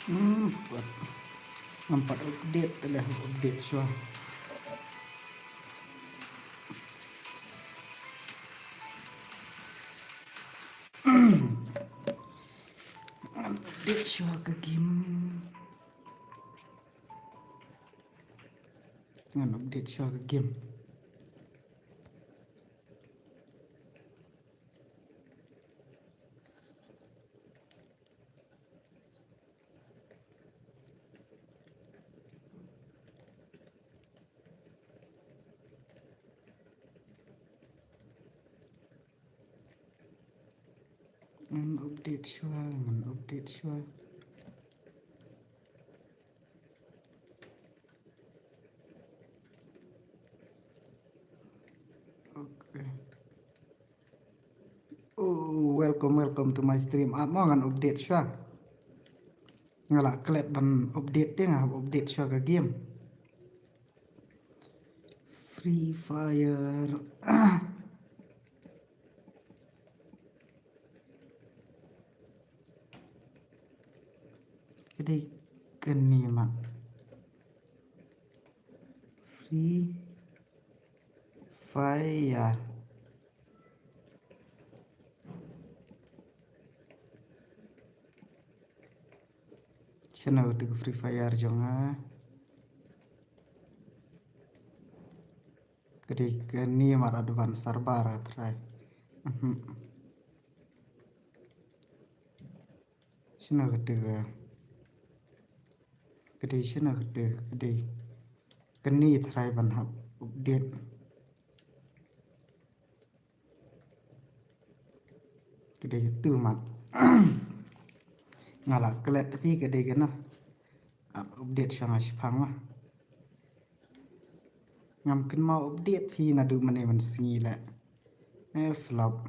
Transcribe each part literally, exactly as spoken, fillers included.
Hmm, pat. Ngam pat update te leh, update shuwa. Ngan update shuwa ka game. Ngan update shuwa ka game. Ngan update shuwa, ngan update shuwa. Okay. Oh, welcome, welcome to my stream. Ah, mo ngan update shuwa. Nga la klet ban update te, nga update shuwa ka game. Free Fire. Ka dei kane ma. Free Fire. Shano kata ka Free Fire jong nga? Ka dei kane ma, advance server try. Mhm. Shano kata ka? Ka dei shano kata ka? Dei kane, try ban hap update. Ka dei katu ma. Nga la klet phi ka dei kano. Ap update shuwa nga shipang ma. Ngam kynmaw update phi naduh mynne mynsngi leh. Eh, flop.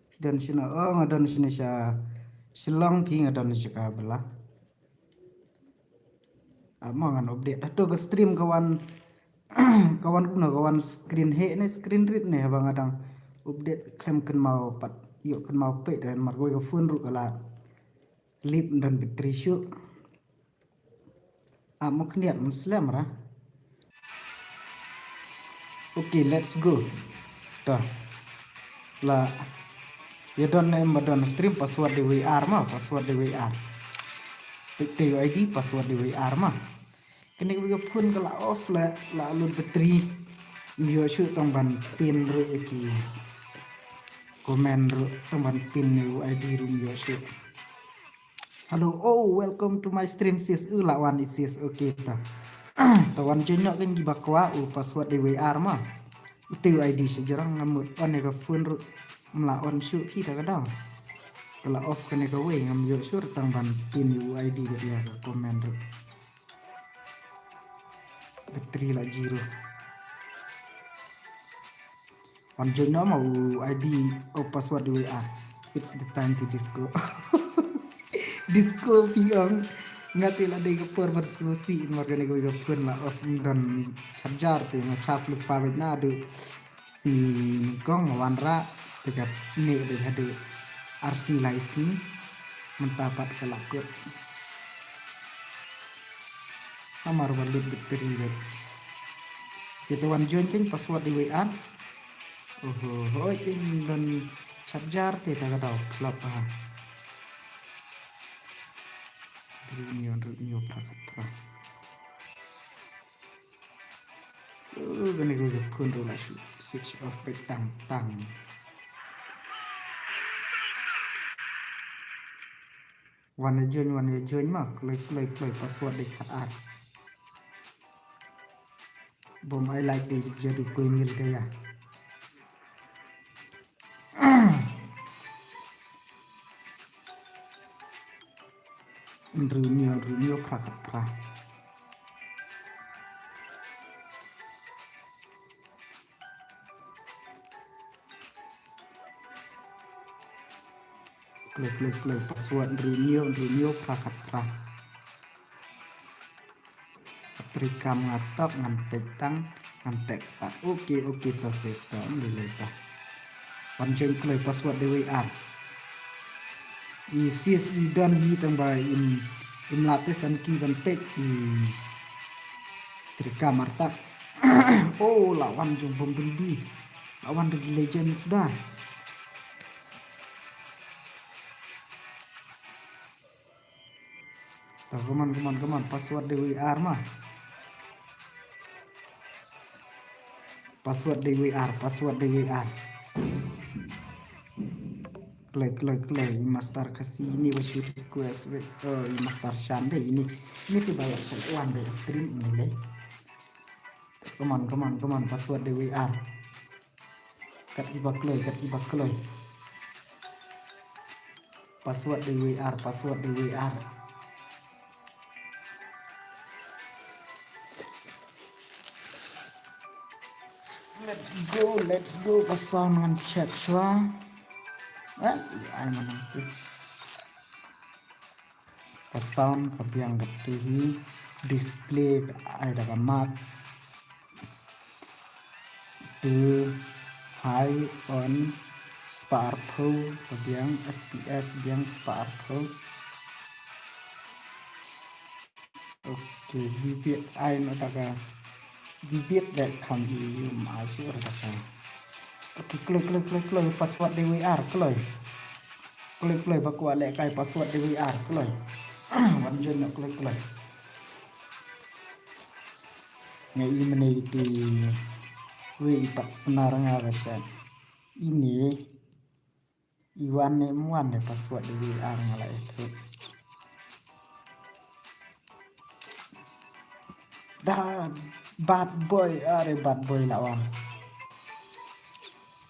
Phi don shano? Oh, nga don shane sha Shillong, phi nga don sha ka Bala. Ah, mo ngan update. Hato ka stream ka wan, ka wan kumno, ka wan screen heh ne screen rit ne, haba nga dang update khlem kynmaw pat ïoh kynmaw peit, namar kawei ka phone ruh ka la lip, ym don battery shuh. Ah, mo khyndiat, mo slem ra. Okay, let's go. To. La ïa don ne em ba don stream, password dei V R ma, password dei V R. Peit te ïa u I D, password dei V R ma. Kane ka phone ka la off, la, la low battery. Ym ïoh shuh tang ban pin ruh ïa ki comment ruh, tang ban pin ïa u I D ruh ym ïoh shuh. Hello, oh, welcome to my stream, sis. U la wan i sis, okay ta. Ta wan join noh keiñ kiba kwah, u password dei V R ma. Ute u I D sha jrong, nga mut on ïa ka phone ruh ym la on shuh phi, ta ka daw. Ka la off kane kawei, ngam ïoh shuh tang ban pin ïa u I D bad ïa ka comment ruh. Battery la zero. Wan join noh ma, u I D, u password dei V R. It's the time to disco. Disco phi ong. Nga te la dei ka por ban sngewsih, namar kane kawei ka phone la off, ym don charger te, nga charge lypa beit naduh sngewbha nga wanrah, te ka neh beit haduh ar sngi lai sngi, mynta pat ka la kut. Namar ba lut battery beit. Kita wan join keiñ, password dei V R. Oho, hooid keiñ don charger te, ta ka daw khlap ha. Hynriew hynñiew, hynriew hynñiew, phra khat phra. Oh, kane ka phone ruh la shu-, switch off beit tang tang. Wan ïa join, wan ïa join ma, kloi kloi kloi, password dei khat ar. Bym ai like dei jadu koi mil gaya. Hynriew hynñiew, hynriew hynñiew, phra khat phra. Kloi kloi kloi, password hynriew hynñiew, hynriew hynñiew, phra khat phra. Trei kam nga tok, ngan peit tang, ngan text pat. Okay, okay, to sis, to, ym lei lei to. Wan join kloi, password dei V R. I sis i don hi tang ba im, im la te san ki ban pek i trika martak. Oh, la wan jong Bumblebee. La wan de Legends da. Ta, come on, come on, come on. Password de we are ma. Password de we are, password de we are. Kloi, kloi, kloi, i Master Khasi ini ba shoot request, wait, oh, i Master Shan de ini. Ini te ba la shoot one day stream ini le. Come on, come on, come on, password de we are. Kat iba kloi, kat iba kloi. Password de we are, password de we are. Let's go, let's go. Ka sound ngan check shuwa. Eh, ai mana tu. Ka sound ka biang ka tu hi. Display ka ai da ka max. Tu high on spah arphew ka biang, F P S biang spah arphew. Okay, vivid ai no ta ka. Vivid le kham i um ai sure ta ka. Okay, kloi, kloi, kloi, kloi, password de we are, kloi. Kloi, kloi, ba kwah lehkai password de we are, kloi. Wan join no, kloi, kloi. Nga i mane i te we i pat pnar nga ba sha. Ini i wan ne, wan ne password de we are nga la itu. Da bad boy, are bad boy la wan.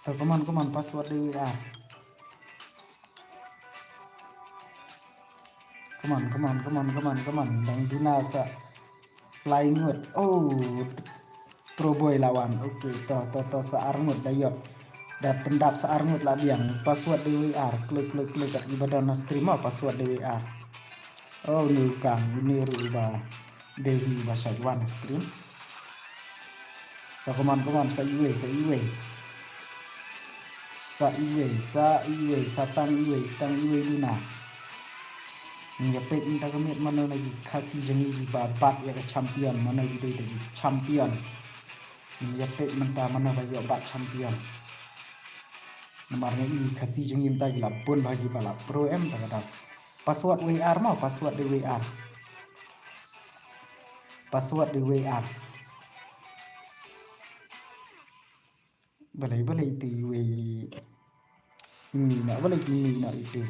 To, come on, come on, password de we are. Come on, come on, come on, come on, come on. Dang duna sa lai ngut. Oh, Pro Boy la wan. Okay, to, to, to, sa ar ngut da ïoh. Da pyndap sa ar ngut la biang. Password de we are. Kloi, kloi, kloi kat iba don na stream ma, password de we are. Oh, ni u kang, ni ruh ba dei hi ba shait wan stream. To, come on, come on, sa iwei, sa iwei. Sa iwei, sa iwei, sa tang iwei, sa tang iwei duna. Ngi ïa peit mynta ka miet mano na ki Khasi jong ngi kiba bat ïa ka champion, mano ki dei da ki champion. Ngi ïa peit mynta mano ba ïoh bat champion. Namar ngi i Khasi jong ngi mynta ki la bun ba kiba la pro em ta ka dap. Password we are ma, password de we are. Password de we are. Balei, balei itu we. Ini na, balei ini na itu.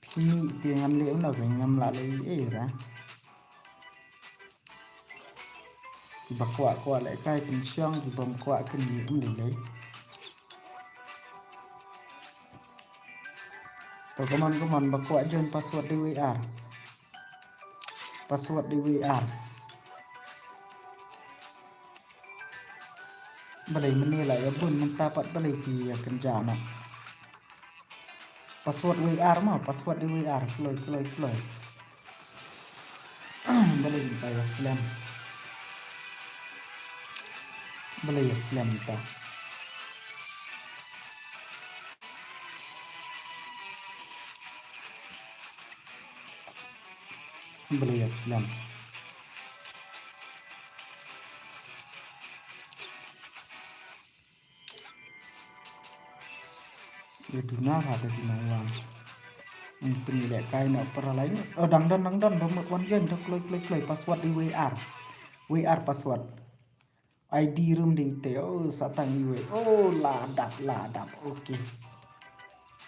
Phi mih te ngan leh u na, ngam lah leh ei ra. Kiba kwah kwah lehkai kin shong, kibym kwah kin mih, ym lei lei. To, come on, come on, ba kwah join password de we are. Password de we are. Balei mynne la ïa bun mynta pat balei ki ïa kynja noh. Password we are ma, password de we are. Kloi, kloi, kloi. Balei mynta ïa slem. Balei ïa slem mynta. Balei ïa slem. Ïa duna ha da ki nongwan. Ym pynlehkai noh para lain. Oh, dang don, dang don, ba mut wan join to, kloi, kloi, kloi, password de we are. We are password. I D room dei te, oh, sa tang iwei. Oh, la dap, la dap. Okay.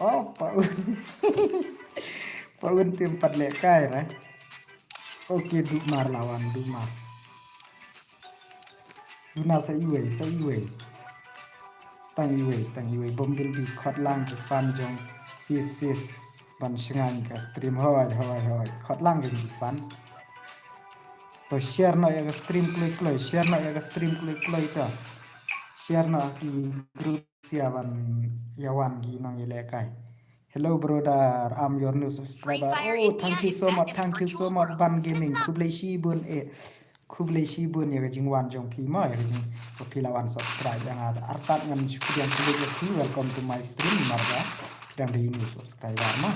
Oh, pa un. Pa un te ym pat lehkai ra. Okay, duh mar la wan, duh mar. Duna sa iwei, sa iwei. Sa tang iwei, sa tang iwei. Bumblebee, khot lang ki fan jong phi sis ban shngaiñ ka stream. Hoi, hoi, hoi. Khot lang ki fan. To share noh ïa ka stream kloi kloi, share noh ïa ka stream kloi kloi to. Share noh ki group ïa ban ïa wan ki nongïalehkai. Hello brother, I'm your new subscriber. Oh, thank you so much, thank you so much, Ban Gaming. Khublei shibun eh. Khublei shibun ïa ka jingwan jong phi mo, ïa ka jing, phi la wan subscribe ïa nga. Artat ngan shu pdiang khublei ïa phi, welcome to my stream, marba. Phi Tang dei ine subscriber mo.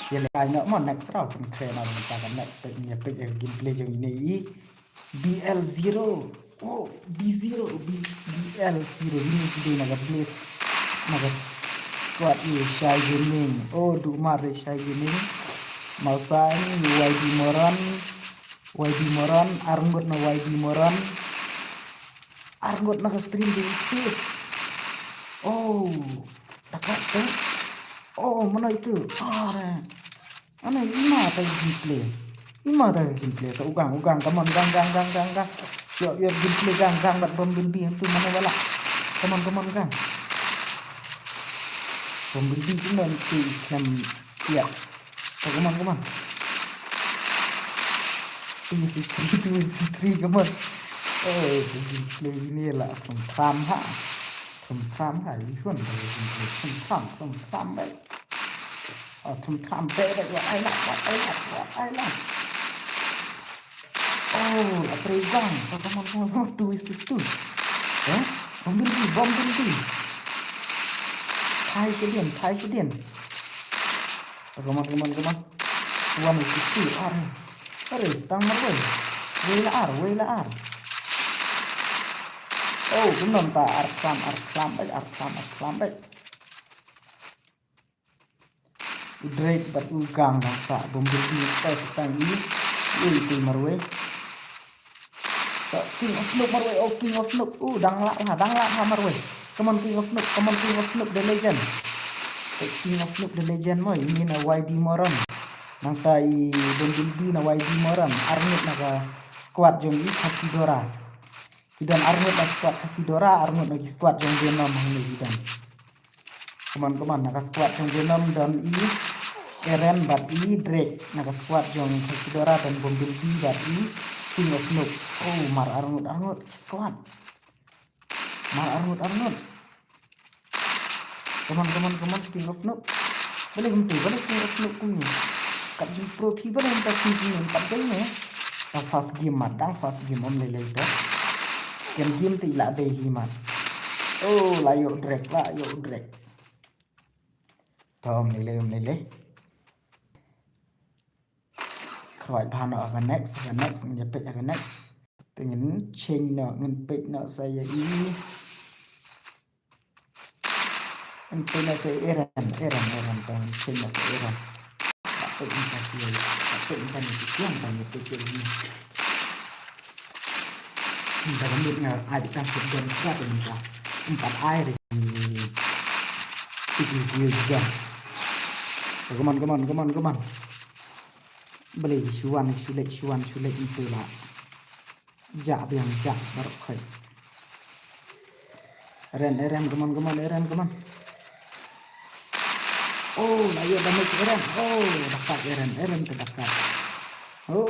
Ïa leh ai noh mo, next round pynkhre noh mynta ka next peit, ïa peit ïa ka gameplay jong ine i B L zero. Oh, B zero, B, B L zero. Ine ki dei na ka Blaze, na ka squad i Shy Gaming. Oh, duh mar i Shy Gaming. Mawsang Y D Moron. Y D Moron, arngut na Y D Moron. Arngut na ka stream dei sis. Oh, da kat tu. Oh, mano itu? Ah, re. Ano, ima ta gameplay. Ima ta gameplay. Sa u gang, u gang. Come on, gang, gang, gang, gang, gang. Yo, yo, gameplay gang, gang, bat Bumblebee tu mano wala. Come on, come on, gang. Bumblebee tu mano tu khlem siap. Oh, come on, come on. Two versus three, two versus three, come on. Oh, gameplay ine la thum thram ha. Thum thram ha, i hun ba gameplay thum thram, thum thram ba. Oh, thum thram ba, ba, what I like, what I like, what I like. Oh, la trei gang. Oh, come on, come on, come on. Two versus two. Eh? Bumblebee, Bumblebee. Phai shadien, phai shadien. Oh, come on, come on, come on. One versus two. Ar. Ar, stang marwei. Wei la ar, wei la ar. Oh, kumno mynta ar khlam, ar khlam, eh, ar khlam, ar khlam, eh. U Drake bad u gang dang sah, Bumblebee to sa tang i. Ui, ui, marwei. Sa King of Noob marwei, oh, King of Noob. Uh, dang lah ha, dang lah ha marwei. Come on, King of Noob, come on, King of Noob, the legend. Eh, King of Noob, the legend mo, ine na Y D Moron. Nangta i Bumblebee na Y D Moron. Arngut na ka squad jong i Khasidora. Ki don arngut na squad Khasidora, arngut na ki squad jong Venom hangne ki don. Come on, come on, na ka squad jong Venom don i Eren bad i Drake. Na ka squad jong Khasidora don Bumblebee bad i King of Noob. Oh, mar arngut, arngut squad. Mar arngut, arngut. Come on, come on, come on, King of Noob. Balei kumtu, balei King of Noob kumne. Kat jingpro phi balei mynta sngewthuh kumne, kat dei ne. Dang first game mat, dang first game, ym lei lei to. Second game te i la dei hi mat. Oh, la ïoh Drake, la ïoh Drake. To ym lei lei, ym lei lei. Khrwai bha noh ha ka next, ha ka next, ngin ïa peit ha ka next. Te ngin change noh, ngin peit noh sa ïa i. Ngin peit noh sa Eren, Eren, Eren, to ngin peit noh sa Eren. Peit noh sa ïa, peit noh sa ïa, peit noh sa ïa. Ynda ka mut nga ai tang shu don shuwa te mynta. Ym pat ai re. Tik ni ki don. Come on, come on, come on, come on. Balei shu wan shu leit, shu wan shu leit, ym tu la. Jah biang jah baroh khoit. Eren, Eren, come on, come on, Eren, come on. Oh, la ïoh damage Eren. Oh, da kat Eren, Eren te da kat. Oh,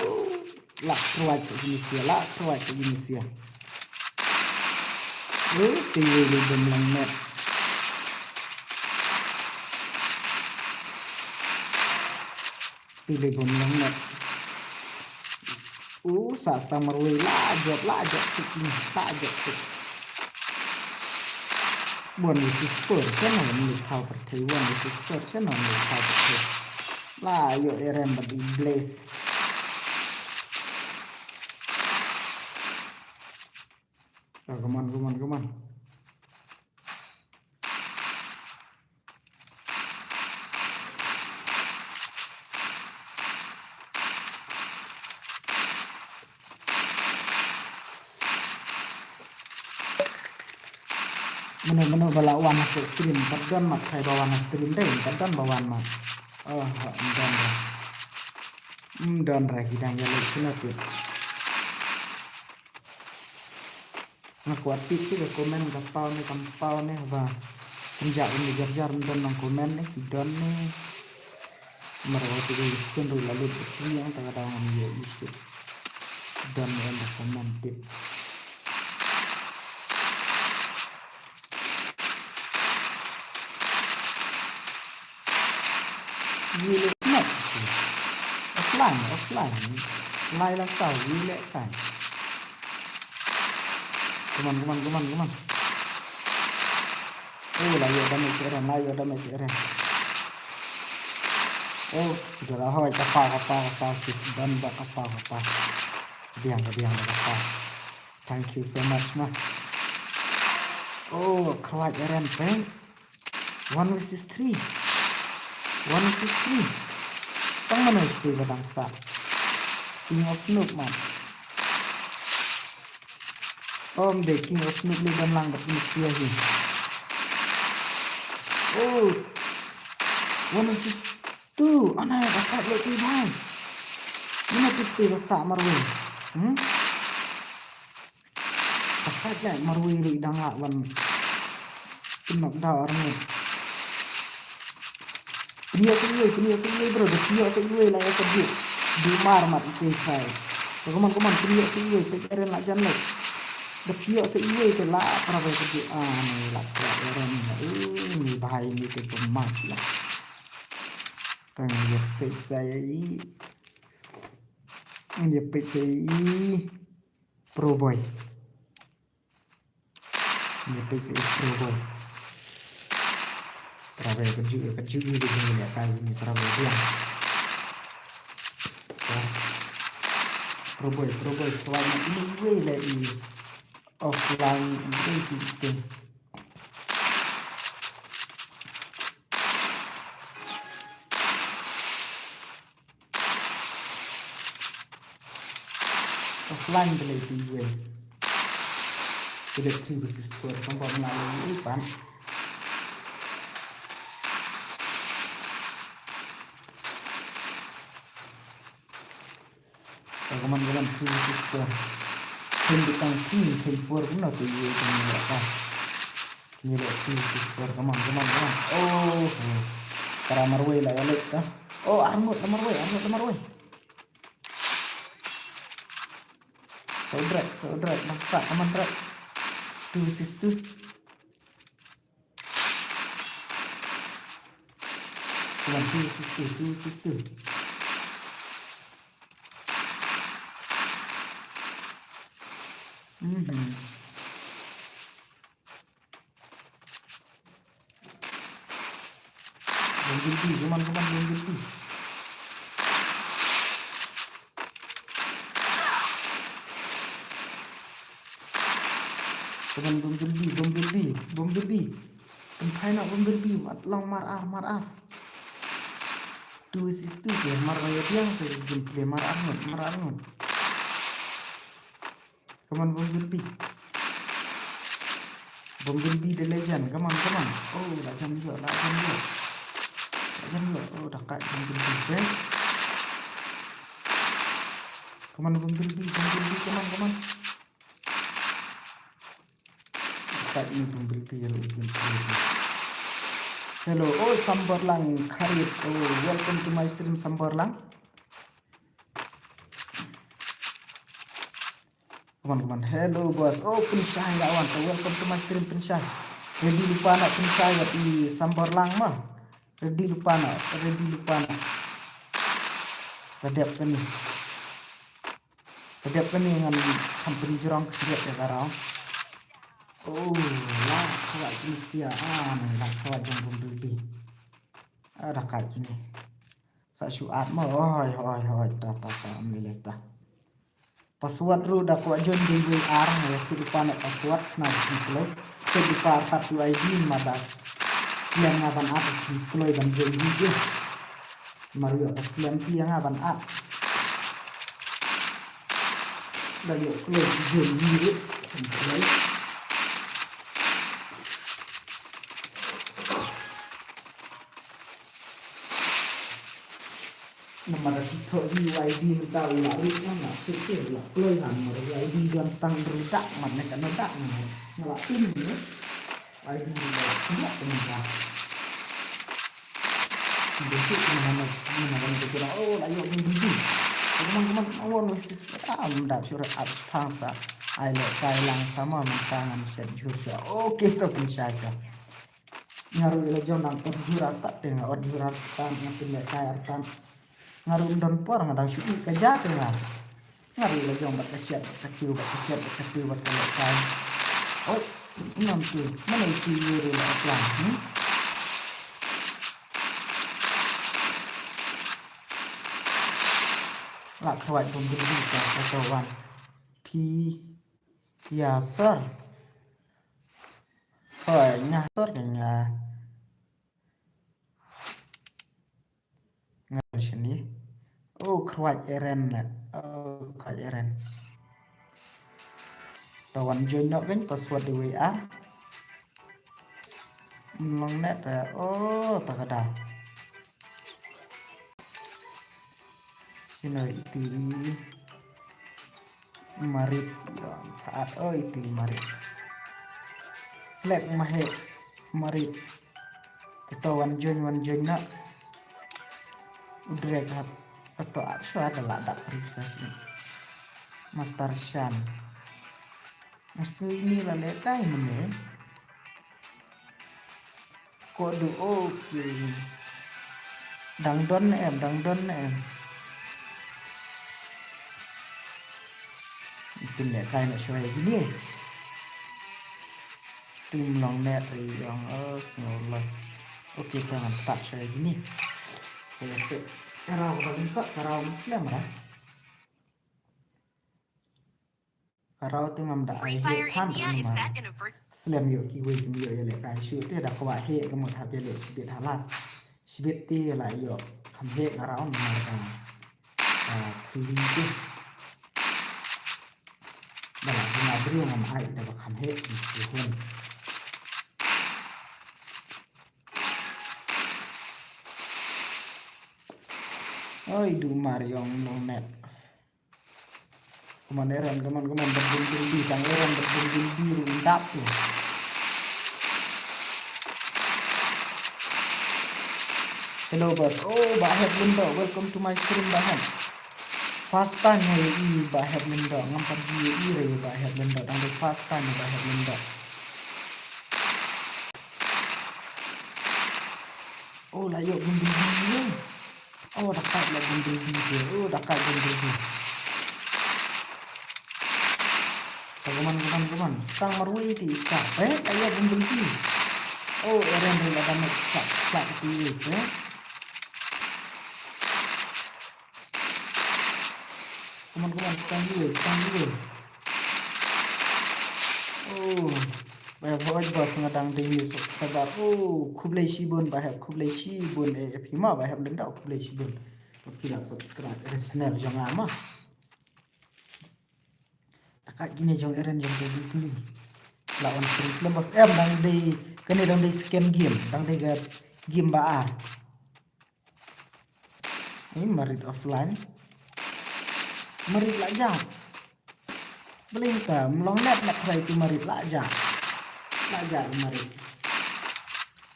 la khrwai sa jinis ïa, la khrwai sa jinis ïa. Oh, te ïoh le bym long met. Te le bym long met. U sa stang marwei, la jop, la jop sik ni, la jop sik. One versus four, shen ong ni thaw pyrthei, one versus four, shen ong ni thaw pyrthei. La ïoh Eren bad i Blaze. Oh, come on, come on, come on. Mano mano ba la wan ha ka stream, pat don mat, kai ba wan ha stream dei, pat don ba wan mat. Oh, ym don re. Ym don re, ki dang ïa leit kino tip. Nga kwah tip ki ba comment ka paw ne kam paw ne ba. Kumjuh ym jar jar ym don nang comment ne ki don ne. Mar wa ti ki kun ru la lut ki yang ta ka daw ngam ye issue. Don ne em ba comment tip. Wi leh net. Offline, offline. Lai la saw, wi leh kai. Come on, come on, come on, come on. Oh, la ïoh damage ïa ren, la ïoh damage ïa ren. Oh, suda la hoi, kata, kata, kata, sis dan ba kata, kata. Biang, biang, kata. Thank you so much, ma. Oh, khlaiñ ïa ren, peng. One versus three. One versus three. Tang mano ïa ba dang sah. King of Noob, man. Om de King of Noob lei ban lang bad Indonesia hi. Oh. One assist two. Ana, dapat lei tu bhai. Mano tu tu ba sah marwei. Hmm? Dapat lei marwei ruh dang lah ban knock down arngut. Pynïoh sa iwei, pynïoh sa iwei bro, da pynïoh sa iwei la ïa ka juk. Dei mar mat ite sai. Come on, come on, pynïoh sa iwei, te ren la jan leh. Da pynïoh sa iwei te la para ba ka juk. Ah, ni la pynïoh ren. Eh, ni bahai ni te pemat la. Tang ïa peit sa ïa i. Ïa peit sa ïa i. Pro boy. Ni peit sa i Pro boy. Para ba ka ju, ka ju ni dia ni ka ni para ba dia. Pro boy, Pro boy, selamat ini gue lagi offline ini kita. Offline te lei phi wen. Te lei three versus four, kam bom la lei i pan. Ka man ka man three versus four. Team bitang three, team four kumno te i te ni lei ka. Ni leh three versus four, come on, come on, come on. Oh, para marwei la ïa leh ka. Oh, arngut la marwei, arngut la marwei. So Drake, so Drake, bangsa, come on Drake. Two versus two. Come on, two versus two, two versus two. Mhm. Bumblebee, come on, come on, Bumblebee. Come on, Bumblebee, Bumblebee, Bumblebee. Pynphai noh Bumblebee, mat long mar ar, mar ar. Two versus two ke, mar ba ïa biang ke gameplay, mar ar ngut, mar ar ngut. Come on, Bumblebee. Bumblebee the legend. Come on, come on. Oh, la jam ïoh, la jam ïoh. La jam ïoh. Oh, da kait Bumblebee, eh. Come on, Bumblebee, Bumblebee, come on, come on. Da kait ni Bumblebee, hello, Bumblebee. Hello, oh, Sambar Lang, Kharit. Oh, welcome to my stream, Sambar Lang. Come on, come on. Hello, boss. Oh, Pynshai, that one. So, welcome to my stream, Pynshai. Ready lypa noh Pynshai bad i Sambar Lang ma. Ready lypa noh, ready lypa noh. Ka dep kane. Ka dep kane ngan kham pynjrong ka dep ïa ka round. Oh, la khawai kine sia. Ah, ni la khawai jong Bumblebee. Ah, da kait kine. Sa shu add mo. Hoi, hoi, hoi. Ta, ta, ta. Am lei lei ta. Password ruh da kwah join dei wei ar, nga ïathuh lypa noh password na ka jingkloi. Tip lypa artat U I D ma da slem nga ban add ka jingkloi ban join dei. Mar ïoh ka slem phi ïa nga ban add. Da ïoh kloi join dei ka jingkloi. Namar da ki thoh hi U I D mynta u la rit na, nga suk te u la kloi na, namar U I D don tang ruh dak, mar ne ka na dak na, nga la pin ne. U I D u la rit na mynta. Basic na, na, na, na, na, na, oh, la ïoh Bumblebee. Come on, come on, I want this. Ah, mynta sure up pang sa. Ai le kai lang sama mynta ngan set jur sa. Okay, to Pynshai ka. Nga ruh la jong nang ot jur artat te nga ot jur artat nga pynlehkai artat. Nga ruh don por nga dang shu ïeh ka ja te nga. Nga ruh la jong bad ka shet bad ka tiew bad ka shet bad ka tiew bad ka lehkai. Ot. Ngam tu, mana itu ye ri la plan, hmm? La khawai bom bom bom ka ka wan. Pi ya sor. Hoi, nga sor ka nga. Nga shini. Oh, khawai Eren na. Oh, khawai Eren. Tawan join nok kan password di W A. Long net ya. Oh, tak ada. Sino iti. Marit, ya, taat, oh, iti marit. Flag mahe, marit. Kita wan join, wan join na. Udrek hat. Atau apa ada ladak refresh ni. Master Shan. Masuk ini lah lekai mana? Kodu, okay. Dang don ne em, dang don ne em. Pynlehkai noh shwa ïa kine. Team long net ri ong, oh, snow loss. Okay, ka ngan start shwa ïa kine. Okay, okay. Ka raw ka ba lyngkot, ka raw Muslim ra. Ka raw te ngam da ai heh than ruh namar slem ïoh kiwei kim ïoh ïalehkai shuh te da kwah heh ka mut hap ïaleh shibit ha last. Shibit te la ïoh kham heh ka raw namar ka, ah, three win te. Da la jingïabriew ngam ai da ba kham heh ki hun. Oi, du mar ïong long net. Come on, Eren, come on, come on, bad bun bun bi, tang Eren, bad bun bun bi, ruh ndap tu. Hello, boss. Oh, Bah Hep Lindo, welcome to my stream, Bah Hep. First time nga ïohi Bah Hep Lindo, ngam pat ju ïohi re Bah Hep Lindo, tang dei first time Bah Hep Lindo. Oh, la ïoh bun bun bi. Oh, da kait la bun bun bi. Oh, da kait bun bun bi. Kaman, kaman, kaman. Stang marwei ti sa. Eh, la ïoh bun bun bi. Oh, Eren ri la damage sa. Sa ti, eh. Come on, come on, stang dulu, stang dulu. Oh, Bah Hep, hoi boss, nga dang dei new subscriber. Oh, khublei shibun Bah Hep, khublei shibun, eh, phi ma Bah Hep Lindo, khublei shibun. Phi la subscribe ka channel jong nga ma. Takat kine jong Eren jong ka Bibli. La on stream slem boss. Em, dang dei, kane dang dei second game, dang dei ka game ba ar. Ni marit offline. Marit la jah. Bling ta, mlong net na try tu marit la jah. La jah marit.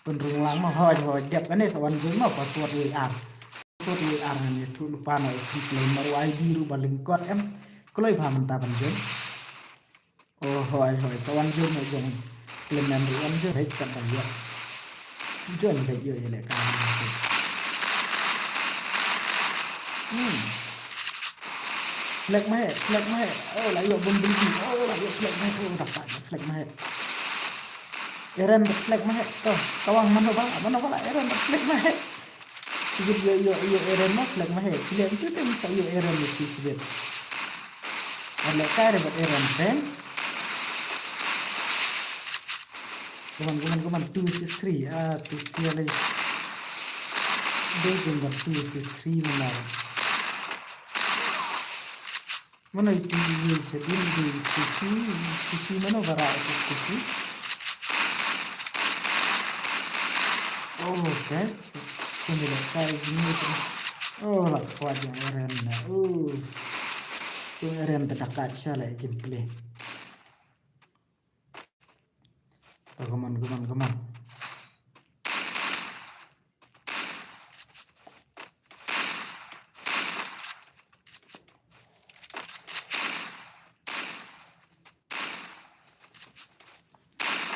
Pynrung lang ma hoi hoi dep kane sa wan jun ma password W R. Password W R ngan ïathuh lypa na u play ma u I D ruh ba lyngkot em. Kloi bha mynta ban jun. Oh, hoi, hoi, sa wan join, join. Khlem mem ruh wan join, beit kat ban ïoh. Join beit ïoh ïalehkai. Hmm. Flag ma he, flag ma he. Oh, la ïoh bun bun. Oh, la ïoh flag ma he. Oh, dapat flag ma he. Eren bad flag ma he. To, tawang mano ba, mano ba la Eren bad flag ma he. Sibit ïoh, ïoh, ïoh Eren ma flag ma he. Sibit tu tem sa ïoh Eren ïa sibit. Wan lehkai re bad Eren pen. Come on, come on, come on. Two assist three. Ah, tu sia lei. Dei kum ba two assist three namar. Mano iti iti sedin di sisi, sisi mano bara iti sisi. Oh, okay. Kini da kai gini tu. Oh, la kuat yang Eren na. Oh. Tu Eren ta dakat sha la gameplay. To, come on, come on, come on.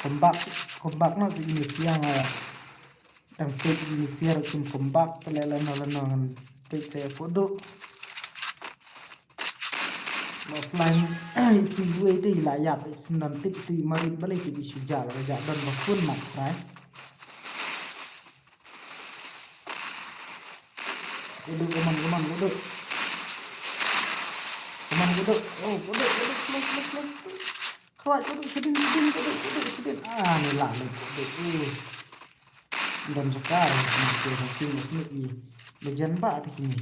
Comeback, comeback na si ini siang ah. Dang peit ini siang kim comeback te leh lano lano ngan peit se podo. Offline, itu iwei te i la ïap, i sngewdon tip, itu i marit balei te i shu jia la ka jia don ba phone mat trai. Kudu, come on, come on, kudu. Come on, kudu. Oh, kudu, kudu, close, close, close. Kawat, kudu, shadin, shadin, kudu, kudu, shadin. Ah, ni la, ni kudu. Uh. Don jaka, ni kudu, ni kudu, ni kudu. Legend ba, te kini.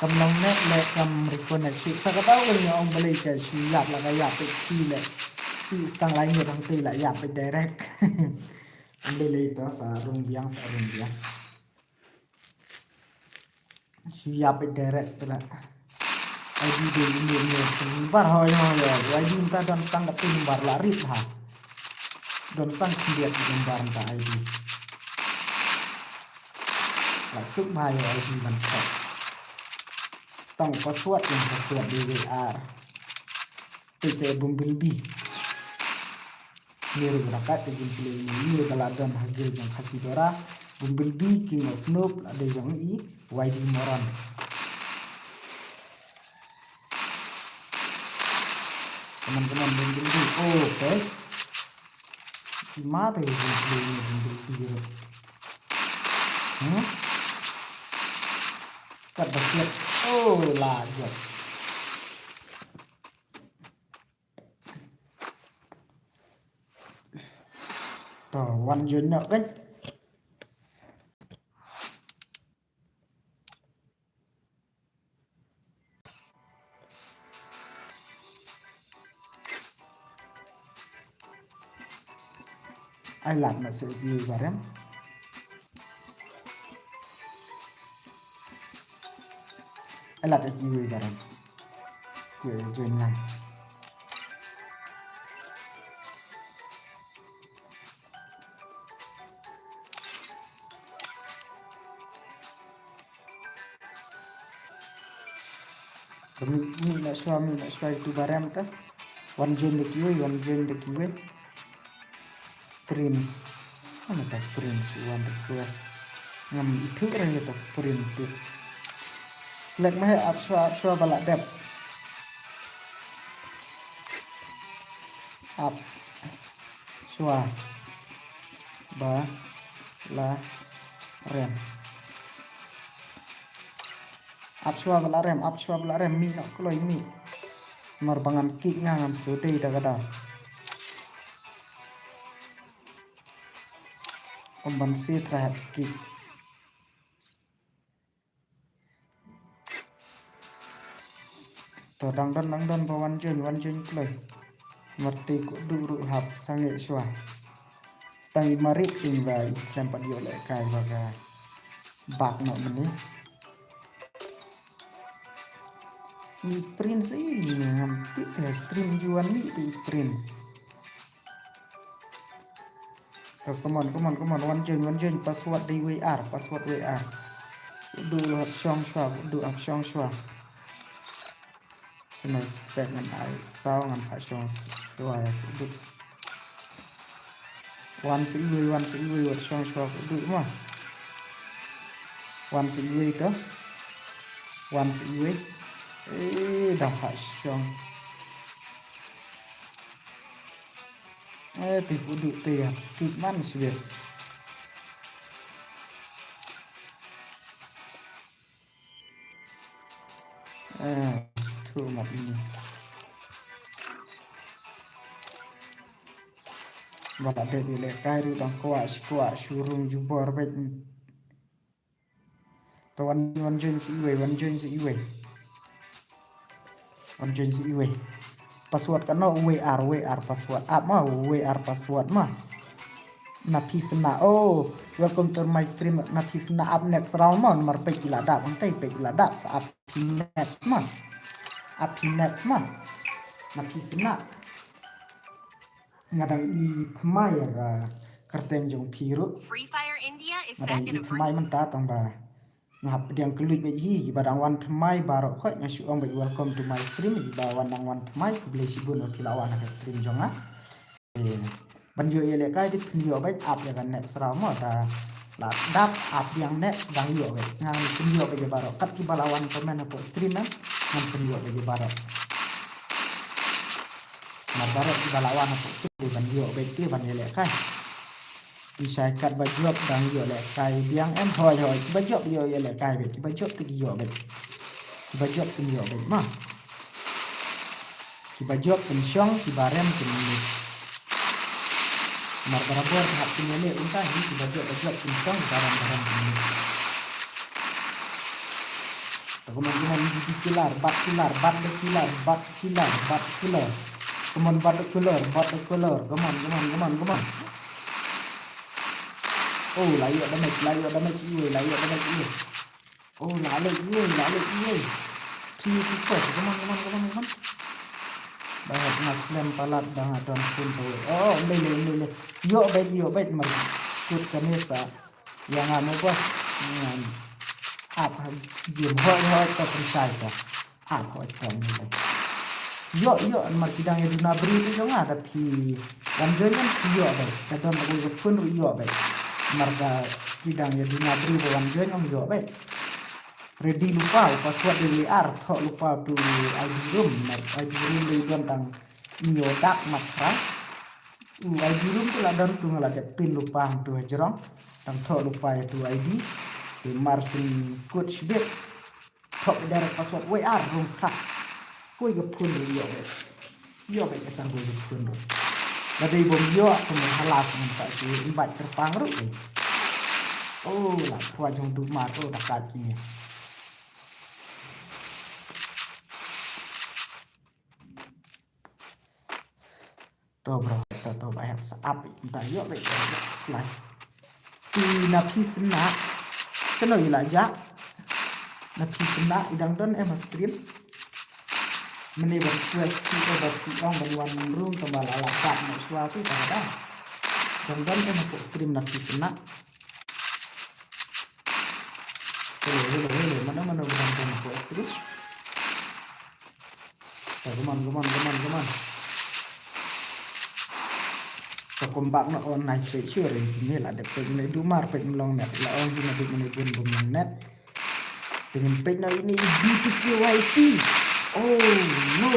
Kam long net le kam reconnect shuh. Ta kata u ong balei ka shu ïap la ka ïap peit ki le. Ki stang lai ngi dang te la ïap peit direct. Balei le to sa rung biang sa rung biang. Shu ïap peit direct te la. I D de ini ini bar ho yo yo. I D ta don stang ka tin bar la rit ha. Don stang khyndiat tin bar ta I D. La suk bha ïa I D ban check. Tang password, ïa password D V R. Te se Bumblebee. Ni ruh rakat te Bumblebee ni, ni ka la don ha guild jong Khasi Dora. Bumblebee, King of Noob la dei jong i Y D Moron. Come on, come on, Bumblebee. Oh, okay. Ki ma te Bumblebee ni, Bumblebee ruh. Hmm? Kat ba siat. Oh, la jot. To, wan join noh kan. Ai lad na se ki barem. Ai lad ki barem. Ki join lang. Ka mih, mih na shuwa, mih na shuwa itu barem ta. Wan join da kiwei, wan join da kiwei. Prince. Ano ta Prince, wan request. Ngam ithuh re ta Prince tu. Flag ma he ap shuwa, ap shuwa ba la dep. Ap shuwa ba la rem. Ap shuwa ba la rem, ap shuwa ba la rem, mih noh kloi mih. Mar ba ngan kick nga ngam shu dei da ka daw. Kum ban shu try hap kick. To dang don, dang don ba wan join, wan join kloi. Marti ko du ruh hap sangeh shuwa. Stang i marit in ba i khlem pat ïoh lehkai ba ka bak noh mane. Ni Prince i ni ngam tip te stream juan ni te i Prince. To, come on, come on, come on. Wan join, wan join. Password dei W R, password W R. Du hap shong shwa, du hap shong shwa. Sino spek ngan ai saw ngan hap shong shwa ya du. Wan sa iwei, wan sa iwei, wat shong shwa du ma. Wan sa iwei to. Wan sa iwei. Eh, da hap shong. Eh, te pudu te ya. Kik man sibet. Eh, tu mat ini. Ba la dep ïalehkai ruh dang kwah shi kwah shu rung jubor beit. To wan, wan join sa iwei, wan join sa iwei. Wan join sa iwei. Password kano W R, W R password. Ap ma, W R password ma. Na phi sna. Oh, welcome to my stream. Na phi sna ap next round ma. Namar peit ki la dap, ang tai peit ki la dap sa ap phi next ma. Ap phi next ma. Na phi sna. Nga dang i thymmai ïa ka kyrteng jong phi ruh. Free Fire India is set in a. Nga dang i thymmai mynta tang ba nga hap pdiang kylluid beit hi, kiba dang wan thymmai baroh khoit nga shu ong beit welcome to my stream, kiba wan dang wan thymmai khublei shibun ba phi la wan ha ka stream jong nga. Eh, ban ïoh ïalehkai te phin ïoh beit ap ïa ka next round mo ta. La dap, ap biang next, dang ïoh beit. Ngan pynïoh beit ïa baroh. Kat kiba la wan comment hapoh stream, em, ngan pynïoh beit ïa baroh. Namar baroh kiba la wan hapoh stream dei ban ïoh beit te ban ïalehkai. Pynshai kat ba jop dang ïoh lehkai biang, em? Hooid, hooid, kiba jop ïoh ïalehkai beit, kiba jop te ki ïoh beit. Kiba jop kin ïoh beit ma. Kiba jop kin shong, kiba rem kin mih. Namar barabor ki hap kin ïaleh kumta hi, kiba jop, ba jop kin shong, kiba rem, ba rem kin mih. Come on, come on, B B killer, bat killer, bat the killer, bat killer, bat killer. Come on, bat the killer, bat the killer. Come on, come on, come on, come on. Oh, la ïoh damage, la ïoh damage, iwei, la ïoh damage, iwei. Oh, la leh iwei, la leh iwei. Three to four. Come on, come on, come on, come on. Ba hap nga slam palat ba nga don phone to. Oh, le, le, le, le. Ïoh beit, ïoh beit, mar. Kut kane sa. Ïa nga mo boss. Ngan ap ha game hoi hoi to pynshai to. Ap hoi to mo boss. Ïoh, ïoh, namar ki dang ïa duna briew te jong nga da phi wan join ym phi ïoh beit. Ka don da kawei ka phone ruh ïoh beit. Namar ka ki dang ïa duna briew ba wan join ym ïoh beit. Ready lypa, u password dei ar, thoh lypa to I D room, namar I D room dei don tang hynñiew dak mat phra. U I D room te la don tu nga la dep pin lypa hangtu hajrong. Tang thoh lypa ïa tu I D. Te mar syn kut shibit. Thoh direct password wei ar rung krak. Kawei ka phone ruh ïoh beit. Ïoh beit ka tang kawei ka phone ruh. Lada dei bym ïoh kumno halas ngan sa shu invite kyrpang ruh. Oh, la pyrwa jong Duhmar, oh, da kat kine. To bro, to, to ba hap sa ap, da ïoh beit, ïoh beit, fly. Te na phi sna, kano i la jah? Na phi sna, i dang don em ha stream? Mynne ba request phi, eh, ba phi ong ban wan rung tang ba la lah bat noh shuwa tu, ta ka dang. Dang don em hapoh stream na phi sna. Hello, hello, hello, mano, mano ba dang don hapoh stream? Come on, come on, come on, come on. Ka comeback na online peit sure ne la dep peit ne Duhmar peit mlong net la ong hi na dep ne bun bun net. Te ngin peit na ini B two K Y T. Oh no.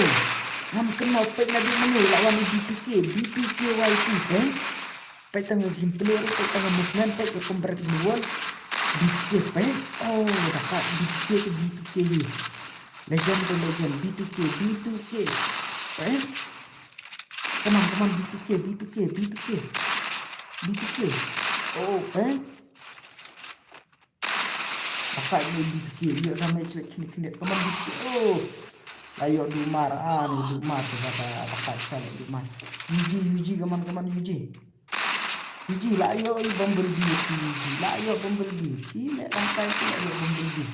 Ngam kynmaw peit na dep ne la wan B two K, B two K Y T, eh? Peit tang ka gameplay ruh, peit tang ka movement, peit ka combat in the world. B two K peit. Oh, da ka B two K te B two K hi. Legend to legend, B two K, B two K. Peit. Come on, come on, B two K, B two K, B two K. B two K. Oh, peit. Bakai ni B two K, ïoh damage leh kine kine. Come on B two K. Oh. La ïoh Duhmar, ah ni Duhmar tu kata bakai sa leh Duhmar. U G, U G, come on, come on, U G. U G, la ïoh i Bumblebee, U G. La ïoh Bumblebee. Ki leh bangkai ki la ïoh Bumblebee.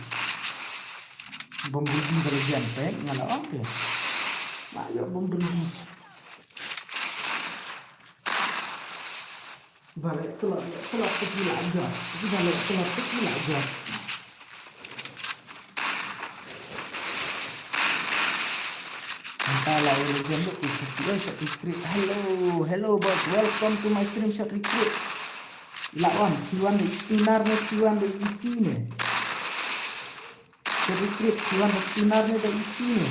Bumblebee ba la jan peit, nga la ong te. La ïoh Bumblebee. Ba leh tlot, leh tlot te ki la jot. Ki ba leh tlot te ki la jot. Mynta la ïa la jem lut ïa ki ïa shot recruit. Hello, hello boss, welcome to my stream shot recruit. Ila wan, ki wan da i stunner ne, ki wan da i C ne. Shot recruit, ki wan da stunner ne da i C ne.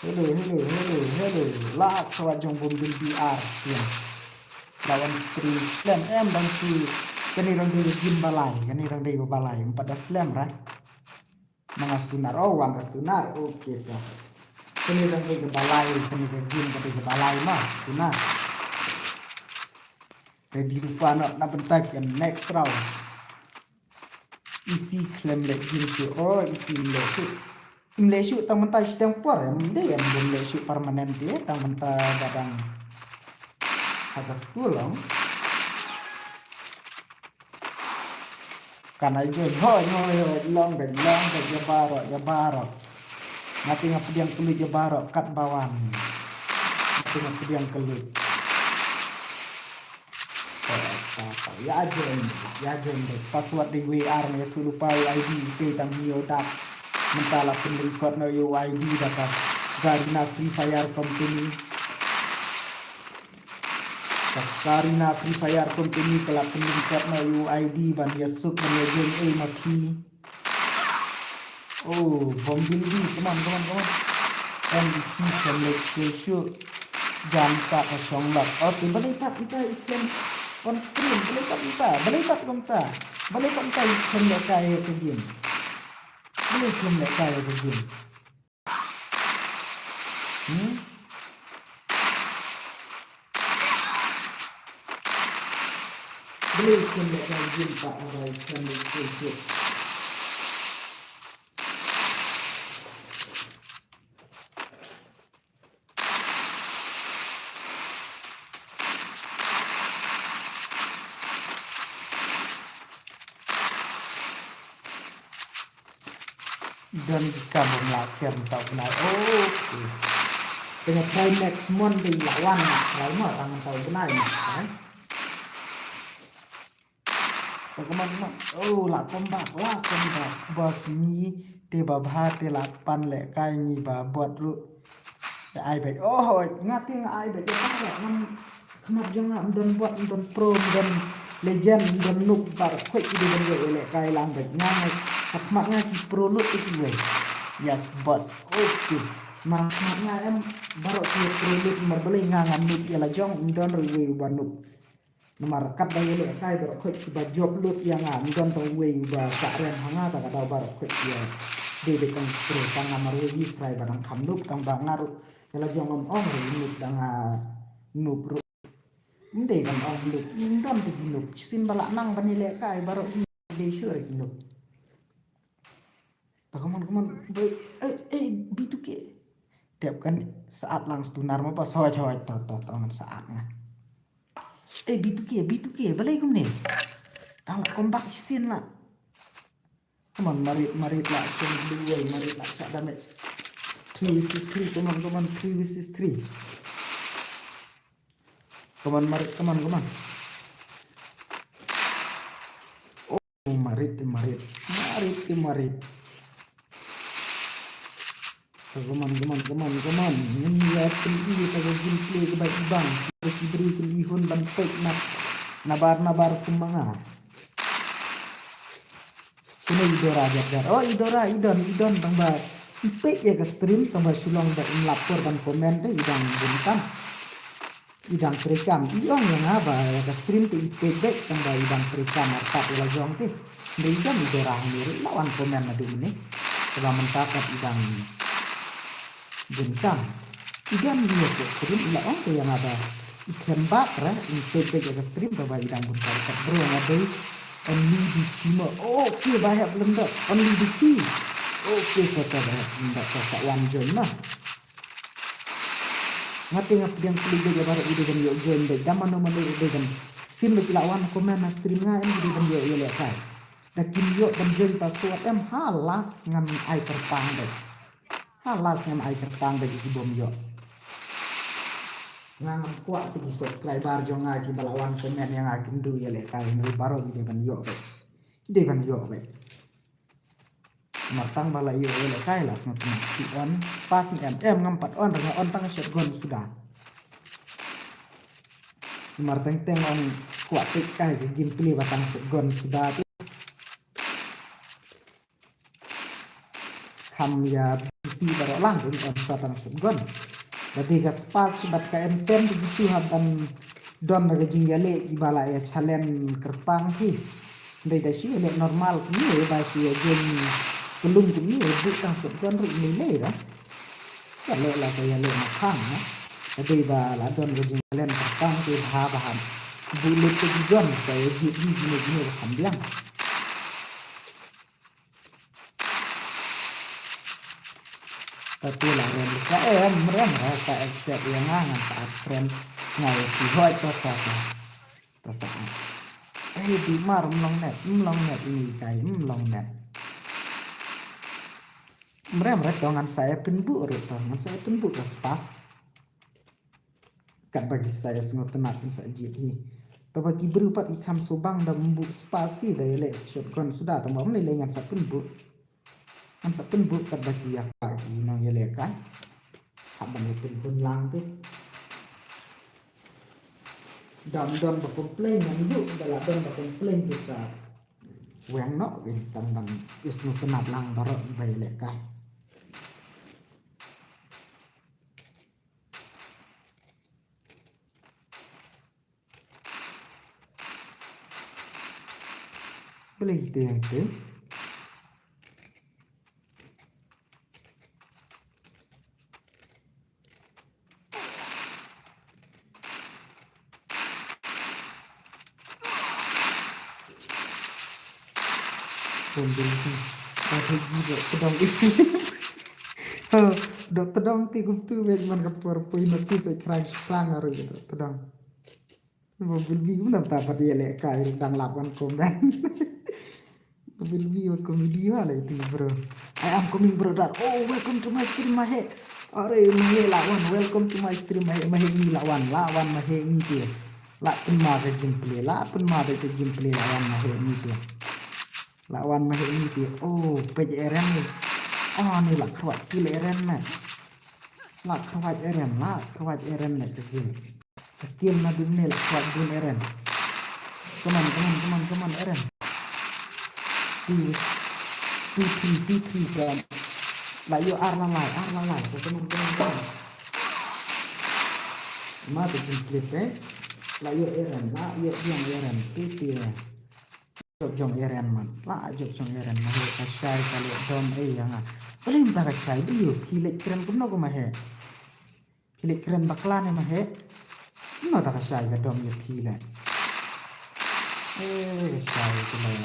Hello, hello, hello, hello. La ka wa jong Bumblebee ar. Ïa. Da wan stream slem em dang ki. Kane dang dei game balai, kane dang dei balai. Empat da slem ra. Manga stunner, oh, wan da stunner. Okay ta. Kane dang dei balai, kane dang game ka dei balai ma stunner. Ready rupa na na bentak ya next round. Isi khlem leh jin shu, oh, isi leh shu. Im leh shu tang mynta shi teng por, em de, em de leh shu permanent de, tang mynta ba dang ha ka skul long. Kan ai join, hoi, hoi, hoi, long bad, long bad, ya baroh, ya baroh. Nga te nga pdiang kylluid ya baroh, kat ba wan. Nga te nga pdiang kylluid. Ïa join, ïa join dei. Password dei wei ar, ïathuh lypa u I D, pei tang hynñiew dak. Mynta la pynrecord noh ïa u I D da ka Garena Free Fire Company. Karina Free Fire Company ka la pynlong kat na U I D ban ïa suk ban ïa join ei ma phi. Oh, Bombildi, come on, come on, come on. M D C Family School Shoot. Jan sa ka shong lak. Oh, tu balai tak kita ikan on screen. Balai tak kita, balai tak kita. Balai tak kita ikan lek kaya ke game. Balai ikan lek kaya ke game. Hmm? Balai ikan lek kaya game tak ada ikan lek kaya. Don ki kam bym lah ker mynta u bnai. Okay. Te nga try next month dei lah wan nga try mo tang mynta u bnai mo. Te kumno kumno. Oh, lah come back, lah come back. Boss ngi te ba bha te lah pan lehkai ngi ba bot ruh. Te ai beit. Oh, nga te nga ai beit. Te ngam Khmat jong nga ym don bot, ym don pro, ym don legend, ym don noob, baroh khoit ki dei ban ïoh ïa lehkai lang beit. Nga nga ha khmat nga ki pro lut ïa kiwei. Yes boss. Okay. Mar khmat nga em baroh ki pro lut, mar balei nga ngam noob ïa la jong, ym don ruh uwei uba noob. Namar katba ïa lehkai baroh khoit kiba jop lut ïa nga, ym don tang uwei uba shah rem ha nga, ta ka daw baroh khoit ïa dei dei tang pro, tang nga marwei hi trai ba dang kham noob, tang ba nga ruh ïa la jong ngam ong ruh noob, dang nga noob ruh. Ym dei ban ong noob, ym don te ki noob. Shisien ba lah nang ban ïalehkai baroh ki dei shuh re ki noob. Ta come on, come on. Bai, eh, eh, B two K. Tep kan syaat lang satu nar ma ba soi soi to to to ngan syaat nga. Eh, B two K, B two K, balei kumne? Tang lah come back shisien lah. Come on, marit, marit lah, action blue wall, marit lah, shot damage. Three versus three, come on, come on, three versus three. Come on, marit, come on, come on. Oh, marit, marit. Marit, marit. Come on, come on, come on, come on. Ngin ïa pynïoh ïa ka gameplay kaba ibang. Ki briew ki lihun ban peit na nabar nabar kum ma nga. Kine i Dora jar jar. Oh, i Dora, i don, i don tang ba i peit ïa ka stream tang ba shu long ba im lap por ban comment te i dang bun kam. I dang treikam, i ong ïa nga ba ïa ka stream te i peit beit tang ba i dang treikam artat ïa la jong te. Hynrei i don i Dora hangne ruh i la wan comment naduh mynne. Kaba mynta pat i dang bun kam. I don ïa ka stream i la ong te ïa nga ba i khlem bak ra i peit beit ïa ka stream kaba i dang bun kam. Kat bro nga dei only the key mo. Okay, ba hep lem dok only the key. Okay, to to ba hep lem dok to sa wan join ma. Nga te nga pdiang kylli beit ïa baroh ki dei ban ïoh join beit da mano mano ruh dei ban. Sien ba ki la wan comment na stream nga em ki dei ban ïoh ïalehkai. Da kim ïoh ban join password em ha last ngan ai kyrpang beit. Ha last ngan ai kyrpang beit ïa ki bym ïoh. Nga ngam kwah te ki subscriber jong nga kiba la wan comment ïa nga kim duh ïalehkai hynrei baroh ki dei ban ïoh beit. Ki dei ban ïoh beit. Mar tang ba la ïoh ïalehkai la sngewtynnat ki on pass em em ngam pat on re nga on tang shotgun suda. Mar teng teng ong kwah peit kai ka gameplay ba tang shotgun suda te. Kham ïa B T baroh lang dun on sa tang shotgun. Ba dei ka spas bad ka M ten te kitu hap ban don da ka jingïaleh kiba la ïa challenge kyrpang ki. Dei da shu ïaleh normal kumne ba shu ïa game pelung kumne buh tang shotgun ruh mei lei da. Ïaleh la ka ïaleh na khang na. Ka dei ba la don ka jinglen ka tang te bha bha. Buh lut ka jigon sa ïa jied hi jine jine ba kham biang. Ka tu la rem ka em rem ra sa accept ïa nga ngan sa add friend. Nga ïa ki hoi to to to. To sa add. Eh di mar mlong net mlong net ini kai mlong net. Mrem re to ngan sa ïa pynbuh re to ngan sa ïa pynbuh re spas. Kat ba ki sa ïa sngewtynnat ngan sa jied hi. To ba ki briew pat ki kham sngewbang da mbuh spas ki da ïaleh shotgun suda to ba mlei lei ngan sa pynbuh. Ngan sa pynbuh kat ba ki ïa ka ki nong ïaleh ka. Hap ban ïa pynbuh lang te. Dam dam ba complain, ngan ïoh ba la dam ba complain te sa weng noh, weng tang ban ïohsngew tynnat lang baroh ba ïalehkai. Balei te ïa te? Pun dei ki. Ba dei ki ba tdong isi. Ha, dok tdong ti kumtu, wei man ka por poi notice, wei khrang shipang aru dok tdong. Bumblebee, u namta pat ïalehkai, dang lap wan comment. Bumblebee, wa comedy wa la iti, bro. I am coming, brother. Oh, welcome to my stream, Mahe. Are, Mahe la wan, welcome to my stream, Mahe. Mahe ni la wan, la wan Mahe ni te. La pynma ka gameplay, la pynma ka gameplay, la wan Mahe ni te. La wan Mahe ni te. Oh, peit Eren ni. Oh, ni la khrwat kill Eren na. La khrwat Eren, la khrwat Eren na ka game. Ka kill naduh mynne la khrwat bun Eren. Come on, come on, come on, come on, Eren. Two, two, three, two, three, come on. La ïoh ar la lai, ar la lai. Come on, come on, come on. Ma tu pun clip, eh. La ïoh Eren, la ïoh biang Eren. Titi, eh. Jop jong Eren man. La jop jong Eren, Mahe ka shai ka leh dom ei ïa nga. Balei mynta ka shai, dei ïoh phi leh kren kumno ko Mahe. Phi leh kren bakla ne Mahe. Kumno ta ka shai ka dom ïa phi leh. Eh, ka shai ka leh.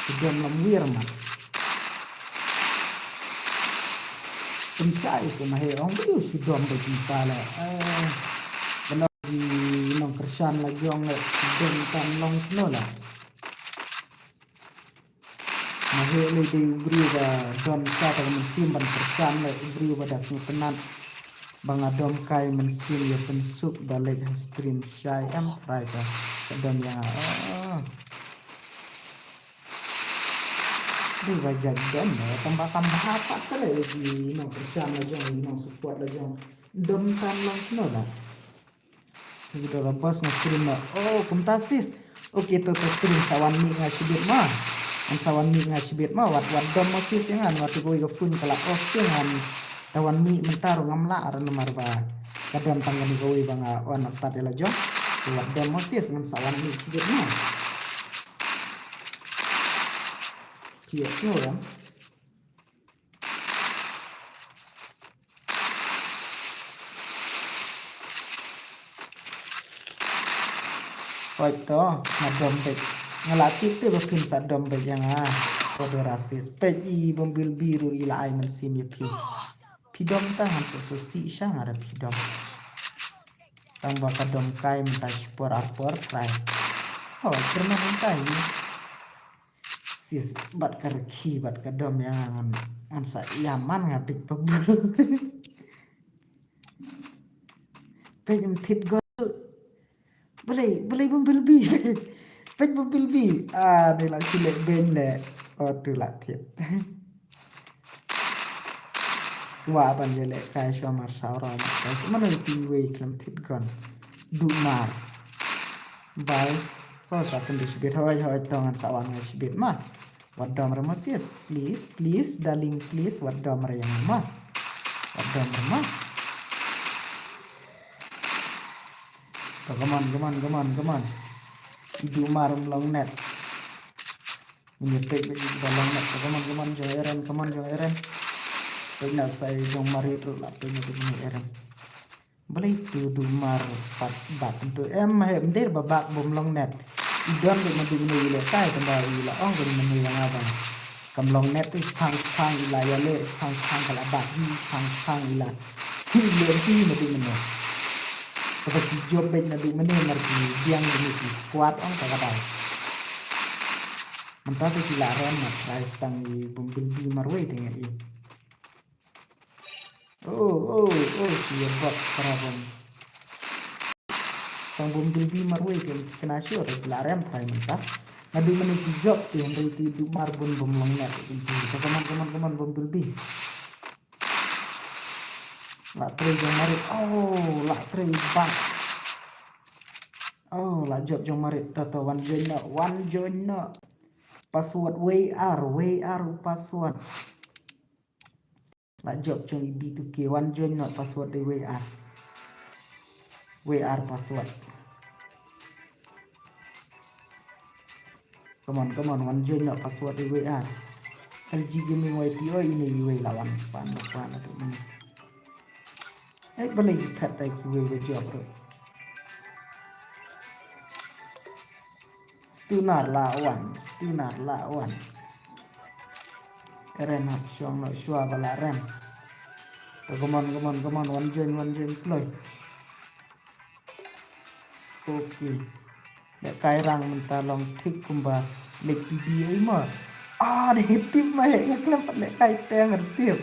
Ka dom lam wir man. Pynshai se Mahe ong, dei ïoh shu dom ba phi ta leh. Eh, kano ki nongkyrshan la jong leh, shu dom tang long sno la. Mahe lei dei u briew ba don kata ka mynsiem ban kyrshan lei, u briew ba da sngewtynnat ba nga dom kai mynsiem ïa pynsuk ba leit ha stream shai em trai ka ka dom ïa nga. Oh. Dei ba jait dom lei tang ba kam bha pat ka lei, i nongkyrshan la jong, i nongsupport la jong. Dom tang long sno la. Video ka boss nga stream mo. Oh, kumta sis. Okay, to, to stream sa wan mih nga shibit ma. Ngan sa wan mih nga shibit ma. Wat, wat dom mo sis ïa nga, wat kawei ka phone ka la off te ngan. Sa wan mih mynta ruh ngam lah ruh namar ba ka dom tang kane kawei ba nga on artat ïa la jong. Wat dom mo sis, ngan sa wan mih shibit ma. Phi ïohsngew em? Hooid to, nga dom beit. Nga la tip te ba phin sa dom beit ïa nga. Ko Dorasis. Peit i Bumblebee ruh i la ai mynsiem ïa phi. Phi dom ta ngan sa sngewsih sha nga da phi dom. Tang ba ka dom kai mynta shipor arpor trai. Oh, kyrmen mynta i. Sis, bad ka rkhi, bad ka dom ïa nga ngan, ngan sa ïa man nga big pabul. Peit ym thied gon. Balei, balei Bumblebee. Peit Bumblebee. Ah, ni la shu leh beiñ leh. Oh, tu la thied. Kwah ban ïaleh kai shuwa mar saw raw mat kai. Mano iti wei khlem thied gon. Duh mar. Bye. Ko sa kynduh shibit, hooid hooid to ngan sa wan nga shibit ma. Wat dom re ma sis. Please, please, darling, please, wat dom re ïa nga ma. Wat dom re ma. To, come on, come on, come on, come on. I Duh Mar um long net. Ngin ïa peit ba i ba long net. Come on, come on, jong Eren, come on, jong Eren. Peit na sa i jong Marit ruh la peit na Duh Mar Eren. Balei tu Duh Mar pat bak tu em, he, ym dei ba bak bym long net. I don beit na Duh Mar i leh kai tang ba i la ong ba Duh Mar ïa nga ba kam long net tu, shipang shipang i la ïaleh, shipang shipang ka la bak hi, shipang shipang i la hi leh hi na Duh Mar. Kaba ki jop beit na Duh Mar mar ki biang beit ki squad ong ka ka dei. Mynta te ki la rem na price tang i Bumblebee marwei te nga i. Oh, oh, oh, ki ïa bot para bom. Tang Bumblebee marwei ki kena sure ki la rem trai mynta. Nga Duh Mar ki jop ti hynrei ti Duh Mar bun bym long net ki ti. Come on, come on, come on, Bumblebee. La trei jong Marit. Oh, la trei bak. Oh, la jop jong Marit, to, to, wan join noh, wan join noh. Password wei ar, wei ar u password. La jop jong i B two K, wan join noh, password dei wei ar. Wei ar password. Come on, come on, wan join noh, password dei wei ar. L G Gaming Y T O, ine iwei la wan pan, la pan, la tu, ine. Eh, balei ki phet tai kiwei ba jop ruh. Stunner la wan, Stunner la wan. Eren hap shong noh shuwa ba la rem. To, come on, come on, come on, wan join, wan join kloi. Okay. Lehkai rang mynta long thik kumba leit P B ei mo. Ah, dei tip ma he, nga khlem pat lehkai te ngar tip.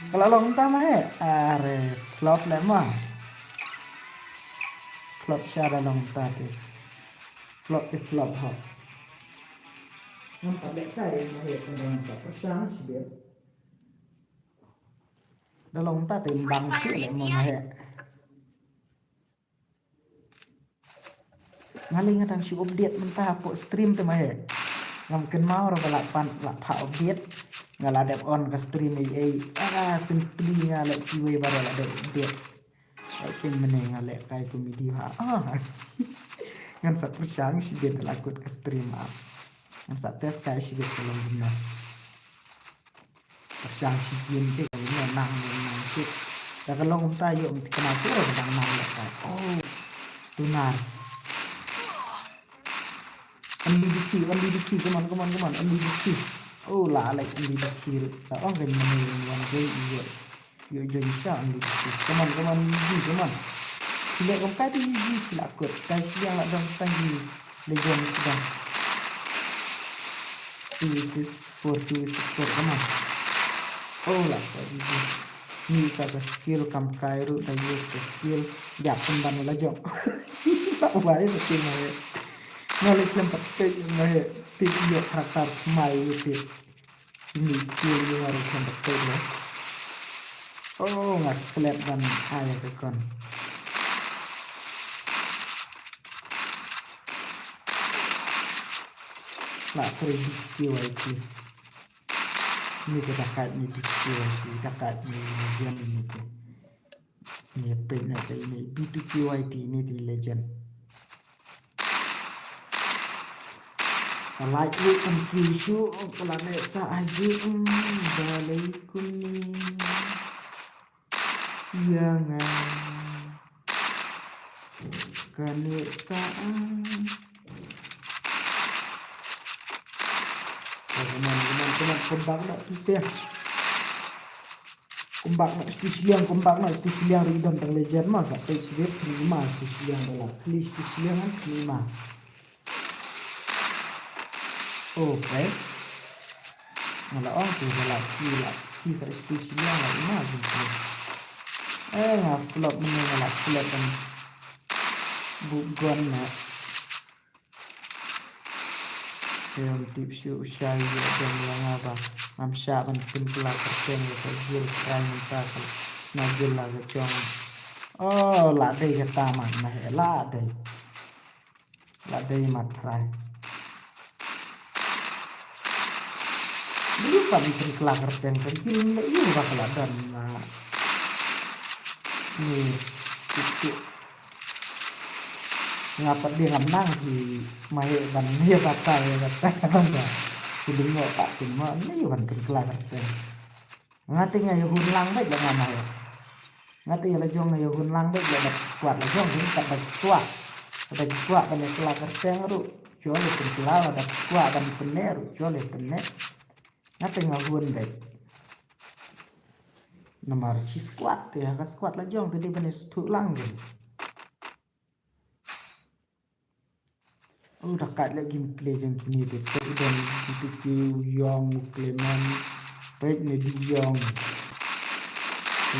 Ka la long mynta ma he. Are, flop leh ma. Flop sha da long mynta te. Flop te flop ha. Ngam pat lehkai ma he, tang ngan sa pyrshang shibit. Da long mynta te ym bang shuh leh mo ma he. Nga lei nga dang shu update mynta hapoh stream te ma he. Ngam kynmaw ruh ba la pan, la phah update. Nga la dep on ka stream ei ei. Ah, simply nga leh kiwei ba la dep update. Ai keiñ mynne nga lehkai comedy ha. Ah. Ngan sa pyrshang shibit da la kut ka stream ha. Ngan sa test kai shibit ka long kumno. Pyrshang shi game te ka ïoh nang nang shit. Da ka long kumta ïoh mut kena tu ka dang nang lehkai. Oh. Stunner. Only the key, only the key, come on, come on, come on, only the key. Oh, la leh only the key. La ong kan mane wan game ïoh. Ïoh join sha only the key. Come on, come on, only the key, come on. Ki leh kumta te only the key la kut. Kai shiliang la dang tang hi. Legend suda. Two versus four, two versus four, come on. Oh, la ka G G. Ni sa ka skill kam kai ruh da use ka skill. Ja pynban la jong. La wai sa ki ma he. Nga leh khlem pat peit ma he. Tip ïoh karakter mai ïoh tip. Ni skill ïoh nga leh khlem pat peit ma. Oh, nga klet ban ai ka kon. La kre D K Y T. Ni ka dakat ni D K Y T, dakat ni ni jam ni tu. Ni pet na sa ini B two K Y T ni di legend. Ka like ni kan kiu shu, ka la ne sa aji, mm, balei kuni. Ïa nga kane sa. Come on, come on, come on, come back na tu sia. Come back na stu shiliang, come back na stu shiliang ri don tang legend ma sa pe sibit ni ma stu shiliang bala. Please stu shiliang ni ma. Okay. Nga la ong tu la ki la ki sa stu shiliang la ima jin ki. Eh, nga flop mene nga la flop kan bu gon na. Em tip shu u shai ya jam ya nga ba ngam sha ban pynkylla kyrteng ya ka jil krai mynta ka na jil la ka jong. Oh, la dei kata man ma he la dei. La dei mat phrai. Ni pat ni pynkylla kyrteng ka gil ni ïa ba ka la don na. Ni. Tip tip. Nga pat dei ngam nang ki ma he ban ni batai batai ban ba. Ki ding mo pat ki mo ni ban pynkylla kyrteng. Nga te nga ïa hun lang beit la nga ma ïa. Nga te ïa la jong nga ïa hun lang beit la da squad la jong ni kat da squad. Da squad ban ïa kylla kyrteng ruh. Jol ïa pynkylla la da squad ban pynne ruh jol ïa pynne. Nga te nga hun beit. Namar shi squad te ha ka squad la jong te dei ban ïa sthuk lang beit. Oh, da kat leh gameplay jong kine te peit u don u P K, u Yong, u Clement, peit ne di Yong.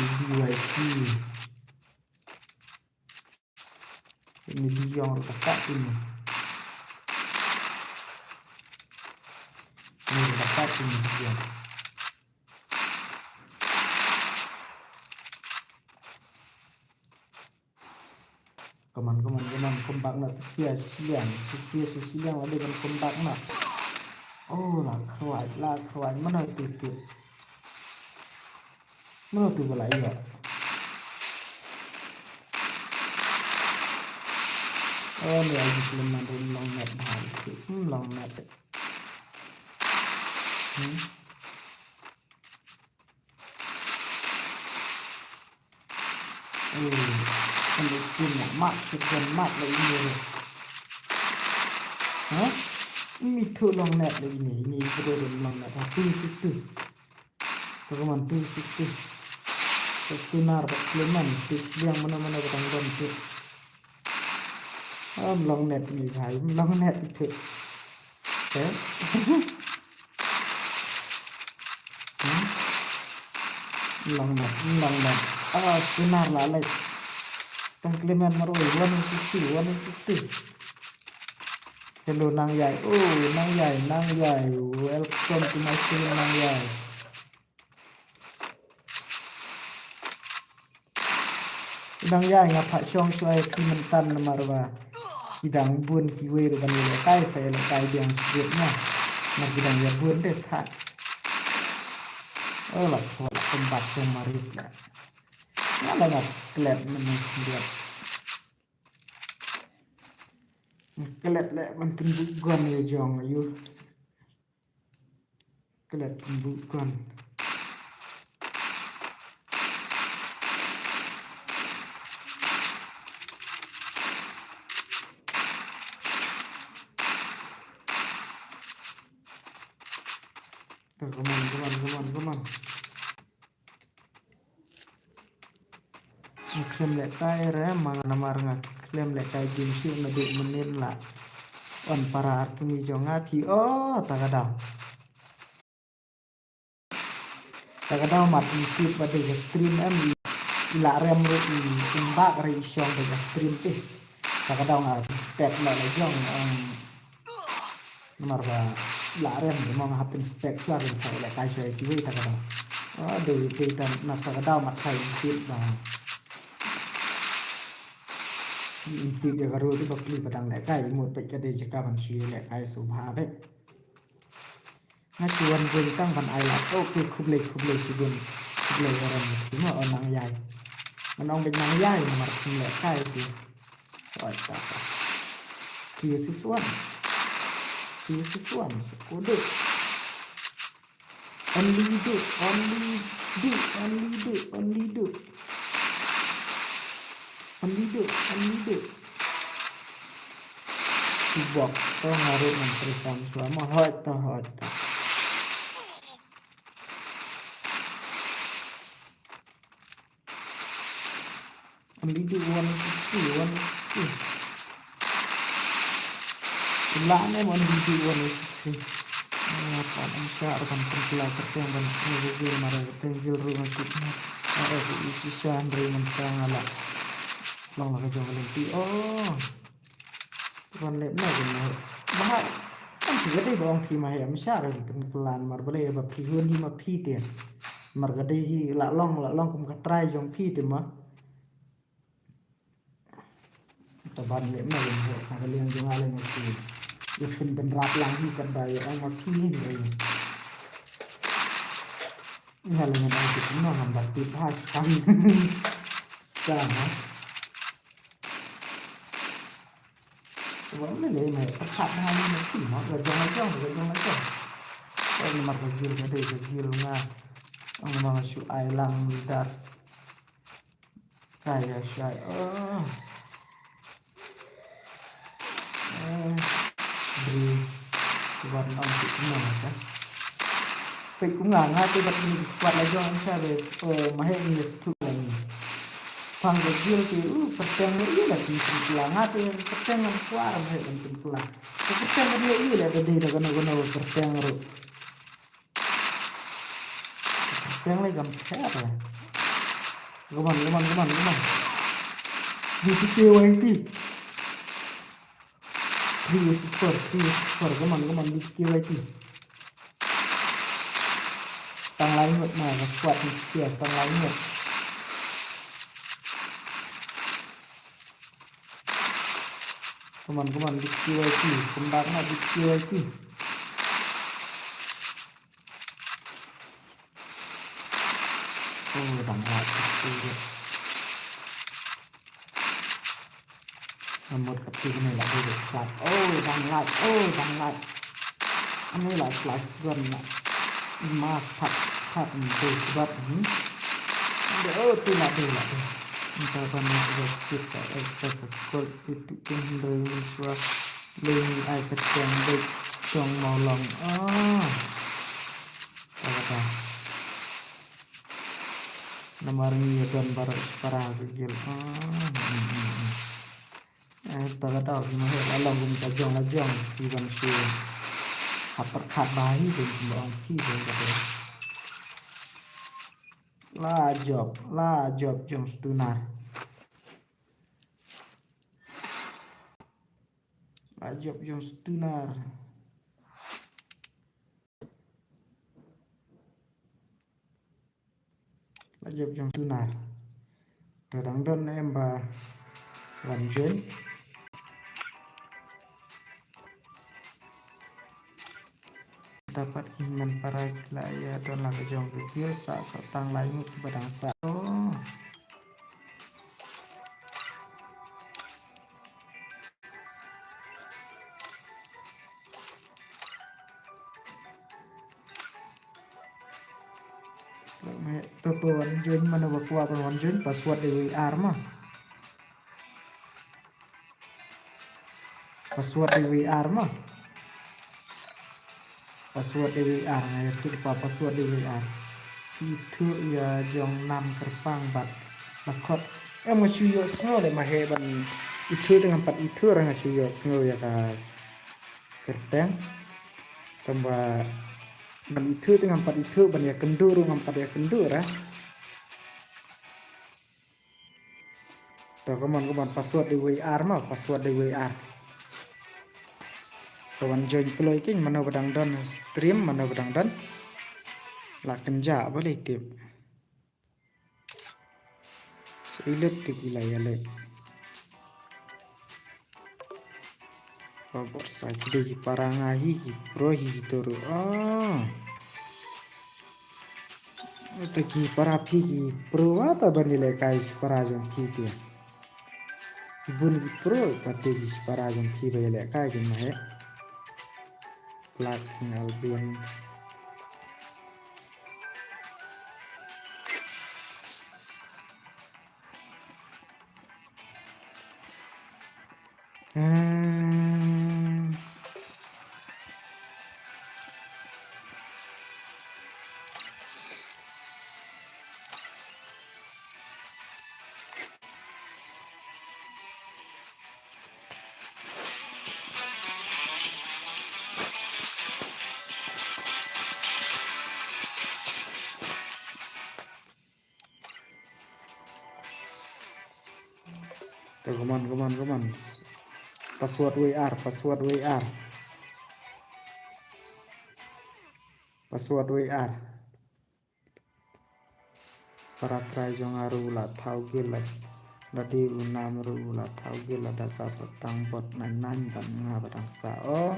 U D Y T. Peit ne di Yong ruh da kat kine. Ne ruh da kat kine di Yong. Come on, come on, come on, come back na, tu sia shiliang, tu sia shiliang, la dei ban come back na. Oh, la khrwai, la khrwai, mano tu tu. Mano tu ba la ïoh. Oh, ni ai jingkhlem man ruh long net bha. Hmm, long net. Hmm. Hmm. Kan ïa kin ïa mat, kin mat la ine ruh. Ha? Mi tu long net la ine, ine tu long net. Ha, tu sistu. Pokemon tu sistu. Sistu nar ba Clement, tu biang mana-mana ba dang don tu. Am long net ni bhai, am long net tu. Eh? Hmm? Long net, long net. Ah, sistu nar la leh. Stang Clement marwei, one sistu, one sistu. Hello, Nang Yai. Oh, Nang Yai, Nang Yai. Welcome to my stream, Nang Yai. Nang Yai, nga phah shong shuwa ïa phi mynta namar ba ki dang bun kiwei ruh ban ïalehkai, sa ïalehkai biang shuh na. Namar ki dang ïa bun de thah. Oh, la khot la kumba kum marit la. Nga la nga klet mynne khyndiat. Klet leh ban pynbuh gun ïa jong aïu. Klet pynbuh gun. Come on, come on, come on, come on. Nga khlem lehkai re, ma namar nga khlem lehkai gym shuh naduh mynnin la on para ar kmie jong nga ki, oh, ta ka daw. Ta ka daw mat i tip ba dei ka stream em i, i la rem ruh i, i mbak re i shong dei ka stream te. Ta ka daw nga respect la la jong, em, namar ba la rem de mo nga hap respect shuwa rim thai lehkai shuwa ïa kiwei ta ka daw. Oh, dei, dei ta na ta ka daw mat thai i tip ba. I tip ïa ka rule te ba pli ba dang lehkai i mut peit ka dei jaka ban shu ïalehkai sngewbha beit. Nga shu wan bun tang ban ai lad. Okay, khublei, khublei shibun. Khublei ka ram ki mo, oh, Nang Yai. Ngan ong beit Nang Yai namar kim lehkai ki. Oi, ta ta. Three versus one. Three versus one. Sa ko dei. Only do, only do, only do, only do. Only do, only do. Box to harus menteri kam selama hot to hot to. Only do one sixty, one sixty. Ila ne only do one sixty. Apa ang sha akan pengkela kerteng dan pengkela mara kerteng gil rumah kita. Ada di sisa dari mentang ala. Long la ka jong ka lynti. Oh. Wan leh na ka na. Ba ha. Kan phi ka dei ba ong phi ma he am sha ka pynkulan mar ba leh ba phi hun hi ma phi te. Mar ka dei hi la long la long kum ka trai jong phi te ma. Ka ban leh na ka na ka liang jong nga leh ma phi. Ïa phin pynrap lang hi ka dei ong ma phi hi. Nga leh nga na ki no ngam ba ti ba kan. Sa ha. Wan leh leh mai, pyrkhat ha ïa ma phi mo, la jong la jong, la jong la jong. Wan ma ka jil ka dei ka jil nga. Ang ma nga shu ai lang dar. Kai ïa shai. Oh. Eh, bri. Wan ong ti no ka. Peit kum nga nga te bad ni squad la jong sha be, eh, ma he ni stu la ni. Pang ka jil te, uh, kyrteng ruh ïa la ki pynkulan. Nga te kyrteng ngan kwah ma he ban pynkulan. Kyrteng ruh ïa la da dei da kano kano kyrteng ruh. Kyrteng la kam pher la. Come on, come on, come on, come on. B T K Y T. Three versus four, three versus four. Come on, come on, B T K Y T. Stang lai ngut na, ka squad ni sia, stang lai ngut. Come on, come on, with Q Y P. Come back now with Q Y P. Oh, dang right with Q Y P. Namut kati kane la dei khat. Oh, dang right. Oh, dang right. Ane la slice gun la. Mas thak thak ni dei bat ni. Ande, oh, tu la dei la dei. Nta ban la dei chip ka expect ka kol itu kin dei ni swa. Lei ni ai ka tiang dei tong mau long. Ah. Kata. Namar ngi ïa don baroh para ka gil. Ah, hmm, hmm, hmm. Eh, ta ka daw ki ma heh la long kum ka jong la jong ki ban shu hap pyrkhat ba hi kum ba ong ki jong ka dei. La jop, la jop jong Stunar. La jop jong Stunar. La jop jong Stunar. Te dang don em ba wan join. Dapat ki hynmen para ki la ïa don la ka jong ka gil sa sa tang lai ngut ki ba dang sa. Oh. To, to wan join mano ba kwah ban wan join, password dei wei ar ma. Password dei wei ar ma. Password dei wei ar, nga ïathuh ba password dei wei ar. Ithuh ïa jong nam kyrpang bad la khot. Em nga shu ïohsngew leh ma heh ban ithuh te ngam pat ithuh, nga shu ïohsngew ïa ka kyrteng. Tangba ban ithuh te ngam pat ithuh, ban ïakynduh ruh ngam pat ïakynduh ra. To, come on, come on, password dei wei ar ma, password dei wei ar. To wan join kloi keiñ, mano ba dang don stream, mano ba dang don. La kynjah ba lei tip. Sa i lut tip i la ïa leh. Khubor sa ki dei ki para nga hi ki pro hi ki to ruh. Ah. Te ki para phi ki pro wa ta ban ïalehkai ki para jong phi te. Ki bun ki pro ta te ki para jong phi ba ïalehkai ki ma heh. Black King Albion. Hmm. To, come on, come on, come on. Password wei ar, password wei ar. Password wei ar. Para trai jong nga ruh la thaw gil la. Lada u nam ruh la thaw gil lada sa sa tang bot nine nine bad nga ba dang sa. Oh.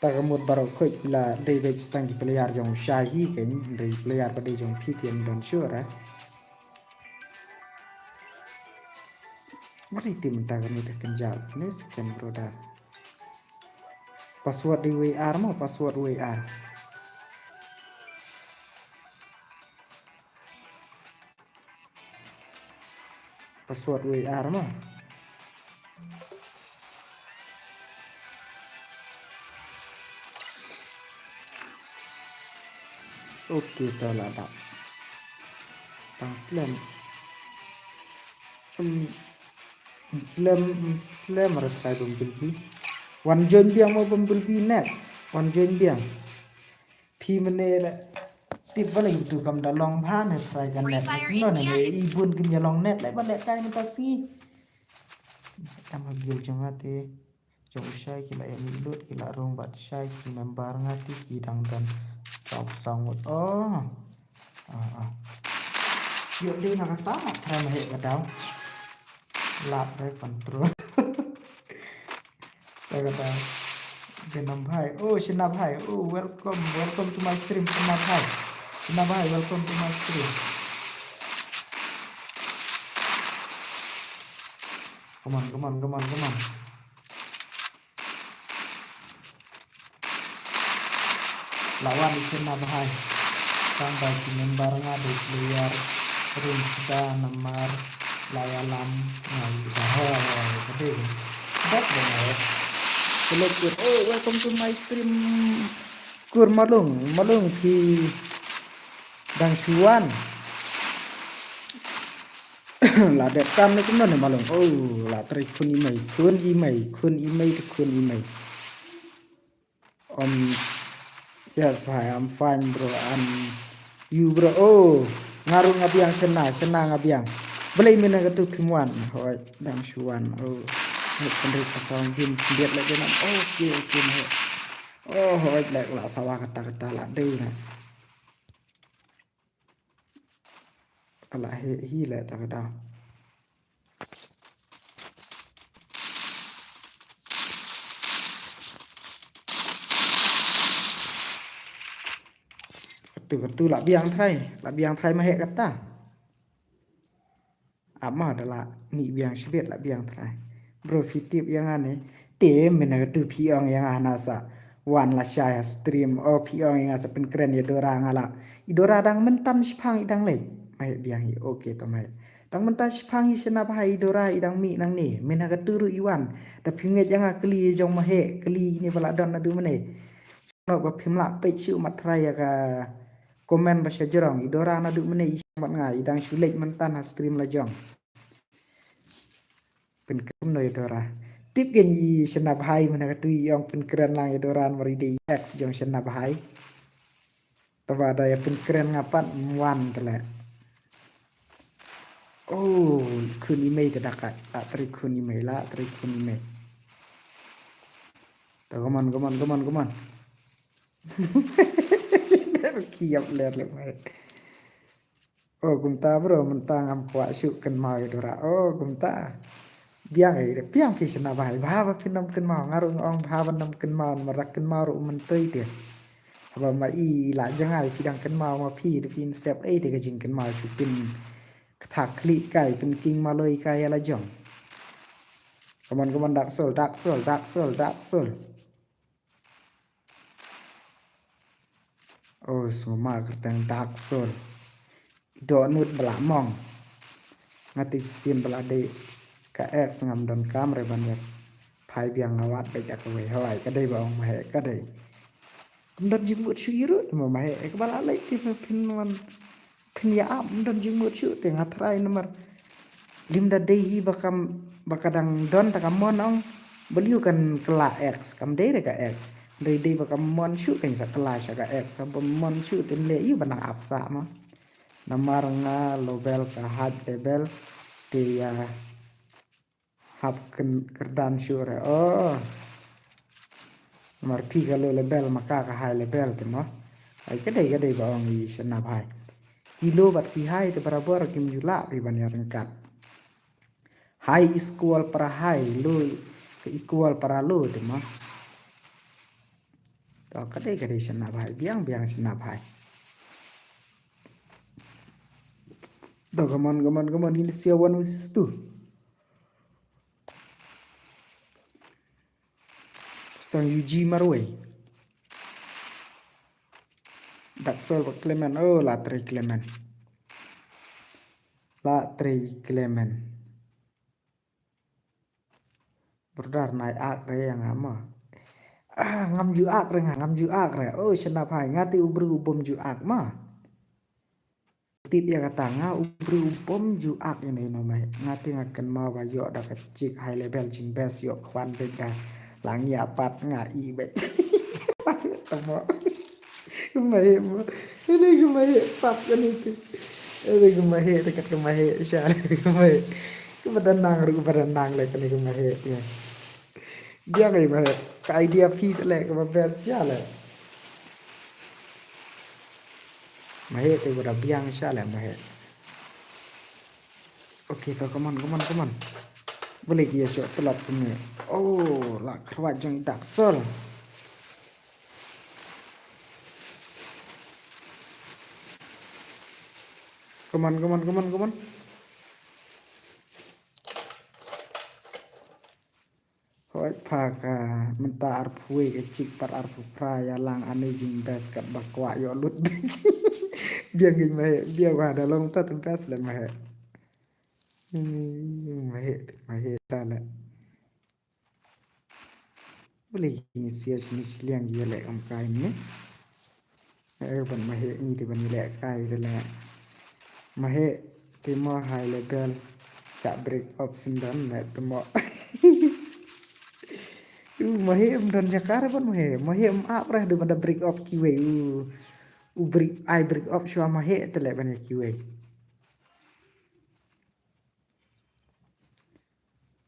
Ta ka mut baroh khoit la dei beit tang ki player jong u Shai hi keiñ, dei player ba dei jong phi te ym don sure eh. Mari te mynta ka mut ka kynjal ne scam brother. Password dei wei ar mo, password wei ar. Password wei ar mo. Okay, to la dap. Tang slem. Um, slem, slem, rat kai Bumblebee. Wan join biang mo Bumblebee next. Wan join biang. Phi mane la tip ba la YouTube kam da long bha ne try ka net. No ne ne i bun kim ya long net la ba net kai mynta sngi. Tam ha gil jong nga te. Jong u Shai ki la ïa mih lut ki la rung bad Shai ki member nga te ki dang don. Chok song ngut. Oh. Ah, ah. Yo dei na kata na try ma heh ka daw. Lap re control. Kata kata. Janam bhai. Oh, Shina bhai. Oh, welcome. Welcome to my stream, Shina bhai. Shina bhai, welcome to my stream. Come on, come on, come on, come on. La wan i Shina bhai. Tang ba ki member nga dei player ring sda namar la ïalam nga i da ho ho ka dei. Best ba nga. Hello, good. Oh, welcome to my stream. Kur Malung, Malung phi dang shu wan. La dep kam ne kumno ne Malung. Oh, la trei khun i mei, khun i mei, khun i mei te khun i mei. Um, yes bhai, I'm fine bro. And you bro? Oh, nga ruh nga biang, Shina, Shina nga biang. Balei mynta katu phim wan? Hooid, dang shu wan. Oh, hooid, pynrit ka sound, phim pynrit leh dei nam. Okay, okay, hooid. Oh, hooid, leh la sawa kata kata la dei na. Ka la hi hi leh ta ka daw. Katu katu la biang trai, la biang trai ma heh kata. Ama da la mih biang shibit la biang trai. Bro phi tip ïa nga ne. Te mynta katu phi ong ïa nga na sa wan la shai ha stream. Oh, phi ong ïa nga sa pynkren ïa Dora nga la. I Dora dang mynta shipang i dang leit. Ma heh biang hi. Okay to ma heh. Dang mynta shipang hi, Shina bhai, i Dora i dang mih nangne. Mynta katu ruh i wan. Da phi ngeit ïa nga, kylli ïa jong ma heh. Kylli ne ba la don naduh mynne. Sngewbha ba phim lah peit shuh mat trai ïa ka comment ba sha jrong. I Dora naduh mynne i shong bad nga, i dang shu leit mynta ha stream la jong. Pynkren noh ïa Dora. Tip kein i Shina bhai mynta katu i ong pynkren lang ïa Dora namar i dei i ex jong Shina bhai. Te ba da ïa pynkren nga pat ym wan te leh. Oh, khun i mei te da kat. La trei khun i mei, la trei khun i mei. Te come on, come on, come on, come on. Kiap ler leh mai. Oh, kumta bro, mynta ngam kwah shuh kynmaw ïa Dora. Oh, kumta. Biang ei, biang phi Shina bhai. Bha ba phin ym kynmaw. Nga ruh nga ong bha ban ym kynmaw, namar kynmaw ruh myntoi te. Haba ma i la jngai phi dang kynmaw ma phi, da phin sep ei te ka jingkynmaw shu pyn kthah khlieh kai, pynking maloi kai ïa la jong. Come on, come on, Dark Soul, Dark Soul, Dark Soul, Dark Soul. Oh, sngewma kyrteng Dark Soul. Dohnud ba la mong. Nga te shisien ba la dei ka ex ngam donkam re ban ïa phai biang, nga wad beit da kawei. Hooid, ka dei ba ong ma heh, ka dei. Kam don jingmut shuh ïa ruh ma ma heh, eh, kaba la leit te phin wan phin ïa ap, ym don jingmut shuh te nga trai namar lymda dei hi ba kam, ba ka dang don ta ka mon ong, balei kan kylla ex, kam dei re ka ex. Dei dei ba kam mon shuh kan sa kylla sha ka ex, ba mon shuh te leh ïa ba nang ap sah ma. Namar nga low level ka high level te ïa hap kyn-, kyrdan shuh re. Oh. Namar phi ka low level ma ka ka high level te mo. Ai ka dei, ka dei ba ong i Shina bhai. Ki low bad ki high te barabor, kim ju lah phi ban ïa ryngkat. High is equal para high, low ka equal para low te mo. To ka dei, ka dei Shina bhai, biang biang Shina bhai. To come on, come on, come on, ini sia one versus two. Stang U G marwei. Dark Soul bad Clement. Oh, la trei Clement. La trei Clement. Brother, nai ak re ïa nga ma. Ah, ngam ju ak re nga, ngam ju ak re. Oh, Shina bhai, nga te u briew u bym ju ak ma. Tip ïa kata, nga u briew u bym ju ak ïa ne no mai. Nga te nga kynmaw ba ïoh da ka chick high level jingbes, ïoh khwan beit da la ngi apat nga i beit. Tamo. Kumba heh mo. Ini kumba heh pat kane te. Ini kumba heh te, kat kumba heh sha. Kumba heh. Kumba da nang ruh, kumba da nang leh kane kumba heh te. Biang ei ma heh. Ka idea phi te leh kumba best sha leh. Ma heh te kumba da biang sha leh ma heh. Okay, to, come on, come on, come on. Balik ya syok telat kene. Oh, la khrwat jong dak sol. Come on, come on, come on, come on. Hoi pha ka mynta arphew ka chik pat arphew phra ya lang ani jing best kat ba kwah yo lut best. Biang ging mahe, biang wa da long ta tu best le mahe. Hmm, mahe, mahe ta le. Beli ni sia sini siliang dia le kam kai ni. Eh, ban mahe ni te ban le kai te le. Mahe te mo high level. Sa break up sendon le te mo. U mahe em don jakar ban mahe. Mahe em ap rah du ban da break up kiwei. U, u break, ai break up shwa mahe te le ban ya kiwei.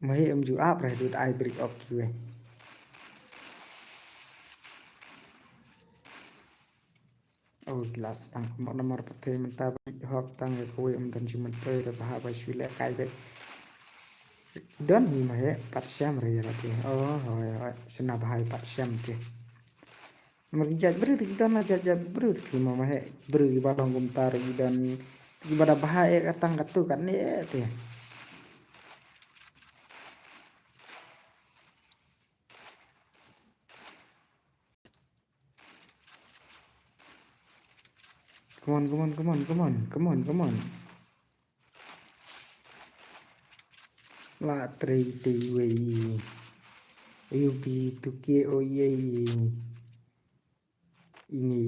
Mahe em ju ap rah du ai break up kiwei. Oh, glass ang kumno namar pate mynta ba hok tang ya kawei em don ju mynta da ba ha ba shu le kai be. Don hi mahe pat sham re ya te. Oh, hoi, hoi. Sna ba hai pat sham te. Namar ki jait briew te ki don la jait jait briew te ki mo mahe. Briew ki ba long kumta re ki don ki ba da ba hai ka tang ka tu kan ne te. Come on, come on, come on, come on, come on, come on. La trei te wei. U bi tu ke o ye. Ini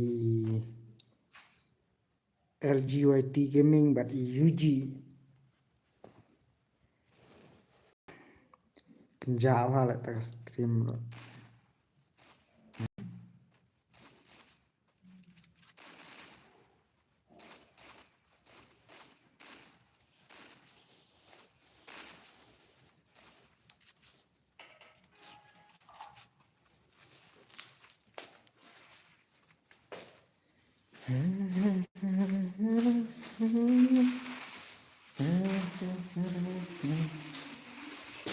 L G Y T Gaming bad U G. Pynjah wa la ta stream lo.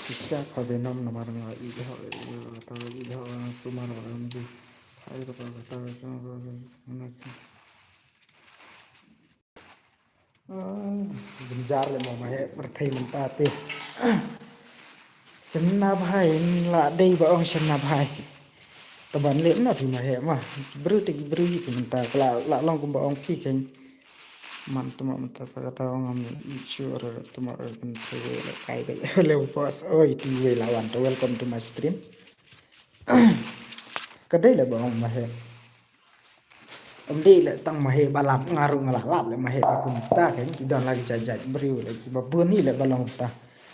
Shisha ka Venom namar nga i ho ta i ho sumar ba ngi. Hai ro ka ta sumar. Jynjar le mo mahe pyrthei mynta te. Shynna bha in la dei ba ong shynna bha. Taban le na phi mahe ma. Bru te bru te mynta la la long kumba ong phi ken. Man tuma mynta pa kata ong am ichu re tuma re kan te le kai be le boss oi ti we lawan to welcome to my stream. Ka dei le ba ong mahe. Em dei le tang mahe ba lap nga ruh nga la lap le mahe ba kumta kan ki don la ki jait jait briew le ki ba bun ni le ba long ta.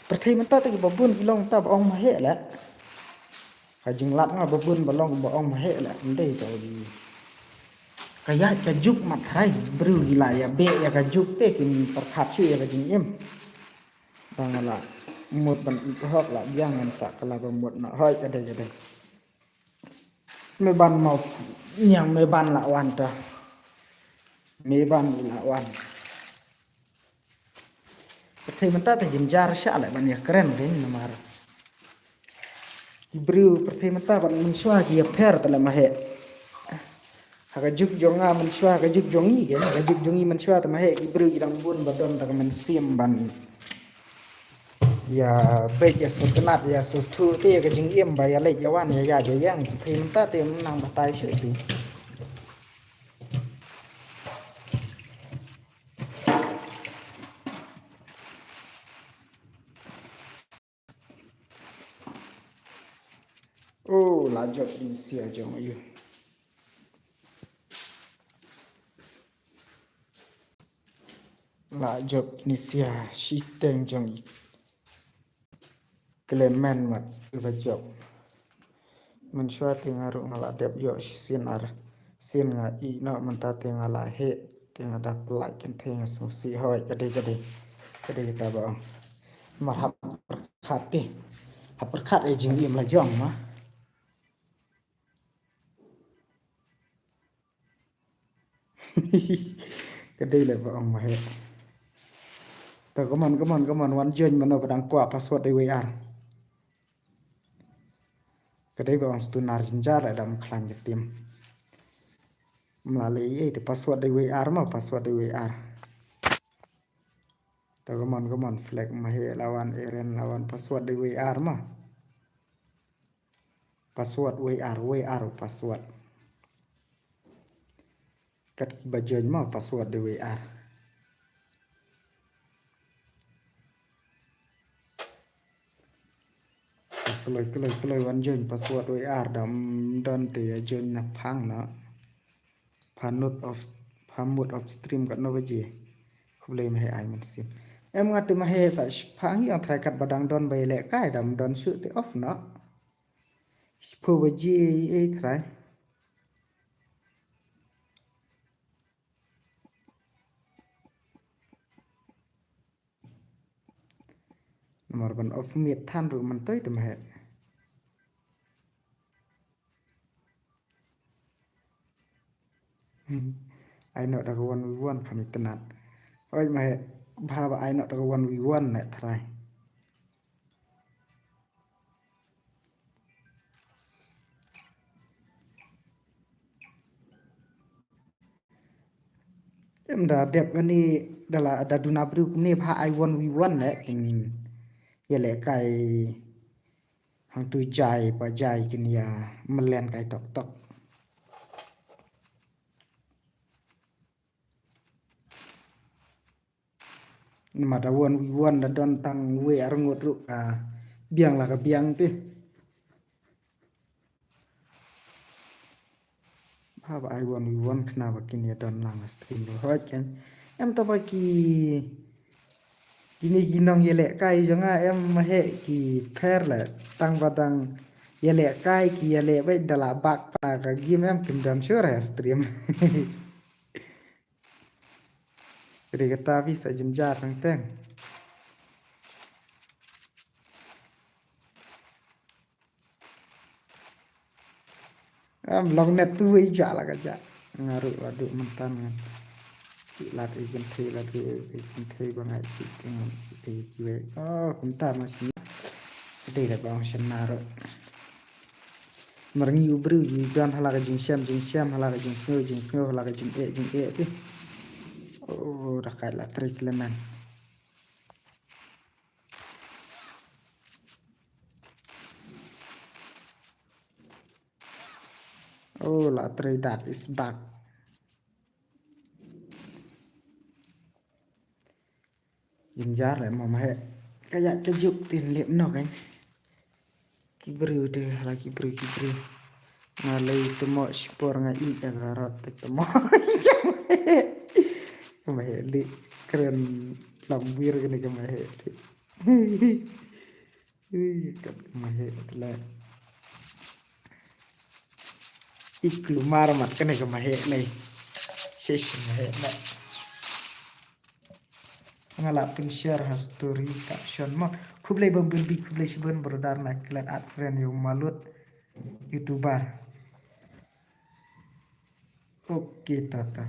Pyrthei mynta te ki ba bun ki long ta ba ong mahe le. Ka jinglap nga ba bun ba long ba ong mahe le em dei to di. Ka ïaid ka juk mat thrai briew ki la ïa beh ïa ka juk te kin pyrkhat shu ïa ka jingim. Ba nga la mut ban ïoh hok la biang ngan sa ka la ba mut na hoi ka dei ka dei. Me ban mau niang me ban la wan ta. Me ban la wan. Pyrthei mynta te jynjar sha le ban ïa kren rin namar. Ki briew pyrthei mynta ban mynshuwa ki ïa pher ta le mahe. Ha ka juk jong nga mynshuwa ha ka juk jong ngi ke ha ka juk jong ngi mynshuwa ta mahe ki briew ki dang bun ba don ta ka mynsiem ban. Ïa beit ïa sngewtynnat ïa sngewthuh te ïa ka jingim ba ïa leit ïa wan ïa ïa ïa ïang te mynta te nang batai shuh te. Oh, la jop in sia jong ayu. La jop in sia shiteng jong i. Klemen mat ba jop. Mynshuwa te nga ruh nga la dep ïoh shisien ar. Sien nga i noh mynta te nga la heh te nga da pynlait kynthei nga sngewsih hoi ka dei ka dei. Ka dei kata ba ong. Mar hap pyrkhat te. Hap pyrkhat ïa jingim la jong ma. Ka dei le ba ong mahe. Ta come on, come on, come on, wan join mano ba dang kwah password dei wei ar. Ka dei ba ong stunner jynjar la dam khlaiñ ka team. Mla lei ei te password dei wei ar ma, password dei wei ar. Ta ka mon ka mon flag ma he la wan eren la wan password dei wei ar ma. Password wei ar wei ar password. Kat ba join ma password dei wei ar. Kloi kloi kloi wan join password wei ar dam don te ya join na phang na. Pha note of pha mode of stream kat no baje. Khublei ma he ai man sim. Em nga te ma he sa phang yang try kat ba dang don ba ye leh kai dam don shu te off na. Shiphew baje ei try. Namar ban off mic than ruh man toi te ma he. Ai noh da ka one v one kham itynnat. Oi ma he bha ba ai noh da ka one v one ne try. Em da dep kani da la da duna briew kumne bha ai one v one ne kin ye leh kai hangtu jai pa jai kin ya melen kai tok tok. Namar da one v one da don tang wei ar ngut ruh ka biang la ka biang te. Bha ba ai one v one khnang ba kin ya don lang stream ruh hoi ken. Em ta ba ki kini ki nong ye leh kai jong nga em ma he ki pher le tang ba dang ye leh kai ki ye leh ba da la bak pa ka game em kin don sure stream. Ri kata phi sa jynjar tang teng. Am long net tu wei ja la ka ja. Nga ruh la duh mynta ngan. Ki lat i kynthei la duh i kynthei ba ngai ki ngan ki tei ki wei. Oh kumta ma sna. Dei da ba ong sna ruh. Mar ngi u briew ngi don ha la ka jingshem jingshem ha la ka jingsngew jingsngew ha la ka jingeh jingeh te. Oh da kai la trei ki la man. Oh la trei dat is back. Jynjar le mo ma he. Ka ïa ka juk tin lip no kan. Ki briew de la ki briew ki briew. Nga lei temo shipor nga ïa ka rot te temo. Ka ma he li kren lam wir kane ka ma he te. Ui, kat ka ma he te la. Ik lumar mat kane ka ma he lei. Shish ma he lei. Nga la pynshare ha story caption mo. Khublei bun bun bi khublei shibun brother na klet add friend ïa u Malut YouTuber. Okay tata.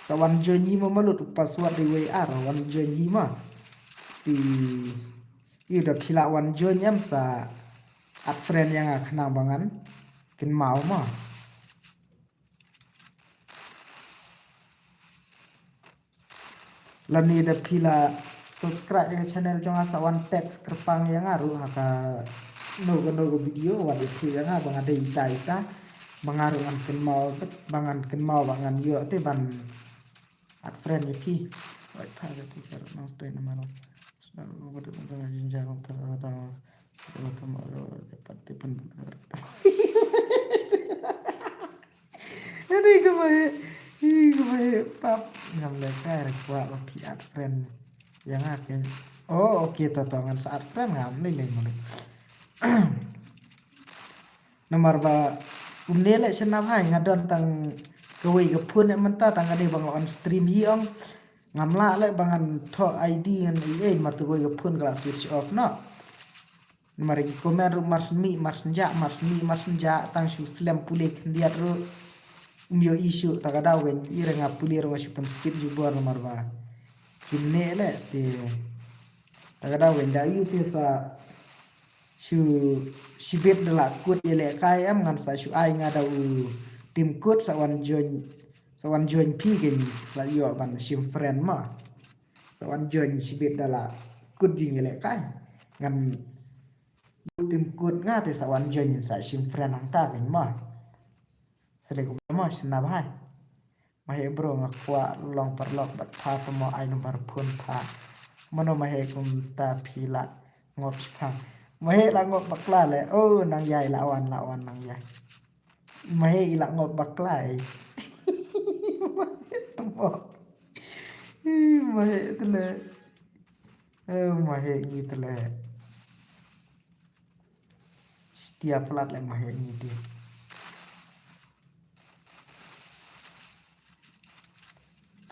Sa wan join hi ma Malut u password dei wei ar wan join hi ma. Ti ïa da phi la wan join em sa add friend ïa nga khnang ba ngan kynmaw ma. Lane da phi la subscribe ïa ka channel jong nga sa wan text kyrpang ïa nga ruh ha ka no ka no ka video wan ïa phi ïa nga ba nga dei ita ita ba nga ruh ngan kynmaw ba ngan kynmaw ba ngan ïoh te ban add friend ïa phi. Wait pha ka ti ka ruh nang stay na mano. Sna ruh ka ruh nang jinjang ruh ta ruh ta ruh ta ruh ta ruh ta ruh ta ruh. Ani ka ma he, i ka ma he pap ngam le kai re kwah ba phi add friend. Ïa nga ke. Oh, okay to to ngan sa add friend ngam ni le mano. Namar ba kumne le shen nam hai nga don tang kawei ka phone ne mynta tang kane ba nga on stream hi ong. Ngam lah le ba ngan thoh I D ngan ei ei mar tu kawei ka phone ka la switch off no. Namar ki comment ruh mar sni mar snja mar sni mar snja tang shu slem pule khyndiat ruh. Ym ïohi shuh, ta ka daw kein i re nga pule ruh nga shu pynskip jubor namar ba kim neh leh te. Ta ka daw kein da ïohi te sa shu shibit da la kut ïalehkai em, ngan sa shu ai nga da u tim kut sa wan join, sa wan join phi kein, la ïoh ban shim friend ma. Sa wan join shibit da la kut jingïalehkai. Ngan u tim kut nga te sa wan join sa shim friend hangta kein ma. Sa leh kumno mo, shna bha. Mahe bro, nga kwah long paralok bad pha, to mo ai number phone pha. Mano mahe kumta phi la ngop shipang? Mahe la ngop bakla le. Oh, nang ïai la wan, la wan nang ïai. Mahe i la ngop bakla ei. Mahe to mo. Ih, mahe to le. Eh, mahe ngi to le. Stia plat le mahe ngi ti.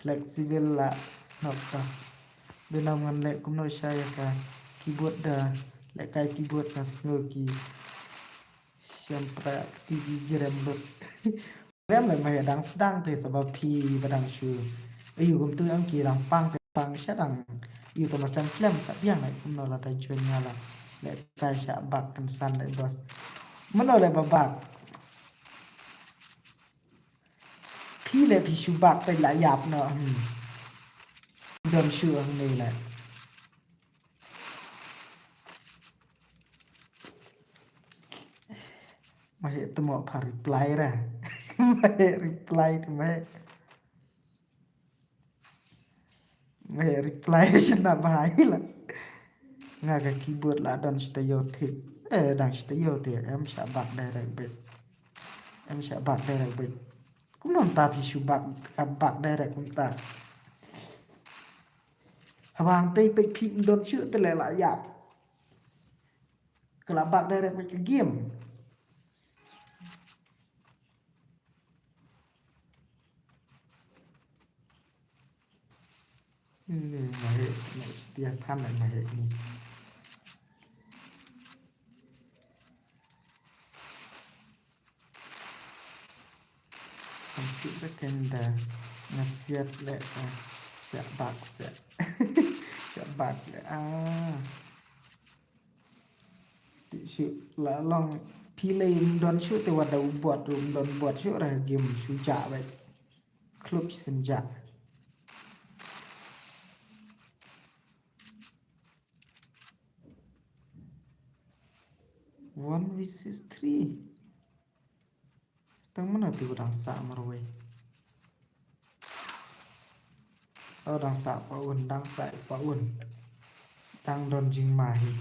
Flexible la nokta. Duna ngan leh kumno sha ïa ka keyboard da lehkai keyboard na sngew ki. Siam pra ti ki jerem lut. Rem le mahe dang sdang te sa ba phi ba dang shu. Ayu kumtu em ki dang pang te pang sha dang. Yu to ma slem slem sa biang le kumno la da join nga la. Lehkai sha bak kan san le boss. Mano le ba bak. Phi le phi shu bak peit la ïap noh, hmm. Don shu hangne le. Mahe to mo pha reply ra. Mahe reply to mahe. Mahe reply shna bha hi la. Nga ka keyboard la don shita ïoh thik. Eh, dang shita ïoh thik. Em sha bak direct beit. Em sha bak direct beit. Kumno mynta phi shu bak, bak direct mynta. Haba hangtei peit phi ym don shuh te le la ïap. Ka la bak direct beit ka game. Ni mahe, ni setia than ni mahe ni. Kan tip da ken da nga siat le, eh, siat bak siat. Siat bak le, ah. Ti shu la long phi le ym don shuh te wat da u bot ruh ym don bot shuh ra game shu jah beit. Klub shen jah. One versus three. Tang mana tu dang sah marwei. Oh, dang sah pa un, dang sah pa un. Dang don jingma hi.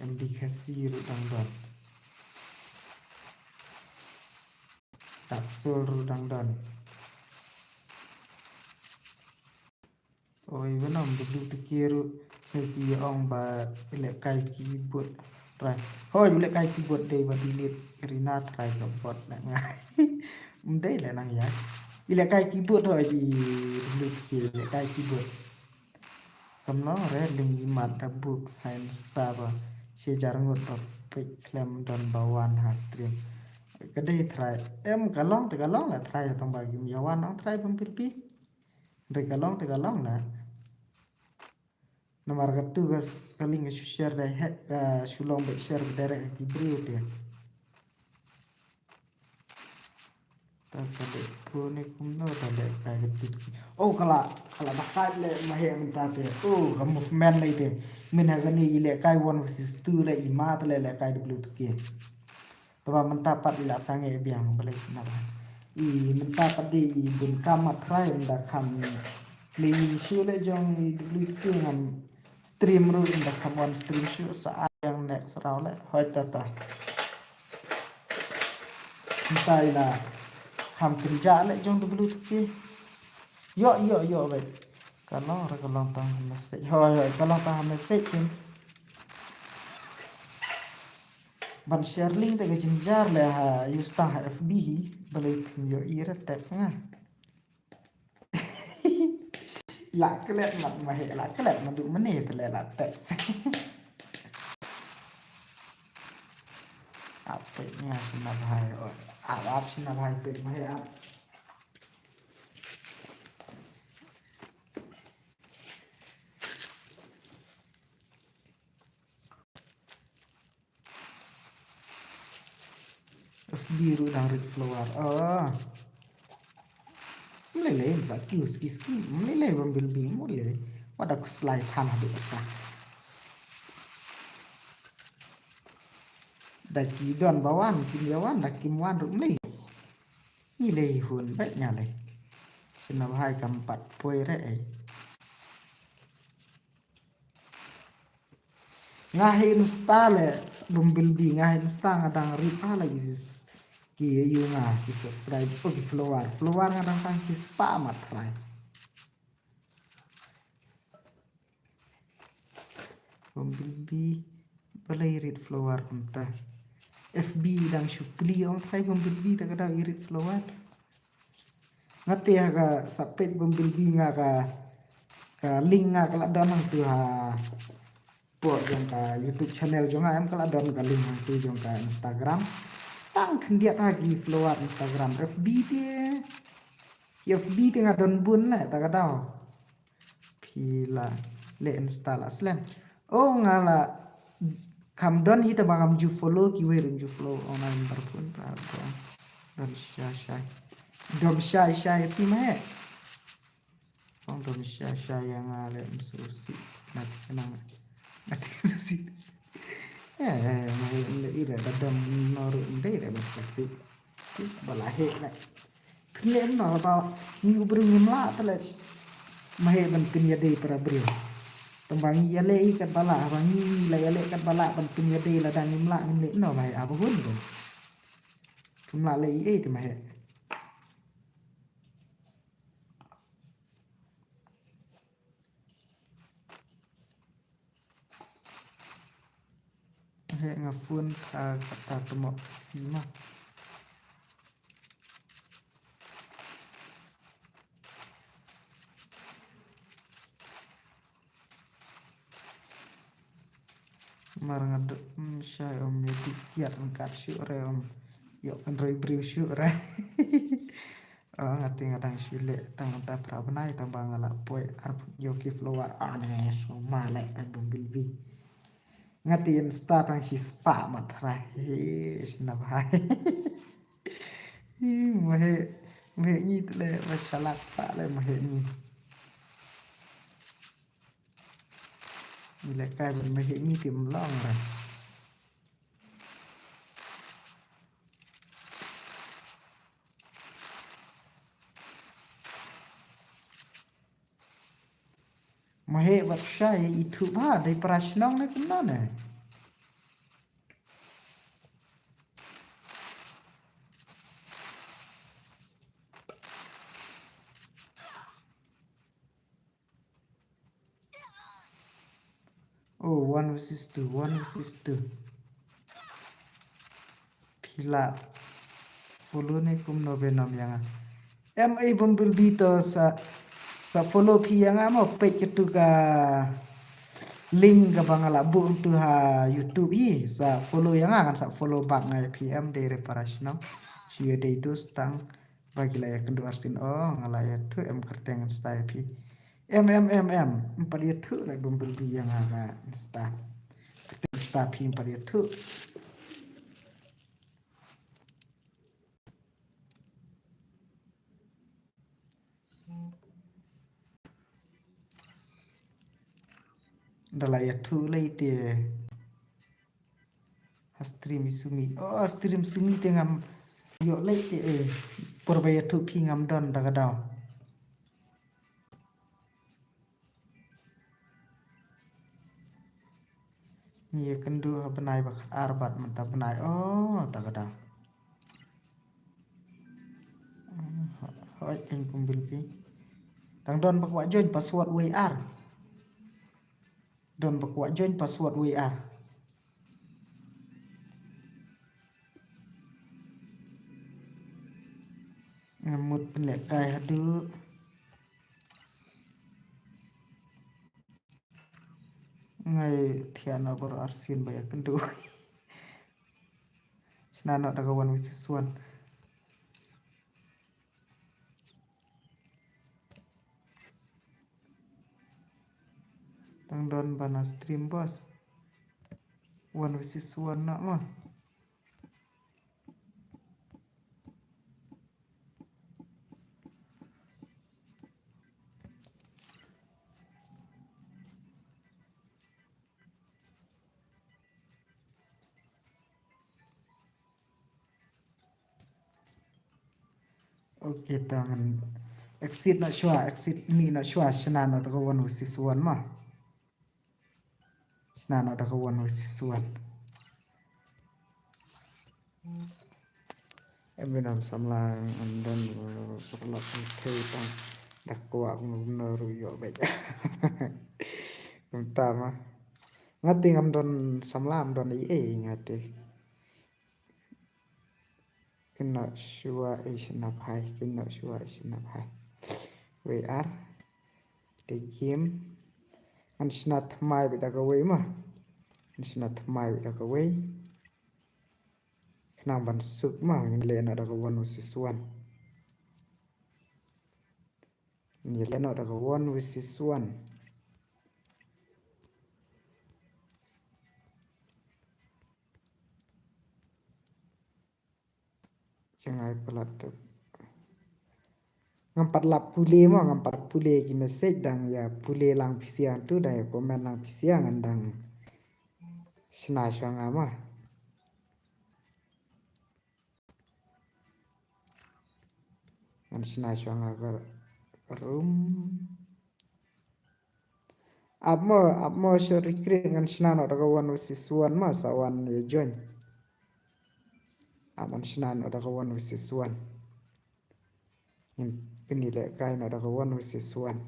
M D Khasi ruh dang don. Dark Soul ruh dang don. Oi, ba nang W T K ruh, ngi ki ong ba i lehkai keyboard trai. Hoi, i lehkai keyboard dei ba delete Rina trai ka bot na nga. Ym dei le nang ïa. I lehkai keyboard hoi i W T K i lehkai keyboard. Kam long re ling i mat da buk ha Insta ba. Shi jar ngut ba peit khlem don ba wan ha stream. Ka dei trai. Em ka long te ka long la trai tang ba gim ïa wan ong trai bym pil pi. Re ka long te ka long la. Namar katu ka s-, ka link ka shu share da heh, ka shu long beit share direct ha ki briew te. Ta ka dei phone kumno ta lehkai ka tut ki. Oh, ka la, ka la bakai le mahe mynta te. Oh, ka movement le te. Mynha kane i lehkai one versus two le i ma te le lehkai W T K. Te ba mynta pat i la sangeh biang balei na ba. I mynta pat dei i bun kam ma trai ynda kham. Lei i shu le jong i W T K ngam stream ruh ynda kham wan stream shu sa ai yang next round le. Hoi ta ta. Mynta i la kham kynjah le jong W T K. Ïoh, ïoh, ïoh, wait. Ka long re ka long tang ha message. Hoi, hoi, ka long tang ha message kin. Ban share link te ka jynjar le ha use tang ha F B hi. Balei phim ïohi re text nga. La klet mat mahe, la klet naduh mynne te le la text. Apek nga sngewbha oi. Ap ap shin na bhai, peit bhai ap. F B ruh dang rit follower. Oh. Mlei lei sa kiu ski ski. Mlei lei Bumblebee mlei. Wada khuslai than haduh kata. Da ki don ba wan, kim ïa wan, da kim wan ruh mlei. Ngi lei hun bad nga lei. Shin na bhai kam pat poi re ai. Nga ha Insta le, Bumblebee, nga ha Insta nga dang rit ha la ki sis. Ki ïa ïu nga, ki subscribe, oh, ki follower. Follower nga dang tang shispah mat trai. Bumblebee, balei rit follower kumta. F B dang shu plie ong trai Bumblebee ta ka dau i rit follower. Nga te ha ka sa peit Bumblebee nga ka, ka link nga ka la don hangtu ha port jong ka YouTube channel jong nga, em ka la don ka link hangtu jong ka Instagram. Tang khyndiat ha ki follower Instagram, F B te. Ki F B te nga don bun le ta ka dau. Phi la leh Insta la slem. Oh, nga la kham don hi ta ba ngam ju follow, kiwei ruh ju follow. Oh, nga number phone pa don. Don shai shai. Don shai shai phi ma he. Ong don shai shai ïa nga le msusi. Nat kenang. Nat susi. Eh, ma he inde ire da don nor inde ire msusi. Ba la heh leh. Pynleh noh ba ngi u briew ngim lah te leh. Ma heh ban pynïadei para briew. Tang ba ngi ïaleh hi katba lah, ba ngi la ïaleh katba lah ban pynïadei, lada ngim lah ngin leh noh ma heh, aba hun bun. Kim lah leh ei ei te ma heh. He nga phone ka kata temo sima. Mar nga duk, mm, shai om ïa duk kiat ngkat shuh re om. Ïoh kan roi briew shuh re. Oh, nga te nga dang shu leh tang ta phra bnai tang ba nga la poi arphew ïoh ki follower. Ane suma leh ai Bumblebee. Nga te Insta tang shispah mat phra. He, sna bhai. Hi, ma he, ma he ngi te leh, ma shalak pa leh, ma he ngi. Ngi leh kai ban ma he ngi te mlong ra. Ma he bad shai ithuh ba dei para shnong ne kumno ne. Oh, one versus two, one versus two. Phi la follow ne kumno Venom ïa nga. Em ei Bumblebee to sa, sa follow phi ïa nga mo, peit katu ka link kaba nga la buh tu ha YouTube hi, sa follow ïa nga kan sa follow back nga ïa phi em dei re para shnong. Shu ïa dei dus tang. Ba ki la ïa kynduh arsien, oh, nga la ïathuh em kyrteng Insta ïa phi. Em, em, em, em. Em pat ïathuh la Bumblebee ïa nga ka Insta. Kyrteng Insta phi em pat ïathuh. Da la ïathuh lei te. Ha stream i sumi. Oh, ha stream sumi te ngam ïoh leh te, eh. Por ba ïathuh phi ngam don da ka daw. Ngi ïakynduh ha bnai ba khatar bad mynta bnai. Oh, ta ka daw. Hooid, ïeng kumbil phi. Dang don ba kwah join password wei ar. Don ba kwah join password wei ar. Nga mut pynlehkai haduh. Ngai thiah na bor arsien ba ïakynduh. Shna noh da ka one versus one. Dang don ba na stream boss. One versus one na ma. Okay, tang exit na shwa, exit ni na shwa, shna na da ka one versus one ma. Shna na da ka one versus one. Em binam samla am don perlak thei tang da kwah kumno ru yo bek. Kumta ma. Ngati ngam don samla am don i e ngati. Kino shwa i shnap hai, kino shwa i shnap hai. Wei ar. Te game. Ngan shna thymmai beit da kawei ma. Ngan shna thymmai beit da kawei. Khnang ban suk ma, ngin leh noh da ka one versus one. Ngin leh noh da ka one versus one. Jngai palat tu. Ngam pat lap pule mo, ngam pat pule ki message, dang ïa pule lang phi siang tu, dang ïa comment lang phi siang, ngan dang shna shwa nga mo. Ngan shna shwa nga ka room. Ap mo, ap mo sha recruit, ngan shna noh da ka one versus one ma, sa wan ïa join. Ap ngan shna noh da ka one versus one. Ngin pyni lehkai noh da ka one versus one.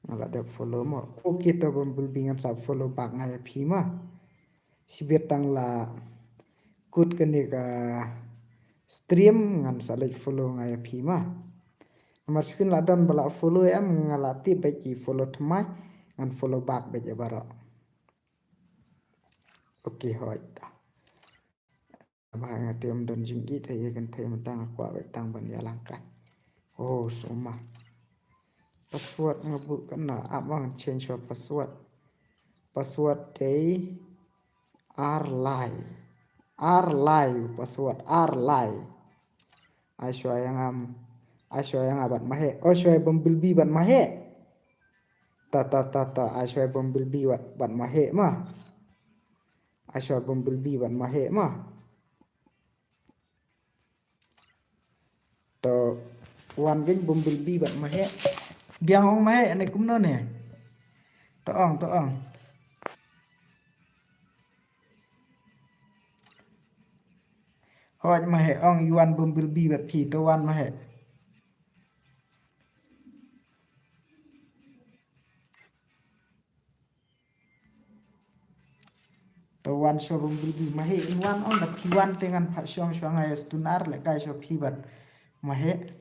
Nga la dep follow mo. Okay, to Bumblebee ngan sa follow back nga ïa phi ma. Shibit tang la kut kane ka stream ngan sa leit follow nga ïa phi ma. Namar shisien la don ba la follow em, nga la tip beit ki follow thymmai, ngan follow back beit ïa baroh. Okay, hooid. Ba nga te ym don jingïeit ha ïa kynthei mynta nga kwah beit tang ban ïalang kai. Oh, suma. Password nga buh kane, ap ma ngan change shuwa password. Password te ar lai. Ar lai password, ar lai. Ai shuwa ïa nga, ai shuwa ïa nga bad Maheh. Oh, shuwa ïa Bumblebee bad Maheh. Ta, ta, ta, ta, ai shuwa ïa Bumblebee bad, bad Maheh ma. Ai shuwa Bumblebee bad Maheh ma. To wan kein Bumblebee bad Maheh. Biang ong Maheh, ane kumno ne. To ong, to ong. Hooid Maheh, ong ïa wan Bumblebee bad phi, to wan Maheh. To wan sha Bumblebee, Maheh in wan ong, da phi wan te ngan phah shong shuwa nga ïa Stunar, lehkai sha phi bad Maheh.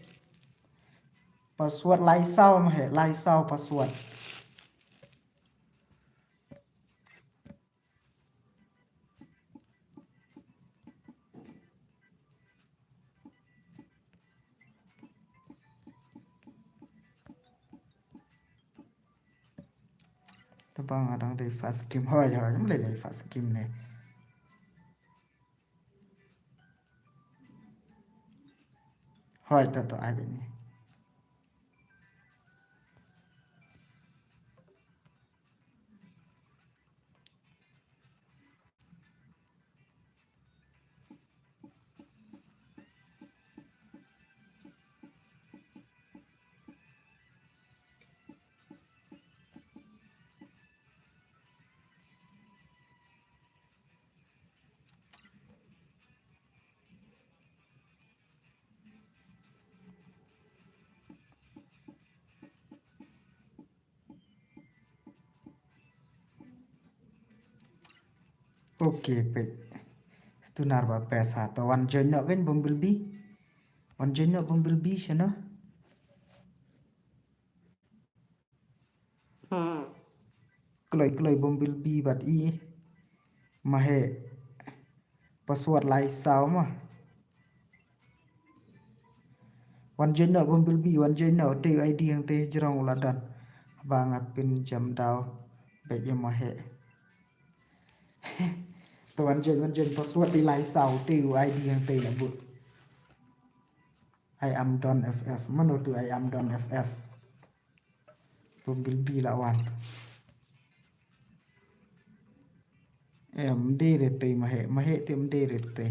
Password lai saw Maheh, lai saw password. Te ba nga dang dei fast game, hooid, hooid, ngam lei dei fast game ne. Hooid, ta to ai beit ne. Okay, peit. Stunar ba pesa to wan join noh kein Bumblebee. Wan join noh Bumblebee shano. Kloi kloi Bumblebee bad i. Maheh. Password lai saw ma. Wan join noh Bumblebee, wan join noh, te u I D hangte jrong u la don. Ba nga pynjam daw. Bad ïa Maheh. Te wan join, wan join, password i lai saw, te u I D hangte la bud. I am Don F F. Mano tu I am Don F F? Bumblebee la wan. Em, ym dei re te Maheh, Maheh te ym dei re te.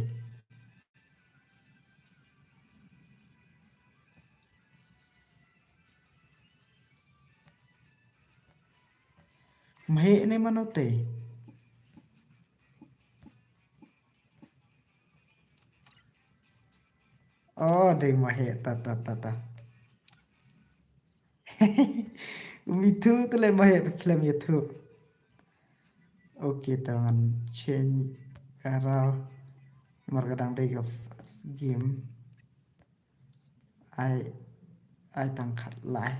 Maheh ne mano te? Oh, dei Maheh, ta, ta, ta, ta. Um ithuh te lei Maheh, te khlem ïathuh. Okay, te ngan change ka rau. Namar ka dang dei ka first game. Ai, ai tang khatlai.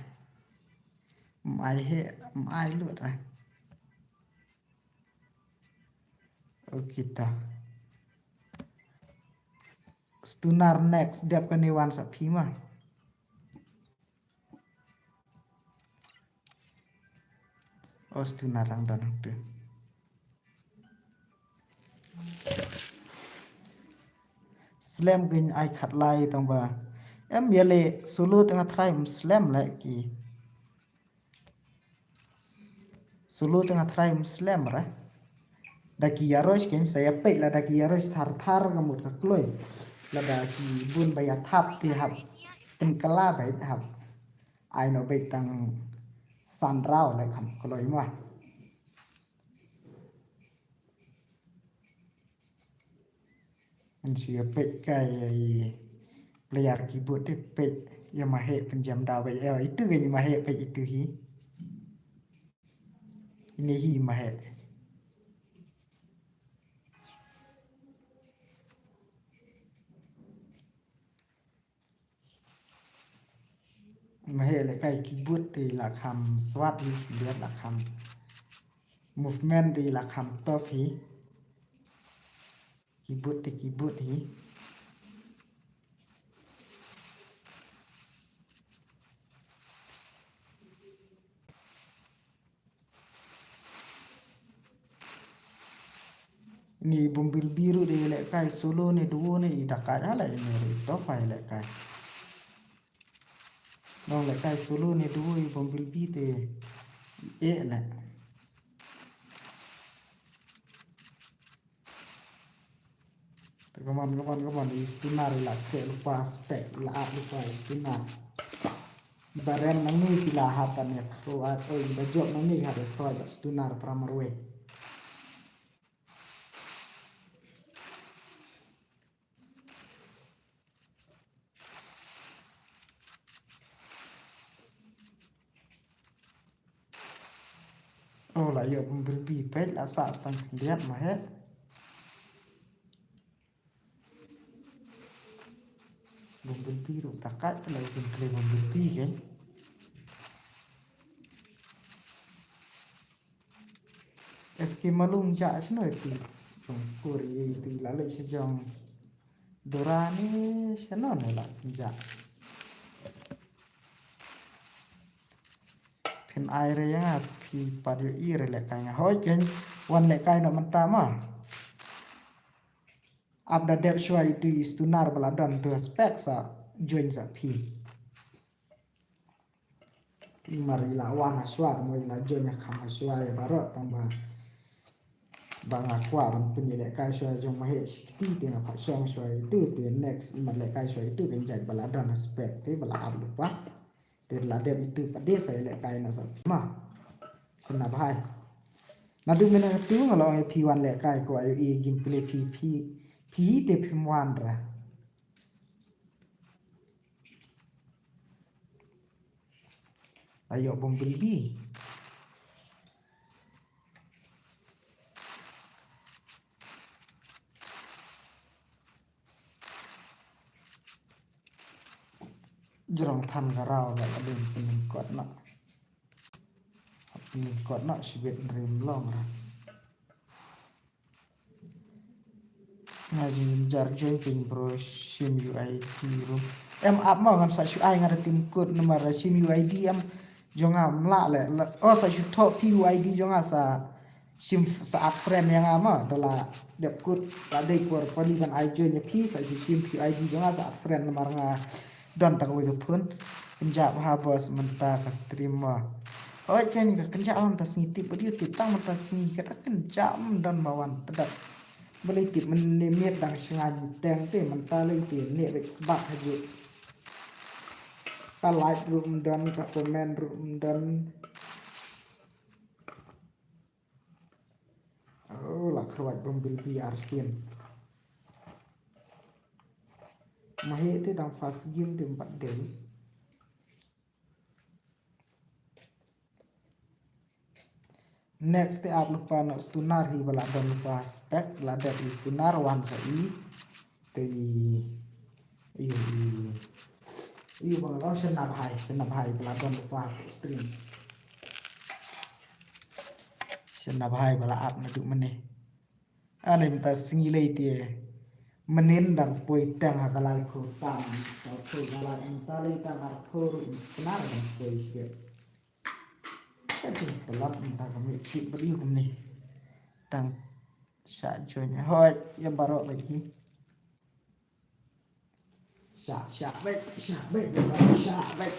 Ym ai heh, ym ai lut ai. Okay ta. Stunner next, dep kane wan sa phi ma. Oh, Stunner dang don hangtu. Slem kein ai khatlai tang ba. Em ïa leh solo te nga try ym slem leh ki. Solo te nga try ym slem re. Da ki ïa rush kein sa ïa peit lada ki ïa rush thar thar ka mut ka kloi. Lada ki bun ba ïa thap te hap pynkylla beit hap. Ai noh beit tang san rau leh kham kloi ma. Ngan shu ïa peit kai ïa i player keyboard te peit ïa Maheh pynjam daw beit ïa itu kein Maheh peit itu hi. Ine hi Maheh. Maheh lehkai keyboard te la kham swat hi, keyboard la kham movement te la kham tough hi. Keyboard te keyboard hi. Ni Bumblebee ruh dei lehkai solo ne duo ne i da kai ha la ini ruh tough hi lehkai. Nong lehkai solo ne duo i Bumblebee te i eh ne. Te kaman, kaman, kaman, i Stunner i la khreh lypa spec, la ap lypa i Stunner. Ba rem nangne ki la hap ban ïa khroh, oi, ba jop nangne hap ïa khroh bad Stunner para marwei. Oh, la ïoh Bumblebee peit la sah stang khyndiat Maheh. Bumblebee ruh da kat la ïoh Bumblebee kan. S K Malung ja shano ïa phi? Jong kur ïa phi la leit sha jong Dora ne shano ne la ja. Phin ai re ïa nga phi pat ïohi re lehkai nga hoi ken wan lehkai noh mynta ma. Ap da dep shuwa itu i Stunner ba la don tu spec sa join sa phi. Mar i la wan ha shuwa mo i la join ha kham ha shuwa ïa baroh tang ba. Ba nga kwah ban pyn ïa lehkai shuwa jong Maheh shi kti te nga pat shong shuwa itu te next i mat lehkai shuwa itu kan jait ba la don ha spec te ba la ap lypa. Te la dep itu pat de sa ïa lehkai na sa phi ma. Sa na bhai. Naduh mynne tu nga la ong ïa phi wan lehkai ko ayo i gameplay phi phi phi te phim wan ra. Ayo Bumblebee. Jrong than ka raw la ka ding pynning kot na. Ni kot na shibit rim long ra. Nga jingjar join pin bro, shim U I D ruh. Em ap ma ngan sa shu ai nga da tim kut namar shim U I D em jong nga mla le. Oh sa shu thoh phi U I D jong nga sa shim sa add friend ïa nga ma da la dep kut la dei por pali ban ai join ïa phi sa shu shim phi U I D jong nga sa add friend namar nga don tang wei ka phone. Kynjah bha boss mynta ka stream ma. Oi ken ka kynjah mynta sngi tip ba dei tip tang mynta sngi ka da kynjah don ma wan tdap. Balei tip mynne miet dang shngain teng te mynta lei te ne bek sbak haji. Ka like ruh mdon ka comment ruh mdon. Oh la khruat bom bilbi arsien. Mahe te dang fast game te empat dei. Next te ap lypa noh Stunner hi ba la don lypa spec la dep i Stunner wan sa i te i i i ba la shen nap hai shen nap hai ba la don lypa stream shen nap hai ba la ap na du mane. Ani mynta sngi lei te. Mynnin dang poi tang ha ka lai phew tam. Sa phew ka lai mynta lei tang ar phew ruh knar dang poi sbet. Ka jingtlot mynta ka mih tip bad ïa kumne. Tang shah join hoi ïa baroh bad hi. Shah shah bad shah bad shah bad.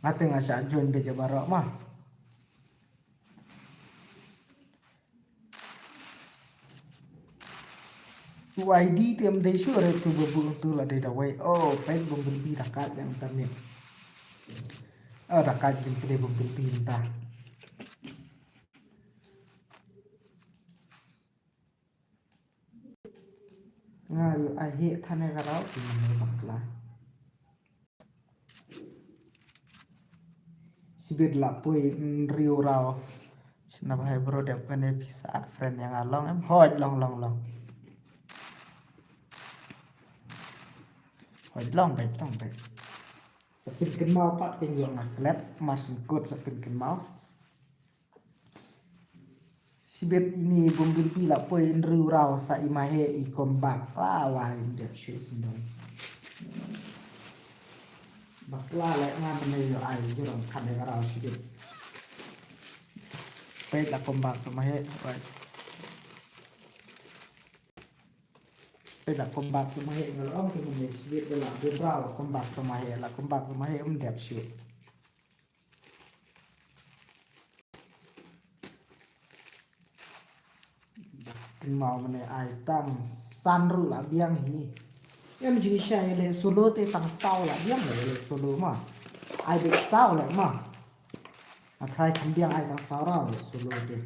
Nga te nga shah join bad ïa baroh ma. U I D te em dei shuh re tu ba bu tu la dei da wei. Oh, peit bom bilbi da kat ïa mynta miet. Oh, da kat ïa mynta bom bilbi mynta. Nga ïoh ai heh than ïa ka raw ki mane bakla. Sibit la poi hynriew raw. Sngap bha bro dep kane phi sa add friend ïa nga long em hoi long long long. Hoi long beit long beit. Sa pynkynmaw pat kin ïoh nga klet mar sngkut sa pynkynmaw. Sibit ini bom bilbi la poi hynriew raw sa i Mahe i comeback la wai ym dep shuh sngewdon. Bakla leh nga mynne ïoh ai jrong kane ka raw sibit. Peit la comeback sa Mahe wai. Peit la comeback sa Mahe nga la ong te mynne sibit la bun raw la comeback sa Mahe la comeback sa Mahe ym dep shuh. Kynmaw mynne ai tang san ruh la biang hini. Em jingshisha ïa leh solo te tang saw la biang ïa leh solo ma. Ai beit saw leh ma. Nga try kham biang ai tang saw raw leh solo te.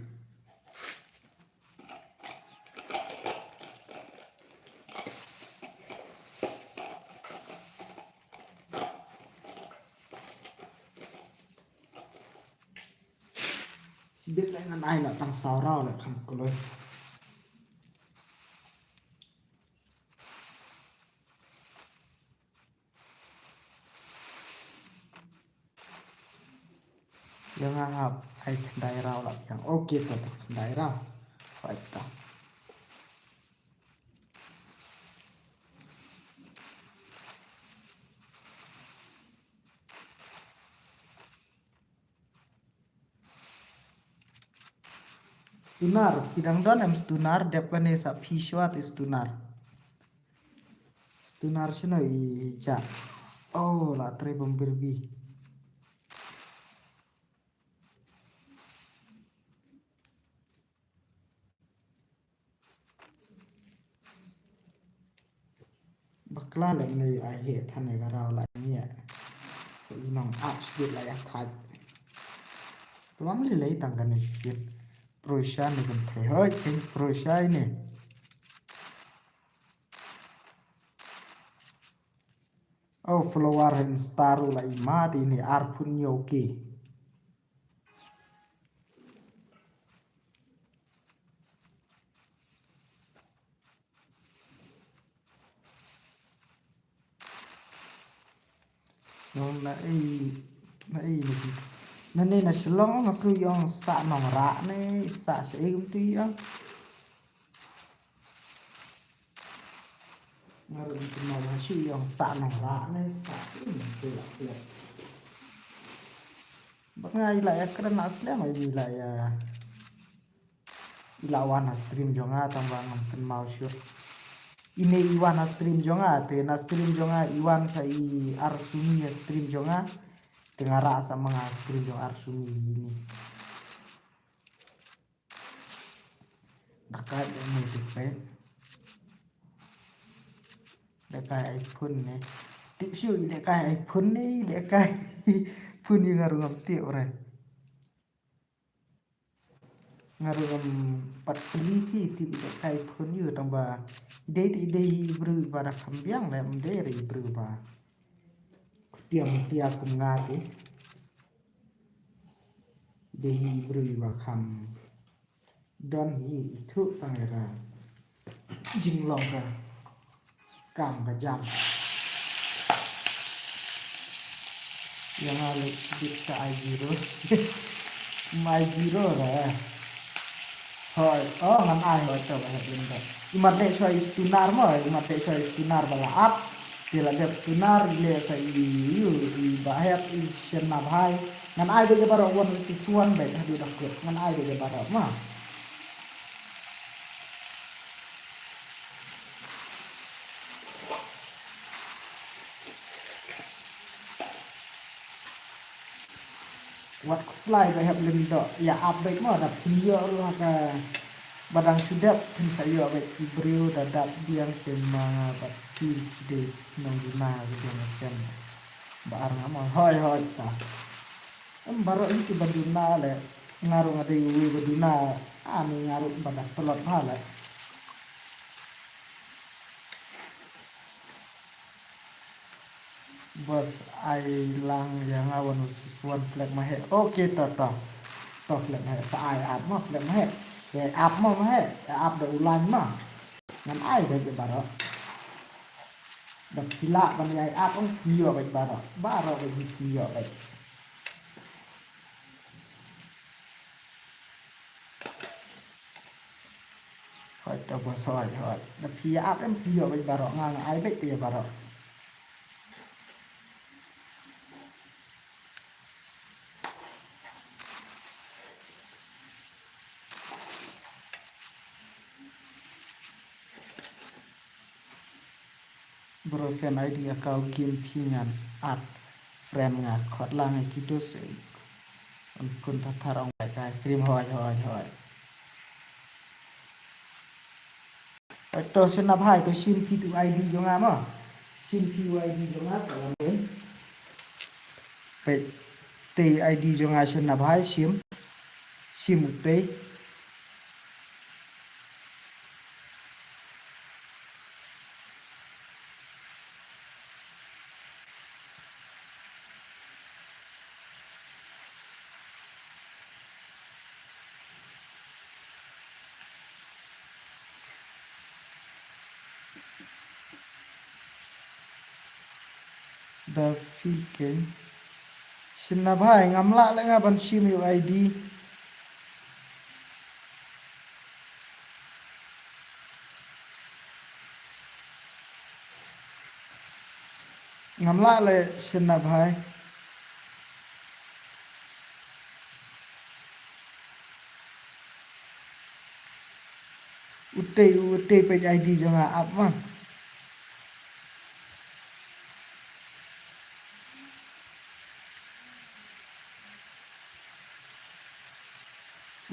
Sibit leh ngan ai la tang saw raw leh kham kloi. Ïa nga hap ai khyndai raw la biang. Ok to to khyndai raw. Right to. Stunner, phi dang don em Stunner, dep kane sa phi shuwa te Stunner. Stunner shano i ja. Oh, la trei bom bilbi. Bakla leh ne ai heh than ïa ka raw la ngi. Sa i nong ap sbit la ïa thait. Tymam lei lei tang kane sbit. Prusha ne kan thei hoi ken Prusha ne. Oh, follower Insta ruh la i ma te ne arphew hynñiew K. Nong na ei, na ei na di. Na ne na Shillong nga shu ïoh sah nong rah ne, sah sha ei kumtu ïoh. Nga ruh kumtu na shu ïoh sah nong rah ne, sah sha ei kumtu ïoh. Ba nga i la ïa kren na slem i la ïa. I la wan ha stream jong nga tang ba ngam kynmaw shuh. Ine i wan ha stream jong nga te na stream jong nga i wan sa i ar sumi ha stream jong nga. Te nga rah sa ma nga ha stream jong ar sumi ine. Dakai de me te pe. Dakai iPhone ne. Tip shuh i dakai iPhone ne, i dakai phone ïa nga ruh ngam tip re. Nga ruh ngam pat pynlip ïa tip ïa kai phone ïa tang ba i dei i dei i briew ba da kham biang leh, ym dei re i briew ba khtiam khtia kum nga te. I dei i briew ba kham don hi i thuh tang ïa ka jinglong ka kam ka jam. Ïa nga leh bit ka ai zero. Mai zero re. Hoi, oh ngan ai hoi to ba hep lim ba. I mat dei shoi tunar mo, i mat dei shoi tunar ba la ap. Te la dep tunar i leh sa i yu i ba hep i shen na bhai. Ngan ai dei baroh wan si suan dei hadu da kut. Ngan ai dei baroh ma. Wat khuslai ba hep lyndoh ïa ap beit mo da phin ïoh ruh ha ka ba dang shu dep phin sa ïoh beit ki briew da dap biang te ma nga ba ki dei nongduna ki dei ngasem ba ar nga mo hoi hoi ta. Em baroh hi ki ba duna le nga ruh nga dei uwei ba duna ani nga ruh ba da tlot bha le. Bos ai lang ïa nga wan u siswan flek ma he. Okay to to. To flek ma he sa ai ap ma flek ma he. Ai ap ma ma he. Ai ap da u lang ma. Ngan ai da ke baroh. Da pila ban ai ap ong pio bait baroh. Baroh bait pio bait. Hoi to bos hoi hoi. Da phi ap em phi ïoh bad baroh nga nga ai bad te baroh. Bro send I D account game phi ngan add friend nga khot lang ïa ki dos. Un kun thathar ong bai kai stream hoi hoi hoi. Hoi to shin na bhai to shim phi tu I D jong nga mo. Shim phi u I D jong nga sa wan den. Peit te I D jong nga shin na bhai shim. Shim u te. Da phi ken. Shin na bhai ngam lah leh nga ban shim ïa u I D. Ngam lah leh shin na bhai. Utei utei peit I D jong nga ap ma.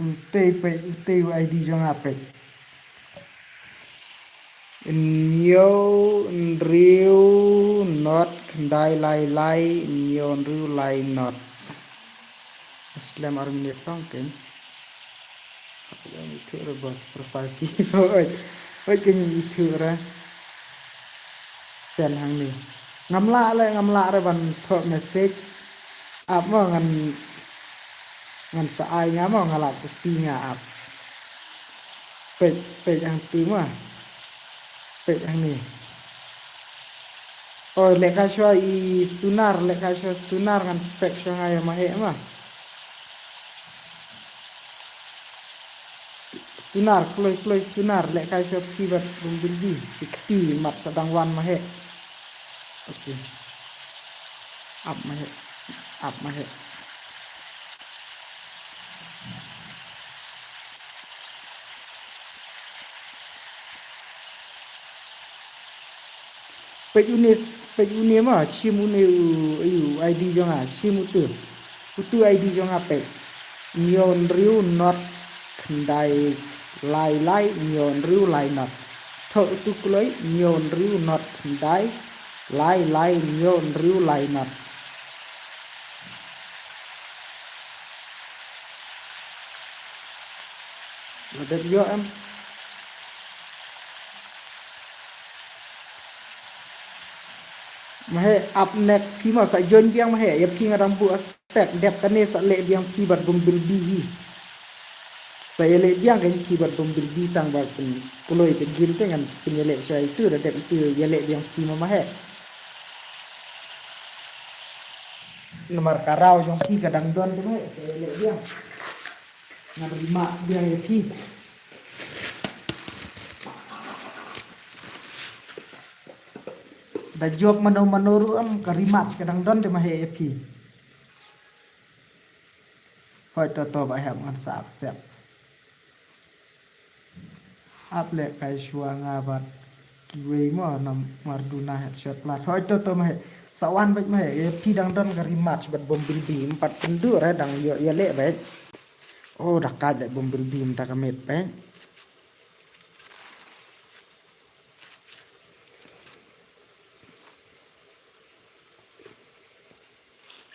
Utei peit utei u I D jong nga peit. Hynñiew hynriew not khyndai lai lai hynñiew hynriew lai not. Slem ar minit tong ken. Yang itu re bos profile ki. Oi. Oi ken itu re. Send hangne. Ngam lah leh ngam lah re ban thoh message. Ap mo ngan ngan sa ai nga mo nga lah kti nga ap. Peit peit hangtu mo. Peit hangne. Oh, lehkai shuwa i Stunar, lehkai shuwa Stunar ngan spek shuwa nga ïa Maheh ma. Stunar, kloi, kloi Stunar, lehkai shuwa phi bad Bumblebee, phi kti mat sa dang wan Maheh. Okay. Ap Maheh, ap Maheh. Peit une, peit une ma, shim une u, u I D jong nga, shim utu. Utu I D jong nga peit. Hynñiew hynriew not khyndai lai lai, hynñiew hynriew lai not. Thoh utu kloi, hynñiew hynriew not khyndai lai lai, hynñiew hynriew lai not. La dep ïoh em? Maheh, up next phi ma sa join biang Maheh, ïa phi nga dang buh spek, dep kane sa leh biang phi bad Bumblebee hi. Sa ïaleh biang kein phi bad Bumblebee tang ba pynkloi ka game te ngan pynïaleh shuwa itu, da dep itu ïaleh biang phi ma Maheh. Namar ka raw jong phi ka dang don te Maheh, sa ïaleh biang. Ngan rematch biang ïa phi. Da jop mano mano ruh em, ka rematch ka dang don te Maheh ïa phi. Hooid, to to ba hep ngan sa accept. Ap lehkai shuwa nga bad kiwei mo, namar duna headshot plat. Hooid, to to Maheh. Sa wan beit Maheh, ïa phi dang don ka rematch bad Bumblebee, em pat kynduh re dang ïoh ïaleh beit. Oh, da kait leh Bumblebee mynta ka miet beit.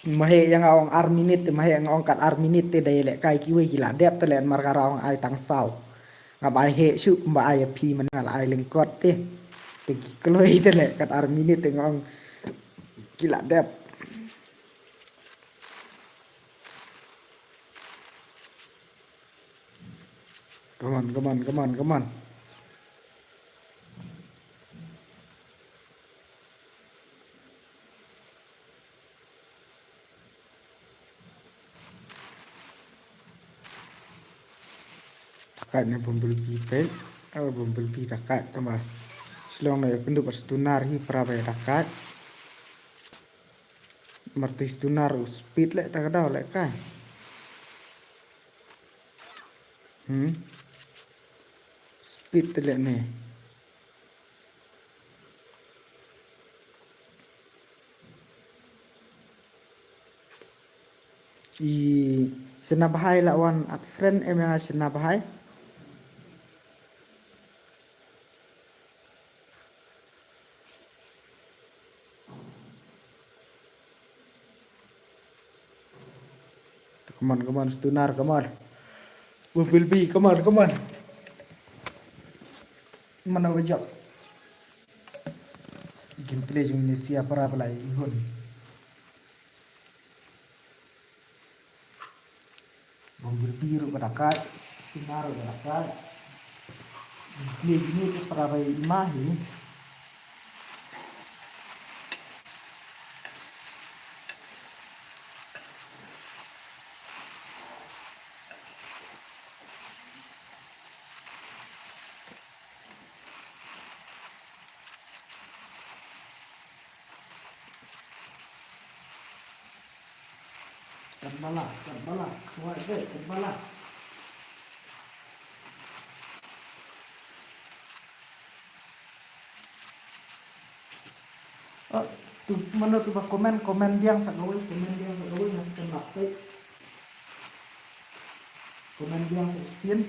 Maheh ïa nga ong ar minit te, Maheh ïa nga ong kat ar minit te da ïalehkai kiwei ki la dep te leh namar ka ra ong ai tang saw. Ngam ai heh shuh kumba ai ïa phi, mynta nga la ai lyngkot te. Te ki kloi te leh kat ar minit te nga ong ki la dep. Come on, come on, come on, come on. Takat ne Bumblebee peit. Oh, Bumblebee takat tama. Shlong na ïa kyndup ar Stunar hi para ba ïa takat. Marti Stunar u speed leh ta ka daw leh kai. Hmm. Speed te leh ne. I Sena Bahai la wan at friend em ïa nga Sena Bahai. Come on, come on, Stunar, come on. Bumblebee, come on, come on. Mano ba jop. Gameplay jong Indonesia para ba la ihun. Bumblebee ruh ka dakat, Stunar ruh ka dakat. Gameplay jong ngi te para ba i ma hi. Kat bala, kat bala, kuat deh, kat bala. Oh, tu, mano tu ba komen, komen biang sa kawei, komen biang sa kawei, ngan kena peit. Komen biang sa sien.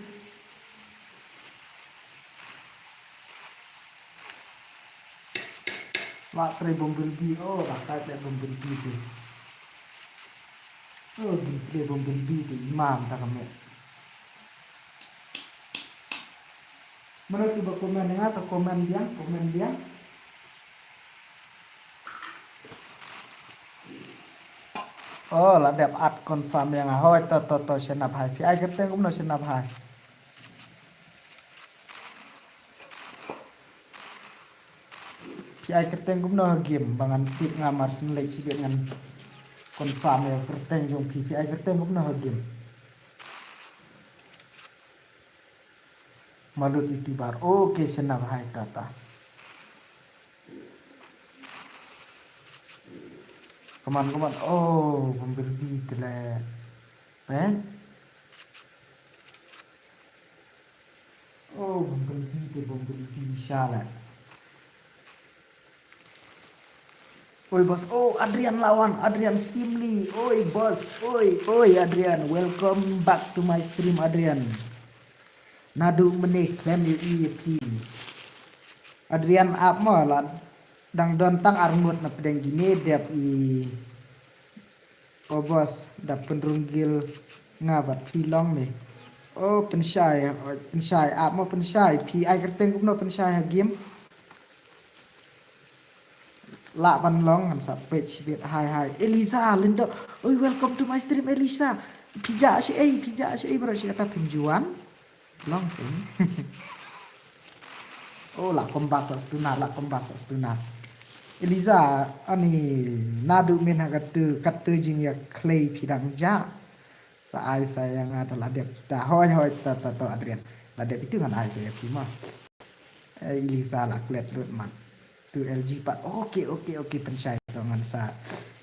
Wa trei Bumblebee, oh, dakat leh Bumblebee tu. Oh, trei Bumblebee tu, imam ta ka met. Mano tu ba komen ïa nga, to komen biang, komen biang. Oh, la dep add confirm ïa nga. Hooid, to, to, to, Sena Bahai. Phi ai kyrteng kumno Sena Bahai? Phi ai kyrteng kumno ha game, ba ngan tip nga mar shen leit shibit ngan confirm ïa kyrteng jong phi, phi ai kyrteng kumno ha game. Malut YouTuber. Okay, shen na bhai tata. Come on, come on. Oh, Bumblebee te le. Eh? Oh, Bumblebee te, Bumblebee sha le. Oi boss, oh Adrian Lawan, Adrian Stimley, oi boss, oi, oi Adrian, welcome back to my stream Adrian. Naduh mynne khlem ïohi ïa phi. Adrian ap mo la dang don tang arngut na pdeng kine dep i. O boss, da pynrung gil nga bad phi long ne. O Pynshai, o Pynshai, ap mo Pynshai, phi ai kyrteng kumno Pynshai ha game. Lah ban long ngan sa peit shibit. Hi hi Eliza Lindo. Oi, welcome to my stream Eliza. Phi jah shaei, phi jah shaei bro, shi kata phim ju wan. Long thing. Oh, la kombak sa stunner, la kombak sa stunner. Eliza, ani naduh mynne ha katu, katu jingïakhlei phi dang jah. Sa ai sa ïa nga da la dep kita. Hoi hoi ta ta to Adrian. La dep itu ngan ai sa ïa phi ma. Eh, Eliza la klet lut man. Tu L G pat. Okay, okay, okay, Pynshai to ngan sa.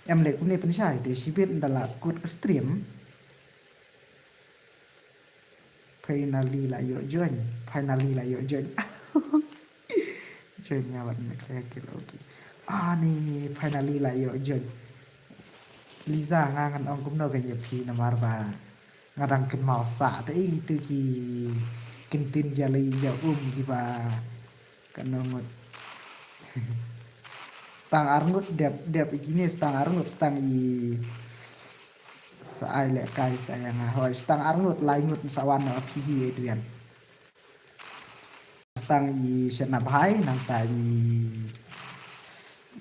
Em leh kumne Pynshai te shibit da la kut stream. Finally la ïoh join. Finally la ïoh join. Join nga wat ne kaya kil okay. Ah ni finally la ïoh join. Liza nga ngan ong kumno ka ïa phi namar ba nga dang kynmaw sa te i tu ki ktien jali ja um ki ba kano ngut. Tang arngut dep dep i kine tang arngut tang i Sa ai leh kai sa ïa nga hoi stang arngut lai ngut sa wan na phi hi Adrian. Stang i shen na bhai nang ta i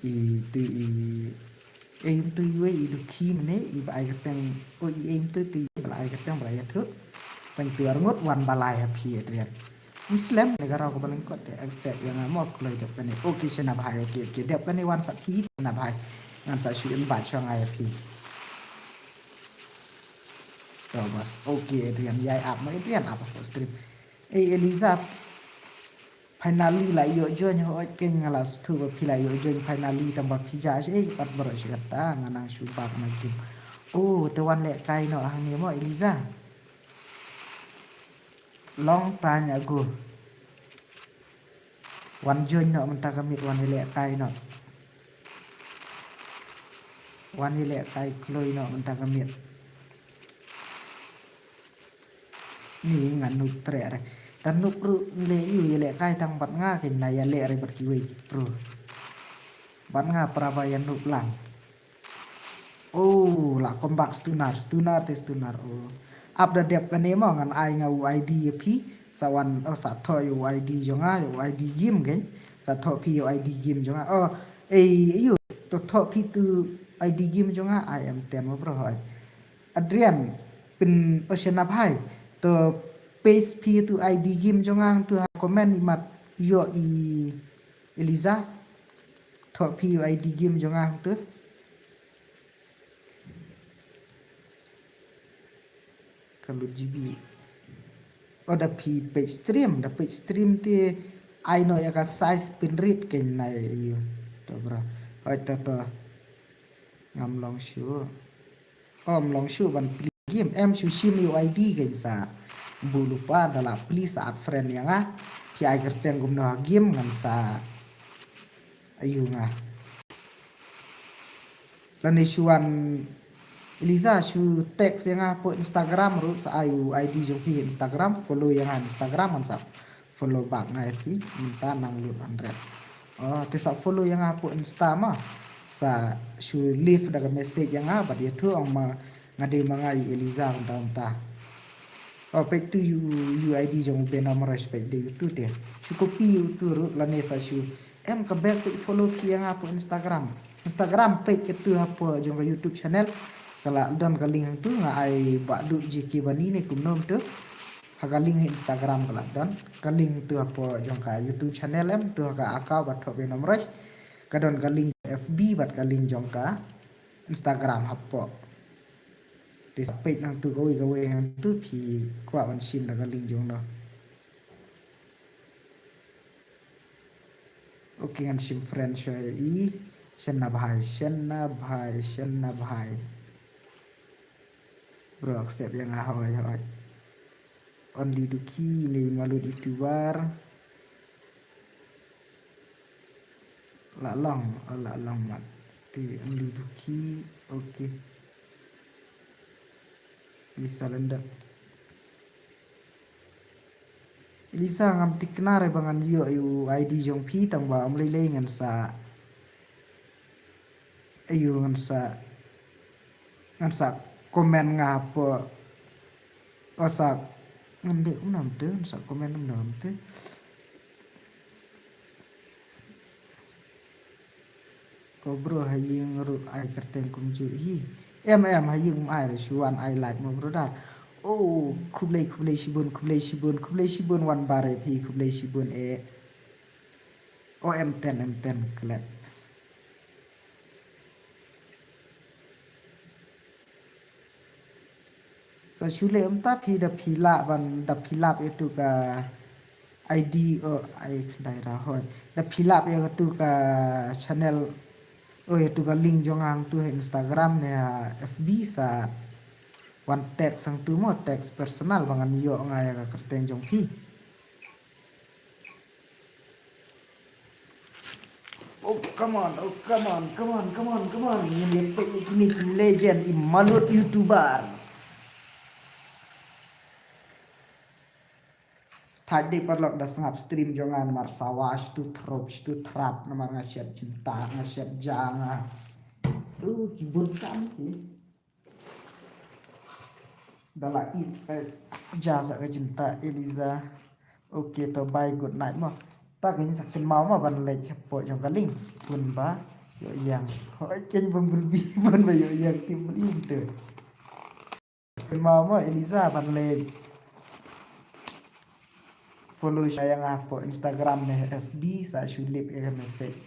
i tu i em tu i wei i dukhi mene i ba ai kyrteng o i em tu tu i ba ai kyrteng ba ai tu. Pang tu arngut wan ba lai ha phi Adrian. Muslim negara ko ba lyngkot te accept ïa nga mo kloi dep kane. Okay shen na bhai okay okay dep kane wan sa phi shen na bhai. Ngan sa shu invite shuwa nga ïa phi. Robas. Okay Adrian ïai ap mo Adrian ap ko stream. Ei Eliza. Finally la ïoh join ho ot keng nga la stu ba phi la ïoh join finally tang ba phi ja shi ei pat bro shi kata nga nang shu bak na game. Oh te wan leh kai noh hangne mo Eliza. Long time ago. Wan join noh mynta ka miet wan ïaleh kai noh. Wan ïaleh kai kloi noh mynta ka miet. Ni nga nuk treh re. Tan nuk ruh ngi leh ïu ïaleh kai tang bad nga kin na ïaleh re bad kiwei ki pro. Bad nga pra ba ïa nuk lang. Oh, la kombak stunner, stunner te stunner. Oh. Ap da dep kane mo ngan ai nga u I D ïa phi. Sa wan oh sa thoh ïa u I D jong nga, ïa u I D game kan. Sa thoh phi ïa u I D game jong nga. Oh, ei ïu to thoh phi tu I D game jong nga. I am ten mo bro hoi. Adrian pyn oh shen na bhai. To paste phi tu I D game jong nga tu ha comment i mat ïoh i Eliza. Thoh phi ïa u I D game jong nga tu. Ka lut G B. Oh da phi page stream, da page stream te ai noh ïa ka size pynrit kein nai ïa u. To bro. Hoi to to. Ngam long shu. Oh, ngam long shu ban pli game. Em shu shim ïa u I D kein sa. Bu lupa da la pli sa add friend ïa nga. Phi ai kyrteng kumno ha game ngan sa. Ayu nga. Lane shu wan Eliza shu text ïa nga hapoh Instagram ruh sa ai u I D jong phi Instagram follow ïa nga Instagram ngan sa follow back nga ïa phi mynta nang lut hundred. Oh te sa follow ïa nga hapoh Insta ma sa shu leave da ka message ïa nga bad ïathuh ong ma nga dei ma nga i Eliza mynta mynta. Oh peit tu u U I D jong u Benom Rush peit dei utu te shu copy utu ruh lane sa shu Em ka best peit follow phi ïa nga hapoh Instagram. Instagram peit katu hapoh jong ka YouTube channel. Ka la don ka link hangtu nga ai Bah Duh J K Bani ne kumno hangtu. Ha ka link Instagram ka la don. Ka link tu hapoh jong ka YouTube channel em tu ha ka account Bah Thok Benom Rush. Ka don ka link F B bad ka link jong ka Instagram hapoh. Te sa peit hangtu kawei kawei hangtu phi kwah ban shim da ka link jong no. Okay, ngan shim friend shuwa ïa i. Shen na bhai, shen na bhai, shen na bhai. Bro, accept ïa nga, hoi, hoi. Only Duki ne Malut YouTuber. La long, oh, la long mat. Te Only Duki, okay. Lisa Lendek. Lisa, ngam thikna re ba ngan ïoh ïa u I D jong phi, tang ba ym lei lei ngan sa, ayu, ngan sa, ngan sa comment nga hapoh, o sa, ngan dei kumno te, ngan sa comment kumno te. Ko bro, ha ïing ruh ai kyrteng kumjuh hi. Em em, ha ïing ym ai ruh, shu wan ai like mo brother. Oh, khublei khublei shibun, khublei shibun, khublei shibun Wanbar ïa phi, khublei shibun eh. Oh, M ten, M ten klet. Sa shu leh mynta phi, da phi lah ban, da phi lap ïa tu ka I D, oh, ai khlai ra hoi. Da phi lap ïa tu ka channel, oh, ïa tu ka link jong nga hangtu ha Instagram ne ha F B, sa wan text hangtu mo, text personal ba ngan ïoh nga ïa ka kyrteng jong phi. Oh, come on, oh, come on, come on, come on, come on. Ngin ïa peit ïa kine ki legend, i Malut YouTuber. Thait dei paralok da sngap stream jong nga namar sa wa shtu throp, shtu thrap namar nga shet jinta, nga shet ja nga. Uh, ki bun kam ki. Da la ïeit, eh, ja sa ka jinta Eliza. Okay, to bye, good night mo. Ta keiñ sa kynmaw mo ban leit shapoh jong ka link. Bun ba ïoh ïeng. Hoi keiñ bym bul bi bun ba ïoh ïeng tip bul ïeng te. Kynmaw mo Eliza ban leit follow sha ïa nga hapoh Instagram ne F B, sa shu lip ïa ka message.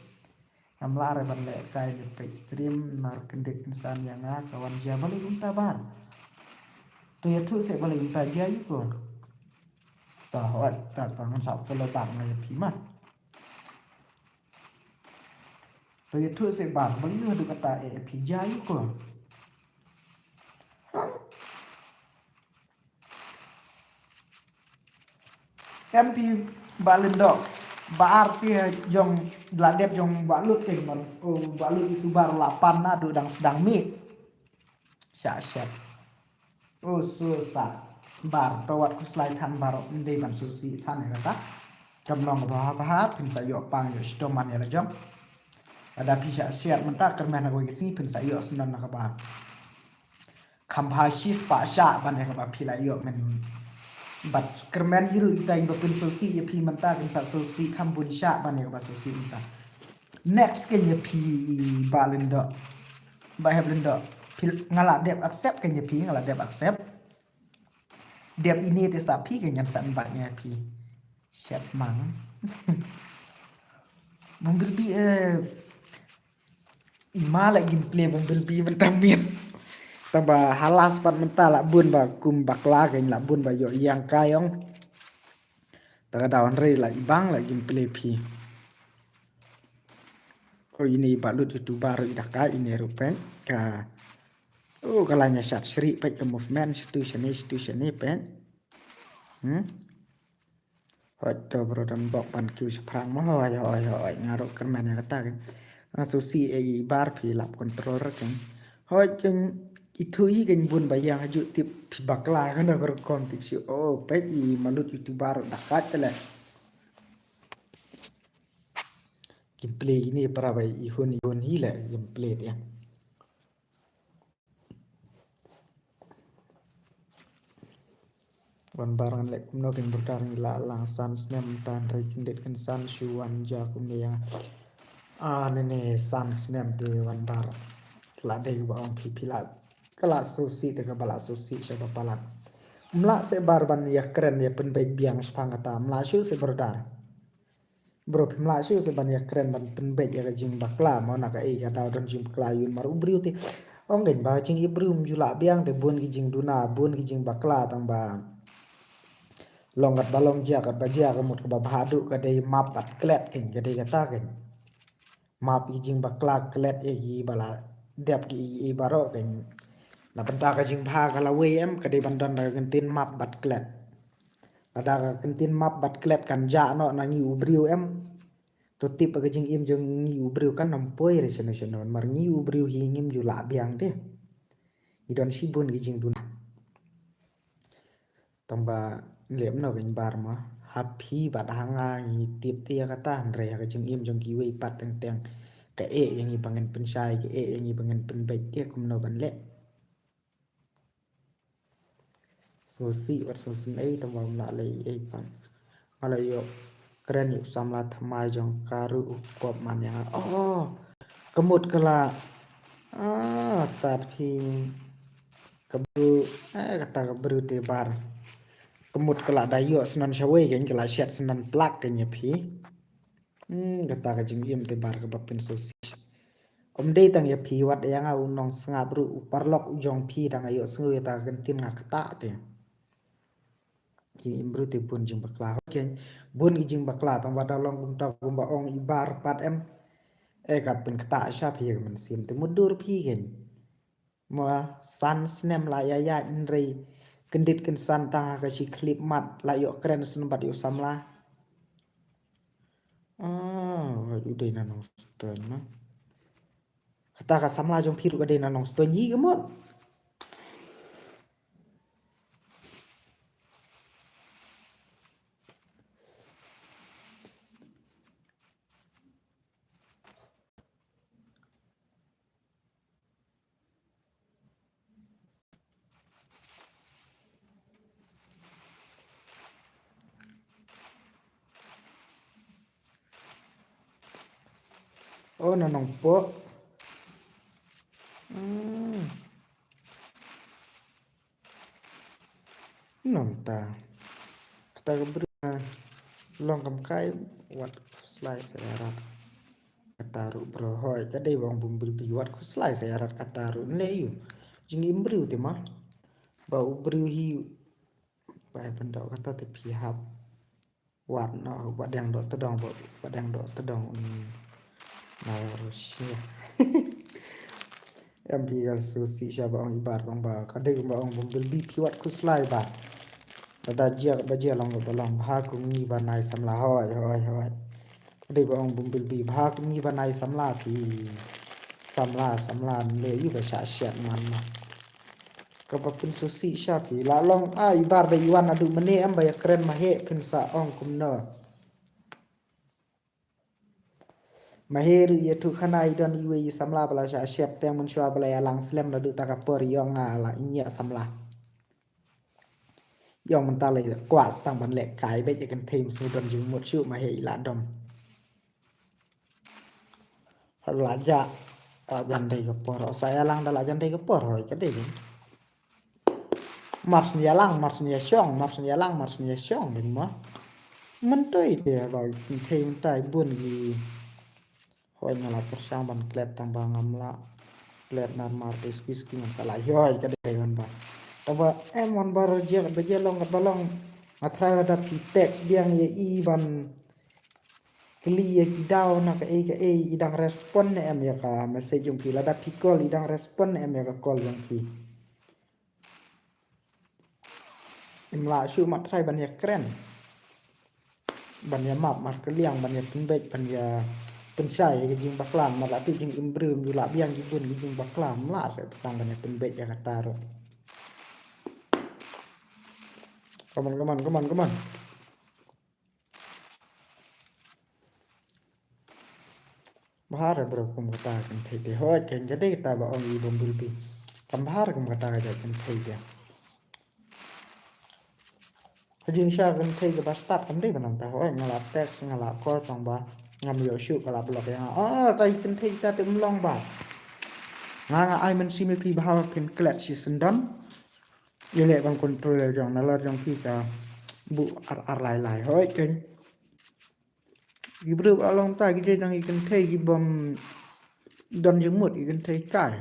Ngam lah re ban leh kai ne peit stream namar kyndit insan ïa nga ka wan jia balei kumta Bar. To ïathuh seh balei kumta jia ïa ko. Ta hoi ta ta ngan sa follow back nga ïa phi ma. To ïathuh seh Bar balei ïa haduh kata eh phi jia ïa ko. Em phi Bah Lyndok, ba arti jong la dep jong Bah Lut te man. Oh, Bah Lut YouTuber la pan na du dang sdang mih. Sha shet. Oh, so sa. Bar to wat khuslai than Bar, ym dei ban sngewsih than ïa kata. Kam long ba ha ba ha phin sa ïoh pang ïoh shitom man ïa la jong. Lada phi sha shet mynta kyrmen ha kawei ka sngi phin sa ïoh snon na kaba kham bha shispah shah ban ïa kaba phi la ïoh men. Bad kyrmen hi ruh ita ïa ba pynsngewsih ïa phi mynta kin sa sngewsih kham bun shah ban ïa kaba sngewsih mynta. Next keiñ ïa phi Bah Lyndok. Bah Hep Lyndok. Phi nga la dep accept keiñ ïa phi, nga la dep accept. Dep ine te sa phi keiñ ngan sa invite ïa phi. Shet mang. Bumblebee eh. Ima la gameplay Bumblebee mynta miet. Tangba halas pat mynta la bun ba kum bakla keiñ la bun ba ïoh ïeng kai ong. Ta ka daw hynrei la i bang la gameplay phi. O ine i Bah Lut YouTuber ruh i da kai ine ruh peit ka. O ka la ïa shat shrieh peit ka movement shatu shane shatu shane peit. Hmm. Hoi to bro dang bok ban kiew shaphrang mo hoi hoi hoi nga ruh kyrmen ïa kata keiñ. Nga sngewsih ïa i Bar phi lap control re keiñ. Hoi keiñ ithuh hi keiñ bun ba ïeng ha juh tip phi bakla kano ka rukom tip shu o peit i Malut YouTuber da kat te le. Gameplay ine para ba i hun i hun hi le gameplay te. Wan Bar ngan leh kumno keiñ brother ngi la lang san snem tan hynrei kyndit kynsan shu wan jia kumne ïa nga. Ah ne ne san snem te Wan Bar. Ka la dei ba ong phi phi la ka la sngewsih te kaba la sngewsih sha ba palat. Ym lah seh Bar ban ïa kren ïa pynbeit biang shaphang kata ym lah shuh seh brother. Bro, phim lah shuh se ban ïa kren ban pynbeit ïa ka jingbakla, mo, na kaei ka daw don jingbakla ïa u, mar u briew te. Ong kein ba ka jingïeit briew ym ju lah biang te, bun ki jingduna, bun ki jingbakla, tang ba long katba long, jia katba jia, ka mut kaba bha haduh ka dei map bad klet kein, ka dei kata kein. Map ïa ki jingbakla, klet ïa kiba la dep kiei kiei baroh kein. Na bynta ka jingbha ka lawei, em, ka dei ban don da ka kyntien map bad klet. Lada ka kyntien map bad klet kan jah noh na ngi u briew, em, to tip ba ka jingim jong ngi u briew kan ym poi re shano shano, mar ngi u briew hi ngim ju lah biang te. Ngi don shibun ki jingduna. Tang ba leh kumno kein, bar ma, ha phi bad ha nga ngi tip te ïa kata, hynrei ha ka jingim jong kiwei pat teng teng ka eh ïa ngi ba ngin pynshai, ka eh ïa ngi ba ngin pynbeit, te kumno ban leh. Sngewsih bad sngewsih ei, tang ba ym lah leh ei pat. Nga la ïoh kren ïa u samla thymmai jong ka ruh u kop man ïa nga. Oh, ka mut ka la, ah, tat phi. Ka briew, eh, kata ka briew te bar. Ka mut ka la da ïoh syndon shawei kein, ka la shet syndon plak kein ïa phi. Hmm, kata ka jingim te bar kaba pynsngewsih. Ym dei tang ïa phi, wat ïa nga u nongsngap ruh, u paralok u jong phi dang ïohsngew ïa kata ka kyntien nga ktah te. Jingim briew te bun jingbakla. Hooid kein, bun ki jingbakla, tang ba da long kumta kumba ong i bar pat, em. Eh, ka pynktah sha phi ïa ka mynsiem te, mutdur phi kein. Mo, san snem la ïaid, hynrei kyndit kynsan tang ha ka shi khyllipmat la ïoh kren sngewbha ïa u samla. Ah, u dei na Nongstoiñ ma. Kata ka samla jong phi ruh ka dei na Nongstoiñ hi ka mut. Oh, na Nongpoh. Hmm. Nangta kata ka briew, ah, long kam kai, wat khuslai sa ïarap kata ruh bro. Hooid, ka dei ba ong Bumblebee, wat khuslai sa ïarap kata ruh. Ne ïu jingim briew te ma. Ba u briew hi ba ai pyndoh kata te phi hap. Wat noh, ba dang doh tdong, ba, ba dang doh tdong, um, na Russia. Em, phi ka sngewsih sha ba ong i bar, ong ba ka dei ba ong Bumblebee, phi wat khuslai ba. Lada jia ba jia, long ba long, bha kum ngi ba nai samla, hooid, hooid, hooid. Ka dei ba ong Bumblebee, bha kum ngi ba nai samla phi. Samla, samla, ne ïu ba shah shet man ma. Kaba pynsngewsih sha phi. La long, ah, i bar da i wan naduh mynne, em, ba ïa kren ma heh phin sa ong kumno. Ma heh ruh ïathuh khana i don iwei i samla ba la shah shet teng mynshuwa ba la ïalang slem naduh ta ka por, ïong nga la ïa samla. Ïong mynta la kwah tang ban leh kai beit ïa kynthei, mynsngew don jingmut shuh, ma heh i la dom. La jah, ah, jan dei ka por, sa ïalang da la jan dei ka por, hooid ka dei. Mar shu ïalang, mar shu ïashong, mar shu ïalang, mar shu ïashong, dei ma. Mynta i te ba kynthei mynta i bun ki. Hooid nga la pyrshang ban klet tang ba ngam lah klet namar te spi spi ngam sa lah, hooid ka dei wan ba. Tang ba em wan ba jia ba jia long katba long. Nga try lada phi text biang ïa i ban kylli ïa ki daw na kaei kaei, i dang respond ne em ïa ka message jong phi, lada phi call i dang respond ne em ïa ka call jong phi. Im lah shuh mat trai ban ïa kren, ban ïa map markylliang, ban ïa pynbeit, ban ïa pynshai ïa ka jingbakla, mat lah phi jingim briew ym ju lah biang, ki bun ki jingbakla, ym lah shuh tang ban ïa pynbeit ïa kata ruh. Come on, come on, come on, come on. Bha re bro kum kata ka kynthei te. Hooid, ka dei kata ba ong i Bumblebee. Kam bha re kum kata ka kynthei te. Ka jingshisha kynthei kaba stad kam dei ba nangta. Hooid, nga la text, nga la call tang ba ngam ïoh shuh, ka la block ïa nga. Ah, ka kynthei kata te ym long ba. Nga nga ai mynsiem ïa phi ba haba phin klet shisyndon, ïaleh ban control ïa jong, nalor jong phi ka buh ar ar lai lai. Hooid, kynthei. Ki briew ba long ta ki dei tang ki kynthei ki bym don jingmut, ki kynthei kai.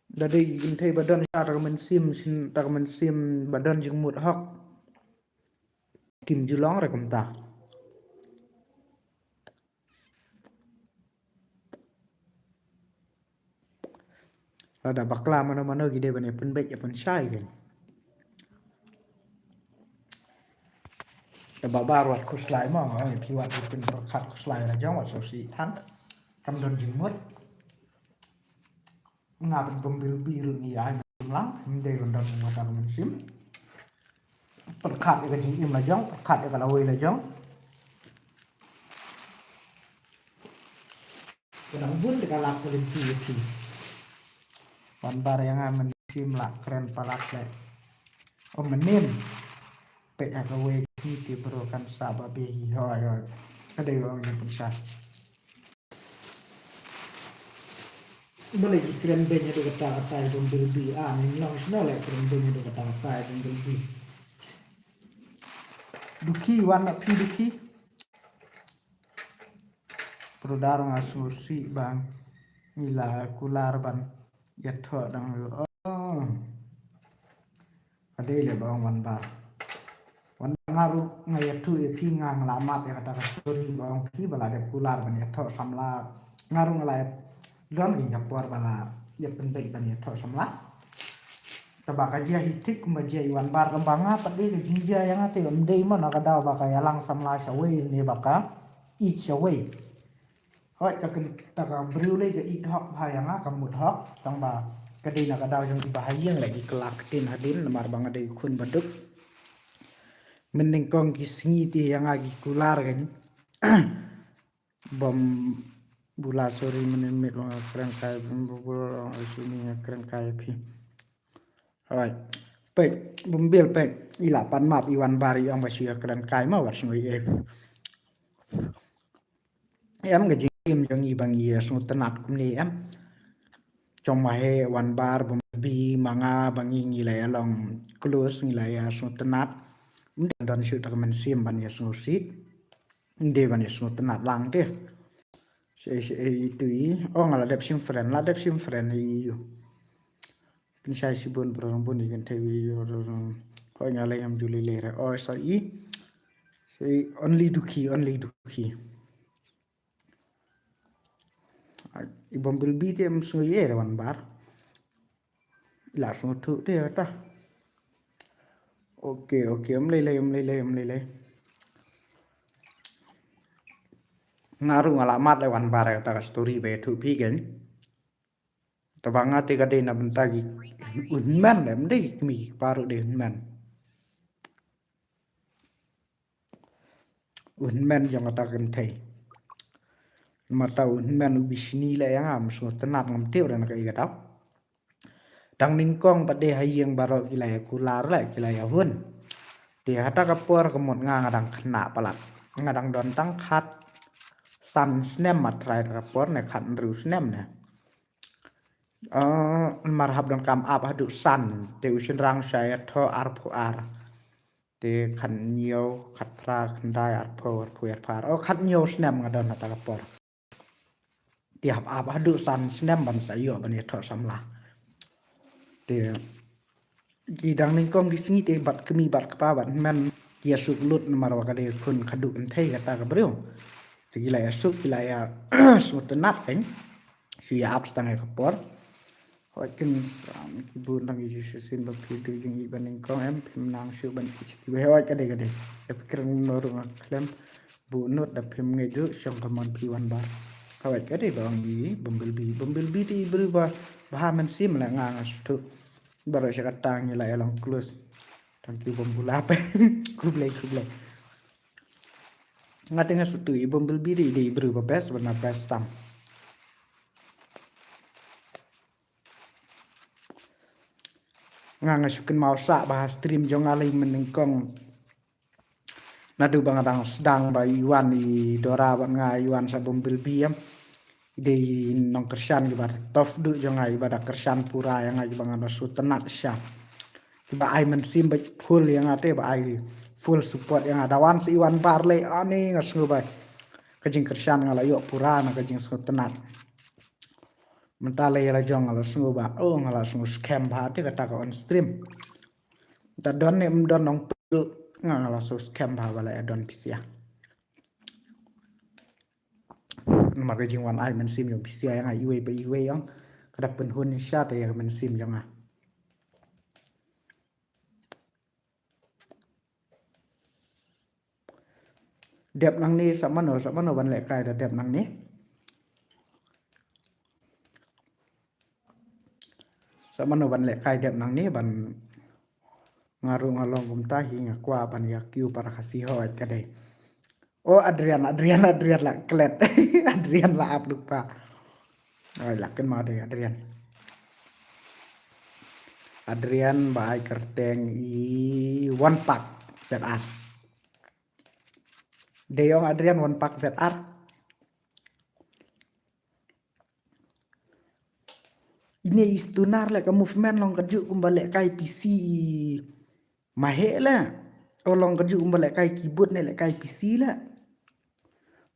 Da dei ki kynthei ba don sha ta ka mynsiem, sha ta ka mynsiem ba don jingmut hok, kim ju long re kumta. Lada bakla mano mano ki dei ban ïa pynbeit ïa pynshai kein. Da ba bar wat khuslai mo, eh, phi wat ïa pynpyrkhat khuslai la jong wat sngewsih than. Kam don jingmut. Nga bad Bumblebee ruh ngi ai mynsiem lang, ym dei ban don wat ka mynsiem. Pyrkhat ïa ka jingim la jong, pyrkhat ïa ka lawei la jong. Ka dang bun te ka lap ka lynti ïa phi. Wan bar ïa nga mynsiem la kren palat leh. O mynnin. Peit ha kawei ka sngi te bro kan sah ba beh hi hoi hoi. Ka dei ba ong ïa pynshai. Balei ki kren beiñ haduh katta katta i Bumblebee, ah, ngim long shano leh kren beiñ haduh katta katta i Bumblebee. Dukhi wan na phi dukhi. Brother nga sngewsih ba ngi la kular ban ïathoh dang. Oh. Ka dei leh ba ong Wan Bar. Wan Bar nga ruh nga ïathuh ïa phi, nga nga la mad ïa kata ka story ba ong phi ba la dep kular ban ïathoh samla. Nga ruh nga la don ki ka por ba la ïa pynbeit ban ïathoh samla. Te ba ka jia hi thik kumba jia i Wan Bar, kumba nga pat dei ka jingjia ïa nga te ym dei mo na ka daw ba ka ïalang samla shawei ne ba ka ïeit shawei. Hooid, ka kynta ka briew lei ka ïeit hok bha ïa nga, ka mut hok, tang ba ka dei na ka daw jong i ba ha ïing lei ki kylla ktien hadien namar ba nga dei khun baduk. Mynnyngkong ki sngi te ïa nga ki kular kein. Bym bula, sorry, mynnin miet ba nga kren kai, bym bula, sorry, nga kren kai phi. Alright. Peit, Bumbil peit, i la pan map i Wan Bar i ong ba shu ïa kren kai ma wat sngewsih. Em, ka jingim jong ngi ba ngi ïa sngewtynnat kumne em. Jong ma he Wan Bar, Bumbil, ma nga ba ngi ngi la ïa long close, ngi la ïa sngewtynnat. Ym don shuh ta ka mynsiem ban ïa sngewsih. Ym dei ban ïa sngewtynnat lang te. Shu shu itu i. Oh, nga la dep sim friend, la dep sim friend i. Pynshai shibun bro, bun i kan te wi yo. Ko nga lei ngam ju lei lei re. Oh, sa i. Sa i only Dukhi, only Dukhi. I Bumblebee te ym sngew ïa re Wan Bar. La sngewthuh te kata. Okay, okay, ym lei lei, ym lei lei, ym lei lei. Nga ruh nga la mad lei Wan Bar kata ka story ba ïathuh phi kein. Te ba nga te ka dei na bynta ki u hynmen, ym dei ki kmie ki kpa ruh, dei u hynmen. U hynmen jong kata ka kynthei. Namar ta u hynmen u bishni leh ïa nga, ym sngewtynnat, ngam tip re na kaei ka daw. Dang nyngkong pat de ha ïing baroh ki la ïa kular leh, ki la ïa hun. Te hata ka por ka mut nga nga dang khynnah palat. Nga dang don tang khatsan snem ma trai, ta ka por ne khathynriew snem ne. Eh, namar hap donkam ap haduh san, te u shynrang shu ïathoh arphew ar. Te khathynñiew, khatphra, khyndai, arphew, arphew ar, arphew ar. Oh, khathynñiew snem nga don hata ka por. Te hap ap haduh san snem ban sa ïoh ban ïathoh samla. Te ki dang nyngkong ki sngi te bad kmie bad kpa bad hynmen ki ïasuk lut namar ba ka dei khun khadduh kynthei kata ka briew. Te ki la ïasuk, ki la ïa sngewtynnat kein. Shu ïa ap tang ïa ka por. Hooid, kin sam ki bun dang ïa shisien ba phi dei jingïeit ba nyngkong em, phim nang shuh ban ïeit sha kiwei. Hooid, ka dei, ka dei. Ïa phi kren no ruh nga khlem buh nud da phim ngeit ruh shong ka mon phi Wan Bar. Hooid, ka dei ba ong i Bumblebee. Bumblebee te i briew ba bha mynsiem, la nga nga sngewthuh. Baroh shi katta ngi la ïa long close. Thank you Bumblebee. Khublei, khublei. Nga te nga sngewthuh i Bumblebee te i dei i briew ba best, ba na best tam. Nga nga shu kynmaw sah ba ha stream jong nga lei mynnyngkong. Naduh ba nga dang sdang ba i Wan i Dora bad nga, i Wan sha Bumblebee em. I dei i nongkyrshan kiba tough duh jong nga, iba da kyrshan pura ïa nga, iba nga da sngewtynnat shisha. Kiba ai mynsiem bad full ïa nga te, ba ai full support ïa nga. Da wan sa i Wan Bar leh, ani nga sngew ba ka jingkyrshan nga la ïoh pura na ka jingsngewtynnat. Mynta leh ïa la jong nga la sngew ba, oh, nga la sngew skhem bha te kata ka on stream. Mynta don ne ym don nongpyndep, nga, nga la sngew skhem bha ba la ïa don pisa ïa. Namar ka jingwan ai mynsiem jong pisa ïa nga iwei pa iwei ïa nga, ka da pynhun shisha te ïa ka mynsiem jong nga. Dep nangne sa mano, sa mano ban lehkai da dep nangne. Sa mano ban lehkai dep nangne, ban nga ruh nga long kumta hi, nga kwah ban ïa kiew para Khasi, hooid ka dei. Oh, Adrian, Adrian, Adrian la klet. Adrian la ap lypa. Hooid, la kynmaw dei Adrian. Adrian ba ai kyrteng i One Pack Z R. Dei ong Adrian One Pack Z R. Ine i Stunner leh ka movement long kajuh kumba lehkai P C i Maheh leh. O long kajuh kumba lehkai keyboard ne lehkai P C leh.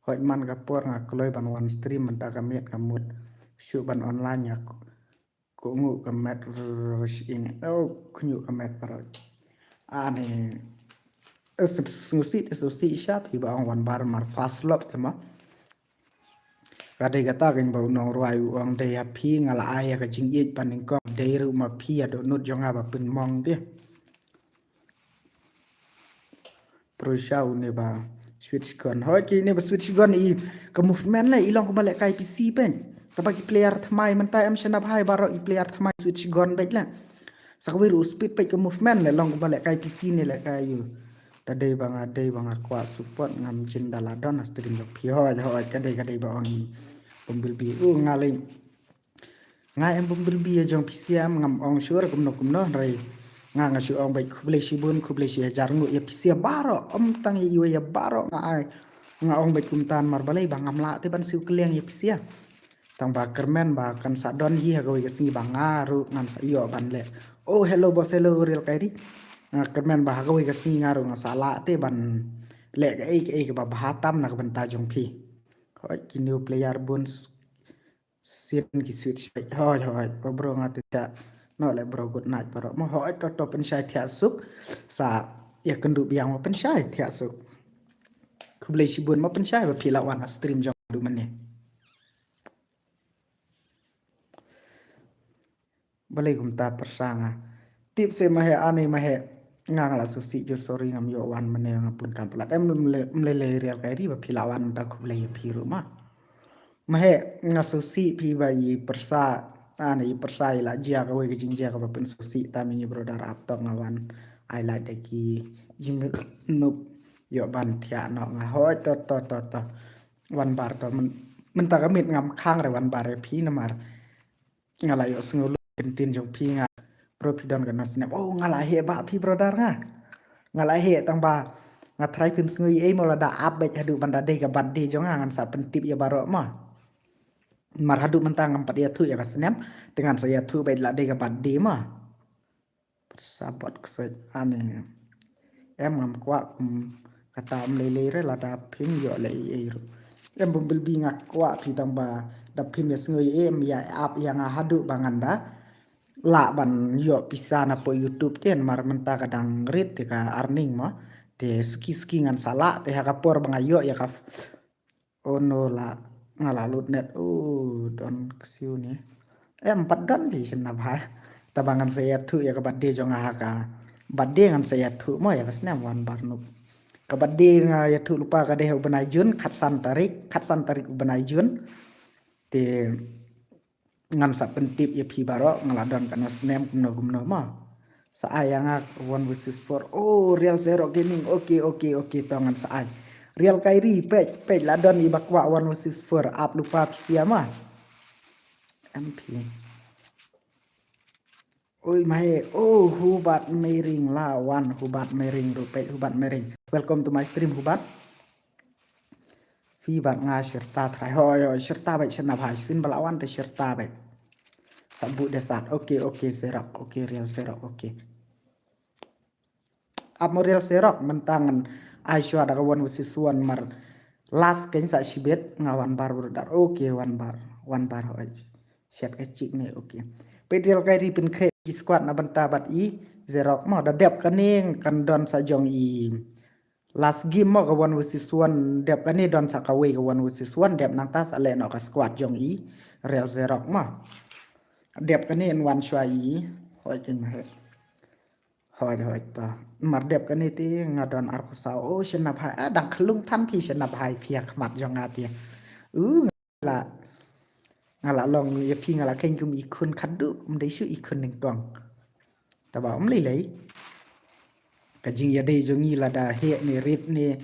Hooid man ka por nga kloi ban wan stream mynta ka miet nga mut shu ban online ïa ko, ko nguh ka met rush in. Oh, ko nguh ka met parot. Ani. Eh, sngewsih, sngewsih shisha phi ba ong Wan Bar mar first love te ma. Ka dei kata keiñ ba u nongrwai u ong dei ha phi nga la ai ïa ka jingïeit ba nyngkong, dei ruh ma phi ïa dohnud jong nga ba pynmong te. Prusha une ba Switch Gun. Hooid ki ne ba Switch Gun i ka movement leh i long kumba lehkai P C pyn. Kaba ki player thymmai mynta em shana bha baroh i player thymmai Switch Gun beit leh. Sa kawei ruh u speed peit ka movement leh long kumba lehkai P C ne lehkai ïa u. Da dei ba nga, dei ba nga kwah support ngam jin da la don ha stream jong phi. Hooid, hooid, ka dei, ka dei ba ong i Bumblebee. U nga leh. Nga em Bumblebee ïa jong phi siam ngam ong shuh kumno kumno hynrei nga, nga shu ong beit khublei shibun, khublei shi hajar nguh ïa phi siam baroh, ym tang ïa iwei ïa baroh nga ai. Nga ong beit kumta namar balei ba ngam lah te ban siew kylliang ïa phi siam. Tang ba kyrmen ba kan sa don hi ha kawei ka sngi ba nga ruh ngan sa ïoh ban leh. Oh, hello boss, hello Real Kairi. Nga kyrmen ba ha kawei ka sngi nga ruh ngan sa lah te ban leh kaei kaei kaba bha tam na ka bynta jong phi. Hooid ki new player bun sien ki Switch. Hooid, hooid. Oh, bro nga te thiah. No leh bro, good night baroh. Mo hooid, to to pynshai thiah suk. Sa ïa kynduh biang mo pynshai thiah suk. Khublei shibun mo pynshai ba phi la wan ha stream jong nga mynne. Balei kumta pyrsa nga. Tip se Maheh, ani Maheh. Nga, nga la sngewsih ju, sorry ngam ïoh wan mynne, nga bun kam palat. Em, ym lei, ym lei lei Real Kairi ba phi la wan mynta, khublei ïa phi ruh ma. Maheh, nga sngewsih phi ba i pyrsa, ani i pyrsa i la jia kawei ka jingjia kaba pynsngewsih tam ïa ngi brother, ap tok nga wan ai lad da ki jingmut nup ïoh ban thiah noh nga. Hooid to to to to. Wan Bar to myn-, mynta ka miet ngam khang re Wan Bar ïa phi namar nga la ïoh sngew lut ktien jong phi nga. Bro phi don ka na snem. Oh, nga la heh ba phi brother nga. Nga la heh tang ba nga trai phim sngew ei mo, lada ap beit haduh ban da dei ka birthday jong nga ngan sa pyntip ïa baroh mo. Mar haduh mynta ngam pat ïathuh ïa ka snem, te ngan sa ïathuh beit la dei ka birthday mo. Pyrsa bad kset ani. Em ngam kwah kum kata, ym lei lei re lada phim ïoh leh ei ei ruh. Em Bumblebee nga kwah phi tang ba da phim ïa sngew ei em ïa ap ïa nga haduh ba ngan da lah ban ïoh pisa na po YouTube te, mar mynta ka dang rit te ka earning mo. Te suki suki ngan sa lah te ha ka por ba nga ïoh ïa ka Oh no la, nga la lut net. Oh, don ksiu ni. Em pat don phi shen na bha. Taba ngan sa ïathuh ïa ka birthday jong nga ha ka. Birthday ngan sa ïathuh mo ïa ka snem Wan Bar nup. Ka birthday nga ïathuh lypa ka dei ha u bnai Jun, khatsan tarik, khatsan tarik u bnai Jun. Te ngan sa pyntip ïa phi baroh, nga la don ka na snem kumno kumno mo. Sa ai ïa nga one versus four. Oh, Real Xerox Gaming. Okay, okay, okay, to ngan sa ai. Real Kairi, peit, peit la don i ba kwah one versus four. Ap lypa phi sia mo. M P. Oi, Maheh. Oh, Hubert Mering la wan, Hubert Mering ruh, peit Hubert Mering. Welcome to my stream, Hubert. Phi bad nga shirta trai. Hooid, hooid, shirta beit shen na bha. Sien ba la wan te shirta beit. Sa buh de sat. Okay, okay, Xerox. Okay, Real Xerox. Okay. Ap mo Real Xerox, mynta ngan ai shuwa da ka one versus one mar last kein sa shibit, nga wan bar brother. Okay, wan bar, wan bar hoi. Shet ka chik ne, okay. Peit Real Kyrie pynkhreh ki squad na bynta bad i Xerox mo, da dep kane kan don sa jong i last game mo ka one versus one, dep kane don sa kawei ka one versus one, dep nangta sa leh noh ka squad jong i Real Xerox mo. Dep kane yn wan shuwa i, hoi kein ma he. Hoi, hoi, ta. Mar dep kane te nga don arphew saw. Oh, shynna bha. Ah, dang khlung than phi shynna bha phi ha khmat jong nga te. Uh, nga la, nga la long ïa phi nga la kheiñ kum i khun khadduh, ym dei shuh i khun nyngkong. Taba ym lei lei. Ka jingïadei jong ngi lada heh ne rit ne,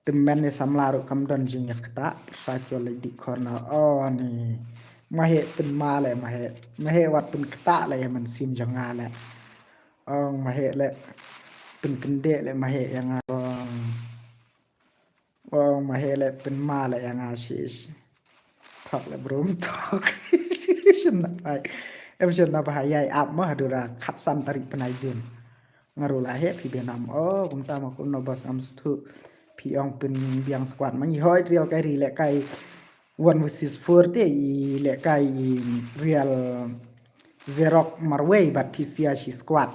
tymmen ne samla ruh kam don jingïakta, pyrsa chol leit dih khor na, oh, ni. Ma heh pynma leh, ma heh. Ma heh wat pynktah leh ïa mynsiem jong nga leh. Ong ma heh leh pynkyndeh leh ma heh ïa nga. Ong, ong ma heh leh pynma leh ïa nga shish. Thok leh brum thok. Shynna bha. Em shynna bha ïa ap ma haduh da khatsan tarik bnai Jun. Nga ruh la heh phi biang nam. Oh, kumta ma kumno boss, ngam sngewthuh. Phi ong pynbiang squad ma ngi, hoi Real Kyrie lehkai one versus four te i lehkai i Real Xerox marwei bad phi sia shi squad.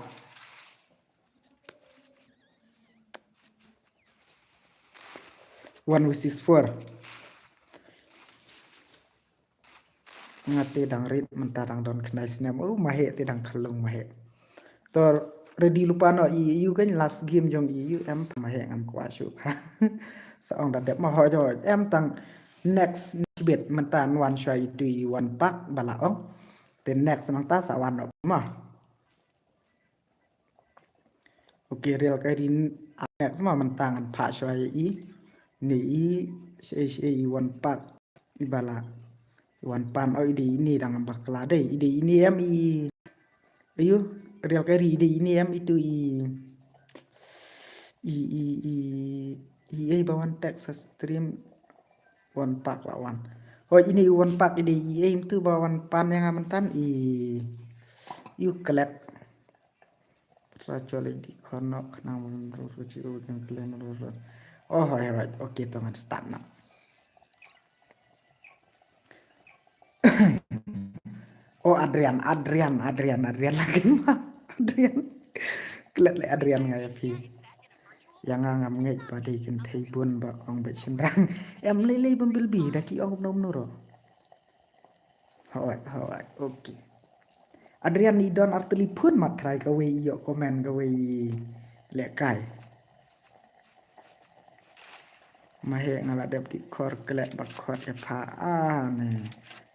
One versus four. Nga te dang rit mynta dang don khyndai snem. Oh, ma heh te dang khlung ma heh. To ready lypa noh i, i u kein last game jong i u, em ma heh ngam kwah shuh. Sa ong da dep ma hoi hoi. Em tang next bit mynta yn wan shuwa itu i One Park ba la ong. Te next nangta sa wan noh ma. Okay, Real Kyrie, ah, next ma mynta ngan phah shuwa ïa i. Ni i, sha, sha i One Park. I ba la. I One Park, oh, i dei ini dang bakla dei. I dei ini em i. Ayu, Real Kyrie, i dei ini em itu i. I, i, i, i, i ba wan text sa stream. One Park la wan. Hoi, ini One Park i dei i em tu ba wan pan ïa nga mynta i. Ïu klet. Sa chol i dih khon noh khnang ban ru ru chi u dang klet ru ru. Oh, hoi, hoi. Okay, to ngan start noh. Oh, Adrian, Adrian, Adrian, Adrian lagi ma. Adrian. Klet leh Adrian nga ïa phi. Ïa nga ngam ngeit ba dei kynthei bun ba ong bad shynrang. Em lei lei bym bilbi da ki ong kumno kumno ruh. Hoi, hoi, okay. Adrian i don ar telephone mat trai kawei i ïoh comment kawei i lehkai. Ma heh nga la dep dih khor klet ba khot ïa pha, ah, ne.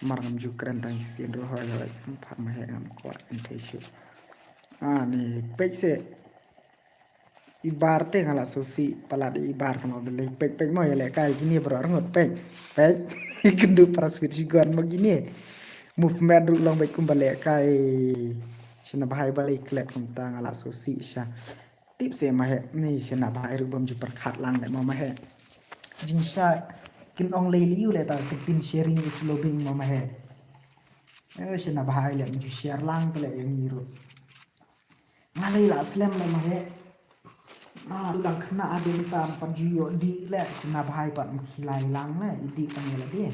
Mar ngam ju kren tang sien ruh hoi hoi pha ma heh ngam kwah kynthei shuh. Ah, ne, peit seh. I bar te nga la sngewsih palat i bar kano ba lei peit peit mo ïa lehkai kine baroh rngut peit. Peit. Kynduh para sweet shigon mo kine. Movement ruh long beit kumba lehkai. Shynna bha i ba lei klet kumta nga la sngewsih sha. Tip seh ma heh, ni shynna bha i ruh bym ju pyrkhat lang leh mo ma heh. Jingshisha kin ong lei lei u leh ta kin tin sharing is loving mo ma heh. Eh, shynna bha i leh bym ju share lang te leh ïa ngi ruh. Nga lei la slem leh ma heh. Ah, u dang khynnah ade tam pat ju ïoh dih leh shynna bha i pat ym khilai lang leh i dih tang ïa lade.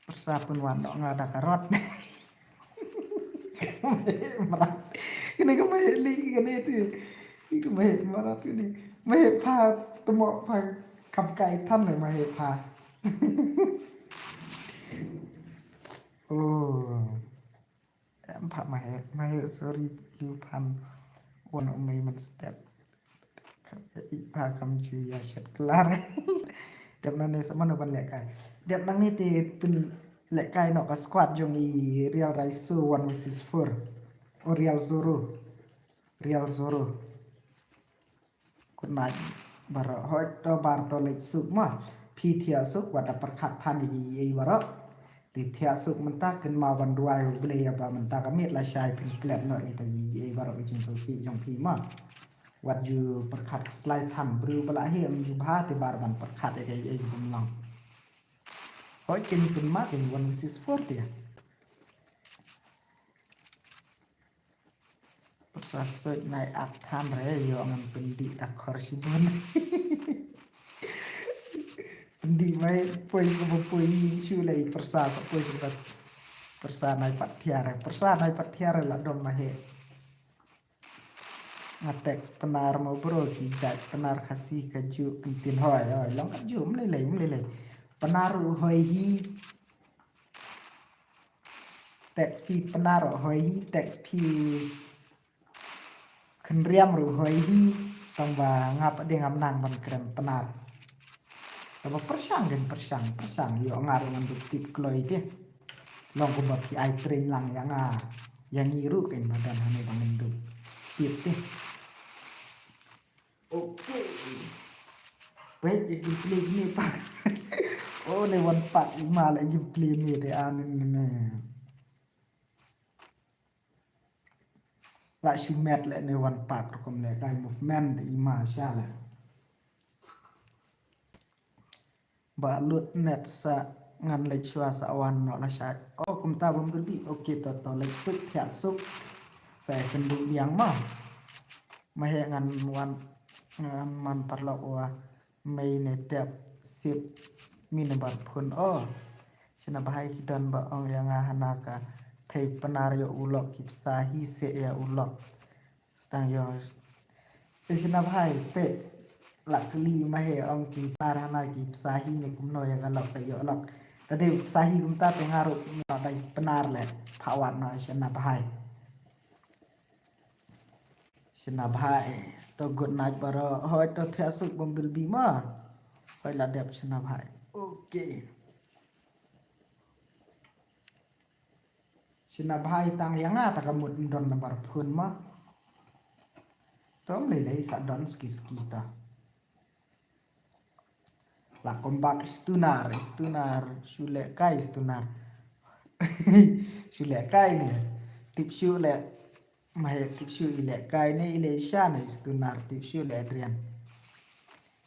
Pyrsa pynwan noh nga da ka rot. Mrad. Kane ka ma heh lih kane te. Kane ka ma heh mrad kane. Ma heh pha tmo pha kam kai than le ma heh pha. Oh. Em pha ma heh, ma heh sorry ïa phan. Wan u mei man step. I pha kam ju ïa shet klar. Dep nangne sa mano ban lehkai. Dep nangne te pynlehkai noh ka squad jong i Real Raiso one versus four. O Real Zoro. Real Zoro. Good night. Baroh hoi to bar to leit suk ma. Phi thiah suk wat da pyrkhat phan ïa i ei baroh. Te thiah suk mynta kynmaw ban duwai U Blei ïa ba mynta ka miet lashai phin klet noh ïa i ei baroh i jingsngewsih jong phi ma. Wat ju pyrkhat slai than briew ba la heh ym ju bha te bar ban pyrkhat ïa ka ei ei bym long. Hoi kin pynma kin one versus four te. Pat Sa soi nai ak than re, ïoh ngan pyndih da khor shibun. Pyndih mai poi ko ba poi shu lei pyrsa sa poi shu ba pyrsa nai pat thiar re, pyrsa nai pat thiar re la dom ma he. Nga text Pnar mo bro, ki jait Pnar Khasi ka ju entin hoi, hoi, long ka ju, mlei lei, mlei lei. Pnar u hoi hi, text phi Pnar u hoi hi, text phi Khynriam ruh hoi hi, tang ba nga pat dei ngam nang ban kren Pnar. Tang ba pyrshang gen pyrshang, pyrshang ïoh nga ruh ngan dup tip kloi te. Long kumba phi ai train lang ïa nga, ïa ngi ruh kein ba don hangne ba ngan dup tip te. Okay. Peit ïa gameplay ne pa. Oh, ne wan pat i ma la gameplay ne te an ne. La shu met leh ne wan pat rukom leh kai movement i ma sha leh. Ba lut net sa ngan leit shuwa sa wan noh lashai. Oh, kumta bym gyrdi. Okay, to to leit suk thiah suk. Sa ïakynduh biang ma. Ma he ngan wan ngan man paralok wa. Mei ne tep sip mi number phone o. Shna bhai ki don ba ong ïa nga hana ka thei Pnar ïa u lok ki psa hi se ïa u lok. Stang ïa. Te shna bhai pe la kli ma he ong ki Pnar hana ki psa hi ne kumno ïa ka lok ka ïoh lok. Ta dei psa hi kumta te nga ruh nga dei Pnar le pha wat no shna bhai. Shna bhai. To good night baroh. Hoi to thiah suk Bumblebee ma. Hoi la dep shna bhai. Okay. Shna bhai tang ïa nga ta ka mut ndon number phone ma. To mlei lei sa don ski ski ta. La kombak Stunar, Stunar, shu leh kai Stunar. Shu leh kai ne. Tip shu leh. Ma he tip shu i leh kai ne i leh sha ne Stunar tip shu leh Adrian.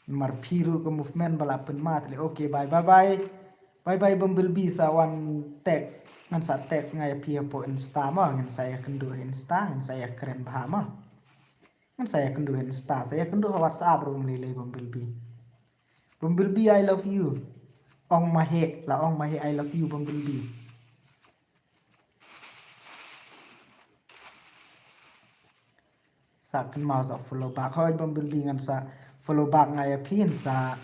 Mar phi ruh ka movement ba la pynmat leh. Okay, bye bye bye. Bye bye Bumblebee sa wan text. Ngan sa text nga ïa phi hapoh Insta ma ngan sa ïakynduh Insta ngan sa ïakren bha ma. Ngan sa ïakynduh Insta, sa ïakynduh ha WhatsApp ruh mlei lei Bumblebee. Bumblebee, I love you. Ong ma he, la ong ma he, I love you, Bumblebee. Sa kynmaw sa follow back. Hoi, Bumblebee ngan sa follow back nga ïa phi, ngan sa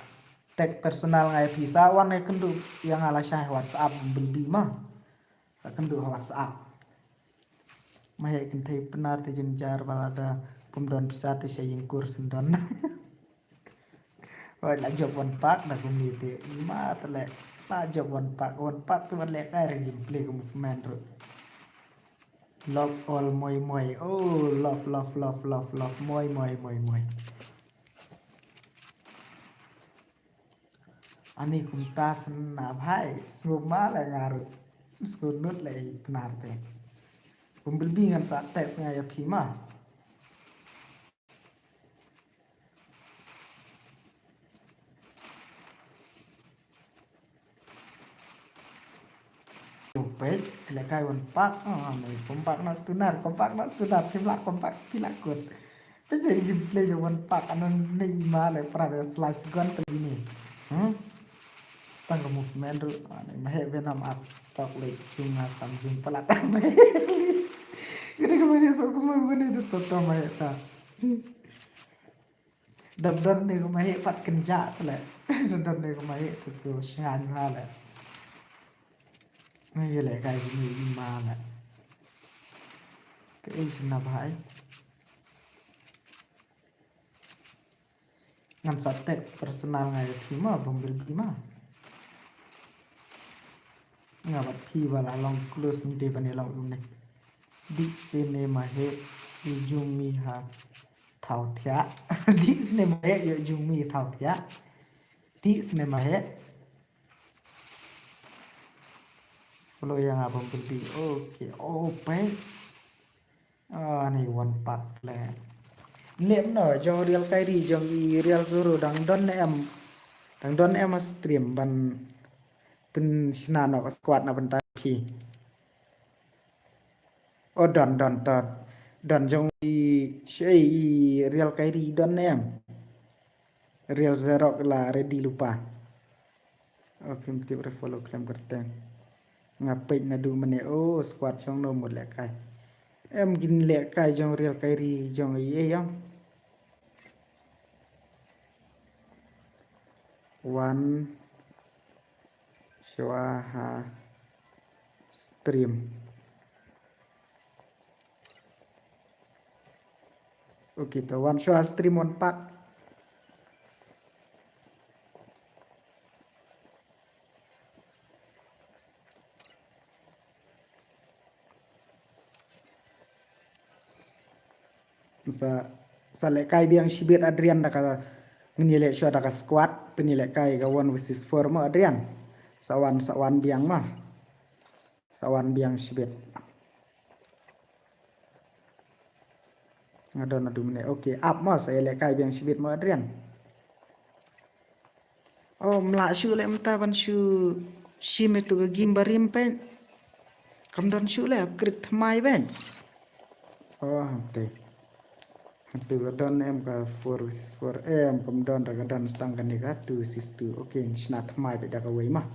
tag personal nga ïa phi. Sa wan ïakynduh ïa nga lashai WhatsApp, Bumblebee ma. Sa kynduh ha WhatsApp. Ma he kynthei Pnar te jynjar ba lada pum don pisa te sha ïing kur syndon. Hoi la jop wan pak da kumne te. Ma te le la jop wan pak, wan pak te wan le kai re gameplay ka movement ruh. Love all moi moi. Oh, love, love, love, love, love. Moi, moi, moi, moi. Ani kumta sna bhai, sngewma le nga ruh. Sngewnud le i Pnar te. Bumblebee ngan sa text nga ïa phi ma. Peit, le kai wan pak, ah, ne kompak na Stunar, kompak na Stunar, phim lah kompak, phi lah kut. Peit gameplay jong wan pak, anan ne i ma le pra de slice gun te ne. Hmm? Stang ka movement ruh, ah, ne ma he Venom ap tok le chung nga sam jing palat. Kene ka ma he so ka ma gune de to to ma he ta. Don don ne ka ma he pat kynja te le. Don don ne ka ma he te so shngan ha le. Ngi le kai ni ma le. Ka e sna bhai. Ngan sa text personal nga ïa phi ma Bumblebee ma. Nga bad phi ba la long close nte ban ïa long um ne. Dih sene ma he ïa jung mi ha thaw thiah. Dih sene ma he ïa jung mi thaw thiah. Dih sene ma he. Follow ïa nga Bumblebee. Okay, oh pai. Ah, ni wan pak le. Lem no jong real kairi jong i real suru dang don ne em. Dang don ne em stream ban pynshna no ka squad na bynta phi. Oh don don to. Don jong i Ei, i Real Kyrie don ne em? Real Zerok la ready lypa. O, phim tip re follow khlem kyrteng. Nga peit naduh mynne, o, squad jong no mut lehkai. Em kin lehkai jong Real Kyrie jong i ei jong. Wan shuwa ha stream. Okay, to wan shuwa stream wan pat. Sa, sa lehkai biang shibit Adrian da ka, ngin ïaleh shuwa da ka squad, pynïalehkai ka one versus four mo Adrian. Sa wan, sa wan biang mo. Sa wan biang shibit. Nga don naduh mynne. Okay, ap mo, sa ïalehkai biang shibit mo Adrian. O, mlah shuh leh mynta ban shu shim ïa tu ka game barim peit. Kam don shuh leh, ap krit thymmai peit. O, hangtei. Hangtei ka don em ka four versus four em, kam don, da ka don tang kane ka two versus two. Okay, shna thymmai peit da kawei mo.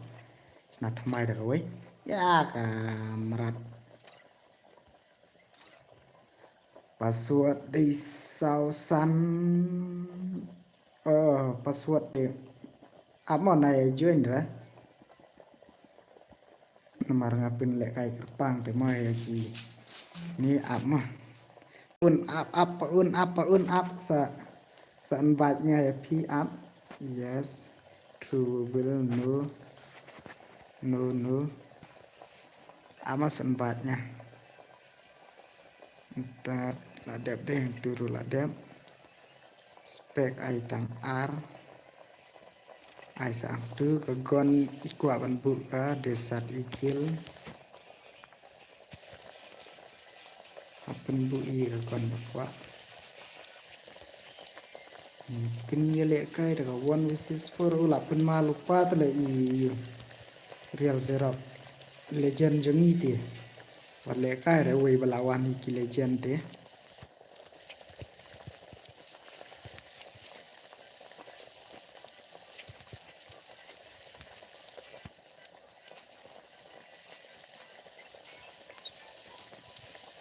Shna thymmai da kawei. Ïa ka mrad. Password dei saw san. Oh, password dei. Ap mo, nai join re. Namar nga pynlehkai kyrpang te mo ïa ki. Ni ap mo. Un ap, ap, un ap, un ap sa. Sa invite nga ïa phi ap. Yes. True will no. No, no. Ap mo, sa invite nga. Ntar la dep dei, hangtu ruh la dep. Spec ai tang ar. Ai sa hangtu, ka gon i kwah ban buh ka Desert Eagle. Ha pynbuh i ka gon ba kwah. Hmm, pynïalehkai da ka one versus four, u la pynmalu pat leh i Real Zerok. Legend jong ngi te. Wat lehkai re wei ba la wan hi ki legend te.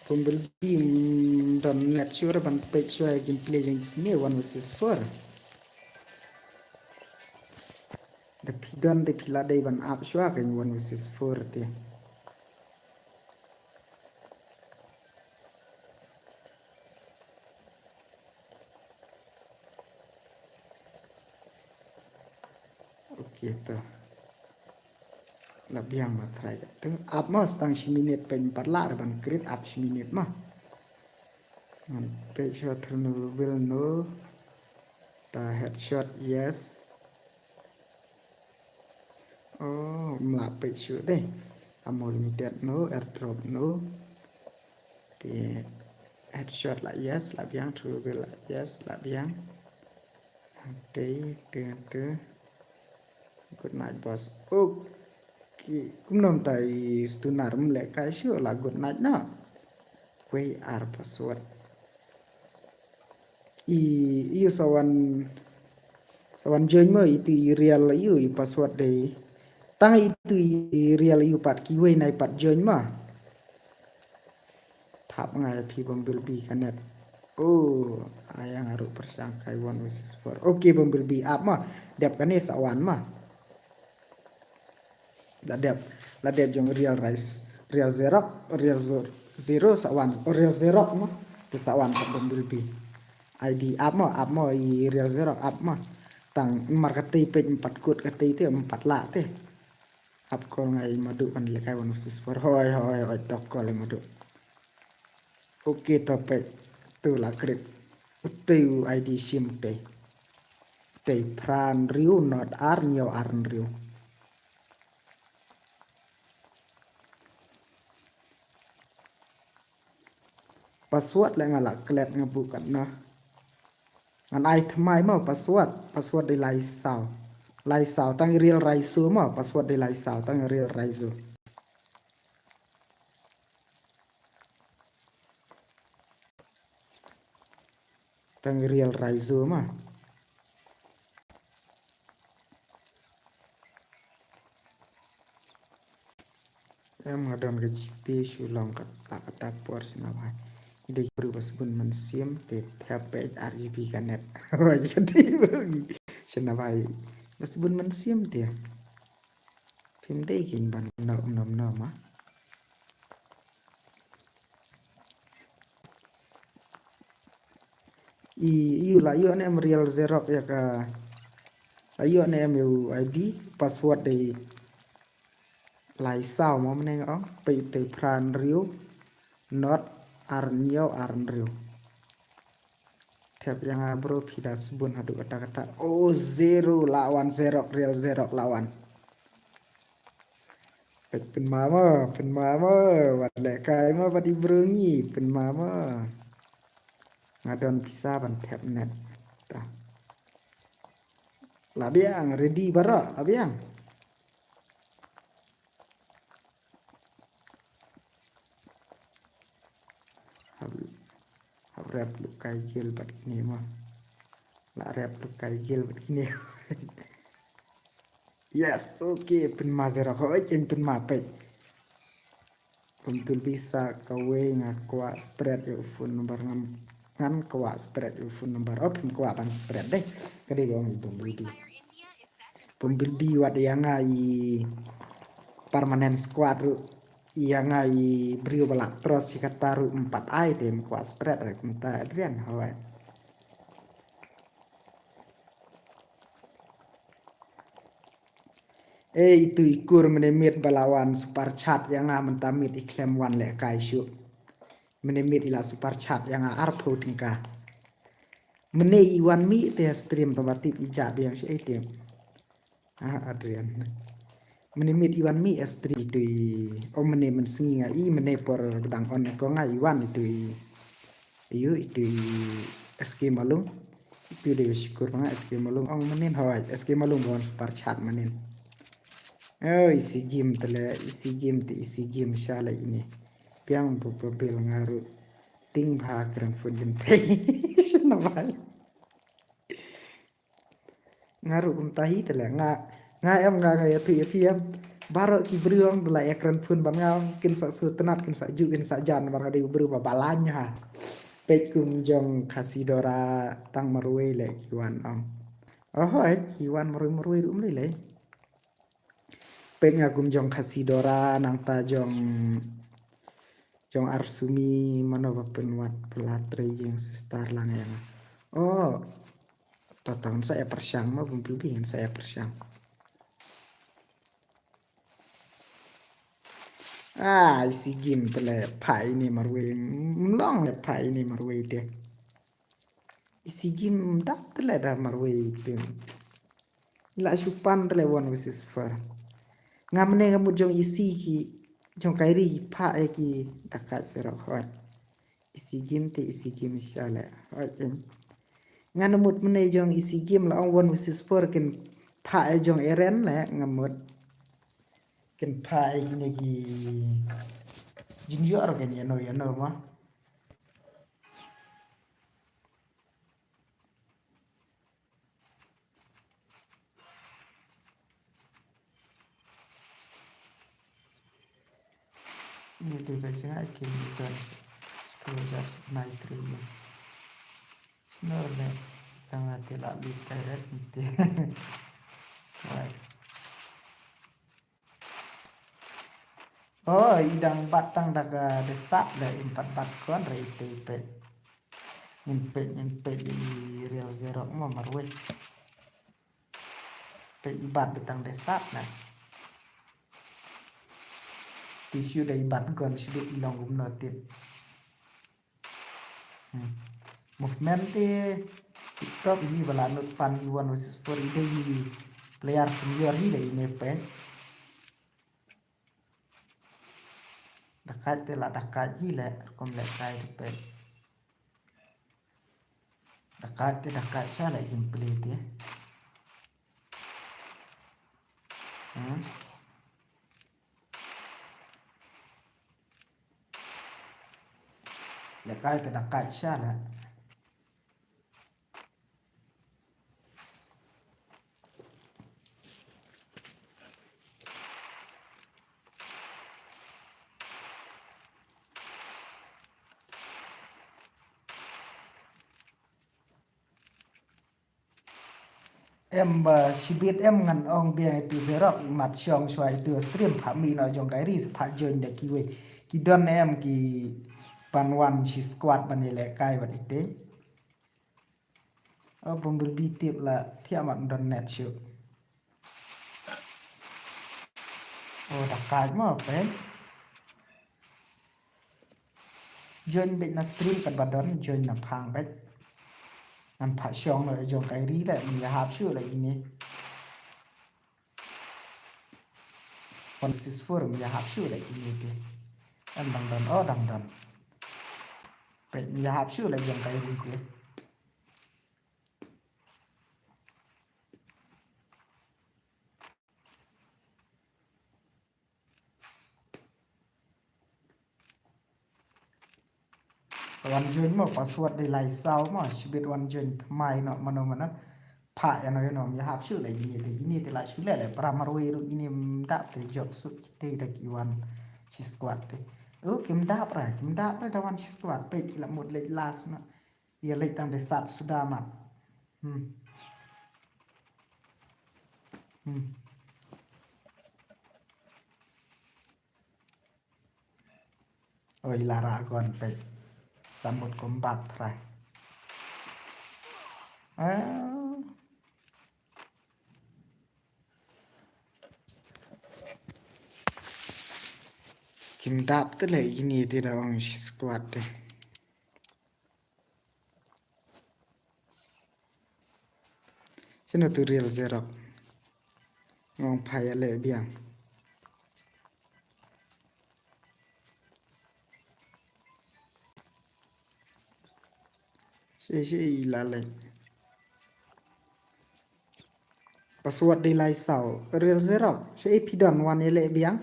Bumblebee, mm, don net shuh re ban peit shuwa ïa gameplay jong kine one versus four. Da phi don te phi la dei ban ap shuwa ka one versus four te. Okay to. La biang ma trai ka tu. Ap mo, sa tang shi minit, pynpat lah re ban create, ap shi minit mo. Ngan peit shuwa through no will no. Ta headshot, yes. Oh, mlah peit shuh dei. Ammo limited no, airdrop no. Te headshot lah yes, lah biang, true will lah yes, lah biang. Te, te, te. Good night, boss. Okay. Kumno mynta i Stunar, ym lehkai shuh la good night na. Wei ar password. I, i sa wan, sa wan join mo, itu i Real, i password dei. Tang itu i Real, i pat kiwei nai pat join mo. Thap nga ïa phi Bumblebee ka net. Oh, ai nga ruh pyrshang kai one versus four. Okay, Bumblebee ap mo. Dep kane sa wan mo. La dep, la dep jong Real Rise, Real Zerok, Real Zo-, Zero sa wan, oh, Real Zerok mo. Te sa wan pat Bumblebee. I D ap mo, ap mo i Real Zerok ap mo. Tang mar katei peit, ym pat kut katei te, ym pat lah te. Ap call nga i Madu ban lehkai one versus four. Hoi, hoi, hoi, tok call i Madu. Okay, to peit. Tu la create. Utei u I D shim utei. Utei phra hynriew, nod ar, hynñiew ar hynriew. Password leh nga la klet nga buh katno. Ngan ai thymmai mo password. Password dei lai saw. Lai saw tang i Real Raiso mo. Password dei lai saw tang i Real Raiso. Tang real raizo ma. Em nga don ka G P shu long kata kata por sna bai. Ide bru bas bun man sim te thep be R G B ka net. Wai ka ti bru sna bai. Bas bun man sim te. Phim dei kin ban no no no ma. I, i la ïoh ne em real Xerox ïa ka. La ïoh ne em ïa u I D, password dei lai saw mo mneng ong, pei te phra hynriew, not ar hynñiew ar hynriew. Thep ïa nga bro, phi da sbun haduh kata kata. Oh, zero la wan Xerox, real Xerox la wan. Peit pynma mo, pynma mo, wat lehkai mo, wat i bru ngi, pynma mo. Nga don pisa ban thep net. Ta. La biang, ready baroh, la biang. Hap, hap rep lehkai gel bad kine mo. La rep lehkai gel bad kine. Yes, okay, pynma Xerox, hoi, ken pynma peit. Pyntul bisa kawei nga kwah spread ïa u phone number ngam, ngan kwah spread ïa u phone number. Oh, phim kwah ban spread dei. Ka dei ba ong pynbil bi. Pynbil bi wat ïa nga i permanent squad ruh. Ïa nga i briew ba la trust ïa kata ruh ym pat ai te ym kwah spread ruh kumta Adrian hoi. Eh, itu i kur mane miet ba la wan super chat ïa nga mynta miet i khlem wan lehkai shuh. Mane miet i la super chat ïa nga arphew tyngka. Mane i wan mih te stream tang ba tip i jah biang shi ei te. Ah, Adrian. Mane miet i wan mih stream itu i. Oh, mane mynsngi nga i mane por dang on ko nga i wan itu i. Ayu, itu i S K Malung. Itu dei ba shukur ba nga S K Malung. Ong manin hoi, S K Malung ba wan super chat manin. Oh, isi game tele, isi game te isi game sha la ini. Biang bu pabil nga ruh. Ting bha kren phone jin pei. Shna bai. Nga ruh kumta hi tele nga, nga em nga nga ïathuh ïa phi em. Baroh ki briew ong da la ïakren phone bad nga ong kin sa sngewtynnat kin sa juh kin sa jan namar nga dei u briew ba balang ha. Peit kum jong Khasi Dora tang marwei leh ki wan ong. Oh hoi ki wan marwei marwei ruh ym lei lei. Peit nga kum jong Khasi Dora nangta jong, jong Arsumi mano ba pynwad pynlait trei ïing sister lang ïa nga. Oh. Tata ngin sa ïa pyrshang ma bun pynbi ngin sa ïa pyrshang. Ah, isi game tele phai ni marwei. Mlong le phai ni marwei te. Isi game dap tele da marwei te. La shu pan tele one versus four. Nga mane nga mut jong isi ki jong kairi ki pha e ki dakat serok hot. Isi game te isi game shala. Hot em. Nga na mut mane jong isi game la ong one versus four kin pha e jong Eren le nga mut. Kin pha e kine ki junior kin yano yano ma. Ni tu ka jingah kin return. Scroll just night training. Snor ne yang ati la lit kai ret nti. Wai. Oh, i dang bat tang da ka desat da im pat bat kon re ite i peit. Ngin peit, ngin peit i real zero ma marwei. Peit i bat da tang desat na. Ti shu da i bat kon shu da i long kumno tip. Hmm. Movement te tip top hi ba la nud pan i one versus four i dei i player senior hi dei i ne pen. Dakat te la dakat hi le rukom le kai te pen. Dakat te dakat sha le gameplay te. Hmm. Le kai te dakat sha le. Em ba shibit em ngan ong biang ïa tu Zerok, i mat shong shuwa ïa tu stream, pha mih noh jong Kairi, pha join da kiwei. Ki don em ki ban wan shi squad ban ïalehkai bad ite. O Bumblebee tip la thiah mat don net shuh. O da kaj mo pe. Join beit na stream kat ba don, join na phang beit. Ngan pha shong noh jong Kairi la, ym ïahap shuh la ine. One six four ym ïahap shuh la ine te. Em dang don, o dang don. Peit ym ïahap shuh la jong Kairi te. Wan join mo, password dei lai saw mo, shibit wan join thymmai noh mano mano. Pha ïa no ïa no, ym ïahap shuh la ine te, ine te la shu leh leh para marwei ruh ine ym dap te jop suk te da ki wan shi squad te. O kim dap ra, kim dap ra da wan shi squad, peit ki la mut leit last noh. Ïa leit tang dei sat suda mat. Hmm. Hmm. Oi, la ra gon peit. Tambut combat trai. Ah. Kim dap te le ini te da ong shi squad te. Shano tu real Zerok. Ngong pha ïaleh biang. Shi shi i la leh. Password dei lai saw. Real Zerok. Shi i phi don wan ïaleh biang.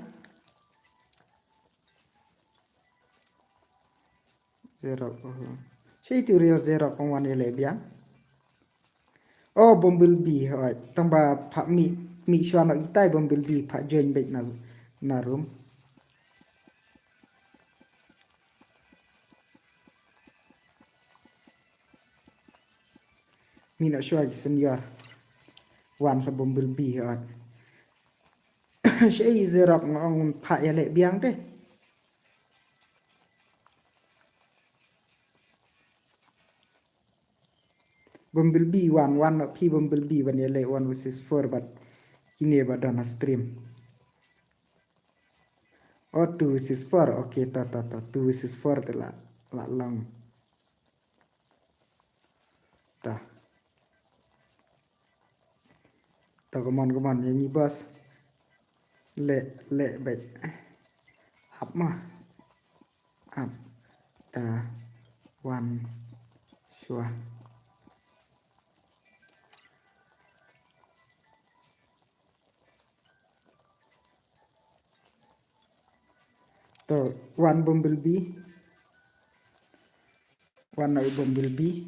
Zerok, oh. Shi tu real Zerok ong wan ïaleh biang. Oh, Bumblebee, hoi. Tang ba pha mih, mih shuwa noh itai Bumblebee pha join beit na, na room. Mih noh shuwa ki senior. Wan sa Bumblebee, hoi. Shi Zerok ngong pha ïaleh biang te. Bumblebee wan, wan ma phi Bumblebee ban ïaleh one versus four bad kine ba don ha stream. Oh, two versus four. Okay, to, to, to. Two versus four te la, la long. Ta. Ta, come on, come on, ïa ngi boss. Leh, leh beit. Ap ma. Ap. Ta. Wan. Shuwa. To, wan Bumblebee. Wan na u Bumblebee.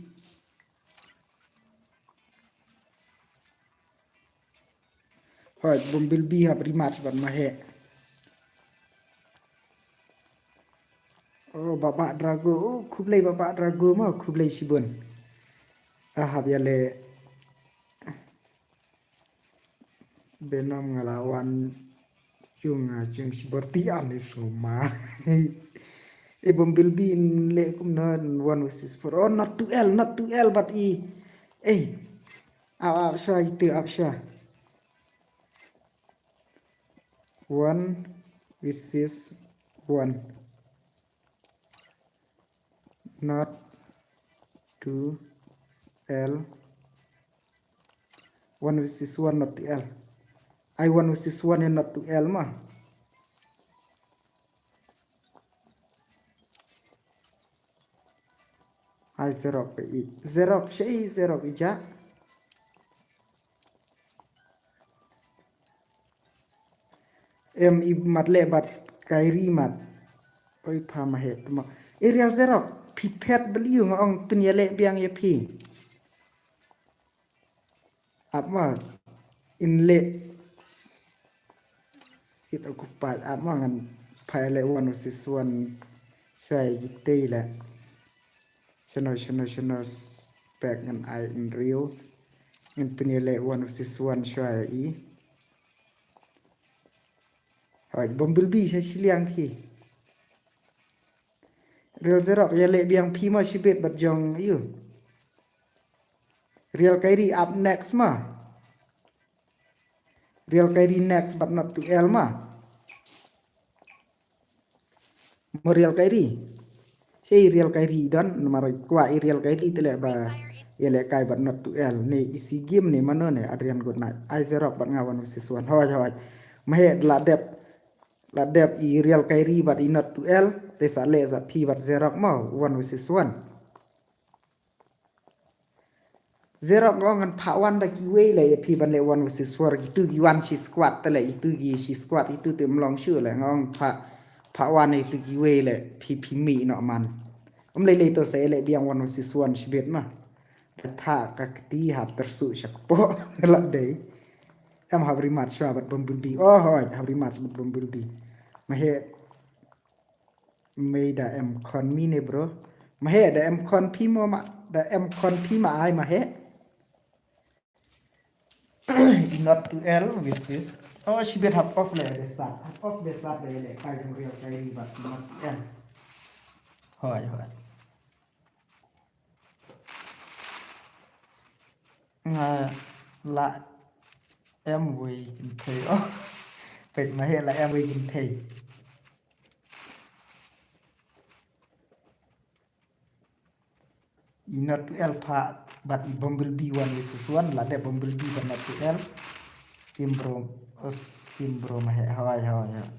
Hoi, Bumblebee hap rematch bad ma heh. Oh, Baba Drago. Oh, khublei Baba Drago mo, khublei shibun. Ah, hap ïaleh. Venom nga la wan jung, ah, jung shi borti an ni suma. E Bumblebee in leh kumno one versus four. Oh, not two L, not two L, but i. Eh. Ap, ap sha itu, ap sha. One versus one. Not two L. One versus one, not two L. Ai one versus one and not two L ma. Ai Zerok pe i. Zerok shi i Zerok i ja. Em i mat leh bad Kairi mat. Oi pha ma heh tma. E real Zerok. Phi phet bel ïu nga ong pynïaleh biang ïa phi. Ap ma in leh. Sit aku pat ap ma ngan pha ïaleh one versus one. Shai gitei leh. Shano, shano, shano spek ngan ai in real. Ngin pynïaleh one versus one shuwa ïa i. Hooid, Bumblebee sa shiliang ki. Real Zerok ïaleh biang phi ma shibit bad jong ïa u. Real Kyrie up next ma. Real Kyrie next but not two L ma. Mo Real Kyrie. Sei Real Kyrie don namar kwah i Real Kyrie te leh ba ïaleh kai but not two L ne i SEA Games ne mano ne Adrian Goodnight. Ai Zerok bad nga one versus one. Hooid hooid. Maheh la dep la dep i Real Kyrie bad i not two L te sa leh sa phi bad Zerok mo one versus one. Zerok nga ong ngan phah wan da kiwei leh ïa phi ban leh one versus four kitu ki wan shi squad te leh itu ki shi squad itu te mlong shu leh nga ong phah phah wan itu kiwei leh phi phi mih noh man. Um lei lei to sa ïaleh biang one versus one shibit ma. Da thah ka kti hap tyrsuh sha kpoh la dei. Em hap rematch shuwa bad Bumblebee. Oh hooid hap rematch bad Bumblebee. Maheh Mei da em khon mi ne bro. Maheh da em khon phi mo ma da em khon phi ma ai maheh. Not two L versus. Oh shibit hap off le de sat. Hap off de sat de le kai jong Real Kyrie bad not two L. Hooid hooid. Nga la em wei kynthei. Oh. Peit maheh la em wei kynthei. I not two L phah bad i Bumblebee one versus one la dep Bumblebee bad not two L. Sim bro, oh, sim bro maheh hooid hooid hooid.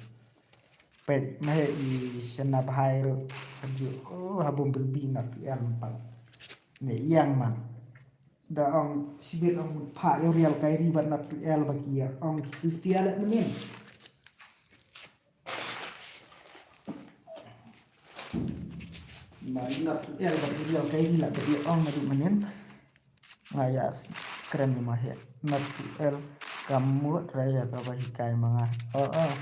Peit maheh i shana bhai ruh. Haju oh ha Bumblebee not two L pang. Ne ïang man. Da ong shibit ong phah ïa u Real Kyrie bad not two L ba ki ïa ong kitu sia leh mynnin. Ma not two L bad u Real Kyrie la ba ïa ong naduh mynnin. Nga ïa kren ni maheh not two L kam mut re ïa kaba hikai ma nga. Oh oh.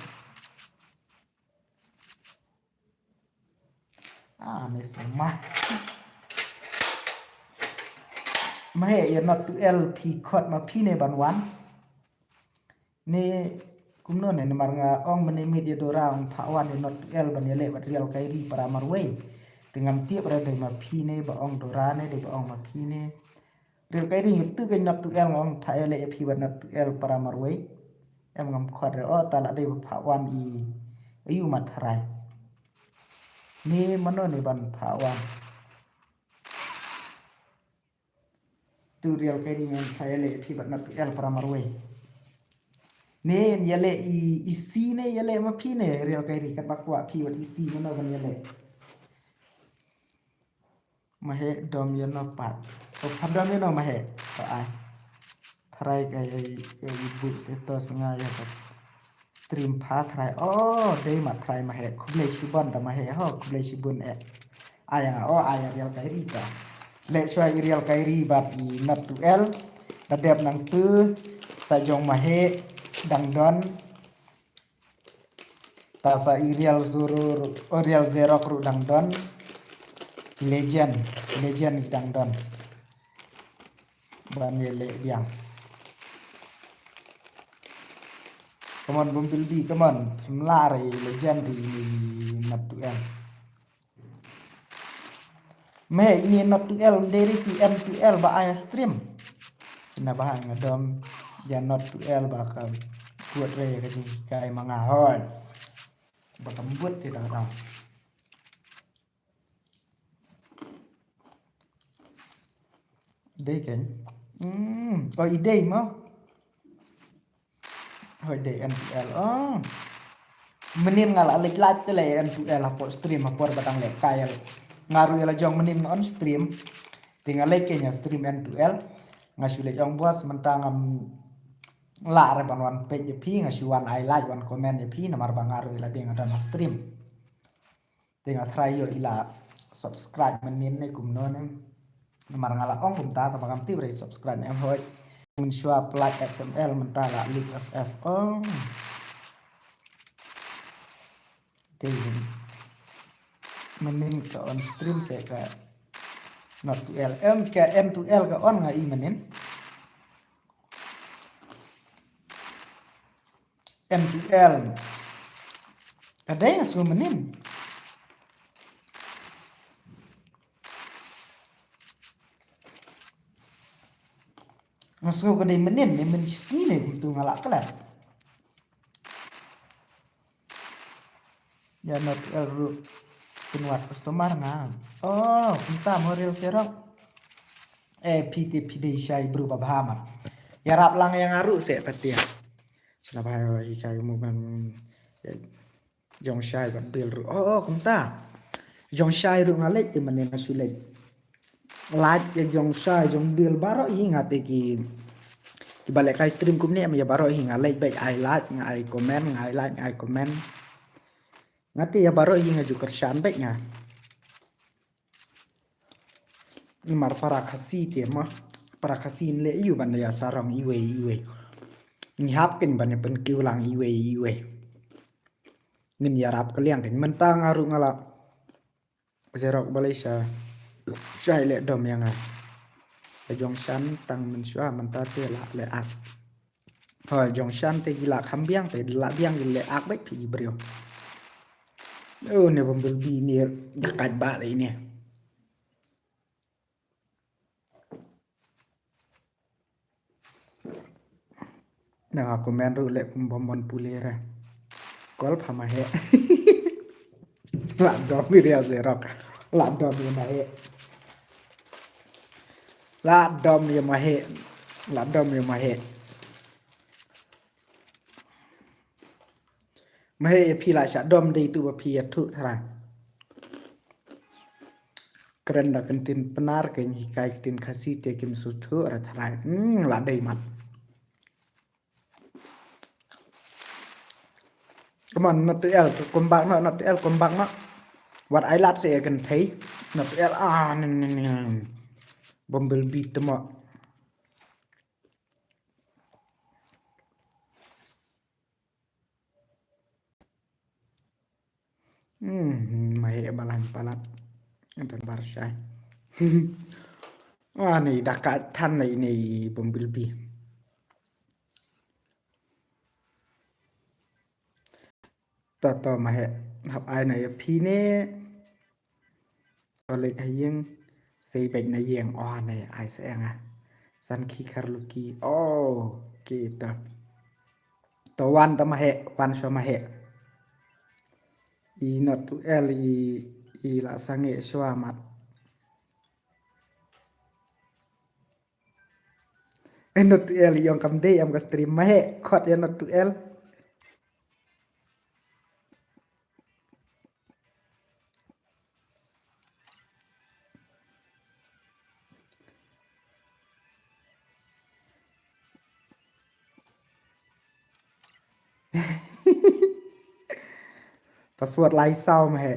Ah, ne sema. Maheh ïa not two L phi khot ma phi ne ban wan. Ne kumno ne namar nga ong mynne miet ïa Dora ong phah wan ïa not two L ban ïaleh bad Real Kyrie para marwei. Te ngam tip re dei ma phi ne ba ong Dora ne dei ba ong ma phi ne. Real Kyrie ngi tu ka not two L nga ong phah ïaleh ïa phi bad not two L para marwei. Em ngam khot re oh ta la dei ba phah wan i ayu ma tharai. Ni mano ni ban phah wan. Tu Real Kyrie ngan phah ïaleh ïa phi bad not two L para marwei. Ni ïaleh i isi ne ïaleh ma phi ne Real Kyrie kat ba kwah phi bad isi mano ban ïaleh. Maheh dom ïa no pat. To pat dom ïa no maheh. To ai. Tharai ka ïa ïa i boost ito snga ïa ka stream pha tharai. Oh, dei ma tharai maheh. Khublei shibun da maheh ho. Khublei shibun eh. Ai nga oh ai Real Kyrie ta. Leh shuwa i Real Kyrie bad i not two L. Da dep nang tu. Sa jong maheh. Dang don. Ta sa i Real Zurur, oh, Real Zerok ruh dang don. Legend, legend dang don. Ban ïaleh biang. Come on Bumblebee, come on. Phim lah re legend ri ni not two L. Me ini not two L deri ti N two L ba ai stream. Sina ba nga dom ïa not two L ba ka buat re ka jinghikai ma nga hoi. Ba ka buat te dang dang. Dei kan. Hmm, oh i dei mo. Hoi dei N two L. Oh. Mynnin nga la leit lait te le N two L hapoh stream hapoh ba dang leh kai. Nga ruh ïa la jong mynnin nga on stream. Te nga leit ke nga stream N two L. Nga shu leit ong bos mynta ngam lah re ban wan peit ïa phi nga shu wan ai like wan comment ïa phi namar ba nga ruh ïa la dei nga dang stream. Te nga try ïoh i la subscribe mynnin ne kumno ne. Namar nga la ong kumta tang ba ngam tip re subscribe ne em hoi. Mynshuwa Plak X M L mynta la League F F. Oh. Te mynnin ka on stream se ka not two L. Em ka N two L ka on nga i mynnin. M two L. Ka dei nga sngew mynnin. Nga sngew ka dei mynnin, ne mynnin shi sngi ne kumtu nga lah klet. Ïa Not L ruh pynwad customer nga. Oh, kumta mo Real Serok. Eh, phi te phi dei shai bru ba bha ma. Ïarap lang ïa nga ruh seh patia. Sna bha ïa hi kai mu ban. Jong shai bad Bill ruh. Oh, oh, kumta. Jong shai ruh nga leit te mynnin nga shu leit. Lait ïa jong shai jong Bill baroh hi nga te ki. Kiba leh kai stream kumne ïa baroh hi nga leit beit ai like nga ai comment nga ai like nga ai comment. Nga te ïa baroh hi nga ju kyrshan beit nga. Namar para Khasi te ma. Para Khasi ngi leh ïa u ban ïa sarong iwei iwei. Ngi hap kin ban ïa pynkiew lang iwei iwei. Ngin ïarap ka liang kin mynta nga ruh nga lah. Serok balei sha. Sha i leh dom ïa nga. Ka jong shan tang mynshuwa mynta te lah leh ak. Hoi jong shan te ki lah kham biang te lah biang ki leh ak beit phi ki briew. Oh ne Bumblebee ne da kat ba lei ne. Nang aku men ruh leh kum bom bon pule ra. Kol pha ma he. Lah dom ïa Serok. Lah dom ïa ma he. Lah dom ïa ma he. Lah dom ïa ma he. Ma he ïa phi lah shah dom dei tu ba phi ïathuh tharai. Kren da ktien Pnar ke ngi hikai ktien Khasi te kim sngewthuh ra tharai. Hmm, lah dei mat. Come on, Not two L, come back no, Not two L, come back no. Wat ai lad se ïa kynthei. Not two L, ah, ning, ning, ning. Bumblebee te mo. Hmm, ma he balang palat. Enter bar shai. Wah, ni da ka than ni, ni Bumblebee. To, to, ma he hap ai na ïa phi ne. To leit ha ïing, sei beit na ïing, oh ne ai sa ïa nga. San ki kar luki, oh, ki to. To wan to ma he, wan shuwa ma he. I Not two L i, i la sangeh shuwa mat. Eh, Not two L i ong kam dei em ka stream ma he, khot ïa Not two L. Password lai saw ma he.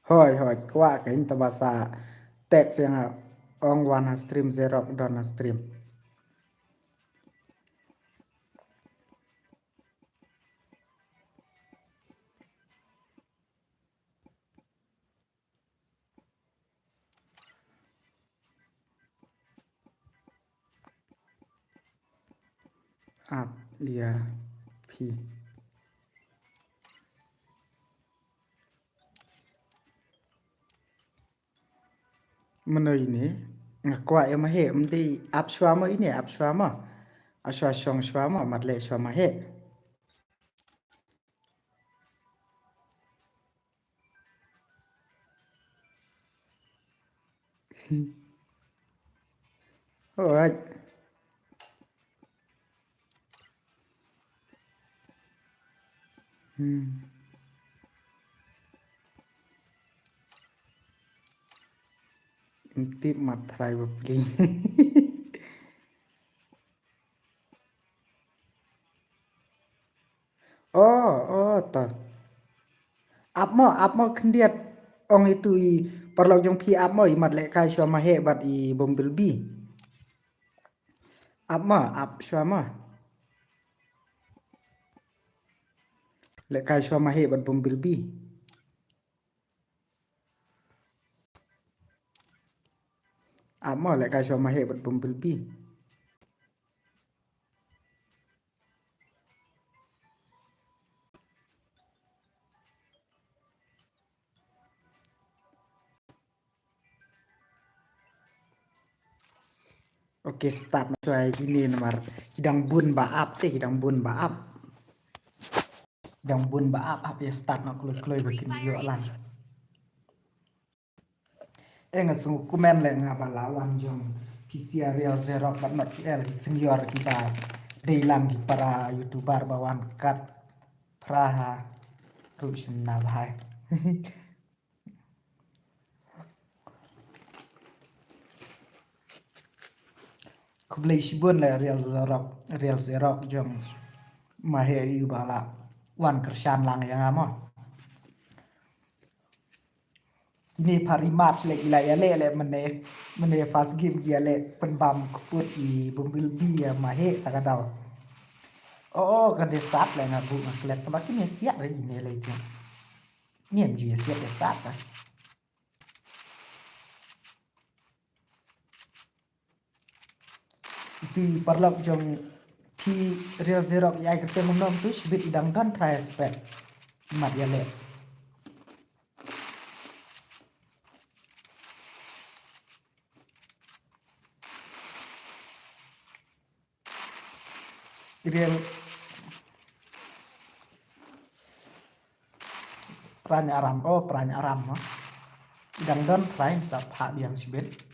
Hoi, hoi, kwah kein te ba sa text ïa nga ong wan ha stream, Serok don ha stream. Ap ïa phi. Mano ine? Nga kwah ïa ma he, ym dei ap shuwa mo ine, ap shuwa mo. Ap shuwa shong shuwa mo, mat leh shuwa ma he. Alright. Hmm. Tip mat trai ba pling. Oh, oh, to. Ap mo, ap mo khyndiat. Ong itu i paralok jong phi ap mo, i mat lehkai shuwa ma he bad i Bumblebee. Ap mo, ap shuwa mo. Lehkai shuwa ma he bad Bumblebee. Ah, mo lehkai shuwa Maheh bad Bumblebee. Okay, start na shuwa ïa kine namar ki dang bun ba ap te, ki dang bun ba ap. Ki dang bun ba ap, ap ïa start na kloi kloi ba kin ïoh lang. Eh, nga sngew comment leh nga ba la wan jong P C R Real Zerok bad Not P L ki senior kiba dei lang ki para YouTuber ba wan kat phra ha ruh shen na bhai. Khublei shibun leh Real Zerok, Real Zerok jong Maheh ïa u ba la wan kyrshan lang ïa nga mo. Kine pha rematch leh ki la ïaleh leh mynne, mynne first game ki ïaleh pynbam kput i Bumblebee ïa Maheh ta ka daw. Oh, oh, ka dei sat leh nga buh nga klet kaba kine siat re kine leh kine. Kine em ju ïa siat ïa sat ka. Itu i paralok jong phi Real Zerok ïa i kyrteng kumno tu shibit i dang don trai aspect. Mat ïaleh. Real Pranya Aram, oh Pranya Aram mo. I dang don trai sa phah biang shibit.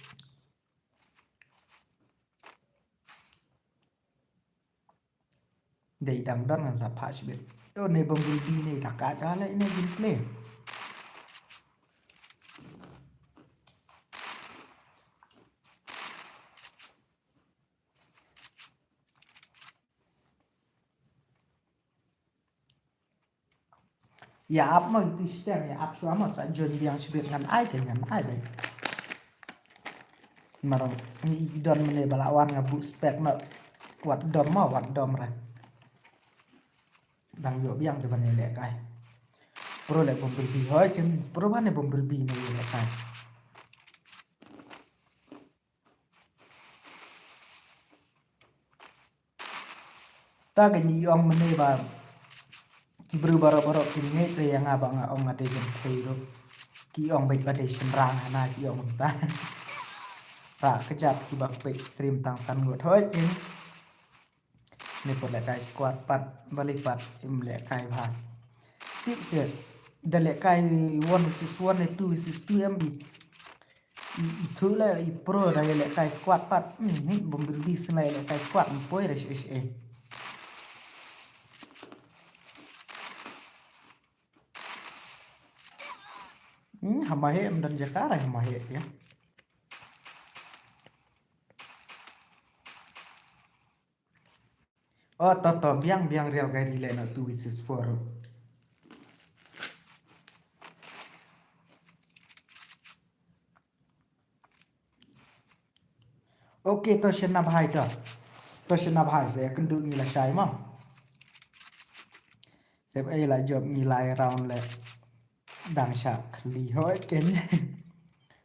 Dei dang don ngan sa phah shibit. Yo ne Bumblebee ne da ka jale ne gameplay. Ïa ap ma itu stem ïa ap shuwa ma sa jon biang shibit ngan ai ke ngan ai dei. Marong ni don mene bala wan nga bu spek na wat dom ma wat dom re. Dang yo biang de bane le kai. Pro le Bumblebee hoi ken pro bane Bumblebee ne le kai. Ta ka ngi ong mene ba ki bru barok barok ki ngeit re ïa nga ba nga ong nga dei gen thei ruh. Ki ong beit ba dei shynrang hana ki ong ta. Ra kejap ki ba peit stream tang san ngut hoi ken. Ne por lehkai squad pat bali pat im lehkai bha. Tip se da lehkai one versus one ne two versus two em bi. I, i thu le i pro da ïa lehkai squad pat. Hmm, Bumblebee sna ïa lehkai squad mpoi re shi shi. Hmm, hama he em dan jakar hama he ya. Oh, to, to, biang, biang real kai ri le na two versus four. Okay, to shen na bhai to. To shen na bhai se kan du ngi la shai mo. Sep ai la jop ngi lai round le. Dang sha khli hoi ken.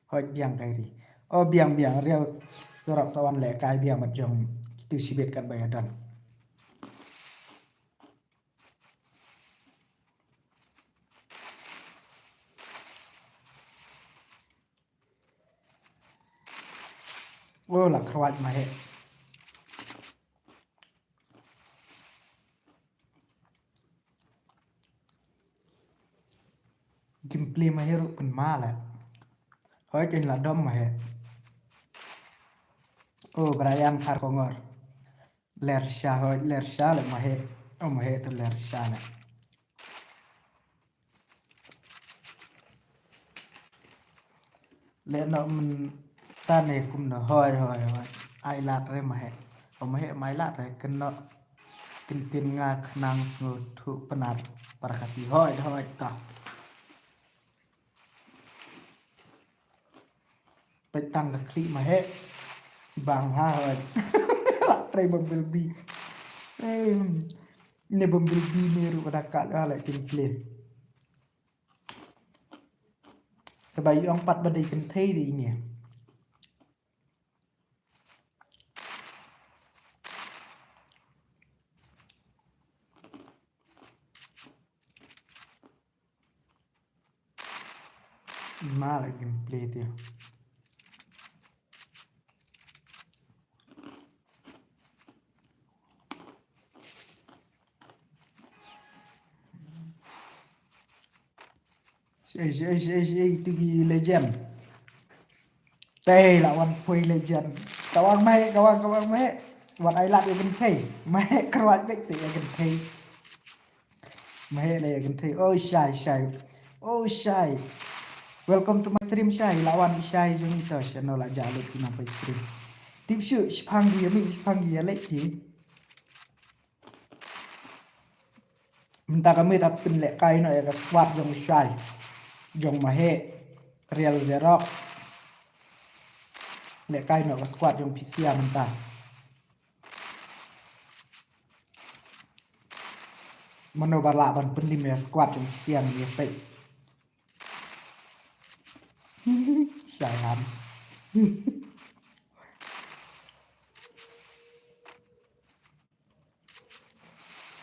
Hoi biang kai ri. Oh biang biang real sorok sawan le kai biang mat jong kitu shibit kat ba ïa don. Oh la khrwat ma he. Gameplay ma he ruh pynma la. Hoi ken la dom ma he. Oh Brian Kharkongor. Ler sha hoi ler sha le ma he. Oh ma he tu ler sha le. Le no men tane kum no hoi hoi hoi. Ai lat re ma he. O ma he mai lat re ken no. Ken tin nga khnang sngu thu penat para kasi hoi hoi ta. Peit tang ka khlieh ma he. Bang ha hoi. Lat re Bumblebee. Eh, ne Bumblebee ne ruh pada ka le kin play. Te ba ïong pat ba dei kynthei dei ine. Ma la gameplay te. Ei, ei, ei, ei, tu ki legend. Te la wan poi legend. Kawang mai, kawang, kawang mai. Wan ai lad ya kynthei. Mai kyrwat bek se ya kynthei. Mai le ya kynthei. Oh, Shai, Shai. Oh, Shai. Welcome to my stream, Shai. La wan Shai jong ito. Shano la ja le ki na poi stream. Tip shu, shipang gi, mi shipang gi ya le ki. Mynta ka miet ap pynlehkai noh ïa ka squad jong Shai, jong Maheh, Real Zerok. Lehkai noh ka squad jong P C A mynta. Mano ba lah ban pynlim ïa squad jong P C A mynta peit. Shai han.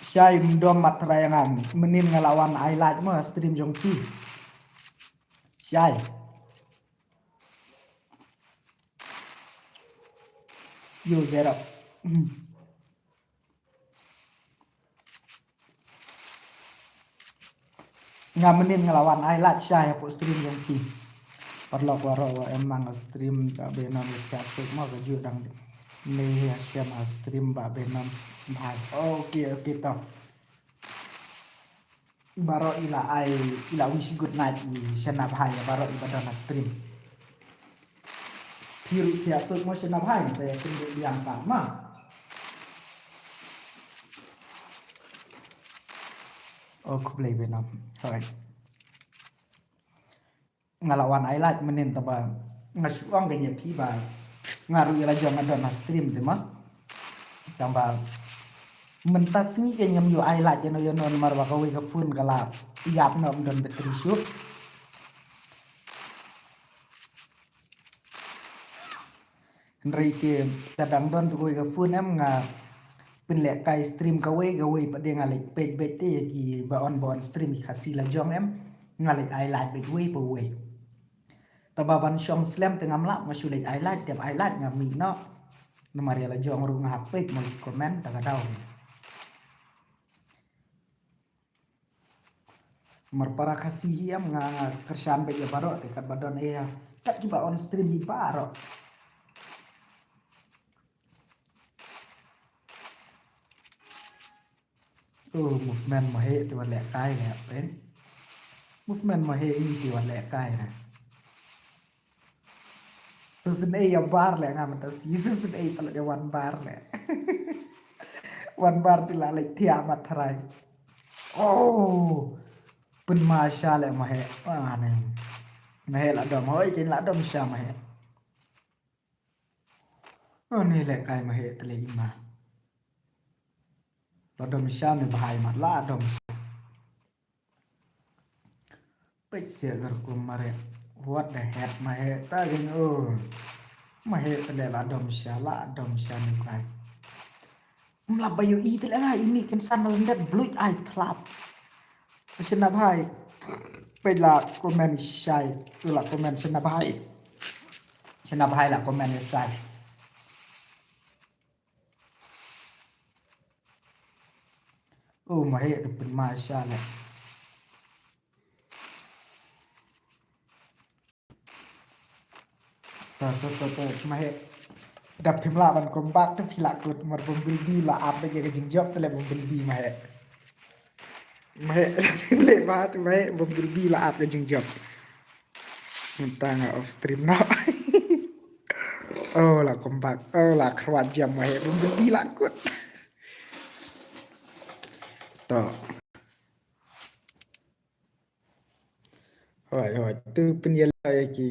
Shai mdom mat trai ngam. Mynnin nga la wan ai like mo stream jong phi. Shai. Yo, Zerok. Hmm. Nga mynnin nga la wan ai like Shai hapoh stream jong phi. Paralok waroh wa em nang stream ba benom ïa ka suk mo ka ju dang ne ha shem ha stream ba benom bhai. Okay, okay to. Baroh i la ai, i la wish good night i Shana bhai, baroh i ba don ha stream. Phi ruh phi ïa suk mo Shana bhai, sa ïa kynduh biang pat ma. Oh, khublei benom. Hoi. Nga la wan ai like mynnin tangba nga shu ong kein ïa phi ba nga ruh ïa la jong nga don ha stream te ma. Tangba mynta sngi kein ngam ïoh ai like ïano ïano namar ba kawei ka phone ka la ïap noh, ym don battery shuh. Hynrei te ka dang don tu kawei ka phone em, nga pynlehkai stream kawei kawei pat de nga leit peit beit te ïa ki ba on ba on stream ki Khasi la jong em, nga leit ai like beit wei pa wei. Tangba ban shong slem te ngam lah, nga shu leit ai like, dep ai like nga mih noh. Namar ïa la jong ruh nga hap peit mo ki comment ta ka daw. Mar para Khasi hi em, nga, nga kyrshan beit ïa baroh te katba don ïa kat kiba on stream hi baroh. Oh, movement Maheh te wat lehkai leh pen. Movement Maheh ni te wat lehkai na. Susan ei ïa bar leh nga mynta si Susan ei palat ïa wan bar leh. Wan bar te la leh thiah mat tharai. Oh. Pynma sha leh Maheh. Ah, ne. Maheh la dom hoi kein la dom sha Maheh. Oh, ne lehkai Maheh te leh ima. La dom sha ne bhai mat la dom sha. Peit sia gar kum mare. What the heck Maheh ta gin oh. Maheh te leh la dom sha la dom sha ne kai. Mla ba ïohi te leh nga ini kin san la ndet bluit ai thlap. Shana bhai. Peit la comment Shai. Tu la comment Shana bhai. Shana bhai la comment Shai. Oh, Maheh te pynma sha leh. To, to, to, to, Maheh. Da phim lah ban comeback te phi lah kut mar Bumblebee la ap da ka jingjop te leh Bumblebee Maheh. Maheh, da phim leh ba te Maheh Bumblebee la ap da jingjop. Mynta nga off stream noh. Oh, la comeback. Oh, la kyrwat jam Maheh Bumblebee la kut. To. Hoi, hoi. Tu pynïaid ïa ki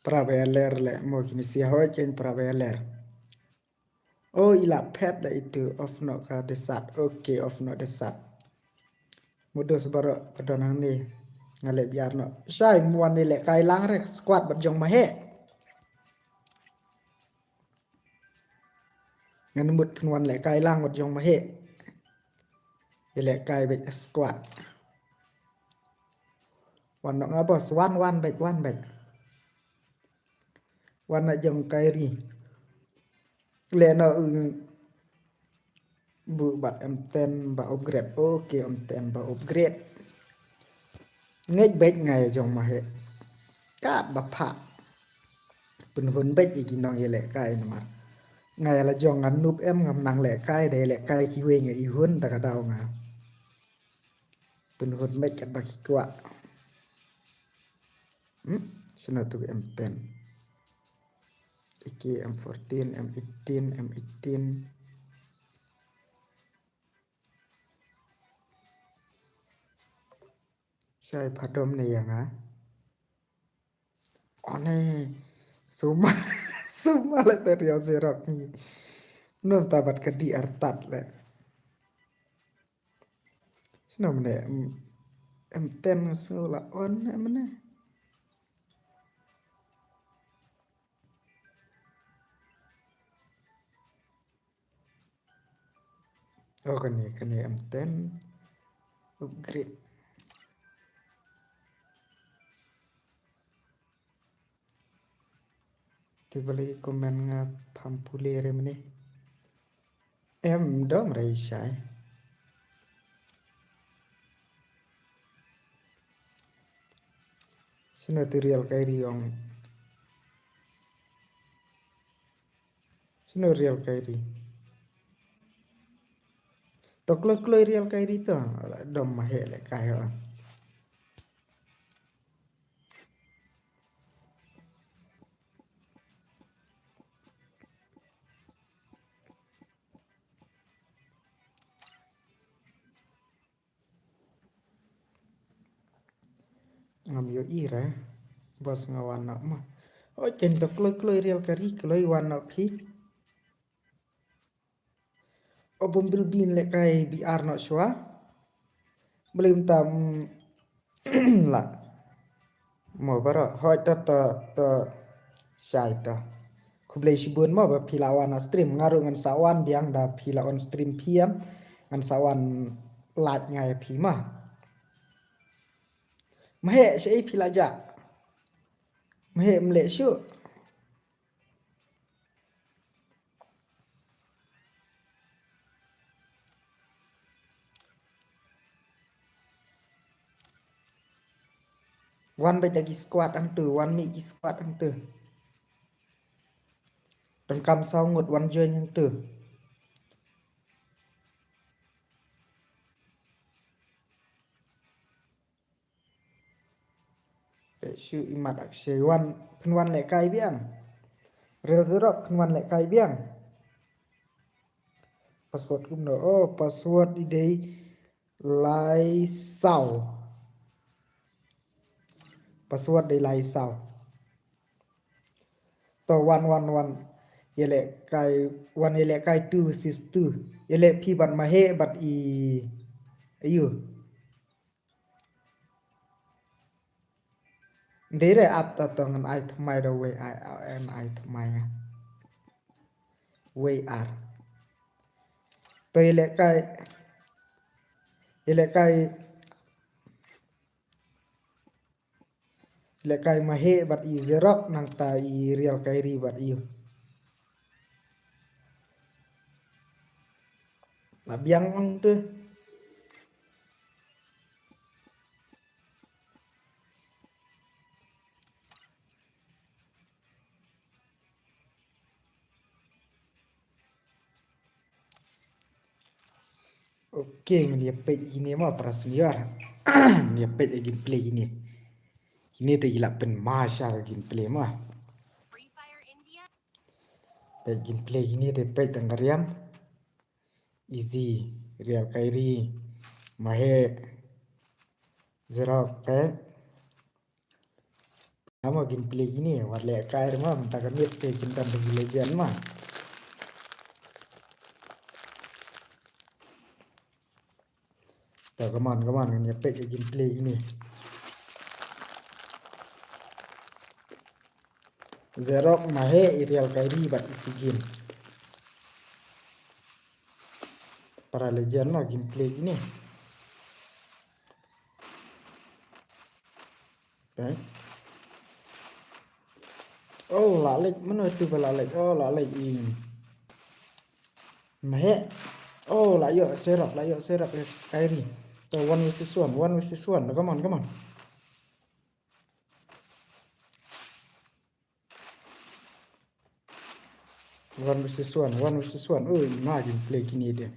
para ba ïaler leh mo ki masi hoi kein para ba ïaler. Oh, i la phet da itu off noh ka desat. Okay, off noh desat. Mudus baroh ba don hangne. Nga leh biar noh. Shai mo wan ne lehkai lang re squad bad jong Maheh. Ngan mut pynwan lehkai lang wat jong Maheh. Ïa lehkai beit squad. Wan noh nga boss, wan, wan beit, wan beit. Wan na jong Kyrie. Leh noh, mm, bu bad M ten ba upgrade. Okay, M ten ba upgrade. Ngeit beit nga ïa jong Maheh. Kat ba phah. Pynhun beit ïa ki nongïalehkai namar nga ïa la jong nga noob em, ngam nang lehkai, da ïalehkai kiwei nga i hun ta ka daw nga. Pynhun beit kat ba ki kwah. Hmm? Shano tu M ten? Iki M fourteen, M eighteen, M eighteen. Shai phadom ne ïa nga. One suma, suma le te riaw Xerox ni. Nom ta bad ka di artat le. Sino mene em, M ten nga sngew la on ne mene. Oh, kane, kane M ten upgrade. Te balei comment nga pham pule re mene. Em dom re shai. Sino tu real Kyrie ong. Sino real Kyrie. To kloi kloi real Kyrie to. Dom Maheh le kai ho. Ngam ïohi re. Boss nga wan noh ma. O chen to kloi kloi real Kyrie kloi wan noh phi. O bumbil bin le kai B R noh shwa. Blim tam la. Mo baroh hoi to to to shai to. Khublei shibun mo ba phi la wan na stream, nga ruh ngan sa wan biang da phi la on stream phi em. Ngan sa wan like nga ïa phi ma. Maheh shaei phi la jah. Maheh mleh shuh. Wan beit da ki squad hangtu, wan mih ki squad hangtu. Donkam saw ngut wan join hangtu. Peit shu i mat Akshay wan, phin wan lehkai biang. Real Xerox phin wan lehkai biang. Password kumno? Oh, password i dei lai saw. Password dei lai saw. To wan wan wan. Ïalehkai wan ïalehkai two versus two. Ïaleh phi bad Maheh bad i. Ayu. Ndei re ap ta to ngan ai thymmai da wei ai, ai, ai thymmai nga. Wei ar. To ïalehkai. Ïalehkai. Ïalehkai Maheh bad i Xerox nangta i real Kyrie bad i. La biang ong tu. Okay, ngan ïa peit ïa kine mo para senior. Ngan ïa peit ïa gameplay ïa kine. Kine te ki la pynma sha ka gameplay mo. Peit gameplay ïa kine te peit tang ka riam. Easy, real Kyrie, Maheh, Xerox, peit. Amo gameplay kine, wat lehkai re ma, mynta ka miet te kin don da ki legend ma. To, come on, come on, ngan ïa peit ïa gameplay kine. Xerox, Maheh, i real Kyrie bad i Figin. Para legend ma gameplay kine. Okay. Oh, la lek, mano itu ba la lek? Oh, la lek i Mahek. Oh, la ïoh Zerok, la ïoh Zerok, eh, Kairi. So, one versus one, one versus one. Come on, come on. One versus one, one versus one. Oh, i ma jin play kine de.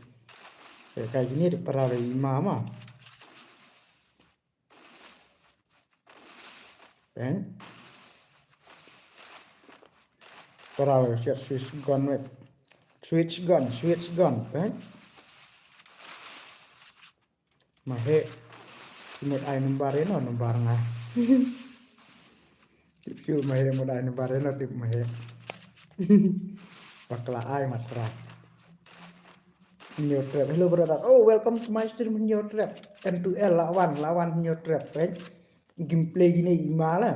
Eh, kai kine de para i ma ma. Peng. Para siat switch gun wek. Switch gun, switch gun, peng. Mahek. Mut ai number ïa no, number nga. Tip shu Mahek mut ai number ïa no, tip Mahek. Bakla ai matra. Hynñiew Trap. Hello brother. Oh, welcome to my stream Hynñiew Trap. N two L la wan, la wan Hynñiew Trap, right? Gameplay kine i ma la.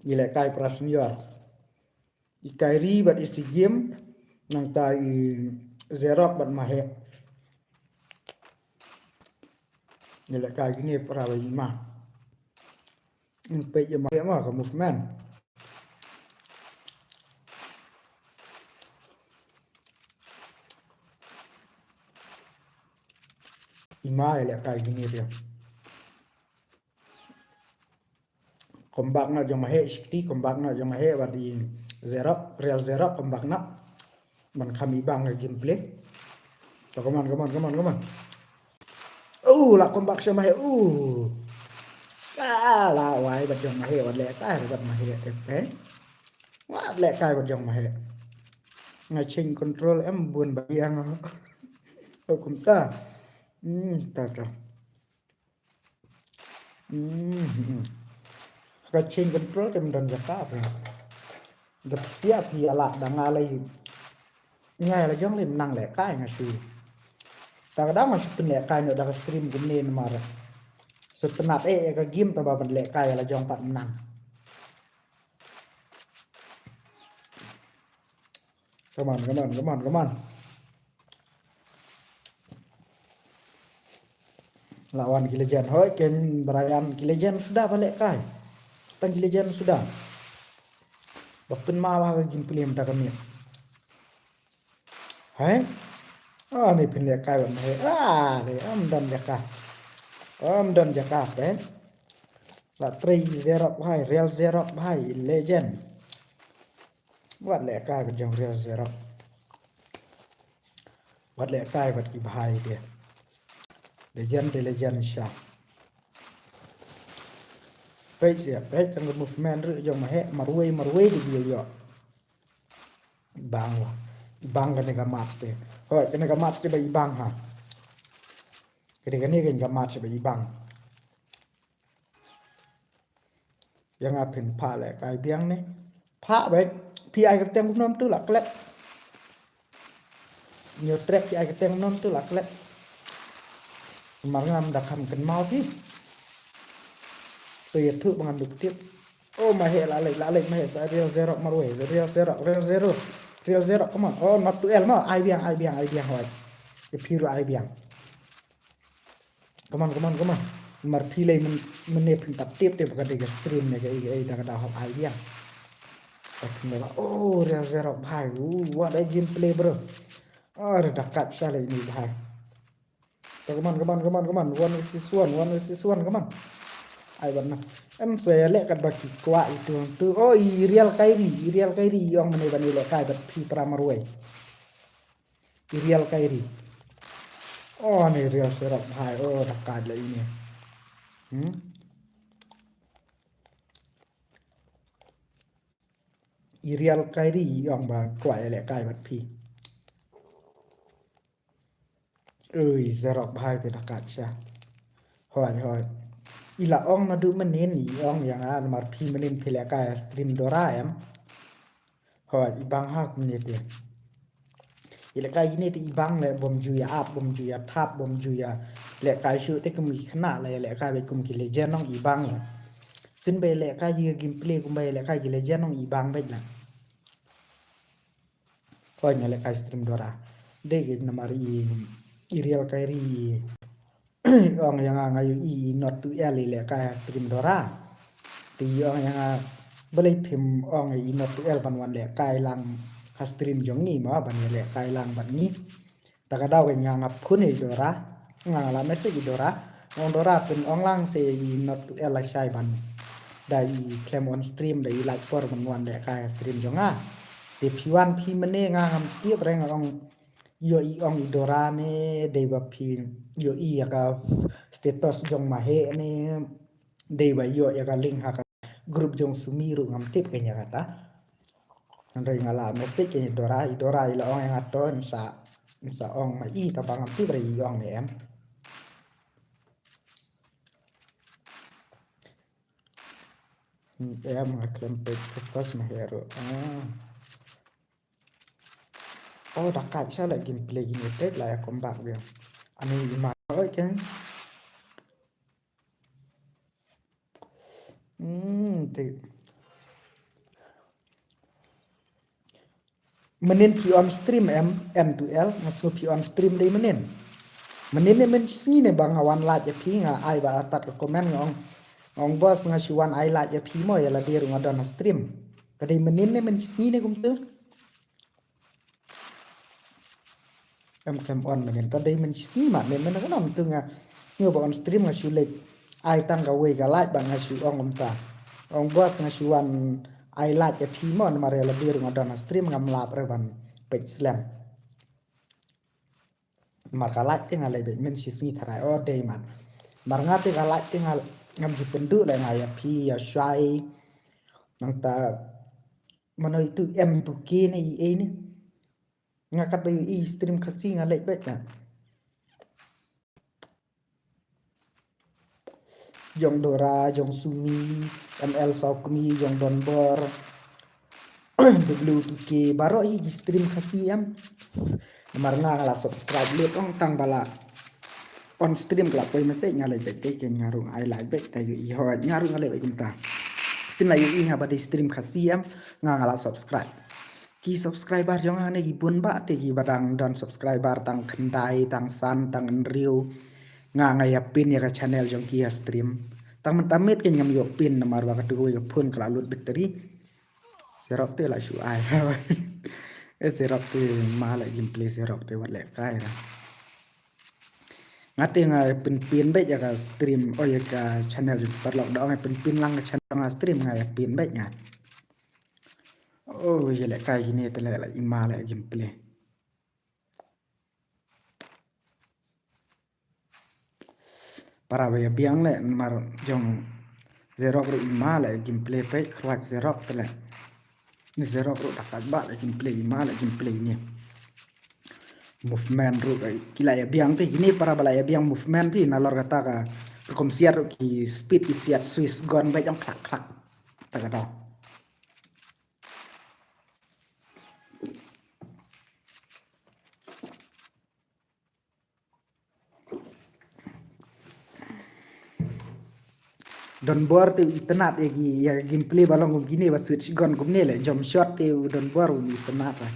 I lehkai para senior. I Kairi bad i Sigim, nangta i Zerok bad Mahek. I lehkai kine para ba i ma. In peit ïa Mahek ma ka movement. I ma i lehkai kine de. Comeback noh jong Mahek, Shakti, comeback noh jong Mahek bad i Zerok, Real Zerok, comeback noh. Ban kham i bang ka gameplay. To, come on, come on, come on, come on. Oh, la comeback sha Mahek. Oh. Ah, la wai bad jong Mahek, wat lehkai bad Mahek, eh, pen. Wat lehkai bad jong Mahek. Nga change control em bun ba ïa nga. Oh, kumta. Hmm, ta ta. Hmm, hmm. Ka change control te ym don jaka phi. Da phi ïa phi ïa la da nga lei. Nga ïa la jong lei ym nang lehkai nga shu. Ta ka dang nga shu pynlehkai noh da ka stream kumne namar. Shu tynnat eh ka game ta ba ban lehkai ïa la jong pat ym nang. Come on, come on, come on, come on. La wan ki legend. Hoi, ken Brian ki legend suda ba lehkai. Tang ki legend suda. Ba pynma ba ka gameplay mynta ka miet. Hai? Ah, ni pynlehkai bad Mahek. Ah, ni am don jaka. Am don jaka, pen. La trei Zerok bhai, Real Zerok bhai, legend. Wat lehkai bad jong Real Zerok. Wat lehkai bad ki bhai de. Legend de legend sha. Peit sia, peit tang ka movement ruh jong Mahek, marwei, marwei de ïoh. Bang la. Bang kane ka match te. Hoi, kane ka match te ba i bang ha. Kane kane kane ka match ba i bang. Ïa nga phin phah lehkai biang ne. Phah beit. Phi ai kyrteng kumno mynta la klet. Hynñiew Trap phi ai kyrteng kumno mynta la klet. Mar ngam da kham kynmaw phi. To ïathuh ba ngan dup tip. Oh, Mahek la leit, la leit Mahek sa Real Zerok marwei. Real Zerok, Real Zerok. Real Zerok, come on. Oh, not to L, no. Ai biang, ai biang, ai biang hoi. Ïa phi ruh ai biang. Come on, come on, come on. Mar phi lei myn, mynne phin pat tip te ba ka dei ka stream ne kaei kaei da ka da hok ai biang. Ka phin lei ba, oh, Real Zerok bhai. Ooh, what a gameplay, bro. Oh, da kat sha lei ini bhai. To, come on, come on, come on, come on. One versus one, one versus one, come on. Ai ban na. Em sa ïaleh kat ba ki kwah itu tu. Oh, i Real Kairi, i Real Kairi i ong mynne ban ïalehkai bad phi para marwei. I Real Kairi. Oh, ni Real Zerok bhai. Oh, da kat la ini. Hmm? I Real Kairi i ong ba kwah ïalehkai bad phi. Ui, Zerok bhai te da kat sha. Hoi, hoi. I la ong naduh mynnin i ong ïa nga namar phi mynnin phi lehkai stream Dora em. Hoi, i bang ha kumne te. I lehkai ine te i bang leh bym ju ïa ap, bym ju ïa thap, bym ju ïa lehkai shuh te kum ki khynnah la ïa lehkai beit kum ki legend ong i bang leh. Sien ba ïa lehkai ïa gameplay kumba ïa lehkai ki legend ong i bang beit leh. Hoi nga lehkai stream Dora. Dei ki namar i, i Real Kairi ong ïa nga nga ïohi i not to L i lehkai stream Dora. Te i ong ïa nga, balei phim ong ïa i Not to L ban wan lehkai lang ha stream jong ngi mo, ban ïa lehkai lang bad ngi. Ta ka daw ka nga nga phone ïa i Dora. Nga la message i Dora. Ong Dora pynong lang seh i Not to L lashai ban da i khlem on stream, da i lait por ban wan lehkai ha stream jong nga. Te phi wan phi mynne nga ngam tip re, nga ong ïoh i ong i Dora ne, dei ba phi ïoh i ïa ka status jong Maheh ne, dei ba ïoh ïa ka link ha ka group jong Sumi ruh ngam tip kein ïa kata. Hynrei nga la message kein i Dora, i Dora i la ong ïa nga to, yn sa, yn sa ong ma i, ta ba ngam tip re i ong ne em. Em, nga khlem peit status Maheh ruh. Ah. Oh, da kat sha la gameplay kine, peit la ïa comeback biang. Ani i ma oi kein. Hmm, te. Mynnin phi on stream em, N two L, nga sngew phi on stream dei mynnin. Mynnin ne mynshisngi ne ba nga wan like ïa phi, nga ai ba artat ka comment nga ong, nga ong boss nga shu wan ai like ïa phi mo, ïa lade ruh nga don ha stream. Ka dei mynnin ne mynshisngi ne kumtu? Em, khlem on mynnin, ta dei mynshisngi mat mynnin, mynnin ka nam tu nga sngew ba on stream nga shu leit ai tang kawei ka like bad nga shu ong kumta. Ong boss nga shu wan ai like ïa phi mo, namar ïa lade ruh nga don ha stream ngam lap re ban peit slem. Namar ka like te nga leit beit mynshisngi tharai, oh dei mat. Namar nga te ka like te nga ngam ju pynduh leh, nga ïa phi ïa shai. Nangta mano itu M two K ne i ei ne. Nga katba ïohi stream Khasi nga leit beit nga. Jong Dora, jong Sumi, M L Sawkmi, jong Donbor, W two K, baroh hi ki stream Khasi em. Namar nga nga la subscribe lut ong tang ba la on stream ka la poi message nga leit beit te, kein nga ruh nga ai like beit, ta ïohi hooid nga ruh nga leit beit kumta. Shisien la ïohi nga ba dei stream Khasi em, nga nga la subscribe. Ki subscriber jong nga ne ki bun bha te, kiba dang don subscriber tang khyndai, tang san, tang hynriew. Nga nga ïa pin ïa ka channel jong ki ha stream. Tang mynta miet kein ngam ïoh pin namar ba katu kawei ka phone ka la lut battery. Serok te la shu ai. Eh, serok te ma leh gameplay serok te wat lehkai ra. Nga te nga pynpin beit ïa ka stream, oh, ïa ka channel jong paralok, da ong nga pynpin lang ka channel nga stream, nga ïa pin beit nga. Oh, ïa lehkai kine te leh la i ma leh gameplay. Para ba ïa biang leh namar jong Serok ruh i ma leh gameplay, peit khrwat Serok te leh. Ni Serok ruh da kat ba leh gameplay, i ma leh gameplay ni. Movement ruh, eh, ki la ïa biang te, kine para ba la ïa biang movement phi, nalor kata ka rukom siat ruh ki speed ki siat Swiss gun beit jong khlak khlak. Ta ka daw. Donbor te u itynnad ïa ki, ïa gameplay ba long kum kine ba switch gun kumne leh, jump shot te u Donbor u itynnad la.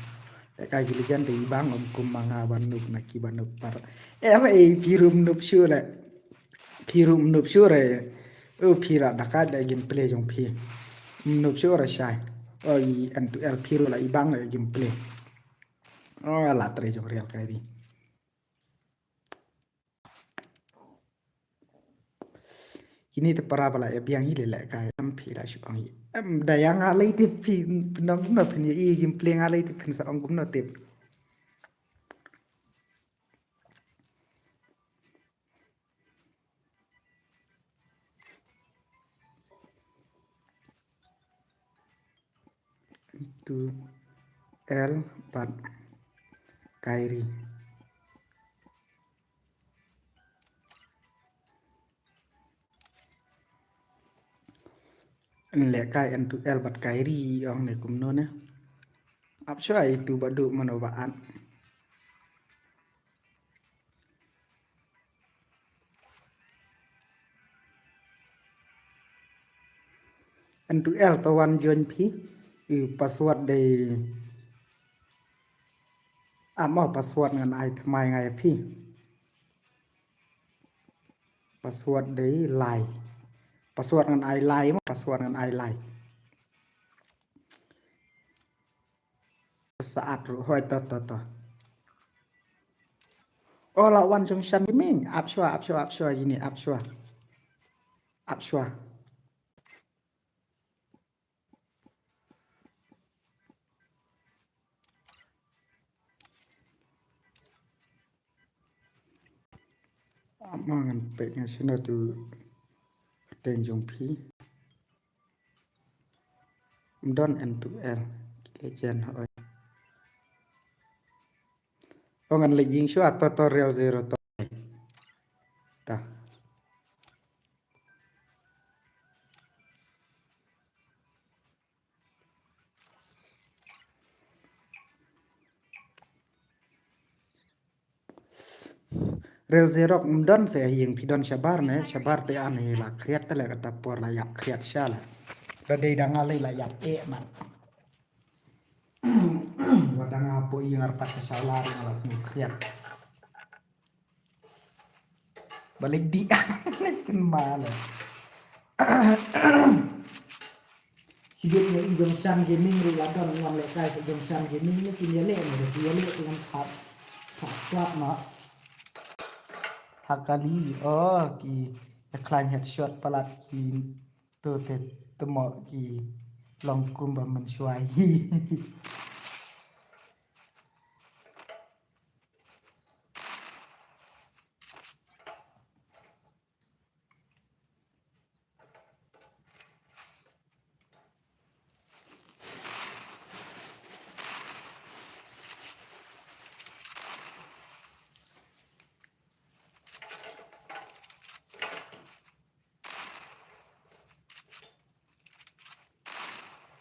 Te ka ki legend te i bang kum ma nga ba noob na ki ba noob par. Em, eh, phi ruh noob shuh leh. Phi ruh noob shuh re. Oh, phi la da kat leh gameplay jong phi. Noob shuh re shai. Oh, i N two L phi ruh la i bang leh gameplay. Oh, la trei jong real kai ri. Kine te para ba la ïa biang hi leh lehkai em, phi la shu ong hi. Em, da ïa nga lei te phi pynong kumno phin ïa i gameplay, nga lei te phin sa ong kumno te. N two L bad Kairi. Lehkai N two L bad Kairi ong ne kumno ne. Ap shuwa itu ba duh mano ba at. N two L to wan join phi. I password dei. Amo password ngan ai thymmai nga ïa phi. Password dei lai. Password ngan ai lai mo, password ngan ai lai. Sa ap ruh, hoi, to, to, to. Oh, la wan jong Shan Gaming. Ap shuwa, ap shuwa, ap shuwa, ïa ini, ap shuwa. Ap shuwa. Ap ma ngan peit nga shano tu kyrteng jong phi. Ym don N two L. Ki legend hoi. Oh, ngan leit ïing shuwa, to, to, Real Zero to. Ta. Real Zero ym don sa ïing, phi don shabar ne, shabar te ani la khriat te la, kata por la ïap khriat sha la. Ba dei da nga lei la ïap eh mat. Wat da nga hapoh ïing artat ka shala nga la sngew khriat. Ba leit dih. Kynmaw la. Shibit ïa i jong Shan Gaming ruh la don, ngam lehkai sa jong Shan Gaming ne, kin ïaleh ne, kin ïaleh, kin ngam pat. Pat squad ma. Ha kali, oh, ki ïa khlaiñ headshot palat ki, to te, te mo ki long kumba mynshuwa hi.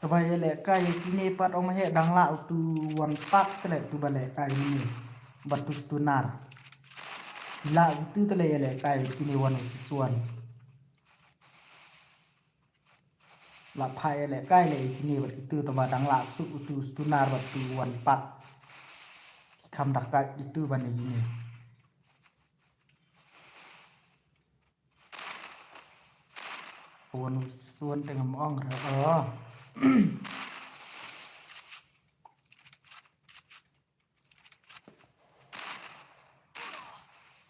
Te ba ïalehkai ïa kine pat ong ma he dang lah utu one pack te leh tu ba lehkai ïa kine. Bad tu stunner. Lah utu te leh ïalehkai ïa kine one versus one. Lah pha ïalehkai leh ïa kine bad kitu te ba dang lah suk utu stunner bad tu one pack. Ki kham da kat kitu ban ïa kine. One versus one te ngam ong re. Oh.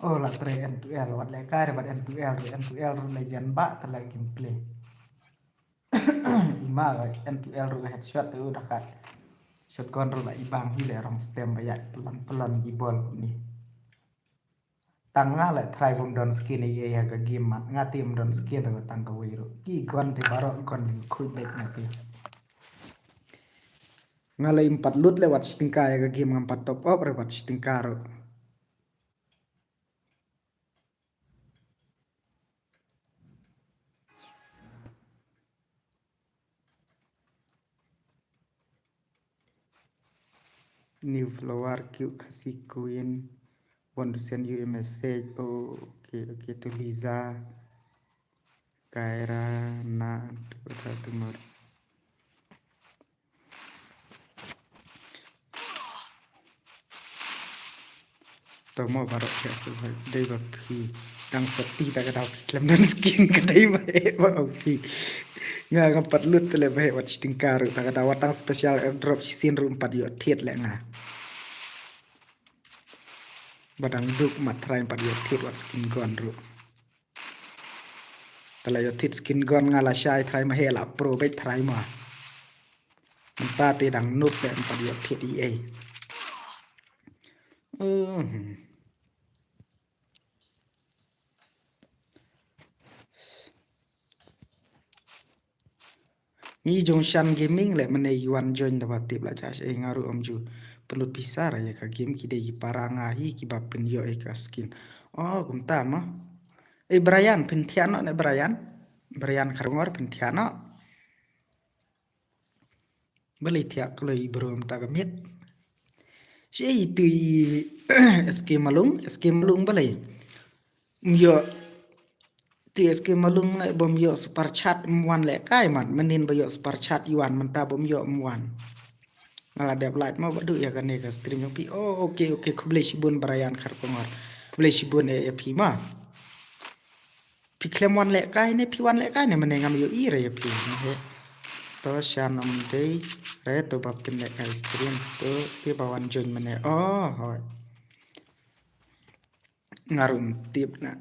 Oh, la trei N two L, wat lehkai re bad N two L ruh, N two L ruh legend ba te la gameplay. I ma N two L ruh headshot te u da kat. Shotgun ruh la i bang hi le rong stem ba ïa pelon pelon ki bol kumne. Tang nga leh trai bym don skin ei ei ha ka game mat. Nga te ym don skin ruh tang kawei ruh. Ki gun te baroh gun lyngkhuid beit nga te. Nga leh ym pat lut leh wat shi tyngka ïa ka game, ngam pat top up re wat shi tyngka ruh. New follower, cute Khasi Queen. Want to send you a message. Oh, okay, okay, to Liza. Kaira na to kata tomorrow. To mo baroh phi ïa shu dei ba phi dang sati ta ka daw phi khlem don skin ka dei ba eh ba phi. Nga ngam pat lut te leh ba eh wat shi tyngka ruh ta ka daw wat tang special airdrop shisien ruh ym pat ïoh thied leh nga. Ba dang duk mat trai ym pat ïoh thied wat skin gun ruh. Te la ïoh thied skin gun nga la shai trai ma he la pro beit trai ma. Mynta te dang noob te ym pat ïoh thied ei ei. Uh. Ngi jong Shan Gaming leh mynne wan join da ba tip la, Josh, eh, nga ruh ym ju pynlut pisa ra ïa ka game, ki dei ki para nga hi kiba pynïoh ïa ka skin. Oh, kumta mo. Eh, Brian, phin thiah noh ne Brian? Brian Kharngor, phin thiah noh. Balei thiah kloi bro mynta ka miet. Shi ei tu i S K Malung, S K Malung balei. Ym ïoh. Ti S K Malung ne bym ïoh super chat ym wan lehkai mat. Mynnin ba ïoh super chat i wan, mynta bym ïoh ym wan. Nga la dep live mo ba duh ïa kane ka stream jong phi. Oh, okay, okay. Khublei shibun Brian Kharkongor. Khublei shibun ïa phi ma. Phi khlem wan lehkai ne, phi wan lehkai ne, mynne ngam ïohi re ïa phi, ne he. To shan ym dei re, to ba phin lehkai stream, to phi ba wan join mynne. Oh, hooid. Nga ruh ym tip na.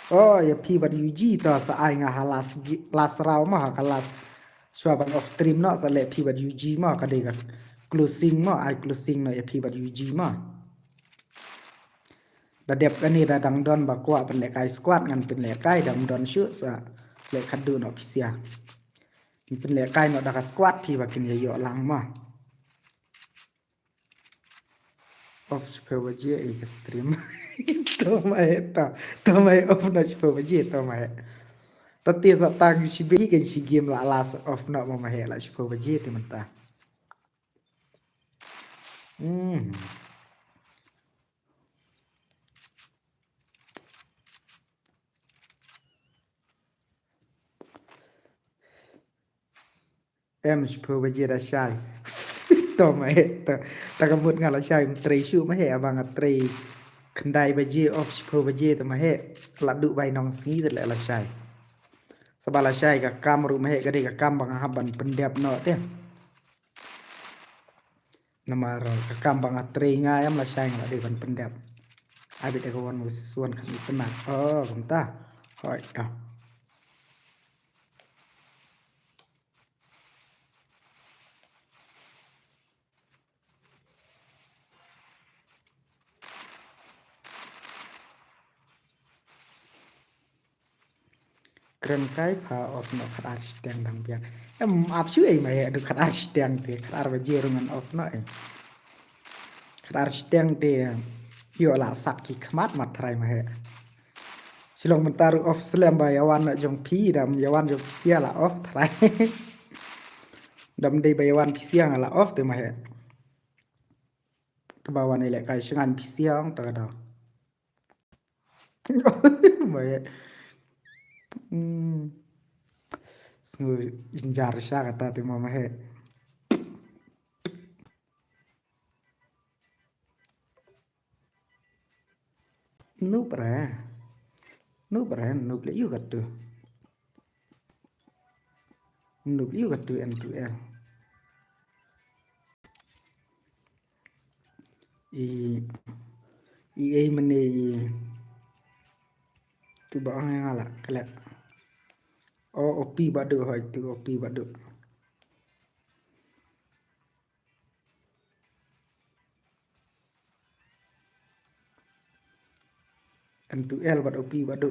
Oh, ïa phi bad U G to sa ai nga ha last gi-, last round mo, ha ka last. Shuwa ban off stream noh sa leh phi bad U G mo, ka dei ka closing mo, ai closing noh ïa phi bad U G mo. Da dep kane da dang don ba kwah pynlehkai squad ngan pynlehkai, dang don shuh sa leh khadduh noh phi sia. Pynlehkai noh da ka squad phi ba kin ïa ïoh lang mo. Off shiphew baje ïa ka stream. To ma he to. To ma he off noh shiphew baje to ma he. Ta te sa tang shi bri kan shi game la la sa off noh ma ma he la shiphew baje te mynta. Hmm. Em shiphew baje da shai. To ma he to. Ta ka mut nga la shai ym trei shuh ma he, haba nga trei khyndai baje off shiphew baje to ma he. La duh bai nong sngi te leh la shai. Saba la shai ka kam ruh ma he ka dei ka kam ba nga hap ban pyndep noh te. Namar ka kam ba nga trei nga em la shai nga la dei ban pyndep. Abit da ka wan u swan kan i pynat. Oh, kumta. Hoi, to. Kren kai pha off noh khatar shiteng dang biang. Em ap shu ei ma he du khatar shiteng te khatar baje ruh ngan off noh ei. Khatar shiteng te ïoh la sat ki khmat mat trai ma he. Shilong mynta ruh off slem ba ïa wan noh jong phi dam ïa wan jong phi sia la off trai. Dam dei ba ïa wan phi sia nga la off te ma he. Te ba wan ïa lehkai shngan phi sia ong ta ka daw. Ma he. Hmm. Sngew jynjar sha kata te ma ma he. Noob re. Noob re, noob le yu katu. Noob le yu katu en tu el. I, i ei mane i. Tu ba ong nga la klet. O, O P ba du hoi tu O P ba du. N two L bad O P bad du.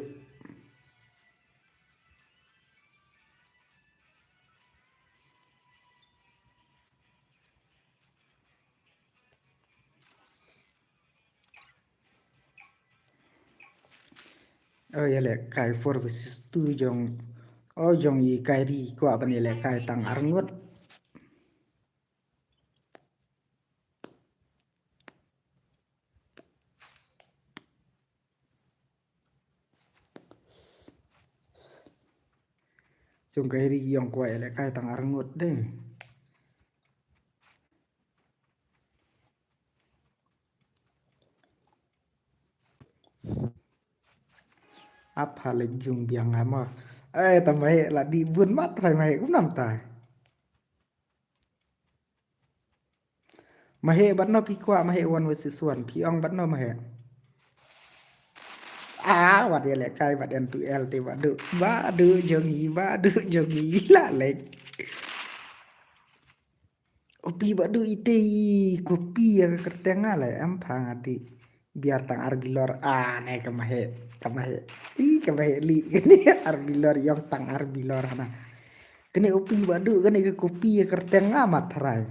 Oh, ïa lehkai four versus two jong. Oh, jong i Kairi kwah ban ïa lehkai tang arngut. Jong Kairi ong kwah ïa lehkai tang arngut de. Ap ha leh jung biang ha mo. Eh, ta ma he la dih bun mat trai ma he um nam tai. Ma he bad no phi kwah ma he one versus one phi ong bad no ma he. Ah, wat ïa lehkai bad N two L te bad du. Bad du jong i, bad du jong i la leh. O P bad du ite i copy ïa ka kyrteng nga leh em pha nga dih. Biar tang ar bilor. Ah, ne ka ma he. Ka ma he. I ka ma he li. Kane ar bilor ïong tang ar bilor hana. Kane O P bad du kane ka copy ïa ka kyrteng nga mat trai.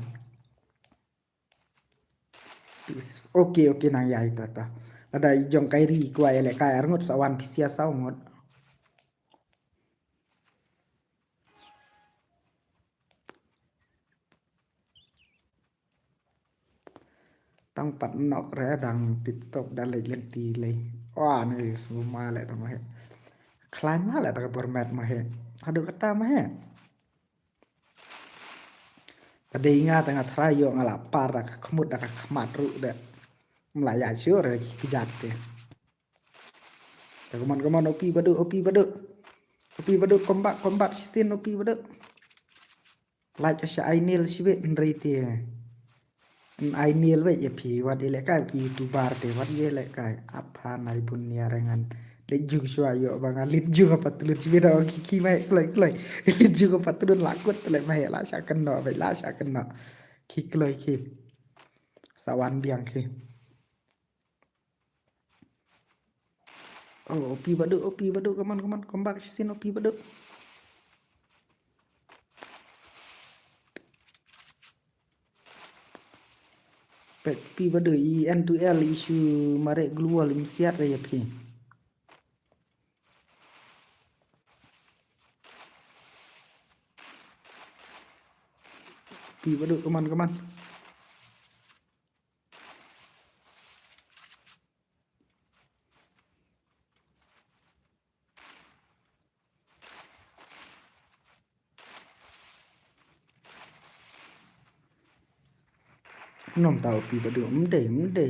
Okay, okay nang ïai ta ta. Lada i jong Kairi kwah ïa lehkai arngut sa wan phi sia saw ngut. Tang pat nok re dang tip top da leh lynti leh. Wah, ne suma leh ta ma he. Khlaiñ ma leh ta ka bor met ma he. Haduh kata ma he. Ka dei nga ta nga trai ïoh nga la par da ka khmut da ka khmat ruh de. Mla ïa sure ki kjat te. Ta, come on, come on, O P Badu, O P Badu. O P Badu, come back, come back shisien, O P Badu. Like sha Ainil shibit hynrei te. Ainil wei ïa phi, wat ïa lehkai ki YouTuber te, wat ïa lehkai. Apha nai bun nia rengan. Leit jung shuwa ïoh ba nga leit jung ha patlun shibit, oh, ki, ki mai kloi kloi. Leit jung ha patlun la kut leh mai la sha kynnoh, bai la sha kynnoh. Ki kloi ki. Sa wan biang ki. Oh, O P Badu, O P Badu, come on, come on, come back shisien, O P Badu. Peit, O P Badu, i N two L, i shu mareh gloo wall, im siat re ïa phi. O P Badu, come on, come on. Nom ta O P Badu, ym dei, ym dei.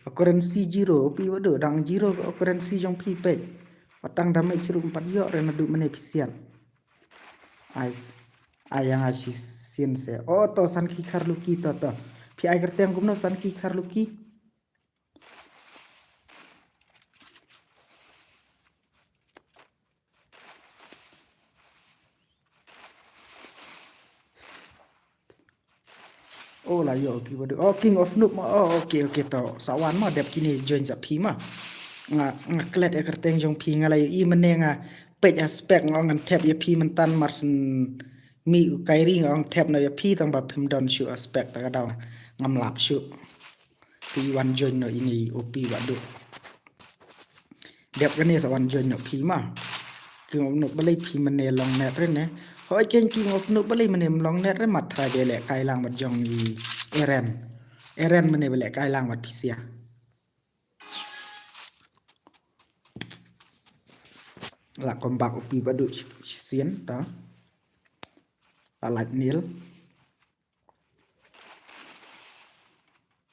Occurrence zero, O P Badu, dang zero ka occurrence jong phi peit. Wat tang damage ruh ym pat ïoh re naduh mynne phi siat. Ai s-, ai ïa nga shisien se. Oh, to San Ki Kharluki to, to. Phi ai kyrteng kumno San Ki Kharluki? Oh, la ïoh O P Badu. Oh, King of Noob ma. Oh, okay, okay, to. Sa wan ma dep kine join sa phi ma. Nga, nga klet ïa kyrteng jong phi, nga la ïohi mynne nga peit ha spec, nga ong ngan thep ïa phi mynta mar shen mih u Kairi, nga ong thep noh ïa phi tang ba phim don shuh ha spec, ta ka daw ngam lap shuh. Phi wan join noh ine i O P Badu. Dep kane sa wan join noh phi ma. King of Noob, balei phi mynne long net re ne? Hooid keiñ King of Noob, balei mynne ym long net re, mat trai de lehkai lang bad jong i Eren. Eren mynne ba lehkai lang bad phi sia. La come back O P Badu shi-, shisien ta. La lait nil.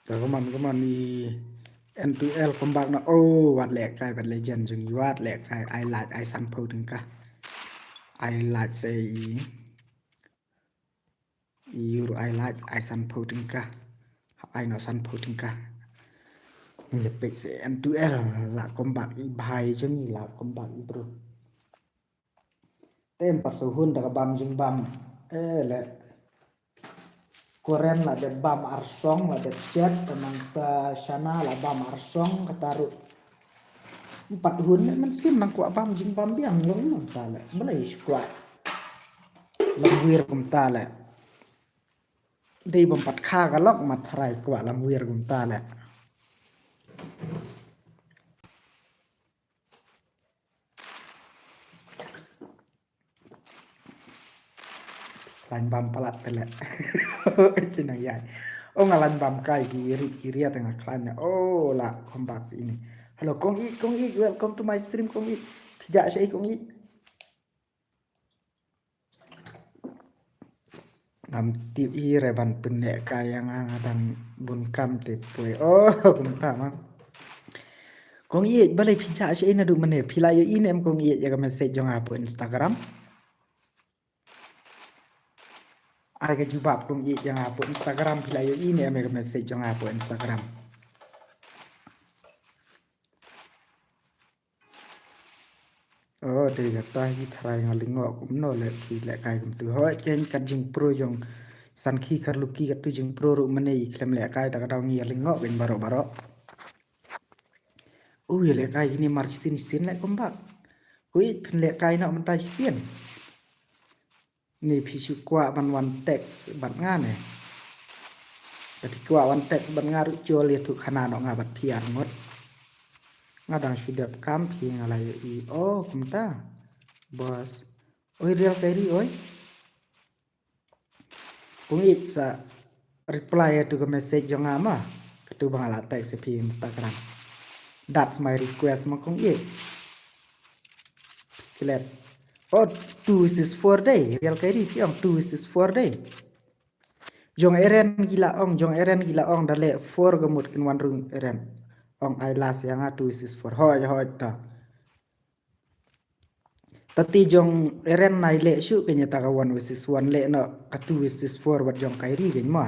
Ta, come on, come on, i N two L come back na. Oh, wat lehkai, wat legend jong i, wat lehkai, ai lait, ai sanphew tyngka. Ai lait se i, i ïur ai lait, ai sanphew tyngka. Ai noh sanphew tyngka. Ngi peit se N two L, la come back i bhai jong i, la come back i bro. Te ym pat shu hun da ka bam jingbam. Eh, le. Koren la dep bam arsong, la dep shet, te nangta shana la bam arsong, kata ruh. Ym pat hun ne, mynsiem nang kwah bam jingbam biang long long ta le. Balei shu kwah lamwir kumta le. Dei bym pat kha ka lok, mat trai kwah lamwir kumta le. Khlaiñ bam palat te leh. Ki nang ïai. Oh, nga laiñ bam kai ki ri, ki ria te nga khlaiñ ne. Oh, la come back sha ine. Hello, Kong Ïeit, Kong Ïeit, welcome to my stream, Kong Ïeit. Phi jah shaei, Kong Ïeit? Ngam tip hi re ban pynlehkai ïa nga, nga dang bun kam te poi. Oh, kumta ma. Kong Ïeit, balei phi jah shaei naduh mynne? Phi la ïohi ne em Kong Ïeit ïa ka message jong nga hapoh Instagram? Ai ka jubab Kong Ïeit ïa nga hapoh Instagram, phi la ïohi ne em ïa ka message jong nga hapoh Instagram? Oh, dei kata hi tharai nga lyngngoh kumno leh phi lehkai kumtu. Hooid, keiñ kat jingpro jong San Ki Kharluki, katu jingpro ruh mynne i khlem lehkai, ta ka daw ngi ïa lyngngoh keiñ baroh baroh. Oh, ïa lehkai kine mar shisien shisien leh kumba. Khuid phin lehkai noh mynta shisien. Ni phi shu kwah ban wan text bad nga ne? Te phi kwah wan text bad nga ruh jol ïathuh khana noh nga bad phi arngut. Nga dang shu dep kam phi nga la ïohi. Oh, kumta. Boss. Oi, Real Kairi, oi. Kong Ïeit sa reply ïa tu ka message jong nga ma. Katu ba nga la text ïa phi Instagram. That's my request ma Kong Ïeit. Klet. Oh, two wishes four day. Real Kairi phi ong two wishes four day. Jong Eren ki la ong, jong Eren ki la ong da leh four ka mut kin wan rung Eren. Ong ai last ïa nga two versus four. Hoi, hoi, ta. Tati jong Eren nai leh shuh kane ta ka one versus one leh noh ka two versus four bad jong Kyrie kane ma.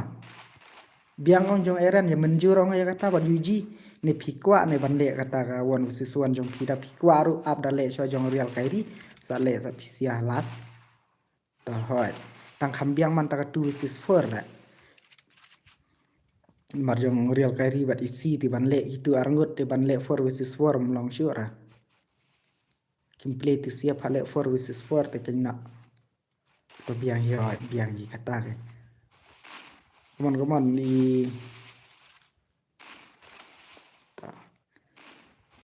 Biang ong jong Eren ïa mynjur ong ïa kata bad U G ne phi kwah ne ban leh kata ka one versus one jong phi da phi kwah ruh ap da leh shuh jong Real Kyrie sa leh sa phi sia last. Ta hoi. Tang kham biang man ta ka two versus four la. Mar jong Real Kyrie bad isi ti ban leh itu arngut ti ban leh four versus four mlong shuh ra. Kim play tu siap ha leh four versus four te kena. To biang hi hoi biang hi kata ke. Come on, come on, i.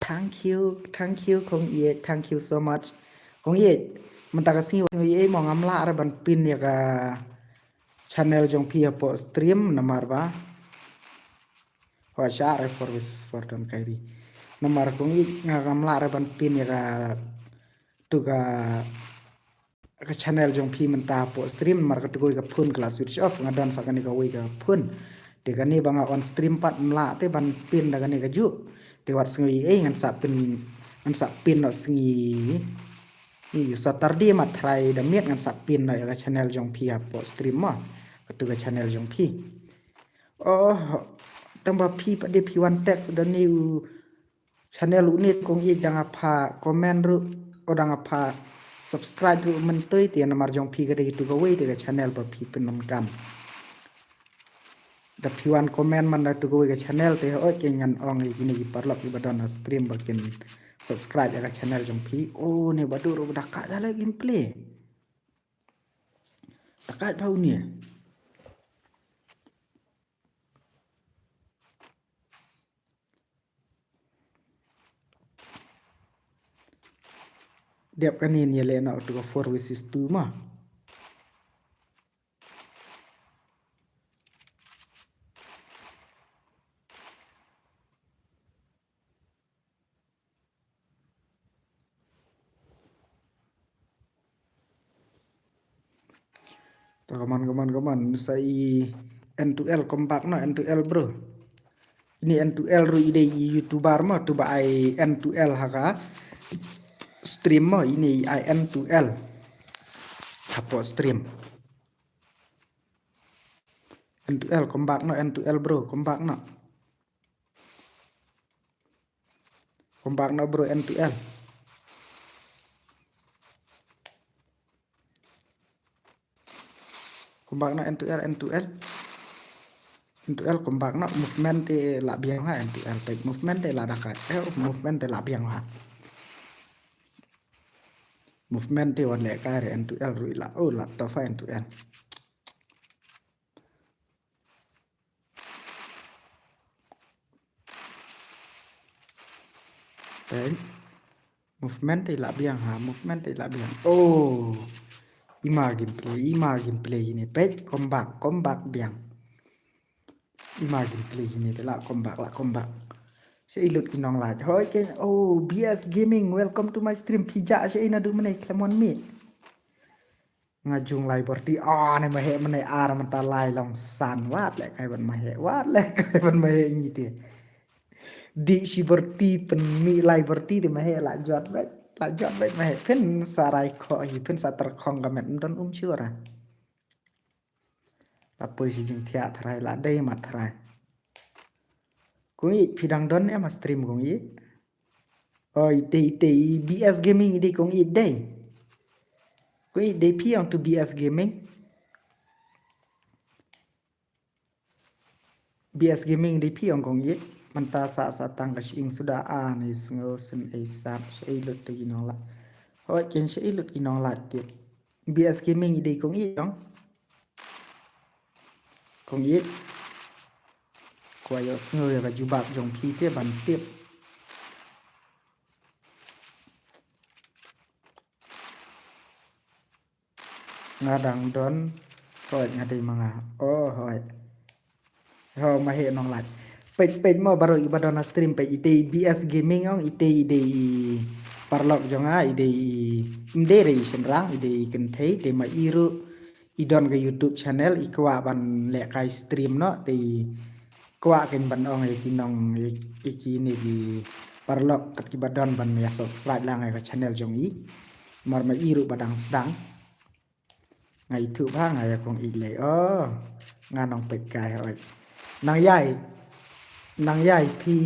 Thank you, thank you, Kong Iek, thank you so much. Kong Iek, mynta ka sngi Kong Iek mo ngam lah re ban pin ïa ka channel jong phi hapoh stream namar ba. Hoi sha re four versus four don Kyrie. Namar Kong Iek nga ngam lah re ban pin ïa ka tu ka ka channel jong phi mynta hapoh stream namar katu kawei ka phone ka la switch off nga don sa kane kawei ka phone. Te kane ba nga on stream pat mlah te ban pin da kane ka juh. Te wat sngi ei ngan sa pin ngan sa pin noh sngi sngi Saturday ma trai da miet ngan sa pin noh ïa ka channel jong phi hapoh stream ma. Katu ka channel jong phi. Oh, tang ba phi pat de phi wan text da ni u channel une Kong Iek dang ap ha comment ruh o dang ap ha subscribe ruh myntoi te namar jong phi ka dei tu kawei te ka channel ba phi pyndonkam. Da phi wan comment man da tu kawei ka channel te oi ke ngan ong ïa kine ki paralok ki ba don ha stream ba kin subscribe ïa ka channel jong phi. Oh ne ba dur ruh ba da ka jale gameplay. Da ka ba une. Dep kane ïa leh na utu ka four versus two ma. Ta kaman kaman kaman sa i N two L comeback na N two L bro. Ini N two L ru i dei i YouTuber ma tu ba ai N two L ha ka stream ma ini ai N two L. Hapo stream. N two L comeback na N two L bro comeback na. Comeback na bro N two L. Comeback na N two L N two L. N two L comeback na movement te la biang ha N two L pek movement te la dakai eh movement te la biang ha. Movement te wan le kai re N two L ru la oh la tofa N two L. Movement te la biang ha, movement te la biang. Oh. Ima gameplay, ima gameplay ini pek comeback, comeback biang. Ima gameplay ini te la comeback, la comeback. Sha ilut ki nong lait. Hoi ke, oh, B S Gaming, welcome to my stream. Pija sha ina du mene klemon mi. Nga jung lai borti ah ne mahe mene ar mata lai long san wat le kai ban mahe wat le kai ban mahe ngi te. Di shi borti pen mi lai borti de mahe la jot bet la jot bet mahe pen sarai kho hi pen sa ter khong ga met don um shura. La poi shi jing thiah tharai la dei mat tharai. Kong i phi dang don em a stream kong i. Oh, i dei, i dei, i B S Gaming, i dei kong i dei. Kong i dei phi ong tu B S Gaming. B S Gaming dei phi ong kong i. Manta sa sa tang ka shing suda a ni sngo sen ei sap shei lut te ginong la. Hoi ken shei lut ginong la tip. B S Gaming i dei kong i ong. Kong i. Kwa yo sngo ya ka jubab jong phi te ban tip. Nga dang don. Hoi nga dei ma nga. Oh hoi. Ho ma he nong lait. Peit peit mo baru i ba don a stream peit i dei B S Gaming ong i dei i dei i parlok jong nga i dei i mde dei i shenrang i dei i kynthei dei ma i ru i don ka YouTube channel i kwah ban leh kai stream no dei Kwah kin ban ong ïa ki nong, ïa, ïa kine ki paralok kat kiba don ban ïa subscribe lang ïa ka channel jong i. Mar ma i ruh ba dang sdang. Nga ithuh bha nga ïa kong i lei. Oh, nga nongpeit kai hoi. Nang ïai, nang ïai phi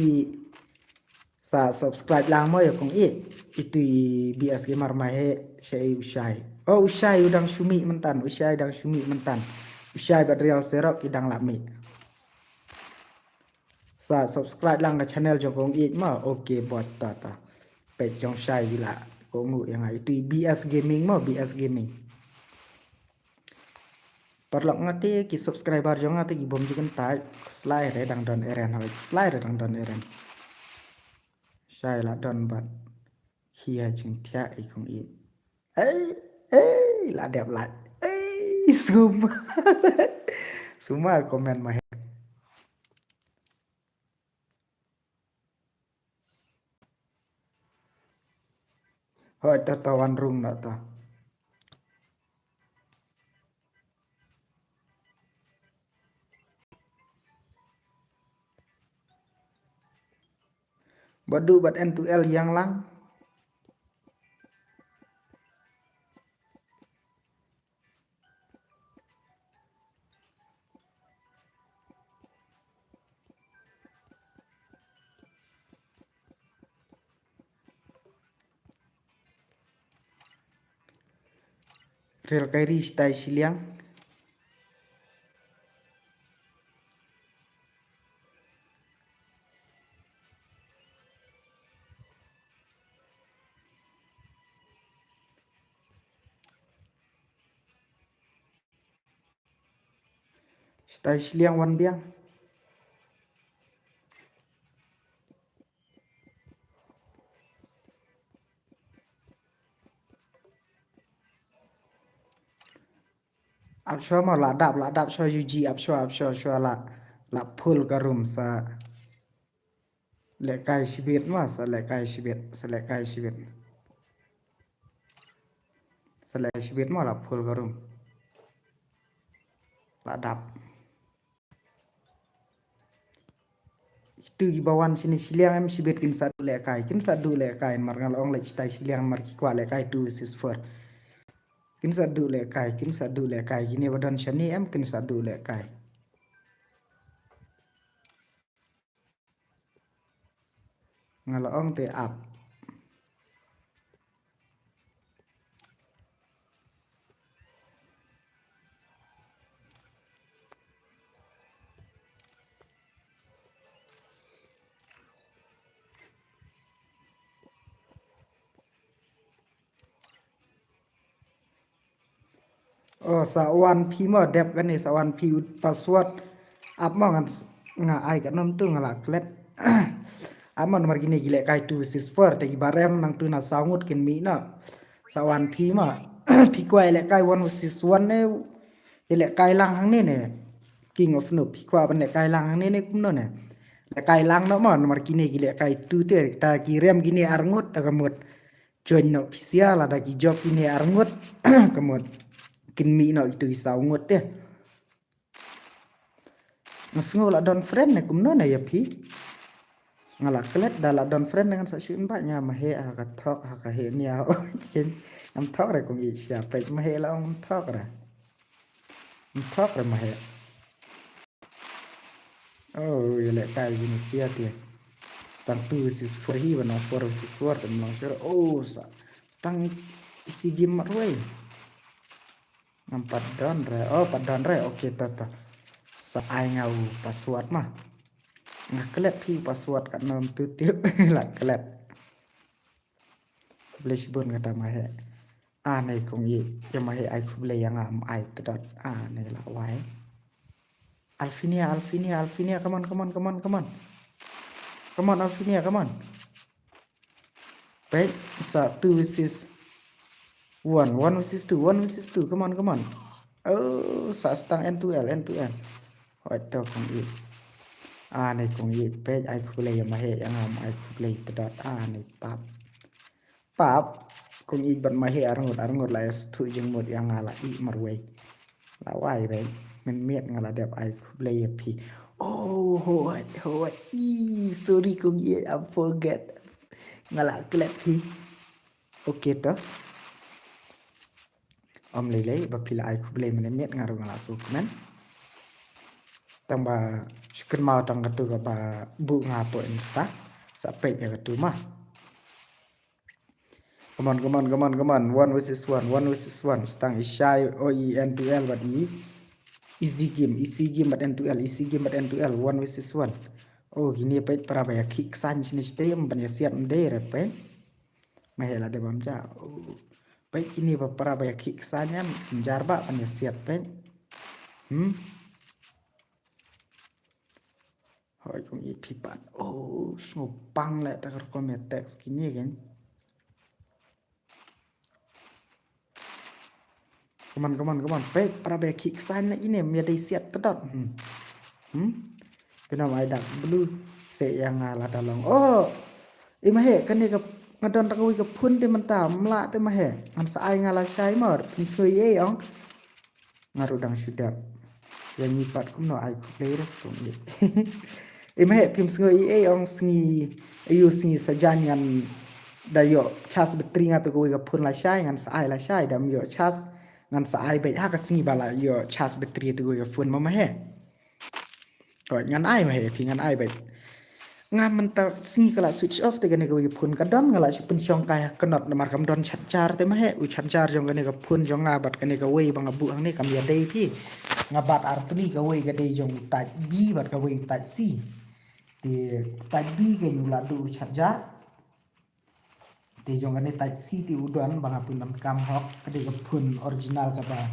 sa subscribe lang mo ïa kong i. Itu i B S Gamer ma he sha i u Shai. Oh, u Shai u dang shu mih myntan, u Shai dang shu mih myntan. U Shai bad Real Serok i dang lah mih. Sa subscribe lang ka channel jong kong i mo. Okay boss, ta ta. Peit jong Shai ila ko ngu ïa nga. Itu i B S Gaming mo, B S Gaming. Paralok nga te ki subscriber jong nga te ki bym ju kyntait. Slai re dang don eren hoi. Slai re dang don eren. Shai la don bad. Hia jingthiah i kong i. Ei, ei, la dep la. Ei, sum. Suma comment ma he. Hoi, to, to, wan rung noh to. Ba du bad N two L ïang lang. Rel kai ri stai shiliang. Stai shiliang wan biang. Ap shuwa ma la dap, la dap shuwa U G, ap shuwa, ap shuwa, shuwa la, la full ka room sa. Lehkai shibit ma, sa lehkai shibit, sa lehkai shibit. Sa lehkai shibit ma la full ka room. La dap. Itu kiba wan shini shiliang em shibit kin sa duh lehkai, kin sa duh lehkai mar nga la ong leh stai shiliang mar ki kwah lehkai two versus four. Kin sa duh lehkai, kin sa duh lehkai, kine ba don shane em kin sa duh lehkai. Nga la ong te ap. Oh, sa wan phi mo dep kane, sa wan phi u password. Ap mo ngan s-, nga ai ka nom tu nga la klet. Ap mo namar kine ki lehkai two versus four, te ki barem nang tu na saw ngut kin mih noh. Sa wan phi mo. Phi kwah lehkai one versus one ne. Te lehkai lang hangne ne. King of Noob, phi kwah ban lehkai lang hangne ne kumno ne. Lehkai lang noh mo namar kine ki lehkai tu te, ta ki rem kine ar ngut ta ka mut. Join noh phi sia lada ki jop kine ar ngut. Ka mut. Kin mih noh itu i saw ngut te. Nga sngew la don friend ne kumno ne ïa phi. Nga la klet da la don friend ngan sa shu invite nga ma he ha ka thok ha ka he nia. Ngam thok re kong i sia pek ma he la ong ngam thok re. Ngam thok re ma he. Oh, ïa lehkai ïa ni sia te. Tang two versus four hi, wan four versus four te mlong sure. Oh, sa. Tang isi game marwei. Ngam pat don re. Oh, pat don re. Okay, to, to. Sa ai nga u password ma. Nga klet phi u password kat nom tu tip. La klet. Khublei shibun kata ma he. Ane kong i, ïa ma he ai khublei ïa nga ma ai tdot. Ane la wai. Alfinia, Alfinia, Alfinia, come on, come on, come on, come on. Come on, Alfinia, come on. Peit, sa two versus one, one versus two, one versus two, come on, come on. Oh, sa stang N two L, N two L. Hoi to kong i. Ane kong i, peit ai khublei ïa ma he, ïa nga ma ai khublei tdot, ane pap. Pap, kong i bad ma he arngut, arngut la ïa sthu jingmut ïa nga la i marwei. La wai beit, mynmiet nga la dep ai khublei ïa phi. Oh, hoi, hoi. Ih, sorry kong Ïeit, I forget. Nga la klet phi. Okay to. Ym lei lei, ba phi la ai khublei mynne miet nga ruh nga la sngewkmen. Tang ba shu kynmaw tang katu kaba buh nga hapoh Insta. Sa peit ïa katu ma. Come on, come on, come on, come on. One versus one, one versus one. Stang i Shai, o i N two L bad i. Easy game, easy game bad N two L, easy game bad N two L, one versus one. Oh, kine peit para ba ïa khih ksain shane shatei, ym ban ïa siat ym dei re peit. Ma heh lade bam ja. Oh. Peit kine ba para ba ïa khih ksain em, shin jar ba ban ïa siat peit. Hmm? Hoi kong Ïeit phi pat. Oh, sngewpang leh ta ka rukom ïa text kine kein. Come on, come on, come on. Peit, para ba ïa khih ksain na ine, ym ïa dei siat pdot. Hmm. Hmm? Pynam ai dak blue. Se ïa nga la ta long. Oh! I ma heh, kane ka nga don ta kawei ka phone te mynta, ym lah te ma heh. Ngan sa ai nga lashai mo, phim sngew ei ei ong. Nga ruh dang shu dep. Ïa ngi pat kumno ai khublei re kong Ïeit. I ma heh phim sngew ei ei ong sngi, ayu sngi sajan ngan da ïoh charge battery nga tu kawei ka phone lashai, ngan sa ai lashai, da ym ïoh charge ngan sa ai beit ha ka sngi ba la ïoh charge battery tu kawei ka phone ma ma heh. Hoi, ngan ai ma heh phi, ngan ai beit. Nga mynta sngi ka la switch off te kane kawei ka phone ka don, nga la shu pynshong kai ha ka nod namar kam don charger te ma heh, u charger jong kane ka phone jong nga bad kane kawei ba nga buh hangne kam ïadei phi. Nga bat artylli, kawei ka dei jong u Type B bad kawei u Type C. Te Type B kein u la duh u charger. Te jong kane Type C te u don ba nga pyndonkam hok, ka dei ka phone original kaba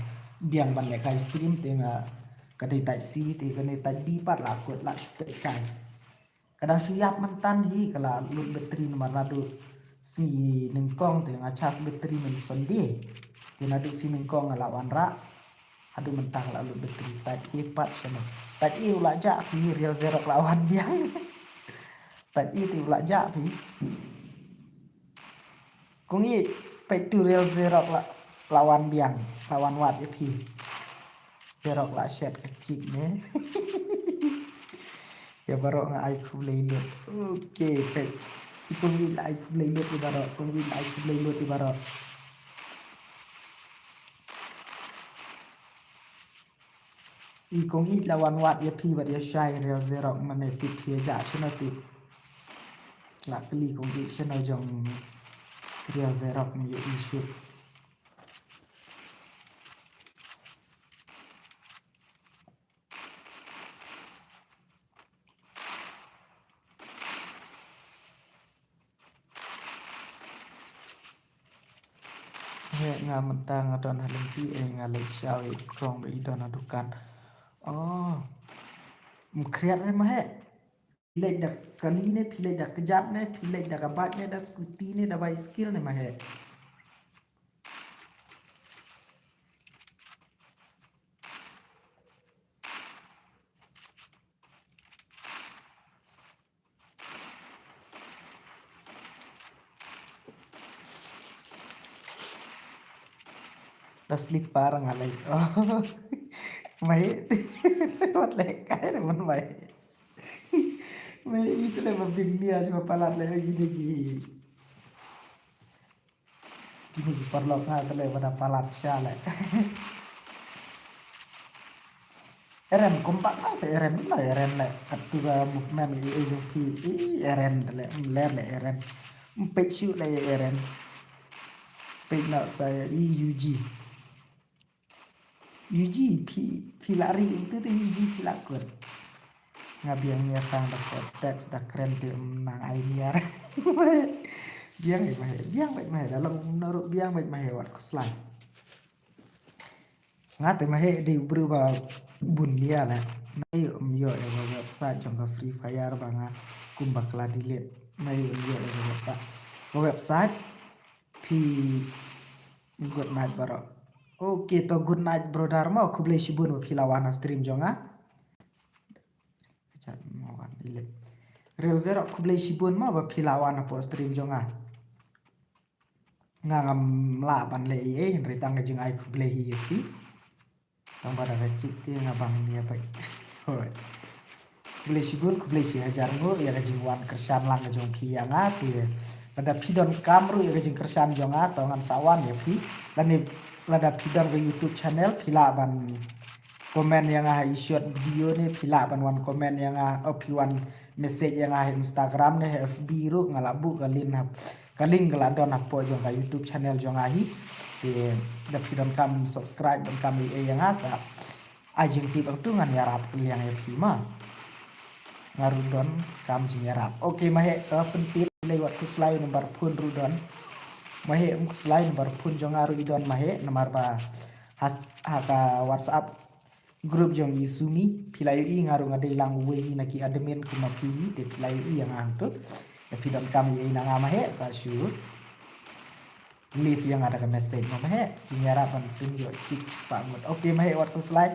biang ban lehkai stream te nga, ka dei Type C te kane Type B pat la kut la shu peit kai. Ka dang shu ïap mynta hi ka la lut battery namar naduh sngi nyngkong te nga charge battery myn Sunday. Te naduh sngi nyngkong nga la wanrah. Haduh mynta ka la lut battery. Type A pat shano. Type A u la jah phi, Real Xerox la wan biang. Type A te u la jah phi. Kong Ïeit, peit tu Real Xerox la, la wan biang, la wan wad ïa phi. Xerox la shet ka chik ne. Ïa baroh nga ai khublei lut. Okay, peit. I Kong Ïeit la ai khublei lut ïa baroh, Kong Ïeit la ai khublei lut ïa baroh. I Kong Ïeit la wan wad ïa phi bad ïa Shai, Real Xerox mane tip phi ïa jah shano tip. La kylli Kong Ïeit shano jong Real Xerox, ym ïohi shuh. Heh, nga mynta nga don ha lynti, eh, nga leit shaw ïa i kong ba i don ha dukan. Oh. Ym khriat re ma heh. Phi leit da kali ne, phi leit da kjat ne, phi leit da ka bike ne, da scooty ne, da bicycle ne ma heh. Da slipper nga leit. Oh. Mai. Wat leh kai da man mai. Mai itu leh ba bim nia shuwa palat leh lagi dagi. Kine ki paralok nga te leh ba da palat sha leh. Eren kumba nga sa eren na eren leh. Katu ka movement i A U P i eren te leh. Ler leh eren. Mpet shu leh eren. Pet na sa i U G. U G phi, phi la ri itu te U G phi la kut. Nga biang nia tang da ko text da kren te, mm, nang ai nia. Biang ai mahe, biang bad mahe, da long naru biang bad mahe wat ko slide. Nga te mahe dei u briew ba bun nia la. Nai um ïoh ïa ka website jong ka Free Fire ba nga kum ba ka la delete. Nai um ïoh ïa ka website. Ka website phi good night baroh. Okay to good night brother mo, khublei shibun ba phi la wan ha stream jong nga. Ka chat mo wan ile. Real Xerox khublei shibun mo ba phi la wan hapoh stream jong nga. Nga ngam lah ban leh ei ei hynrei tang ka jingai khublei hi ïa phi. Tang ba da ka chik te nga bang nia bad. Hoi. Khublei shibun, khublei shihajar nguh ïa ka jingwan kyrshan lang ka jong phi ïa nga. Te lada phi donkam ruh ïa ka jingkyrshan jong nga, to ngan sa wan ïa phi. Lane lada phi don ka YouTube channel, phi lah ban comment ïa nga ha i short video ne, phi lah ban wan comment ïa nga, o phi wan message ïa nga ha Instagram ne, ha F B ruh, nga lah buh ka link ha, ka link ka lah don hapoh jong ka YouTube channel jong nga hi. Te lada phi donkam subscribe, donkam ïa, ïa nga sa ai jingtip hangtu ngan ïarap kylliang ïa phi ma. Nga ruh donkam jingïarap. Okay, ma heh, ka pyntir lei wat khuslai number phone ruh don. Ma heh, um khuslai number phone jong nga ruh i don ma heh, namar ba ha, ha ka WhatsApp group jong i Sumi, phi la ïohi nga ruh nga dei lang uwei na ki admin kum ma phi hi, te phi la ïohi ïa nga hangtu. Te phi donkam ïa i na nga ma heh, sa shu leave ïa nga da ka message ma, ma heh. Jingïarap ban pynïoh chik spah ngut. Okay, ma heh, wat khuslai.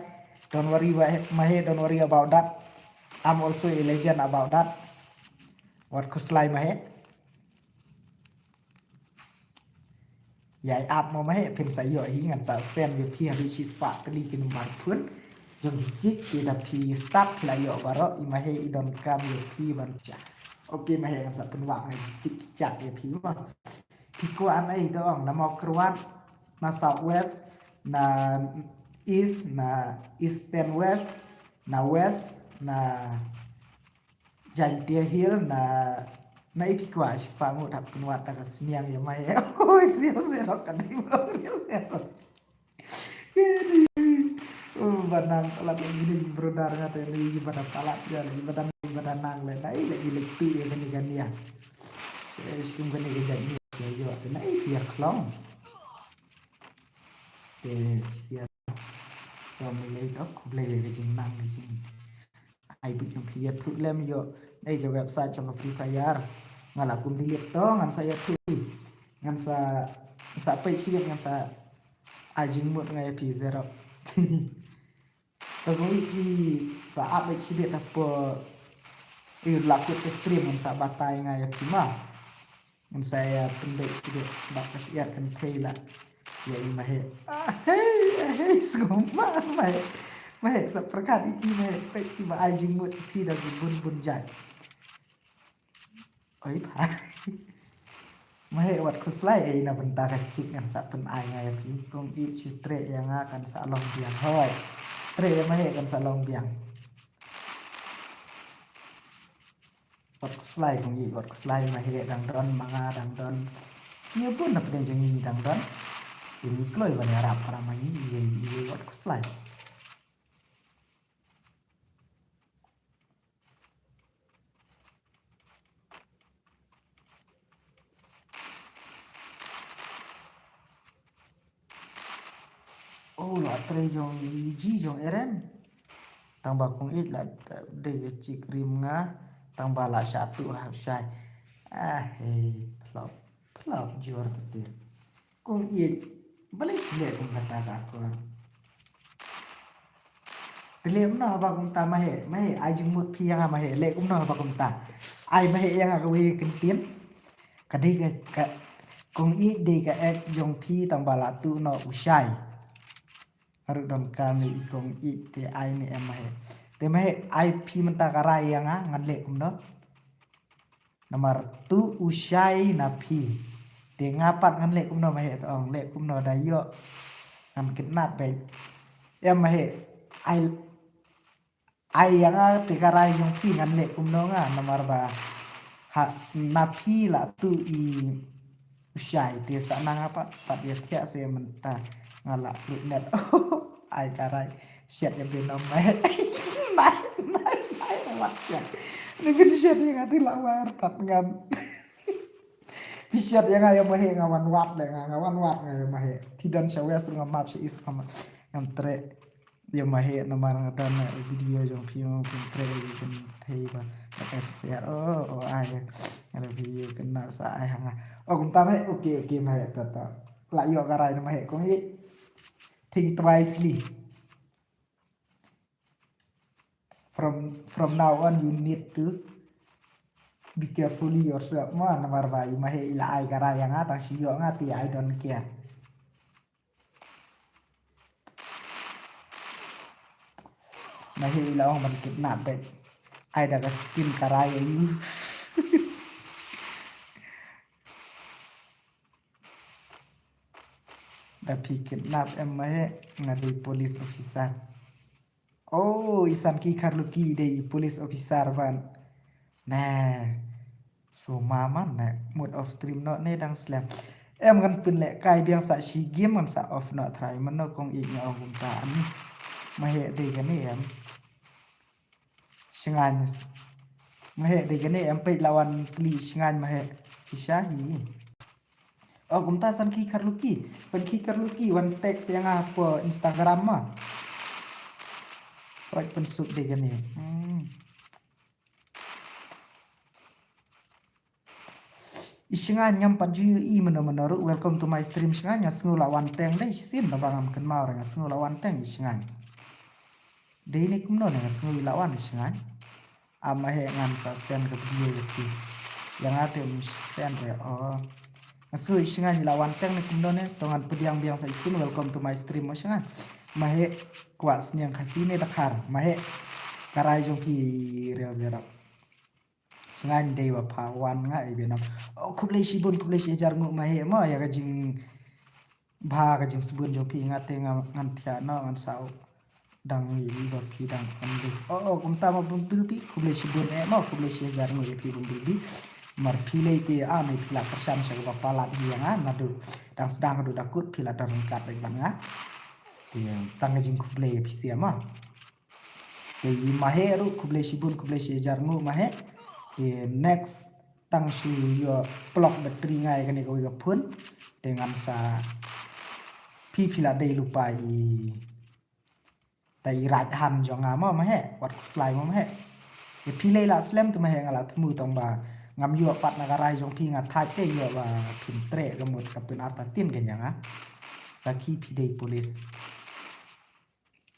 Don't worry, ma heh, ma heh, don't worry about that. I'm also a legend about that. Wat khuslai ma heh. Ïa i ap mo ma heh, phin sa ïoh hi, ngan sa send ïa phi haduh shispah tylli ki number phone jong ki chick, te da phi start phi la ïoh baroh, i ma heh i donkam ïa phi ban sha. Okay ma heh, ngan sa pynwad nga ki chick ki chat ïa phi ma. Phi kwah na i to ong, na Mawkyrwat, na South West, na East, na Eastern West, na West, na Jaintia Hill, na, na i phi kwah, shispah ngut hap pynwad da ka sniang ïa ma heh. Oi, real se rok ka dei ma real se rok. Oh, ba nang palat lagi ni brother nga te ni ba nang palat ïa ni ba nang ba nang le na i lagi le tu ïa kani kani ïa. Eh, skum kani ka jait ni ïa ïa te na i ïa klong. Te sia. Ïa me le dok khublei ïa ka jingnang ka jing. Ai bit jong phi ïathuh lem ïoh. Nei ka website jong ka Free Fire. Nga la kum delete to ngan sa ïathuh. Ngan sa, sa peit shibit ngan sa ai jingmut nga ïa phi zero. To kong i sa ap beit shibit hapoh i la kut ka stream ngan sa batai nga ïa phi ma. Ngan sa ïa pynbeit shibit bad ka syiar kynthei la ïa i ma heh. Ah, hei, ah, hei, sngewma ma heh. Ma heh, sa pyrkhat ïa i ma heh, peit i ba ai jingmut ïa phi da ki bun bun jait. Oi pha. Ma heh wat khuslai ei na bynta ka chick ngan sa pyn-ai nga ïa phi. Kong i shu treh ïa nga kan sa long biang hoi. Treh ïa ma heh kan sa long biang. Wat khuslai kong i, wat khuslai ma heh dang don, ma nga dang don. Ïa bun na pdeng jong i dang don. Ini kloi ban ïarap para ma i, i, i, wat khuslai. Oh, la trei jong i ji jong Eren. Tang ba kong ïeit la dei ka chick rim nga. Tang ba la shah tuh ha u shai. Ah, hei, plop, plop jor te. Kong ïeit, balei phi leh kum kata ka akor? Te leh kumno haba kumta ma heh, ma heh, ai jingmut phi ïa nga ma heh, leh kumno haba kumta. Ai ma heh ïa nga kawei ka kyntien. Ka dei ka, ka, kong ïeit dei ka ex jong phi tang ba la tuh noh u shai. Nga ruh donkam ïa i kong ïeit te ai ne em ma heh. Te ma heh ai phi mynta ka rai ïa nga ngan leh kumno. Namar tuh u shai na phi. Te nga pat ngan leh kumno ma heh to ong leh kumno da ïoh. Ngan kidnap beit. Em ma heh ai Ai ïa nga te ka rai jong phi ngan leh kumno nga namar ba ha na phi la tuh i u shai te sa na nga pat pat ïa thiah se mynta nga la lut net. Ai ka rai shet ïa Venom mai. Nai nai nai wat shet. Ni phin shet ïa nga te la war pat ngan. Phi shet ïa nga ïa ma heh nga wan wat le nga nga wan wat nga ïa ma heh. Phi don sha west nga map sha east nga map ngam treh. Ïa ma heh namar nga don na video jong phi ma phi treh ïa kan thei ba ka F P R. Oh oh ai nga da video kan na sa ai ha nga. Oh kumta ma heh. Okay okay ma heh ta ta. La ïoh ka rai na ma heh kong i. Think twicely. From from now on you need to be carefully yourself ma namar ba i ma heh i la ai ka rai ïa nga tang shi ïoh nga te I don't care. Ma heh i la ong ban kidnap beit. Ai da ka skin karai ayu. Da phi kidnap em ma he, nga dei police officer. Oh, i Sanki Kharluki dei i police officer ban. Nah. So ma man na mode of stream noh ne dang slem. Em ngan pynlehkai biang sa shi game ngan sa off noh trai mano kong ik nga ong kumta ani. Ma he dei kane em. Shngain. Ma he dei kane em peit la wan kli shngain ma he. Isha hi. Oh, kumta Sanki Kharluki. Sanki Kharluki wan text ïa nga hapoh Instagram ma. Oi, pynsuk dei kane. Hmm. I Shngain ngam pat ju ïohi mano mano ruh. Welcome to my stream Shngain. Nga sngew la wan teng dei shisien, taba ngam kynmaw re, nga sngew la wan teng i Shngain. Dei ne kumno ne, nga sngew i la wan i Shngain. Ama he ngan sa send ka video ïa phi. Ïa nga te um send re, oh. Nga sngew i Shngain i la wan teng ne kumno ne, to ngan pdiang biang sa shisien, welcome to my stream mo Shngain. Ma he kwah sniang Khasi ne Dkhar, ma he karai jong phi Real Zero. Shngain dei ba pha wan nga i Vietnam. Oh, khublei shibun, khublei shi hajar nguh ma he mo ïa ka jingbha ka jingsbun jong phi, nga te nga ngan thiah noh ngan sa u dang ïohi ba phi dang on live. Oh, oh, kumta ma bun bilbi, khublei shibun eh mo, khublei shi hajar nguh ïa phi bun bilbi. Mar phi lei te a ne phi la kyrshan sha kaba palat hi ïa nga naduh dang sdang haduh da kut phi la don ryngkat bad nga. Te tang ka jingkhublei ïa phi sha ma. Te i ma he ruh khublei shibun, khublei shi hajar nguh ma he. Te next tang shu ïoh plug battery nga ïa kane kawei ka phone. Te ngan sa phi phi la dei lypa i ta i right hand jong nga mo ma he, wat khuslai mo ma he. Te phi lei la slem te ma he nga la thmu tang ba ngam ïoh pat na ka rai jong phi, nga thait te ïoh ba phin treh ka mut ka pyn artatien ka ïa nga. Sakhi phi dei police.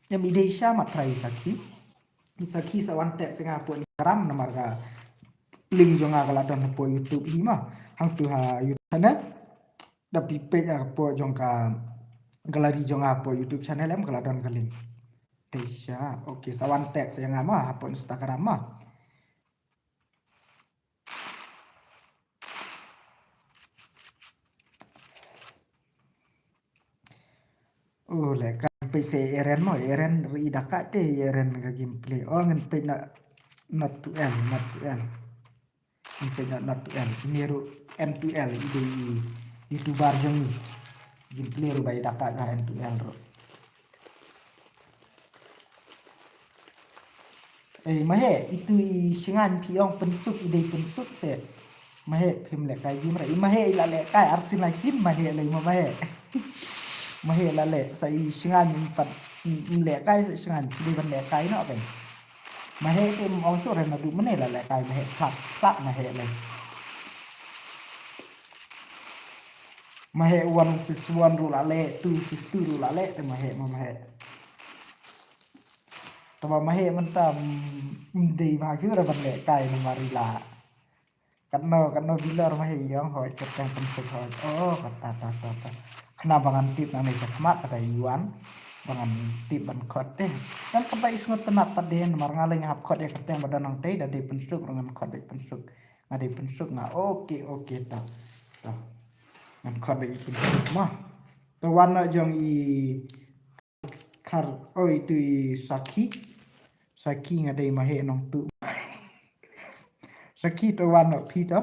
Em i dei sha mat trai sakhi. Sakhi sa wan text nga hapoh Instagram namar ka link jong nga ka la don hapoh YouTube hi ma. Hangtu ha YouTube channel. Da phi peit hapoh jong ka gallery jong nga hapoh YouTube channel em ka la don ka link. Dei sha. Okay, sa wan text ïa nga ma hapoh Instagram ma. Oh, lehkai peit sa Eren mo, Eren ri da ka te Eren ka gameplay. Oh, ngan peit na not to end, not to end. Ngan peit na not to end. Ini ruh end to end i dei i YouTuber jong i. Gameplay ruh ba i da ka ka end to end ruh. Eh, ma he, itu i Shngain phi ong pynsuk, i dei pynsuk se. Ma he, phim lehkai gim re. I ma he, i la lehkai, arsien lai sien, ma he, lei ma, ma he. Ma he, la leh, sa i Shngain pat, mm, mm, lehkai, sa Shngain, i dei ban lehkai, no, kai. Ma he, te ong sure, naduh mane, la lehkai, ma he, plat, plat, ma he, lei. Ma he, one versus one, ruh la leh, two versus two, ruh la leh, te ma he, ma, ma he. Taba ma he mynta, mm, mm, dei ma ju ra ban lehkai namar i la. Katno, katno bilor ma he i ong hoi kyrteng pynsuk hoi. Oh, kata, ta, ta, ta. Khnang ba ngan tip nangne shakhmat kata i wan. Ba ngan tip ban khot te. Kan kata i sngewtynnat pat de namar nga lei nga hap khot ïa kyrteng ba don nangtei da dei pynsuk ruh ngan khot beit pynsuk. Nga dei pynsuk nga. Okay, okay, ta. Ta. Ngan khot beit pynsuk ma. To wan noh jong i Khar, oi, tu i Sakhi. Sakhi nga dei ma he nong tu. Sakhi to wan no phi to.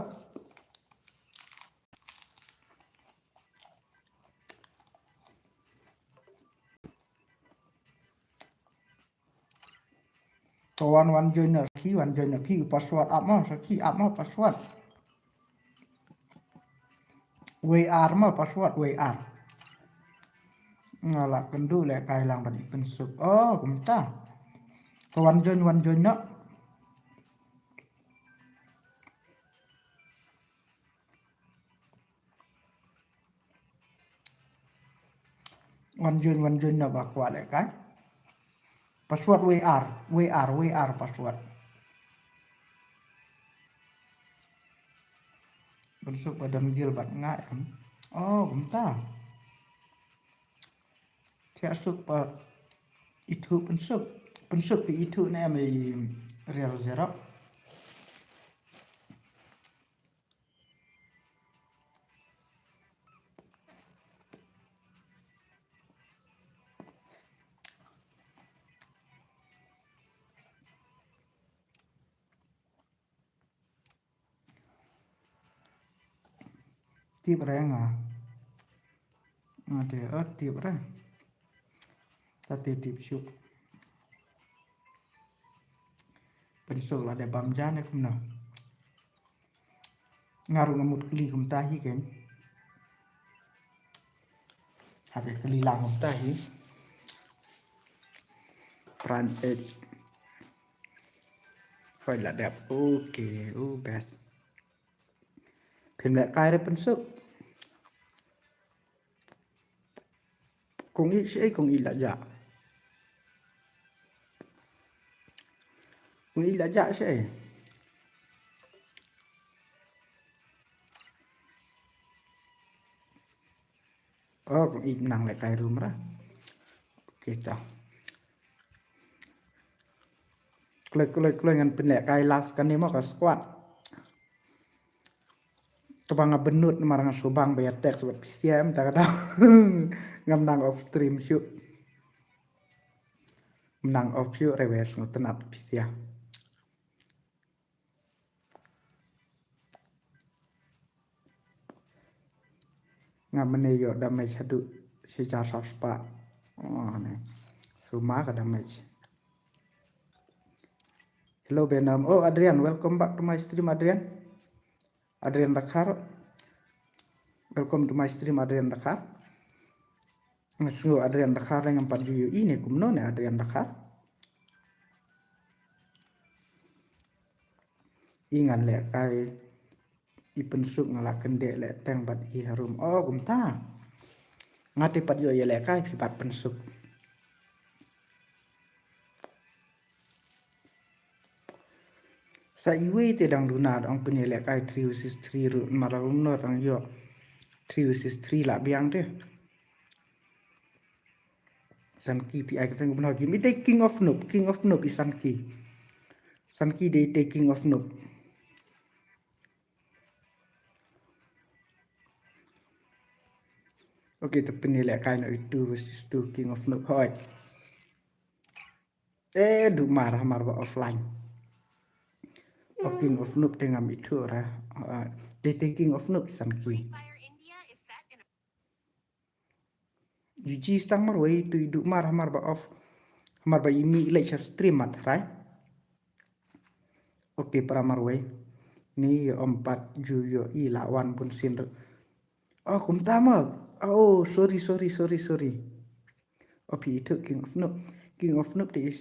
To wan, wan join no Sakhi, wan join no phi, password ap mo, Sakhi ap mo password. Wei ar mo password, wei ar. Nga la kynduh lehkai lang bad i pynsuk. Oh, kumta. To wan join, wan join no. Wan join, wan join no ba kwah lehkai. Password wei ar, wei ar, wei ar password. Pynsuk ba don guild bad nga em. Oh, kumta. Thiah suk ba ithuh pynsuk. Pynsuk phi ithuh ne em i Real zero. Tip re nga. Nga te, oh, tip re. Ta te tip shuh. Pynsuk la dei bam ja ne kumno. Nga ruh nga mut kylli kumta hi ken. Hap ïa kylli lang kumta hi. Pran eh. Hoi la dep. Okay, oh best. Phim lehkai re pynsuk. Kong i shi, kong i la ja. Kong i la ja shi. Oh, kong i nang lehkai room ra. Okay ta. Kloi, kloi, kloi ngan pynlehkai last kane mo ka squad. Tang ba nga bynnud namar nga shu bang ba ïa text bad phi siem ta ka dang. Ngam nang off stream shuh. Ngam nang off shuh re wei sngewtynnat phi siem. Nga mane ïoh damage haduh shi hajar saw spah. Oh, ne. Suma ka damage. Hello, Benam. Oh, Adrian, welcome back to my stream, Adrian. Adrian Rakhar. Welcome to my stream, Adrian Rakhar. Nga sngew Adrian Rakhar ngam pat ju ïohi ne kumno ne Adrian Rakhar. I ngan lehkai, i pynsuk nga la kyndit leh teng bad i harum. Oh, kumta. Nga te pat ïoh ïa lehkai phi pat pynsuk. Sa iwei te dang duna dang pynïalehkai three versus three ruh, namar la kumno dang ïoh three versus three lah biang te. Sanki pi ai kata kumno game. Ite King of Noob, King of Noob i Sanki. Sanki de ite King of Noob. Okay, te pynïalehkai noh i two versus two King of Noob hoi. Eh, duh mar, mar ba offline. Oh, King of Noob te ngam ithuh ra. Ah, te, te King of Noob Sanki. U G stang marwei tu i duh mar, mar ba off. Mar ba i mih leh sha stream mat, right? Okay, para marwei. Ni ym pat ju ïohi la wan bun sien ruh. Oh, kumta mo. Oh, sorry, sorry, sorry, sorry. Oh, phi ithuh King of Noob. King of Noob te i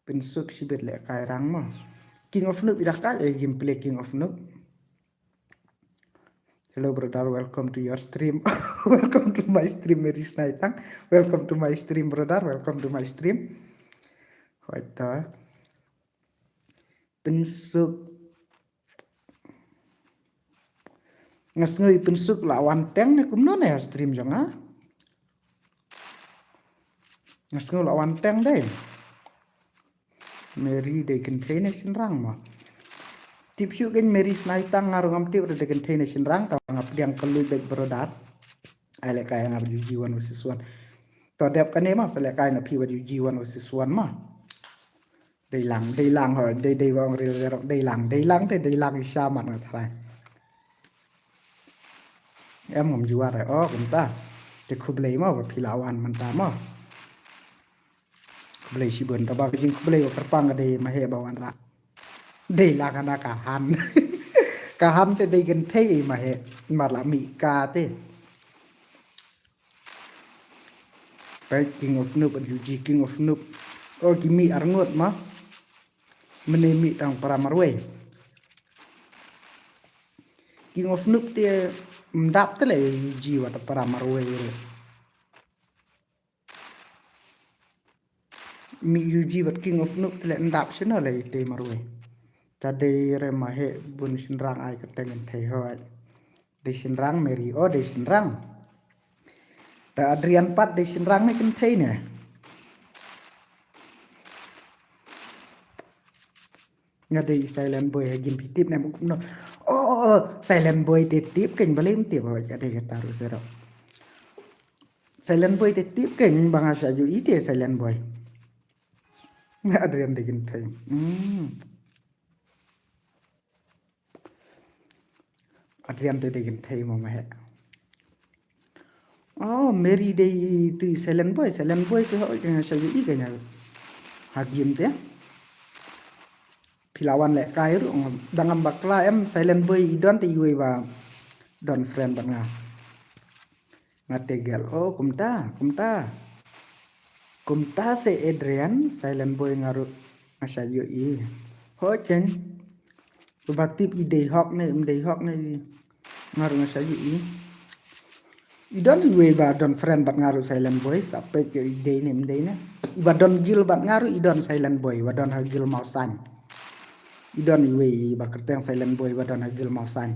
pynsuk shibit lehkai rang mo. King of Noob i da kait ïa gameplay King of Noob. Hello brother, welcome to your stream. Welcome to my stream, Mary Snaitang. Welcome to my stream, brother. Welcome to my stream. Hoi ta. Pynsuk. Nga sngew i pynsuk la wan teng ne kumno ne stream jong nga. Nga sngew la wan teng dei. Mary dei kynthei ne shynrang mo. Tip shuh kein Mary Snaitang, nga ruh ngam tip re dei kynthei ne shynrang, ta nga pdiang kylluid beit brother. Ai lehkai nga bad U G one versus one. To dep kane mo, sa lehkai na phi bad U G one versus one mo. Dei lang, dei lang ho, dei, dei ba ong ril ril, dei lang, dei lang, dei, dei lang i sha mat nga tharai. Em ngam ju wad re, oh, kumta. Te khublei mo ba phi la wan mynta mo. Khublei shibun, ta ba ka jingkhublei ba kyrpang ka dei ma he ba wanrah. Dei lang na ka han. Ka han te dei kynthei ma he, mar la mih ka te. Peit King of Noob, U G King of Noob. Oh, ki mih arngut ma. Mynne mih tang para marwei. King of Noob te mdap te le U G wat para marwei re. Mih U G wat King of Noob te le mdap shano le te marwei. Ta dei re ma he bun shynrang ai ka teng kynthei hoi. Dei shynrang Mary, oh, dei shynrang. Ta Adrian pat dei shynrang ne kynthei ne. Nga dei i silent boy ha game, phi tip ne em kumno? Oh, oh, oh, silent boy te tip kein, balei ym tip, oh, nga dei kata ruh sero. Silent boy te tip kein ba nga shah ïohi te silent boy. Adrian dei kynthei. Hmm. Adrian te dei kynthei mo, Mahek. Oh, Mary dei tu silent boy, silent boy te hooid nga shah ïohi kein ha game te. Phi la wan lehkai ruh, da ngam bakla em, silent boy i don te iwei ba don friend bad nga. Nga te gel, oh, kumta, kumta. Kumta se Adrian, silent boy nga ruh nga shah ïohi. Hooid kein. Ba tip i dei hok ne ym dei hok ne, nga ruh nga shah ïohi. I don iwei ba don friend bad nga ruh silent boy, sa peit ïoh i dei ne ym dei ne. I ba don guild bad nga ruh i don silent boy, ba don ha guild Mawsaiñ. I don iwei i ba kyrteng silent boy ba don ha guild Mawsaiñ.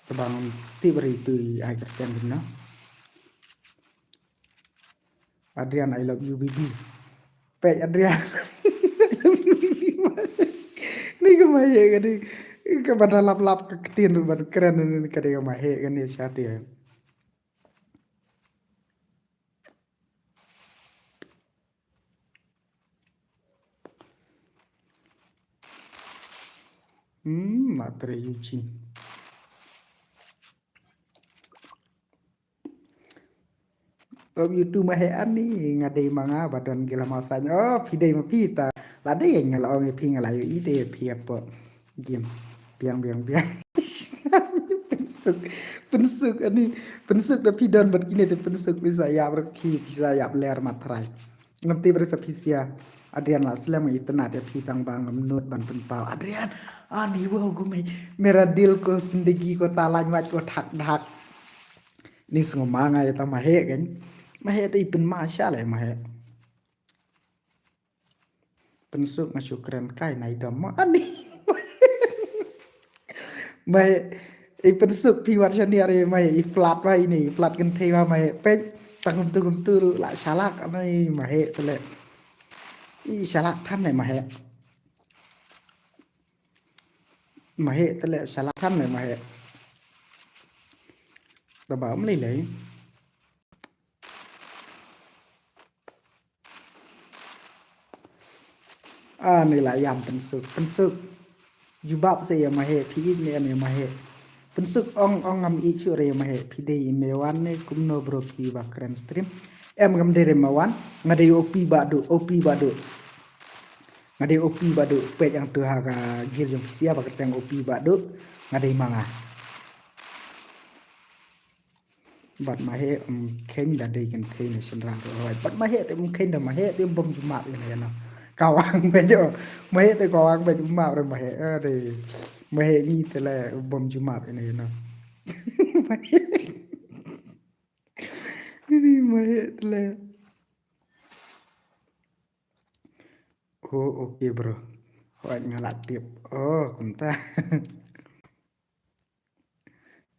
Te ba ngam tip ba dei tu i ai kyrteng kumno. Adrian, I love you, baby. Peit Adrian. Ni ka Mahek kane. Kaba da lap lap ka ktien ruh ban kren, ni ka dei ka Mahek kane, sha te. Hmm, ma trei Eugene. Love you too Mahek, ani nga dei ma nga ba don guild Mawsaiñ. Oh, phi dei ma phi ta. La dei nga la ong ïa phi, nga la ïohi te ïa phi hapoh game. Biang, biang, biang. Pynsuk, pynsuk ani. Pynsuk da phi don bad kine te pynsuk, phi sa ïap ruh phi, phi sa ïap ler ma trai. Ngam tip ba dei sa phi sia. Adrian, la slem nga itynnad ïa phi tang ba ngam nud ban pynpaw. Adrian, ani wow gumei. Mera dil ko zindagi ko talañ waj ko thak dhak. Ni sngewma nga ïa ta Mahek kan. Mahek te i pynma sha le Mahek. Pynsuk, nga shu kren kai nai dom mo ani. Mahek, i pynsuk phi wat shaniah re Mahek, i flat ba ini, i flat kynthei ba Mahek. Peit tang kumtu kumtu ruh la shalak ani Mahek te le. I shalak than le Mahek. Mahek te le shalak than le Mahek. Te ba ym lei lei. Ah, ni la ïam pynsuk, pynsuk. Jubab se ïa Mahek, phi ïeit ne em ïa Mahek. Pynsuk, ong, ong ngam ïeit shuh re ïa Mahek. Phi dei i Mewan ne kumno bro, phi ba kren stream? Em, ngam dei re Mewan, nga dei O P Bah Duh, O P Bah Duh. Nga dei O P Bah Duh, peit hangtu ha ka guild jong phi sia ba kyrteng O P Bah Duh. Nga dei ma nga. Bad Mahek, um, kheiñ da dei kynthei ne shynrang ruh hooid. Bad Mahek te um kheiñ da, Mahek te bym ju map ïa ne ïa no. Kawang beit o. Mahek te kawang beit, um map re Mahek. Ah, dei. Mahek ni te le bym ju map ïa ne ïa no. Ni Mahek te le. Oh, okay bro. Hooid nga la tip. Oh, kumta.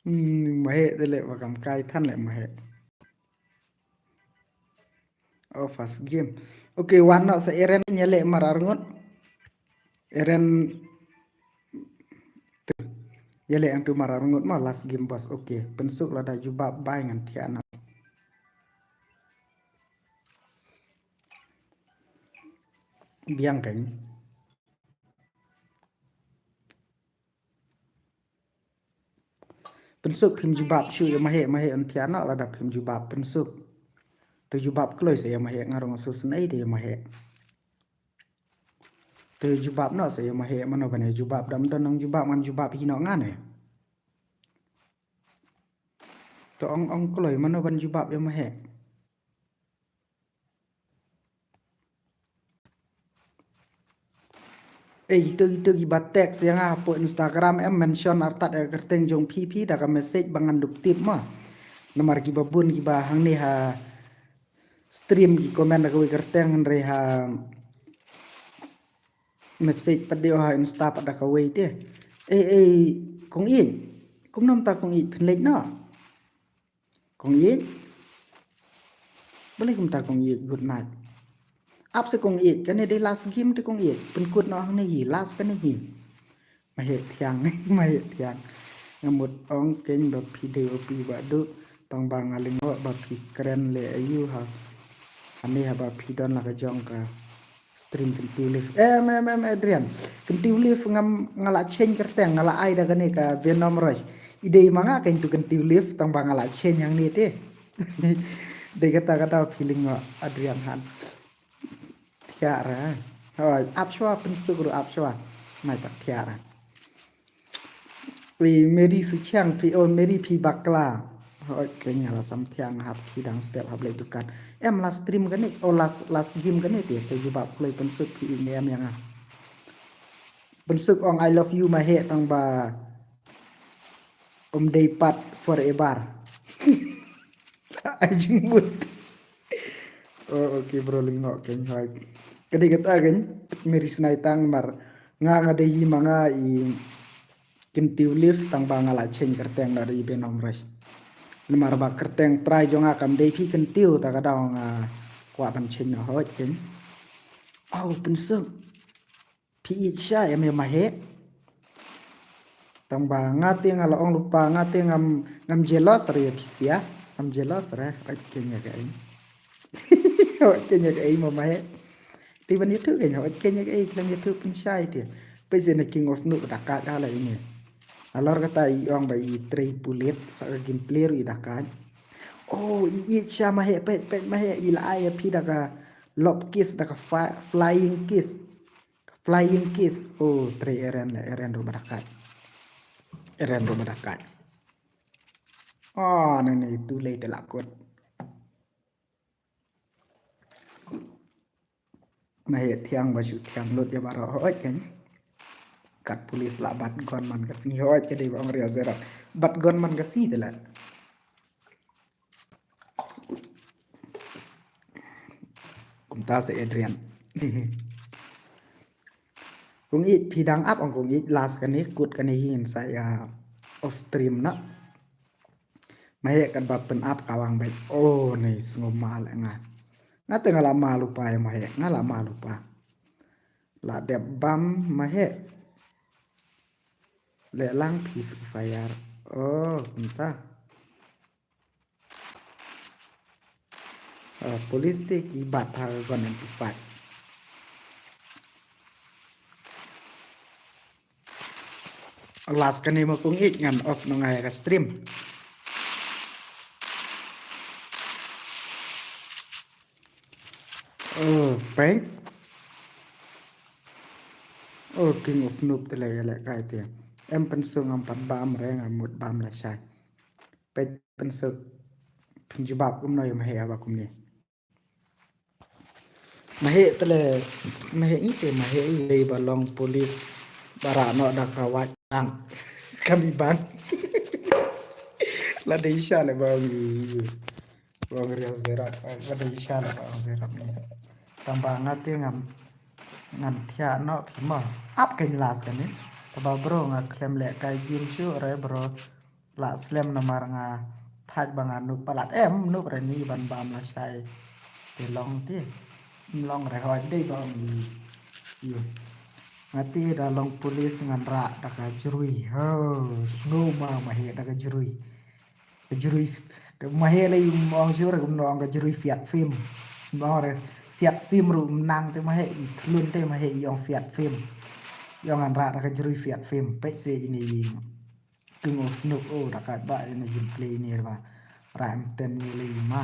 Hmm, Mahek te leh ba kam kai than leh Mahek. Oh, first game. Okay, wan noh sa Eren, ïa leh mar arngut. Eren. Ïa leh hangtu mar arngut ma, last game boss. Okay, pynsuk lada jubab bai ngan thiah noh. Biang kan. Pynsuk phim jubab shuh ïa Mahek, Mahek un thiah noh lada phim jubab pynsuk. Te jubab kloi sa ïa Mahek, nga ruh nga sngewsynei te ïa Mahek. Te jubab noh sa ïa Mahek, mano ban ïa jubab, da ym don nongjubab ngan jubab hi noh ngan eh. Te ong ong kloi mano ban jubab ïa Mahek. Eh, ito ito kiba text ïa nga hapoh Instagram, em mention artat ïa ka kyrteng jong phi phi da ka message ba ngan dup tip ma. Namar kiba bun kiba hangne ha stream ki comment da kawei kyrteng, hynrei ha message pat de ha Insta pat da kawei te. Eh, eh, kong Ïeit. Kumno mynta kong Ïeit, phin leit noh? Kong Ïeit? Balei kumta kong Ïeit, good night? Ap se kong ïeit, kane dei last game te kong ïeit. Pynkut noh hangne hi, last kane hi. Maheh thiang, maheh thiang. Nga mut ong keiñ ba phi dei o phi ba duh, tang ba nga lyngngoh ba phi kren leh aïu ha. Hangne haba phi don la ka jong ka stream kyntiew live. Em, em, em, Adrian. Kyntiew live ngam, nga la change kyrteng, nga la ai da kane ka Venom Rush. I dei ma nga keiñ tu kyntiew live, tang ba nga la change hangne te. Dei kata kata phi lyngngoh Adrian han. Thiah ra. Hoi, ap shuwa pynsuk ruh ap shuwa. Nai pat thiah ra. Wi, Mary Suchiang phi, oh, Mary phi bakla. Hoi, keiñ nga la sam thiang hap ki dang step hap leit dukan. Em last stream kane, oh, last, last game kane te, te jubab kloi pynsuk phi ïa nga em ïa nga. Pynsuk ong I love you Maheh tang ba um dei pat forever. Ai jingmut. Oh, okay bro, lyngngoh keiñ hoi. Ka dei kata keiñ, Mary Snaitang mar nga nga dei hi ma nga i kyntiew live tang ba nga la change kyrteng da dei Venom Rush. Namar ba kyrteng trai jong nga kam dei phi kyntiew ta ka daw nga kwah ban change noh hoi keiñ. Au, pynsuk. Phi ïeit sha em ïa Maheh. Tang ba nga te nga la ong lypa nga te ngam, ngam jealous re ïa phi sia. Ngam jealous re, hoi keiñ ïa kaei. Hoi keiñ ïa kaei ma Maheh. Te ban ïathuh keiñ, hoi keiñ ïa kaei khlem ïathuh pynshai te. Peit sien na King of Noob da kait ha la ine. Nalor kata i ong ba i trei pulit sa ka gameplay ruh i da kait. Oh, i ïeit sha Maheh, peit, peit Maheh, i la ai ïa phi da ka love kiss, da ka fi-, flying kiss. Flying kiss. Oh, trei Eren le, Eren ruh ba da kait. Eren ruh ba da kait. Oh, nang ni tu lei te la kut. Maheh thiang ba shu thiang lut ïa baroh hoi keiñ. Kat pulis la bat gunman ka sngi hoi ka dei ba ong Riaw Zerot. Bat gunman ka sngi te la. Kumta se Adrian. Kong ïeit phi dang ap ong kong ïeit last kane kut kane hin sa ïa off stream na. Maheh kat ba pyn ap ka wang beit. Oh, ni sngewma leh nga. Nga te nga la ma lypa ïa Maheh, nga la ma lypa. La dep bam Maheh. Leh lang phi Free Fire. Oh, kumta. Ah, police te ki bat ha ka gun M P five. Last kane ma kong ïeit ngan off noh nga ïa ka stream. Oh, peng. Oh, King of Noob te leh ïa leh kai te. Em pynsuk ngam pat bam re nga mut bam lashai. Peit pynsuk. Pynjubab kumno ïa Maheh ba kumne. Maheh te le, Maheh i te, Maheh i lei ba long police ba rah noh da ka wait lang. Kami bang. La dei sha le ba ong i, ba ong Riaw Zerot, la dei sha le ba ong Zerot ni. Tang ba nga te ngam, ngam thiah noh phi mo. Ap keiñ last kane. Taba bro nga khlem leh kai game shuh re bro. La slem namar nga thait ba nga noob palat em noob re ni ban bam lashai. Te long te. Long re hoi dei ba ong i. Nga te da long police ngan rah da ka jrui. Ho, sngewma Maheh da ka jrui. Ka jrui, Maheh lei um ong shuh re kumno ong ka jrui fiat fim. Um ong re siat sim ruh um nang te Maheh i thlun te Maheh i ong fiat fim. I ong ngan rah da ka jrui fiat fim. Peit se ine i. King of Noob, oh, da kat ba ine gameplay ine ba rah em ten ine lei ma.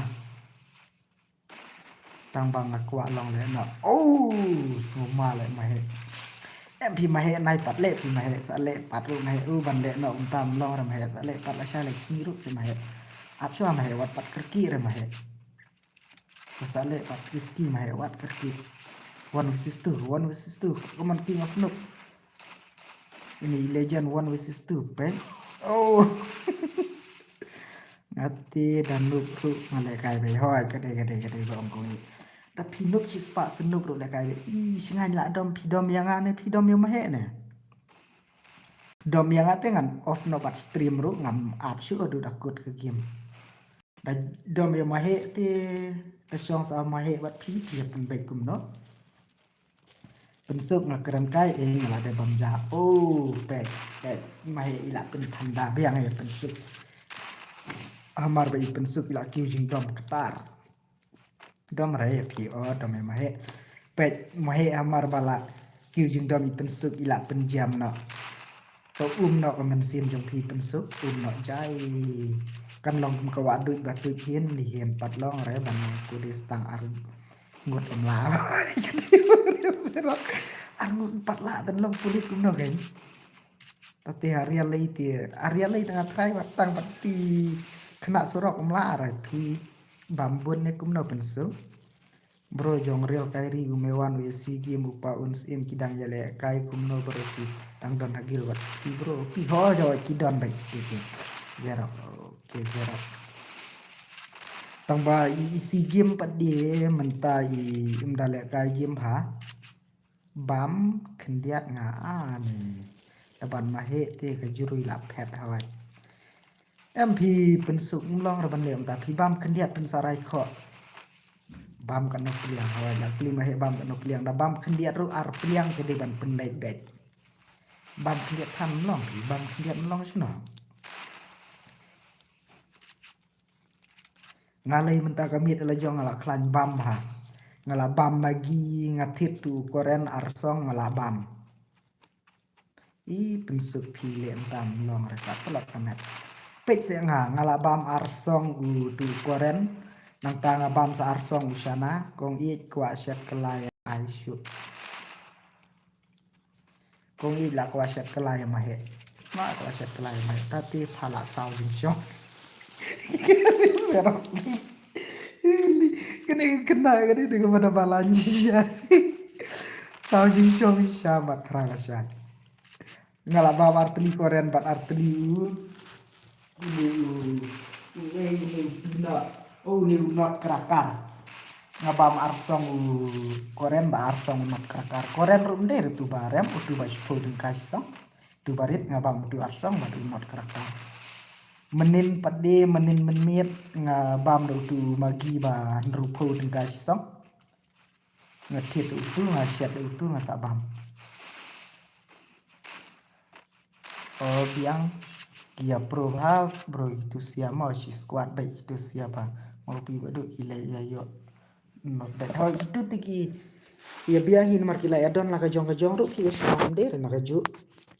Tang ba nga kwah long leh noh. Oh, sngewma leh Maheh. Em phi Maheh nai pat leh phi Maheh sa leh pat ruh Maheh ruh ban leh noh um tam long re Maheh sa leh pat lashai lashai ruh se Maheh. Ap shuwa Maheh wat pat kyrkieh re Maheh. Ka sa leh pat ski ski Maheh wat kyrkieh. One versus two, one versus two. Come on, King of Noob. Ini legend one versus two, peng. Oh. Nga te da noob ruh nga leh kai bei. Hoi, ka dei, ka dei, ka dei ba ong kong i. Da phi noob shi spah sha noob ruh leh kai bei. I, sngewbha la dom, phi dom ïa nga ne, phi dom ïa Maheh ne. Dom ïa nga te ngan off noh bad stream ruh ngam ap shuh haduh da kut ka game. Da dom ïa Maheh te Ka shong sa ma heh wat phi phi pynbeit kumno. Pynsuk nga kren kai eh nga la dei bam ja. Oh, peit, peit. Ma heh i la pynthanda biang eh pynsuk. Hamar ba i pynsuk i la kiew jingdom ktar. Dom re phi o dom eh ma heh. Peit ma heh hamar ba la kiew jingdom i pynsuk i la pynjam noh. To um noh ka mynsiem jong phi pynsuk, um noh jai. Kan long kum ka wah duit ba tuit hin, ni hin pat long re ban long pulit tang ar ngut um la. Ar ngut pat la dan long pulit um noh kan. Tati arial lei ti, arial lei tang athai wat tang pat ti kena surok um la re phi bam bun ne kumno pynsuk. Bro jong real Kyrie u me wan u isi game u pa un sim ki dang ïaleh kai kumno bro ki dang don hagil wat ki bro ki ho jo ki don bai ki ki. Zero. Okay, zero. Tang ba i isi game pat de mynta i im da leh kai game ha. Bam khyndiat nga ani. Taban ma heh te ka jurui la phet hawai. Em phi pynsuk mlong ra ban leh mynta phi bam khyndiat pynsarai kho. Bam ka nop pliang hawai la kli ma heh bam ka nop pliang da bam khyndiat ruh ar pliang ke dei ban pynleit beit. Bam khyndiat than mlong phi bam khyndiat mlong shano. Nga lei mynta ka miet la jong nga la khlaiñ bam ha. Nga la bam magi nga thied tu koren ar song nga la bam. I pynsuk phi leh mynta mlong re sa palat ka met. Peit se nga nga la bam ar song u tu koren. Nangta nga bam sa ar song u shana kong ïeit kwah shet kylla ai shuh. Kong ïeit la kwah shet kylla ïa ma heh. Ma kwah shet kylla ïa ma heh. Tati pha la saw jingshong. Kane kane kane dei ka mana balan shisha. Saw jingshong shisha mat phra la sha. Nga la bam artylli koren bad artylli u. Une u, une u nut, oh, une u nut cracker. Nga bam arsong u koren ba arsong u nut cracker. Koren ruh mdei ruh tu ba rem, utu ba shiphew tyngka shisong. Tu ba rit nga bam utu arsong ba tu nut cracker. Mynnin pat de, mynnin mynmiet nga bam da utu magi ba hynriewphew tyngka shisong. Nga thied utu, nga shet utu, nga sa bam. O biang ki ïa pro bha bro itu sia ma shi squad ba itu sia ba. Mo pi ba duk ki la ïa ïoh. Not bad. Hoi itu ti ki ïa biang hi namar ki la ïa don la ka jong ka jong ruh ki ïa shnong de na ka ju.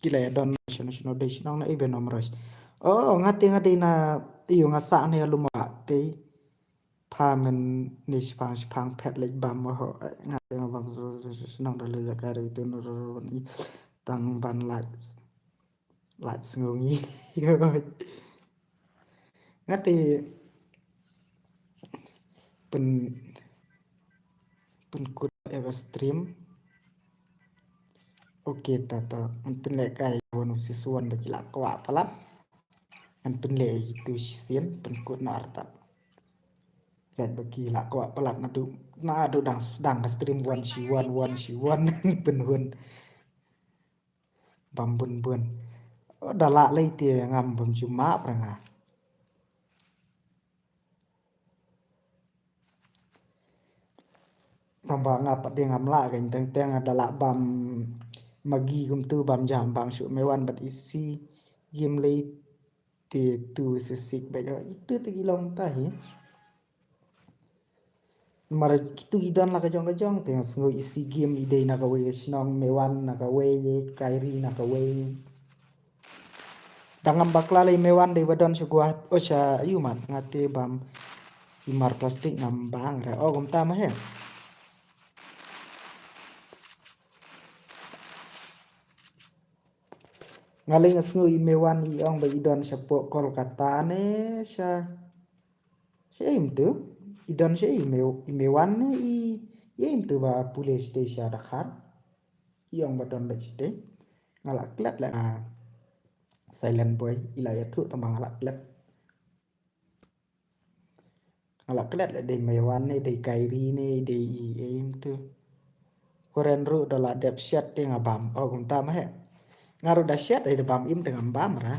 Ki la ïa don shano shano de shnong na iben om rosh. O ngate ngate na ïa nga sa ne lum ba te. Pha men ni shipang shipang phet lek bam mo ho, eh, nga te nga bam shnong da le ka ri tu no ro ni tang ban lak lak sngew ngi. Nga te pen pen kut eva stream. Okay ta ta an pen lek kai won si suan ba ki la kwah palat. An pen lek itu shisien pen kut no artat. Kat ba ki la kwah palat nadu nadu dang dang ka stream wan shi wan wan shi wan pynhun. Bam bun bun. Oh, da la lei te ngam bam juma pra nga. Tang ba nga pat de ngam la ka inteng teng da la bam magi kumtu bam jam bang shu me wan bat isi game lei. Te tu sisik ba ïa itu te ki long ta hi. Mar kitu ki don la ka jong ka jong te nga sngew isi game i dei na kawei shnong me wan na kawei kairi na kawei. Da ngam bakla lei me wan dei ba don sha gua o sha yu mat nga te bam i mar plastik ngam bang re o gum ta ma he. Nga lei nga sngew i me wan i ong ba i don sha po Kolkata ne sha sha im tu i don sha i me i me wan ne i im tu ba pule sha sha Dakar i ong ba don ba sha nga la klet la silent boy i la ya tu tang ba nga la klet. Nga la klet le dei Maiwan ne dei Kairi ne dei i em tu. Koren ruh da la dep shet te nga bam. Oh kumta ma he. Nga ruh da shet dei da bam im te ngam bam ra.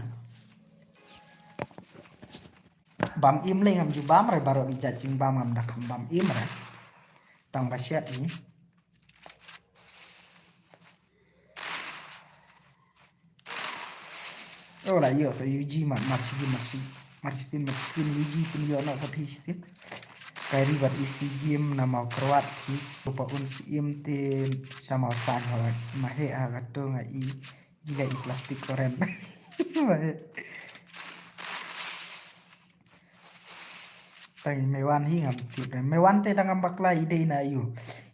Bam im lei ngam ju bam re, baroh ki jait jingbam ngam da kham bam im re. Tang ba shet i. Oh la ïoh sa U G mat, mat shi, mat shi, mat shi, mat shi U G pynïoh noh sa phi shi. Kai ri bad isi game na mau kyrwat phi. Rupa un si im te sha mau san hoi. Mahe ha gato nga i. Gila i plastik koren. Mahe. Tang i Mewan hi ngam tip re. Mewan te dang ngam bakla i dei na yu.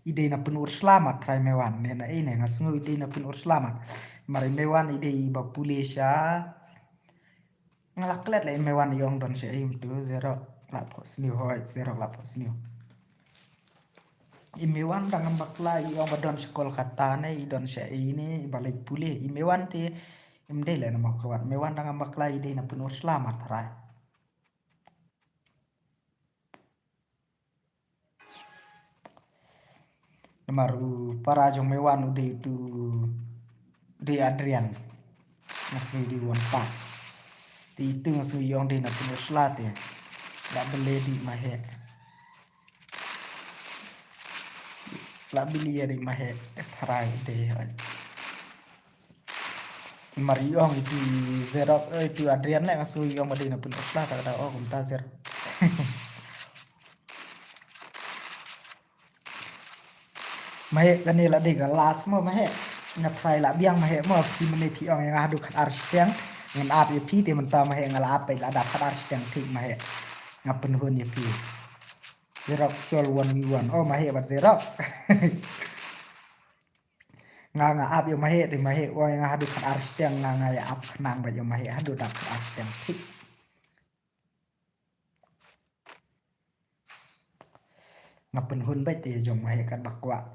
I dei na pynur slamat trai Mewan. Ne na i ne nga sngew i dei na pynur slamat. Mar i Mewan i dei ba pule sha. Nga la klet le i Mewan i ong don sha i mtu zero la pho sniu hoi zero la pho sniu. I Mewan dang ngam bakla i ong ba don sha Kolkata ne i don sha i ne i ba leit pule. I Mewan te im dei le na ma kwat. Mewan dang ngam bakla i dei na pynur slamat trai. Namar u para jong Mewan u dei tu dei Adrian. Nga sngew dei wan pa. Te itu nga sngew i ong dei na pynur sla te. La bele di mahe. La bele di mahe. Tharai dei hoi. Mar i ong itu Zerok, eh, itu Adrian le nga sngew i ong ma dei na pynur sla ta ka da oh kumta Zerok. Mahe kane la dei ka last mo mahe. Nga try la biang mahe mo phi mane phi ong ïa nga haduh khat ar shiteng. Ngan ap ïa phi te mynta mahe nga la ap peit la dap khat ar shiteng thik mahe. Nga pynhun ïa phi. Zerok chol one v one. Oh mahe bad Zerok. Nga nga ap ïa mahe te mahe ong ïa nga haduh khat ar shiteng nga nga ïa ap khnang bad ïa mahe haduh dap khat ar shiteng thik. Nga pynhun beit te jong mahe kat ba kwah.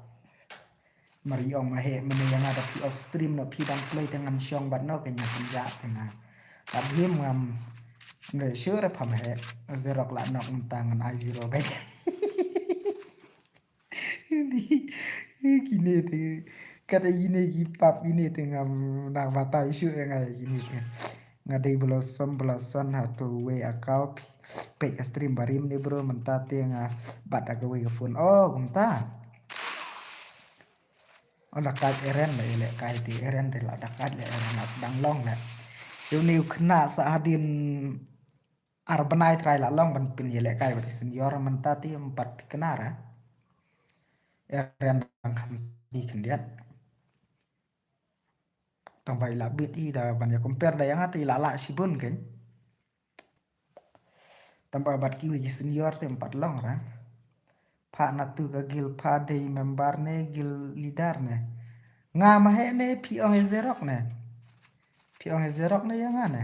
Mar i ong mahe mane ïa nga da phi off stream no phi dang play te ngan shong bad no ke nga pynjah te nga. Ka bhim ngam ngai sure pha mahe. Zerok la nok mynta ngan ai zero beit. Kine te kata ine ki pap ine te ngam nang batai shu nga ine te. Nga dei Blossom Blossom ha to we account page stream barim ne bro mynta te nga bat da ka we ka phone. Oh kumta. Oh la kai Eren le le kai te Eren te la da kai le Eren la sdang long le. Yu ni u khna sa hadin ar bnai trai la long ban pynïalehkai bad i senior mynta te em pat knar. Eren dang kham di khyndiat. Tang ba i la bit i da ban ïa compare da ïa nga te i la lah shibun kein. Tang ba bad kiwei ki senior te em pat long ra. Pha na tu ka guild pha dei member ne guild leader ne. Nga mahe ne phi ong e Zerok ne. Phi ong e Zerok ne ïa nga ne.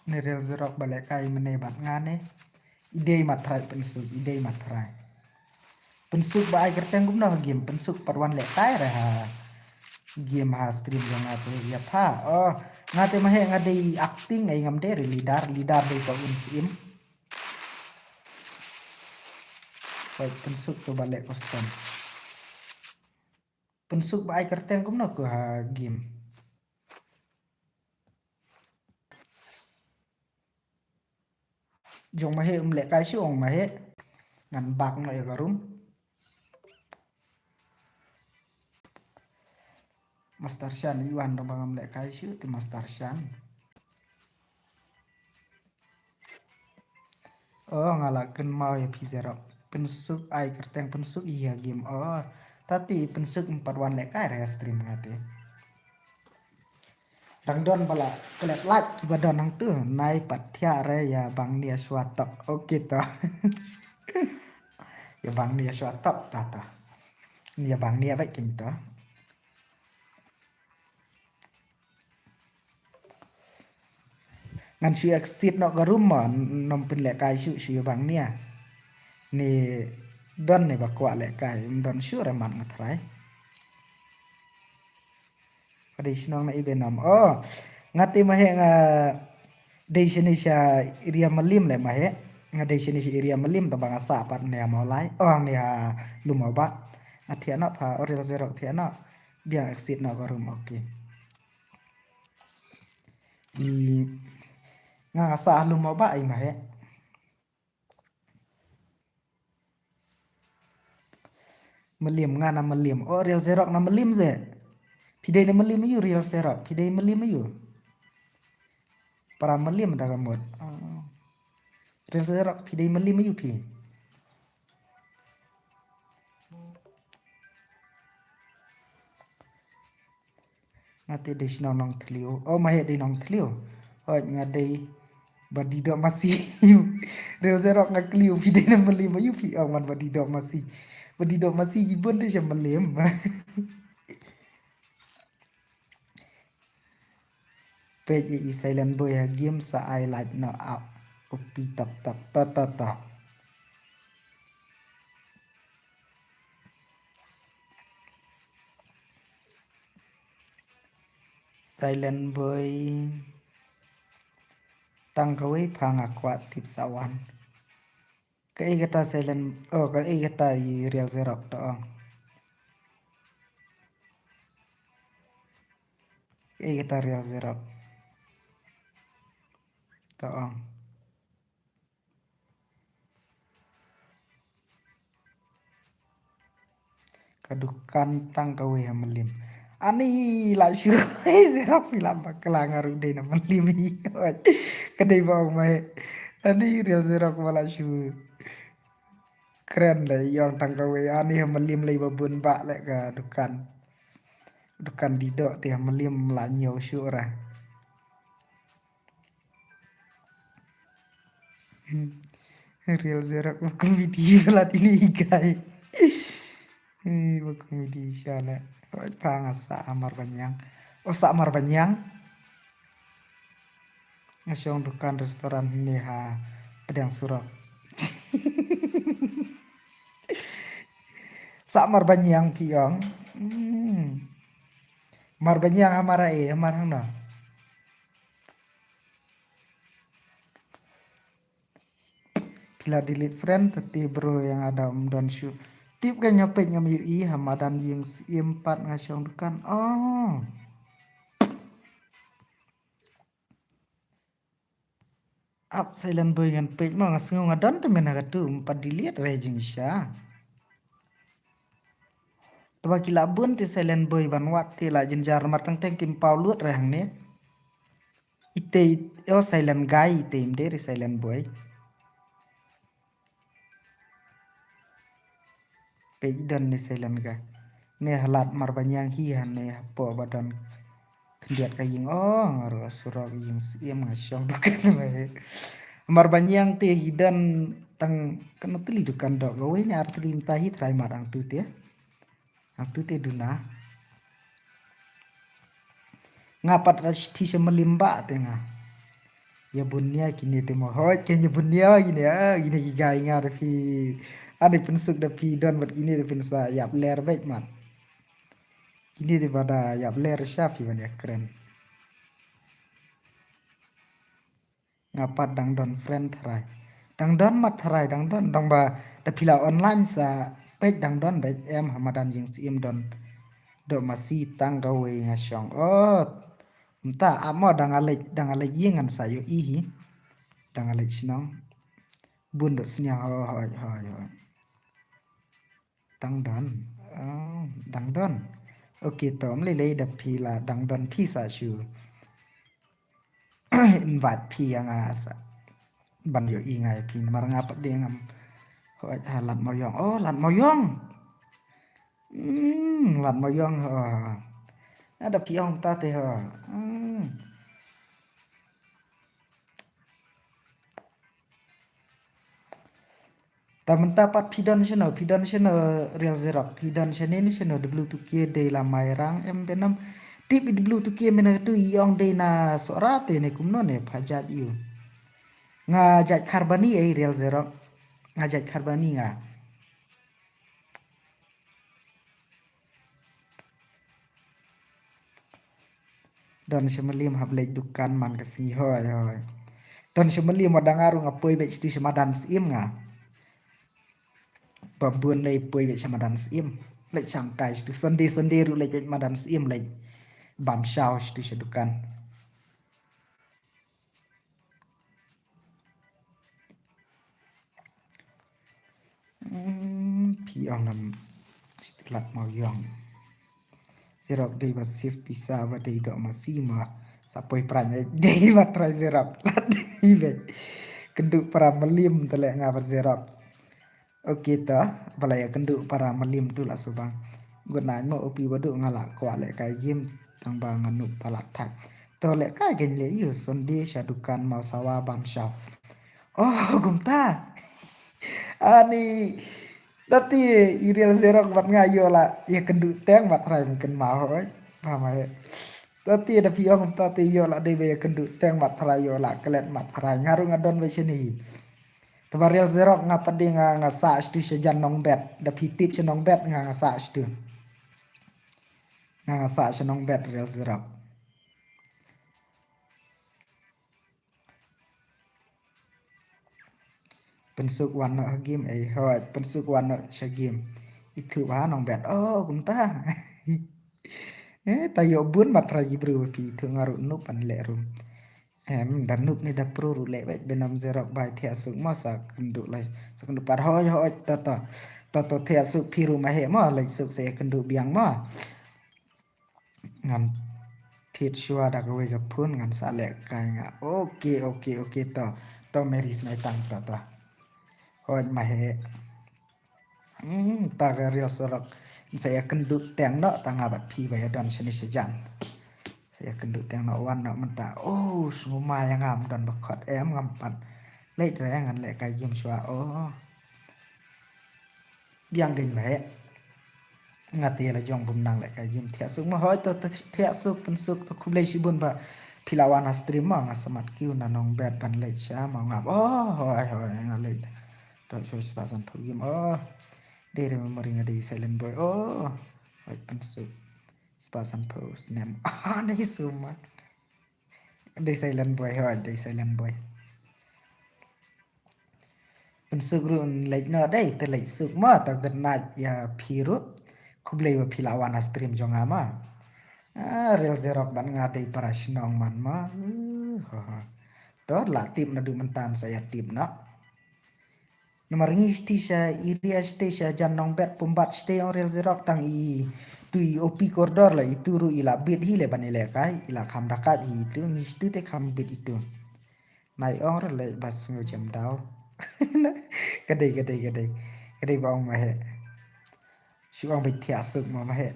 Ne real Zerok ba lehkai mane bad nga ne. I dei ma trai pynsuk, i dei ma trai. Pynsuk ba ai kyrteng kumno ha game, pynsuk pat wan lehkai re ha game ha stream jong nga te ïa pha. Oh, nga te mahe nga dei acting ai ngam dei re leader, leader dei ka un sim. Wait, pynsuk to ba leh custom. Pynsuk ba ai kyrteng kumno ko ha game. Jong mahe um lehkai shu ong mahe. Ngan bak no ïa ka room. Master Shan i wan dong ba ngam lehkai shu te Master Shan. Oh nga la kynmaw ïa phi Zerok. Pynsuk ai kyrteng pynsuk ïa game. Oh tati pynsuk em pat wan lehkai re stream nga te. Dang don ba la klet lait kiba don hangtu nai pat thiah re ïa bang nia shwa tok. Okay to. Ïa bang nia shwa tok ta ta. Nia bang nia bait king to. Ngan shu exit noh ka room mo, nom pynlehkai shu shu bang nia. Ni don ni ba kwah lehkai, don shu remat nga trai. Ka dei shnong na ibe nom. Oh, nga te mahe nga dei shini sha area Malim le mahe. Nga dei shini sha area Malim tang ba nga sah pat nia Mawlai. Oh, nia Lumawbah. Nga thiah noh pha, oh, real Zerok thiah noh. Biang exit noh ka room, okay. I Nga sa lum mo ba ai ma he. Malim, nga na Malim. O, Real Zerok na Malim ze. Phi dei na Malim ïu, Real Zerok. Phi dei Malim ïu. Para Malim da ka mut. O. Real Zerok, phi dei Malim ïu phi. Nga te dei shnong Nongthliew. O, ma he dei Nongthliew. Hoi, nga dei Badidoh Masi. Real Zerok nga kylli u phi dei na Malim ïu phi ong man Badidoh Masi. Badidoh Masi ki bun te sha Malim. Peit i Silent Boy ha game sa ai like no up. Upi tok tok to to to. Silent Boy. Tang kawei pha nga kwah tip sa wan. Kaei kata Silent, o, kaei kata i Real Zerok to ong. Kaei kata Real Zerok to ong. Ka dukan tang kawei ha Malim. Ani la shu, Zerok phi la bakla nga ruh dei na Malim hi. Ka dei ba ong mai. Ani Real Zerok ba la shu. Kren le ïong tang kawei, ani ha Malim lei ba bun ba le ka dukan. Dukan Didoh te ha Malim la ñiew shuh ra. Hmm. Real Zerok ba komedi ba la tini igai. Eh, ba komedi sha le. Oi, pa nga sa amar banyang. O sa amar banyang. Nga shong dukan restoran ne ha pdeng surok. Sa amar banyang phi ong. Hmm. Mar banyang amar e, amar hangno. Phi la delete friend, tati bro ïa nga da ym don shuh. Tip ka ñiaw peit ngam ïohi ha madan ïing syiem pat nga shong dukan. Oh. Ap Silent Boy ngan peit mo nga sngew nga don te mynta katu ym pat delete re jingshisha. Te ba ki la bun te Silent Boy ban wad te la jynjar mar teng teng kim paw lut re hangne. Ite, oh, Silent Guy ite ym dei re Silent Boy. Peit don ne Silent Guy. Ne halat mar banyang hi hangne hapoh ba don khyndiat ka ïing, oh, nga ruh surok ïing syiem nga shong dukan ma he. Mar banyang te hi don tang kano tylli dukan doh kawei ne ar tylli mynta hi trai mat ang tu te. Ang tu te duna. Nga pat ra shi ti sha Malim ba te nga. Ïa bun nia kine te mo hoi ke ïa bun nia kine, ah, kine ki gai nga da phi. Ani pynsuk da phi don bad kine da pynsa ïap ler beit mat. Kine te ba da ïap ler sha phi ban ïa kren. Nga pat dang don friend tharai. Dang don mat tharai, dang don, dang ba da phi la online sa peit dang don beit em ha madan ïing syiem don. Doh masi tang kawei nga shong ot. Mynta amo dang nga leit, dang nga leit ïing ngan sa ïohi hi. Dang nga leit shnong. Bun doh sniang hoi hoi hoi. Dang don. Oh, dang don. Okay, to ym lei lei da phi la dang don phi sa shu invite phi ïa nga sa ban ïohi nga ïa phi namar nga pat de ngam. Hoi ha Lad Mawïong. Oh, Lad Mawïong. Hmm, Lad Mawïong ho. Ada phi ong ta te ho. Hmm. Ta mynta pat phi don shano, phi don shano Real Zerok, phi don shane ne shano W two K dei la Mairang em benam. Tip i W two K mynta tu i ong dei na Sohra te ne kumno ne pha jait ïu. Nga jait Kharbani ei Real Zerok. Nga jait Kharbani nga. Don sha Malim hap leit dukan man ka sngi hoi hoi. Don sha Malim wa dang nga ruh nga poi beit shatu sha madan syiem nga. Ba bun lei poi beit sha madan syiem. Leit shangkai shatu Sunday Sunday ruh leit beit madan syiem leit bam shaw shatu sha dukan. Hmm, phi ong nam lat mau yong. Xerox dei ba save pisa ba dei dok masi ma. Sa poi pran dei ba trai Xerox. Lat dei ba. Kynduh para malim tele nga ba Xerox. Okay to, balai kynduh para malim tu la subang. Good night mo upi wadu nga la kwah le kai game tang ba nga nup palat thak. To le kai gen le yu Sunday sha dukan mau sawa bam shaw. Oh, kumta. Ani, tati i Real Xerox bat nga yo la, ya kynduh teng bat rai mungkin mau hoi. Paham ai. Tati da phi ong tati yo la dei ba ya kynduh teng bat rai yo la klet bat rai nga rung adon ba shini. Te ba Real Xerox nga padi nga nga sa stu sha jan nong bet. Da phi tip sha nong bet nga nga sa stu. Nga nga sa sha nong bet Real Xerox. Pynsuk wan noh ha game, eh, hoi, pynsuk wan noh sha game. Itu ha nong bet. Oh, kumta. Eh, ta yo bun mat ra gi bru pi itu ngaru nup an le rum. Em, da nup ni da pro ru le bet benam Xerox bai thia suk ma sa kendu lai. Sa kendu par hoi, hoi, ta ta. Ta ta thia suk pi ru ma he ma lai suk sa kendu biang ma. Ngan thied shuwa da kawei ka phone ngan sa leh kai nga. Okay, okay, okay to. To Mary Smaitang to to. Hoi ma he. Hmm, ta ka Real Xerox. Sa ya kynduh teng noh ta nga bad phi ba ya don shani shajan. Sa ya kynduh teng noh wan noh mynta. Oh, snguma ya ngam don ba khot em ngam pat. Leit re ngan leh kai game shuwa. Oh. Biang ding ba he. Nga te la jong bum nang leh kai game thiah suk ma hoi to thiah suk pynsuk to khublei shibun ba phi la wan ha stream ma nga smat kiu na nong bet ban leit sha ma ngap. Oh, hoi hoi nga leit. To shu spa san phu game. Oh. Dei re memory nga dei silent boy. Oh. Hoi pynsuk. Spa san phu snem. Ah, nei suma. Dei silent boy hoi, dei silent boy. Pynsuk ruh leit noh dei te leit suk ma ta good night ya phi ruh. Khublei ba phi la wan ha stream jong nga ma. Ah, Real Xerox ban nga dei para shnong man ma. Uh, ha, ha. To la tip na du mynta sa ya tip noh. Namar ngi sti sha area sti sha jan nong bet pumbat sti ong Real Xerox tang i tu i opi kordor la itu ruh i la bit hi le ban i le kai i la kham dakat hi itu ngi sti te kham bit itu. Nai ong re le bas ngu jam dau. Kadei, kadei, kadei. Kadei ba ong ma he. Shu ong bit thiah suk ma ma he.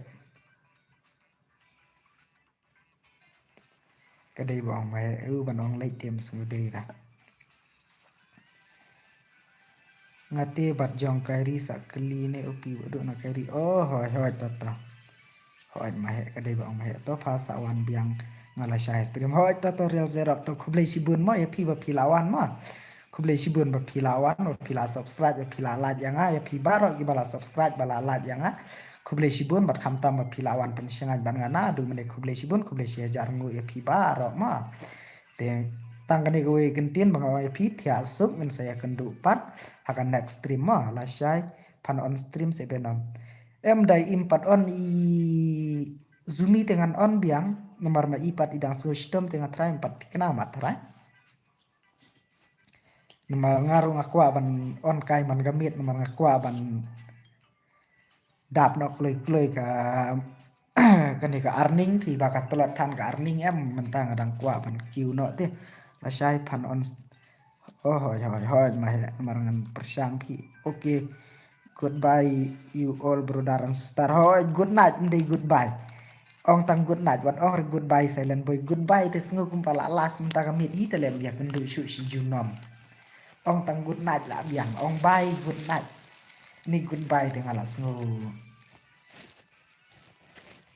Kadei ba ong ma he. U ban ong leit tiam sngudei da. Nga te bat jong kairi sa kli ne upi ba duk na kairi. Oh, hoi, hoi, to, to. Hoi, ma he, kadei ba ong ma he. To pha sa wan biang nga la shai stream. Hoi, to, to, Real Xerox, to khublei shibun ma, ya phi ba phi la wan ma. Khublei shibun ba phi la wan, ba phi la subscribe, ba phi la like ya nga, ya phi baroh ki ba la subscribe, ba la like ya nga. Khublei shibun bat khamtam ba phi la wan pynshngaiñ ban nga na, du mane khublei shibun, khublei shi hajar ngu ya phi baroh ma. Te tang kane kawei kyntien ba nga ong ïa phi thiah suk ngin sa ïa kynduh pat ha ka next stream ma lashai phan on stream se benom. Em dei im pat on i Zoomi te ngan on biang namar ma i pat i dang sngew shitom te nga trai im pat thikna ma trai. Namar nga ruh nga kwah ban on kai man ka miet namar nga kwah ban dap noh kloi kloi ka kane ka earning phi ba ka tlot than ka earning em mynta nga dang kwah ban kiew noh te. Lashai phan on. Oh hoi hoi hoi ma he mar ngan pyrshang phi. Okay. Goodbye you all brother and sister. Hoi good night mdei goodbye. Ong tang good night wat ong re goodbye silent boy goodbye te sngew kumpa la las mynta ka miet hi te lem ïa kynduh shu shi junom. Ong tang good night la biang ong bye good night. Ni goodbye te nga la sngew.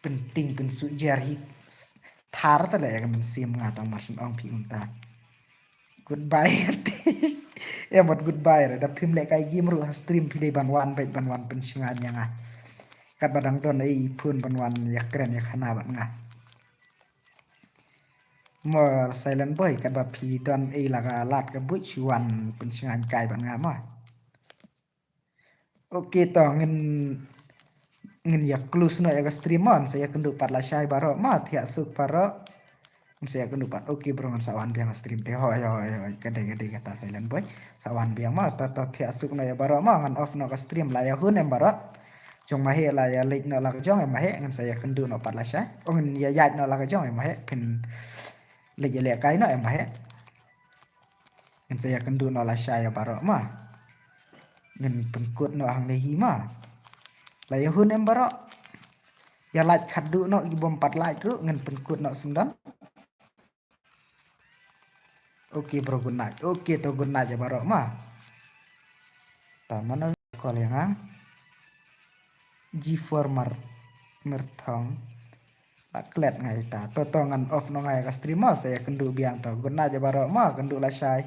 Pynting pynsuh jer hi thar ta le ka mynsiem nga tang mar shin ong phi unta. Goodbye. Em wat goodbye re da phim le kai game ruh ha stream phi dei ban wan bad ban wan pynshngaiñ ïa nga. Kat ba dang don ei phone ban wan ïa kren ïa khana bad nga. Mor silent boy kat ba phi don ei la ka lad ka buit shu wan pynshngaiñ kai bad nga ma. Okay to ngin ngin ïa close noh ïa ka stream on sa ïa kynduh pat lashai baroh ma thiah suk baroh. Sa ïa kynduh pat. Okay bro, ngan sa wan biang ka stream te. Hoi hoi hoi. Ka dei ka dei kata silent boy. Sa wan biang ma, to to thiah suk noh ïa baroh ma, ngan off noh ka stream. La ïa hun em baroh? Jong ma heh la ïa leit noh la ka jong em ma heh, ngan sa ïa kynduh noh pat lashai. Oh, ngan ïa ïaid noh la ka jong em ma heh. Phin leit ïa lehkai noh em ma heh. Ngan sa ïa kynduh noh lashai ïa baroh ma. Ngan pynkut noh hangne hi ma. La ïa hun em baroh? Ïa like khatduh noh, ki bym pat like ruh ngan pynkut noh syndon. Okay bro, good night. Okay to, good night ïa baroh ma. Ta mano call ïa nga? G four Mar Merthong. La klet nga ita. To to, ngan off noh nga ïa ka stream ma, sa ïa kynduh biang to. Good night ïa baroh ma, kynduh lashai.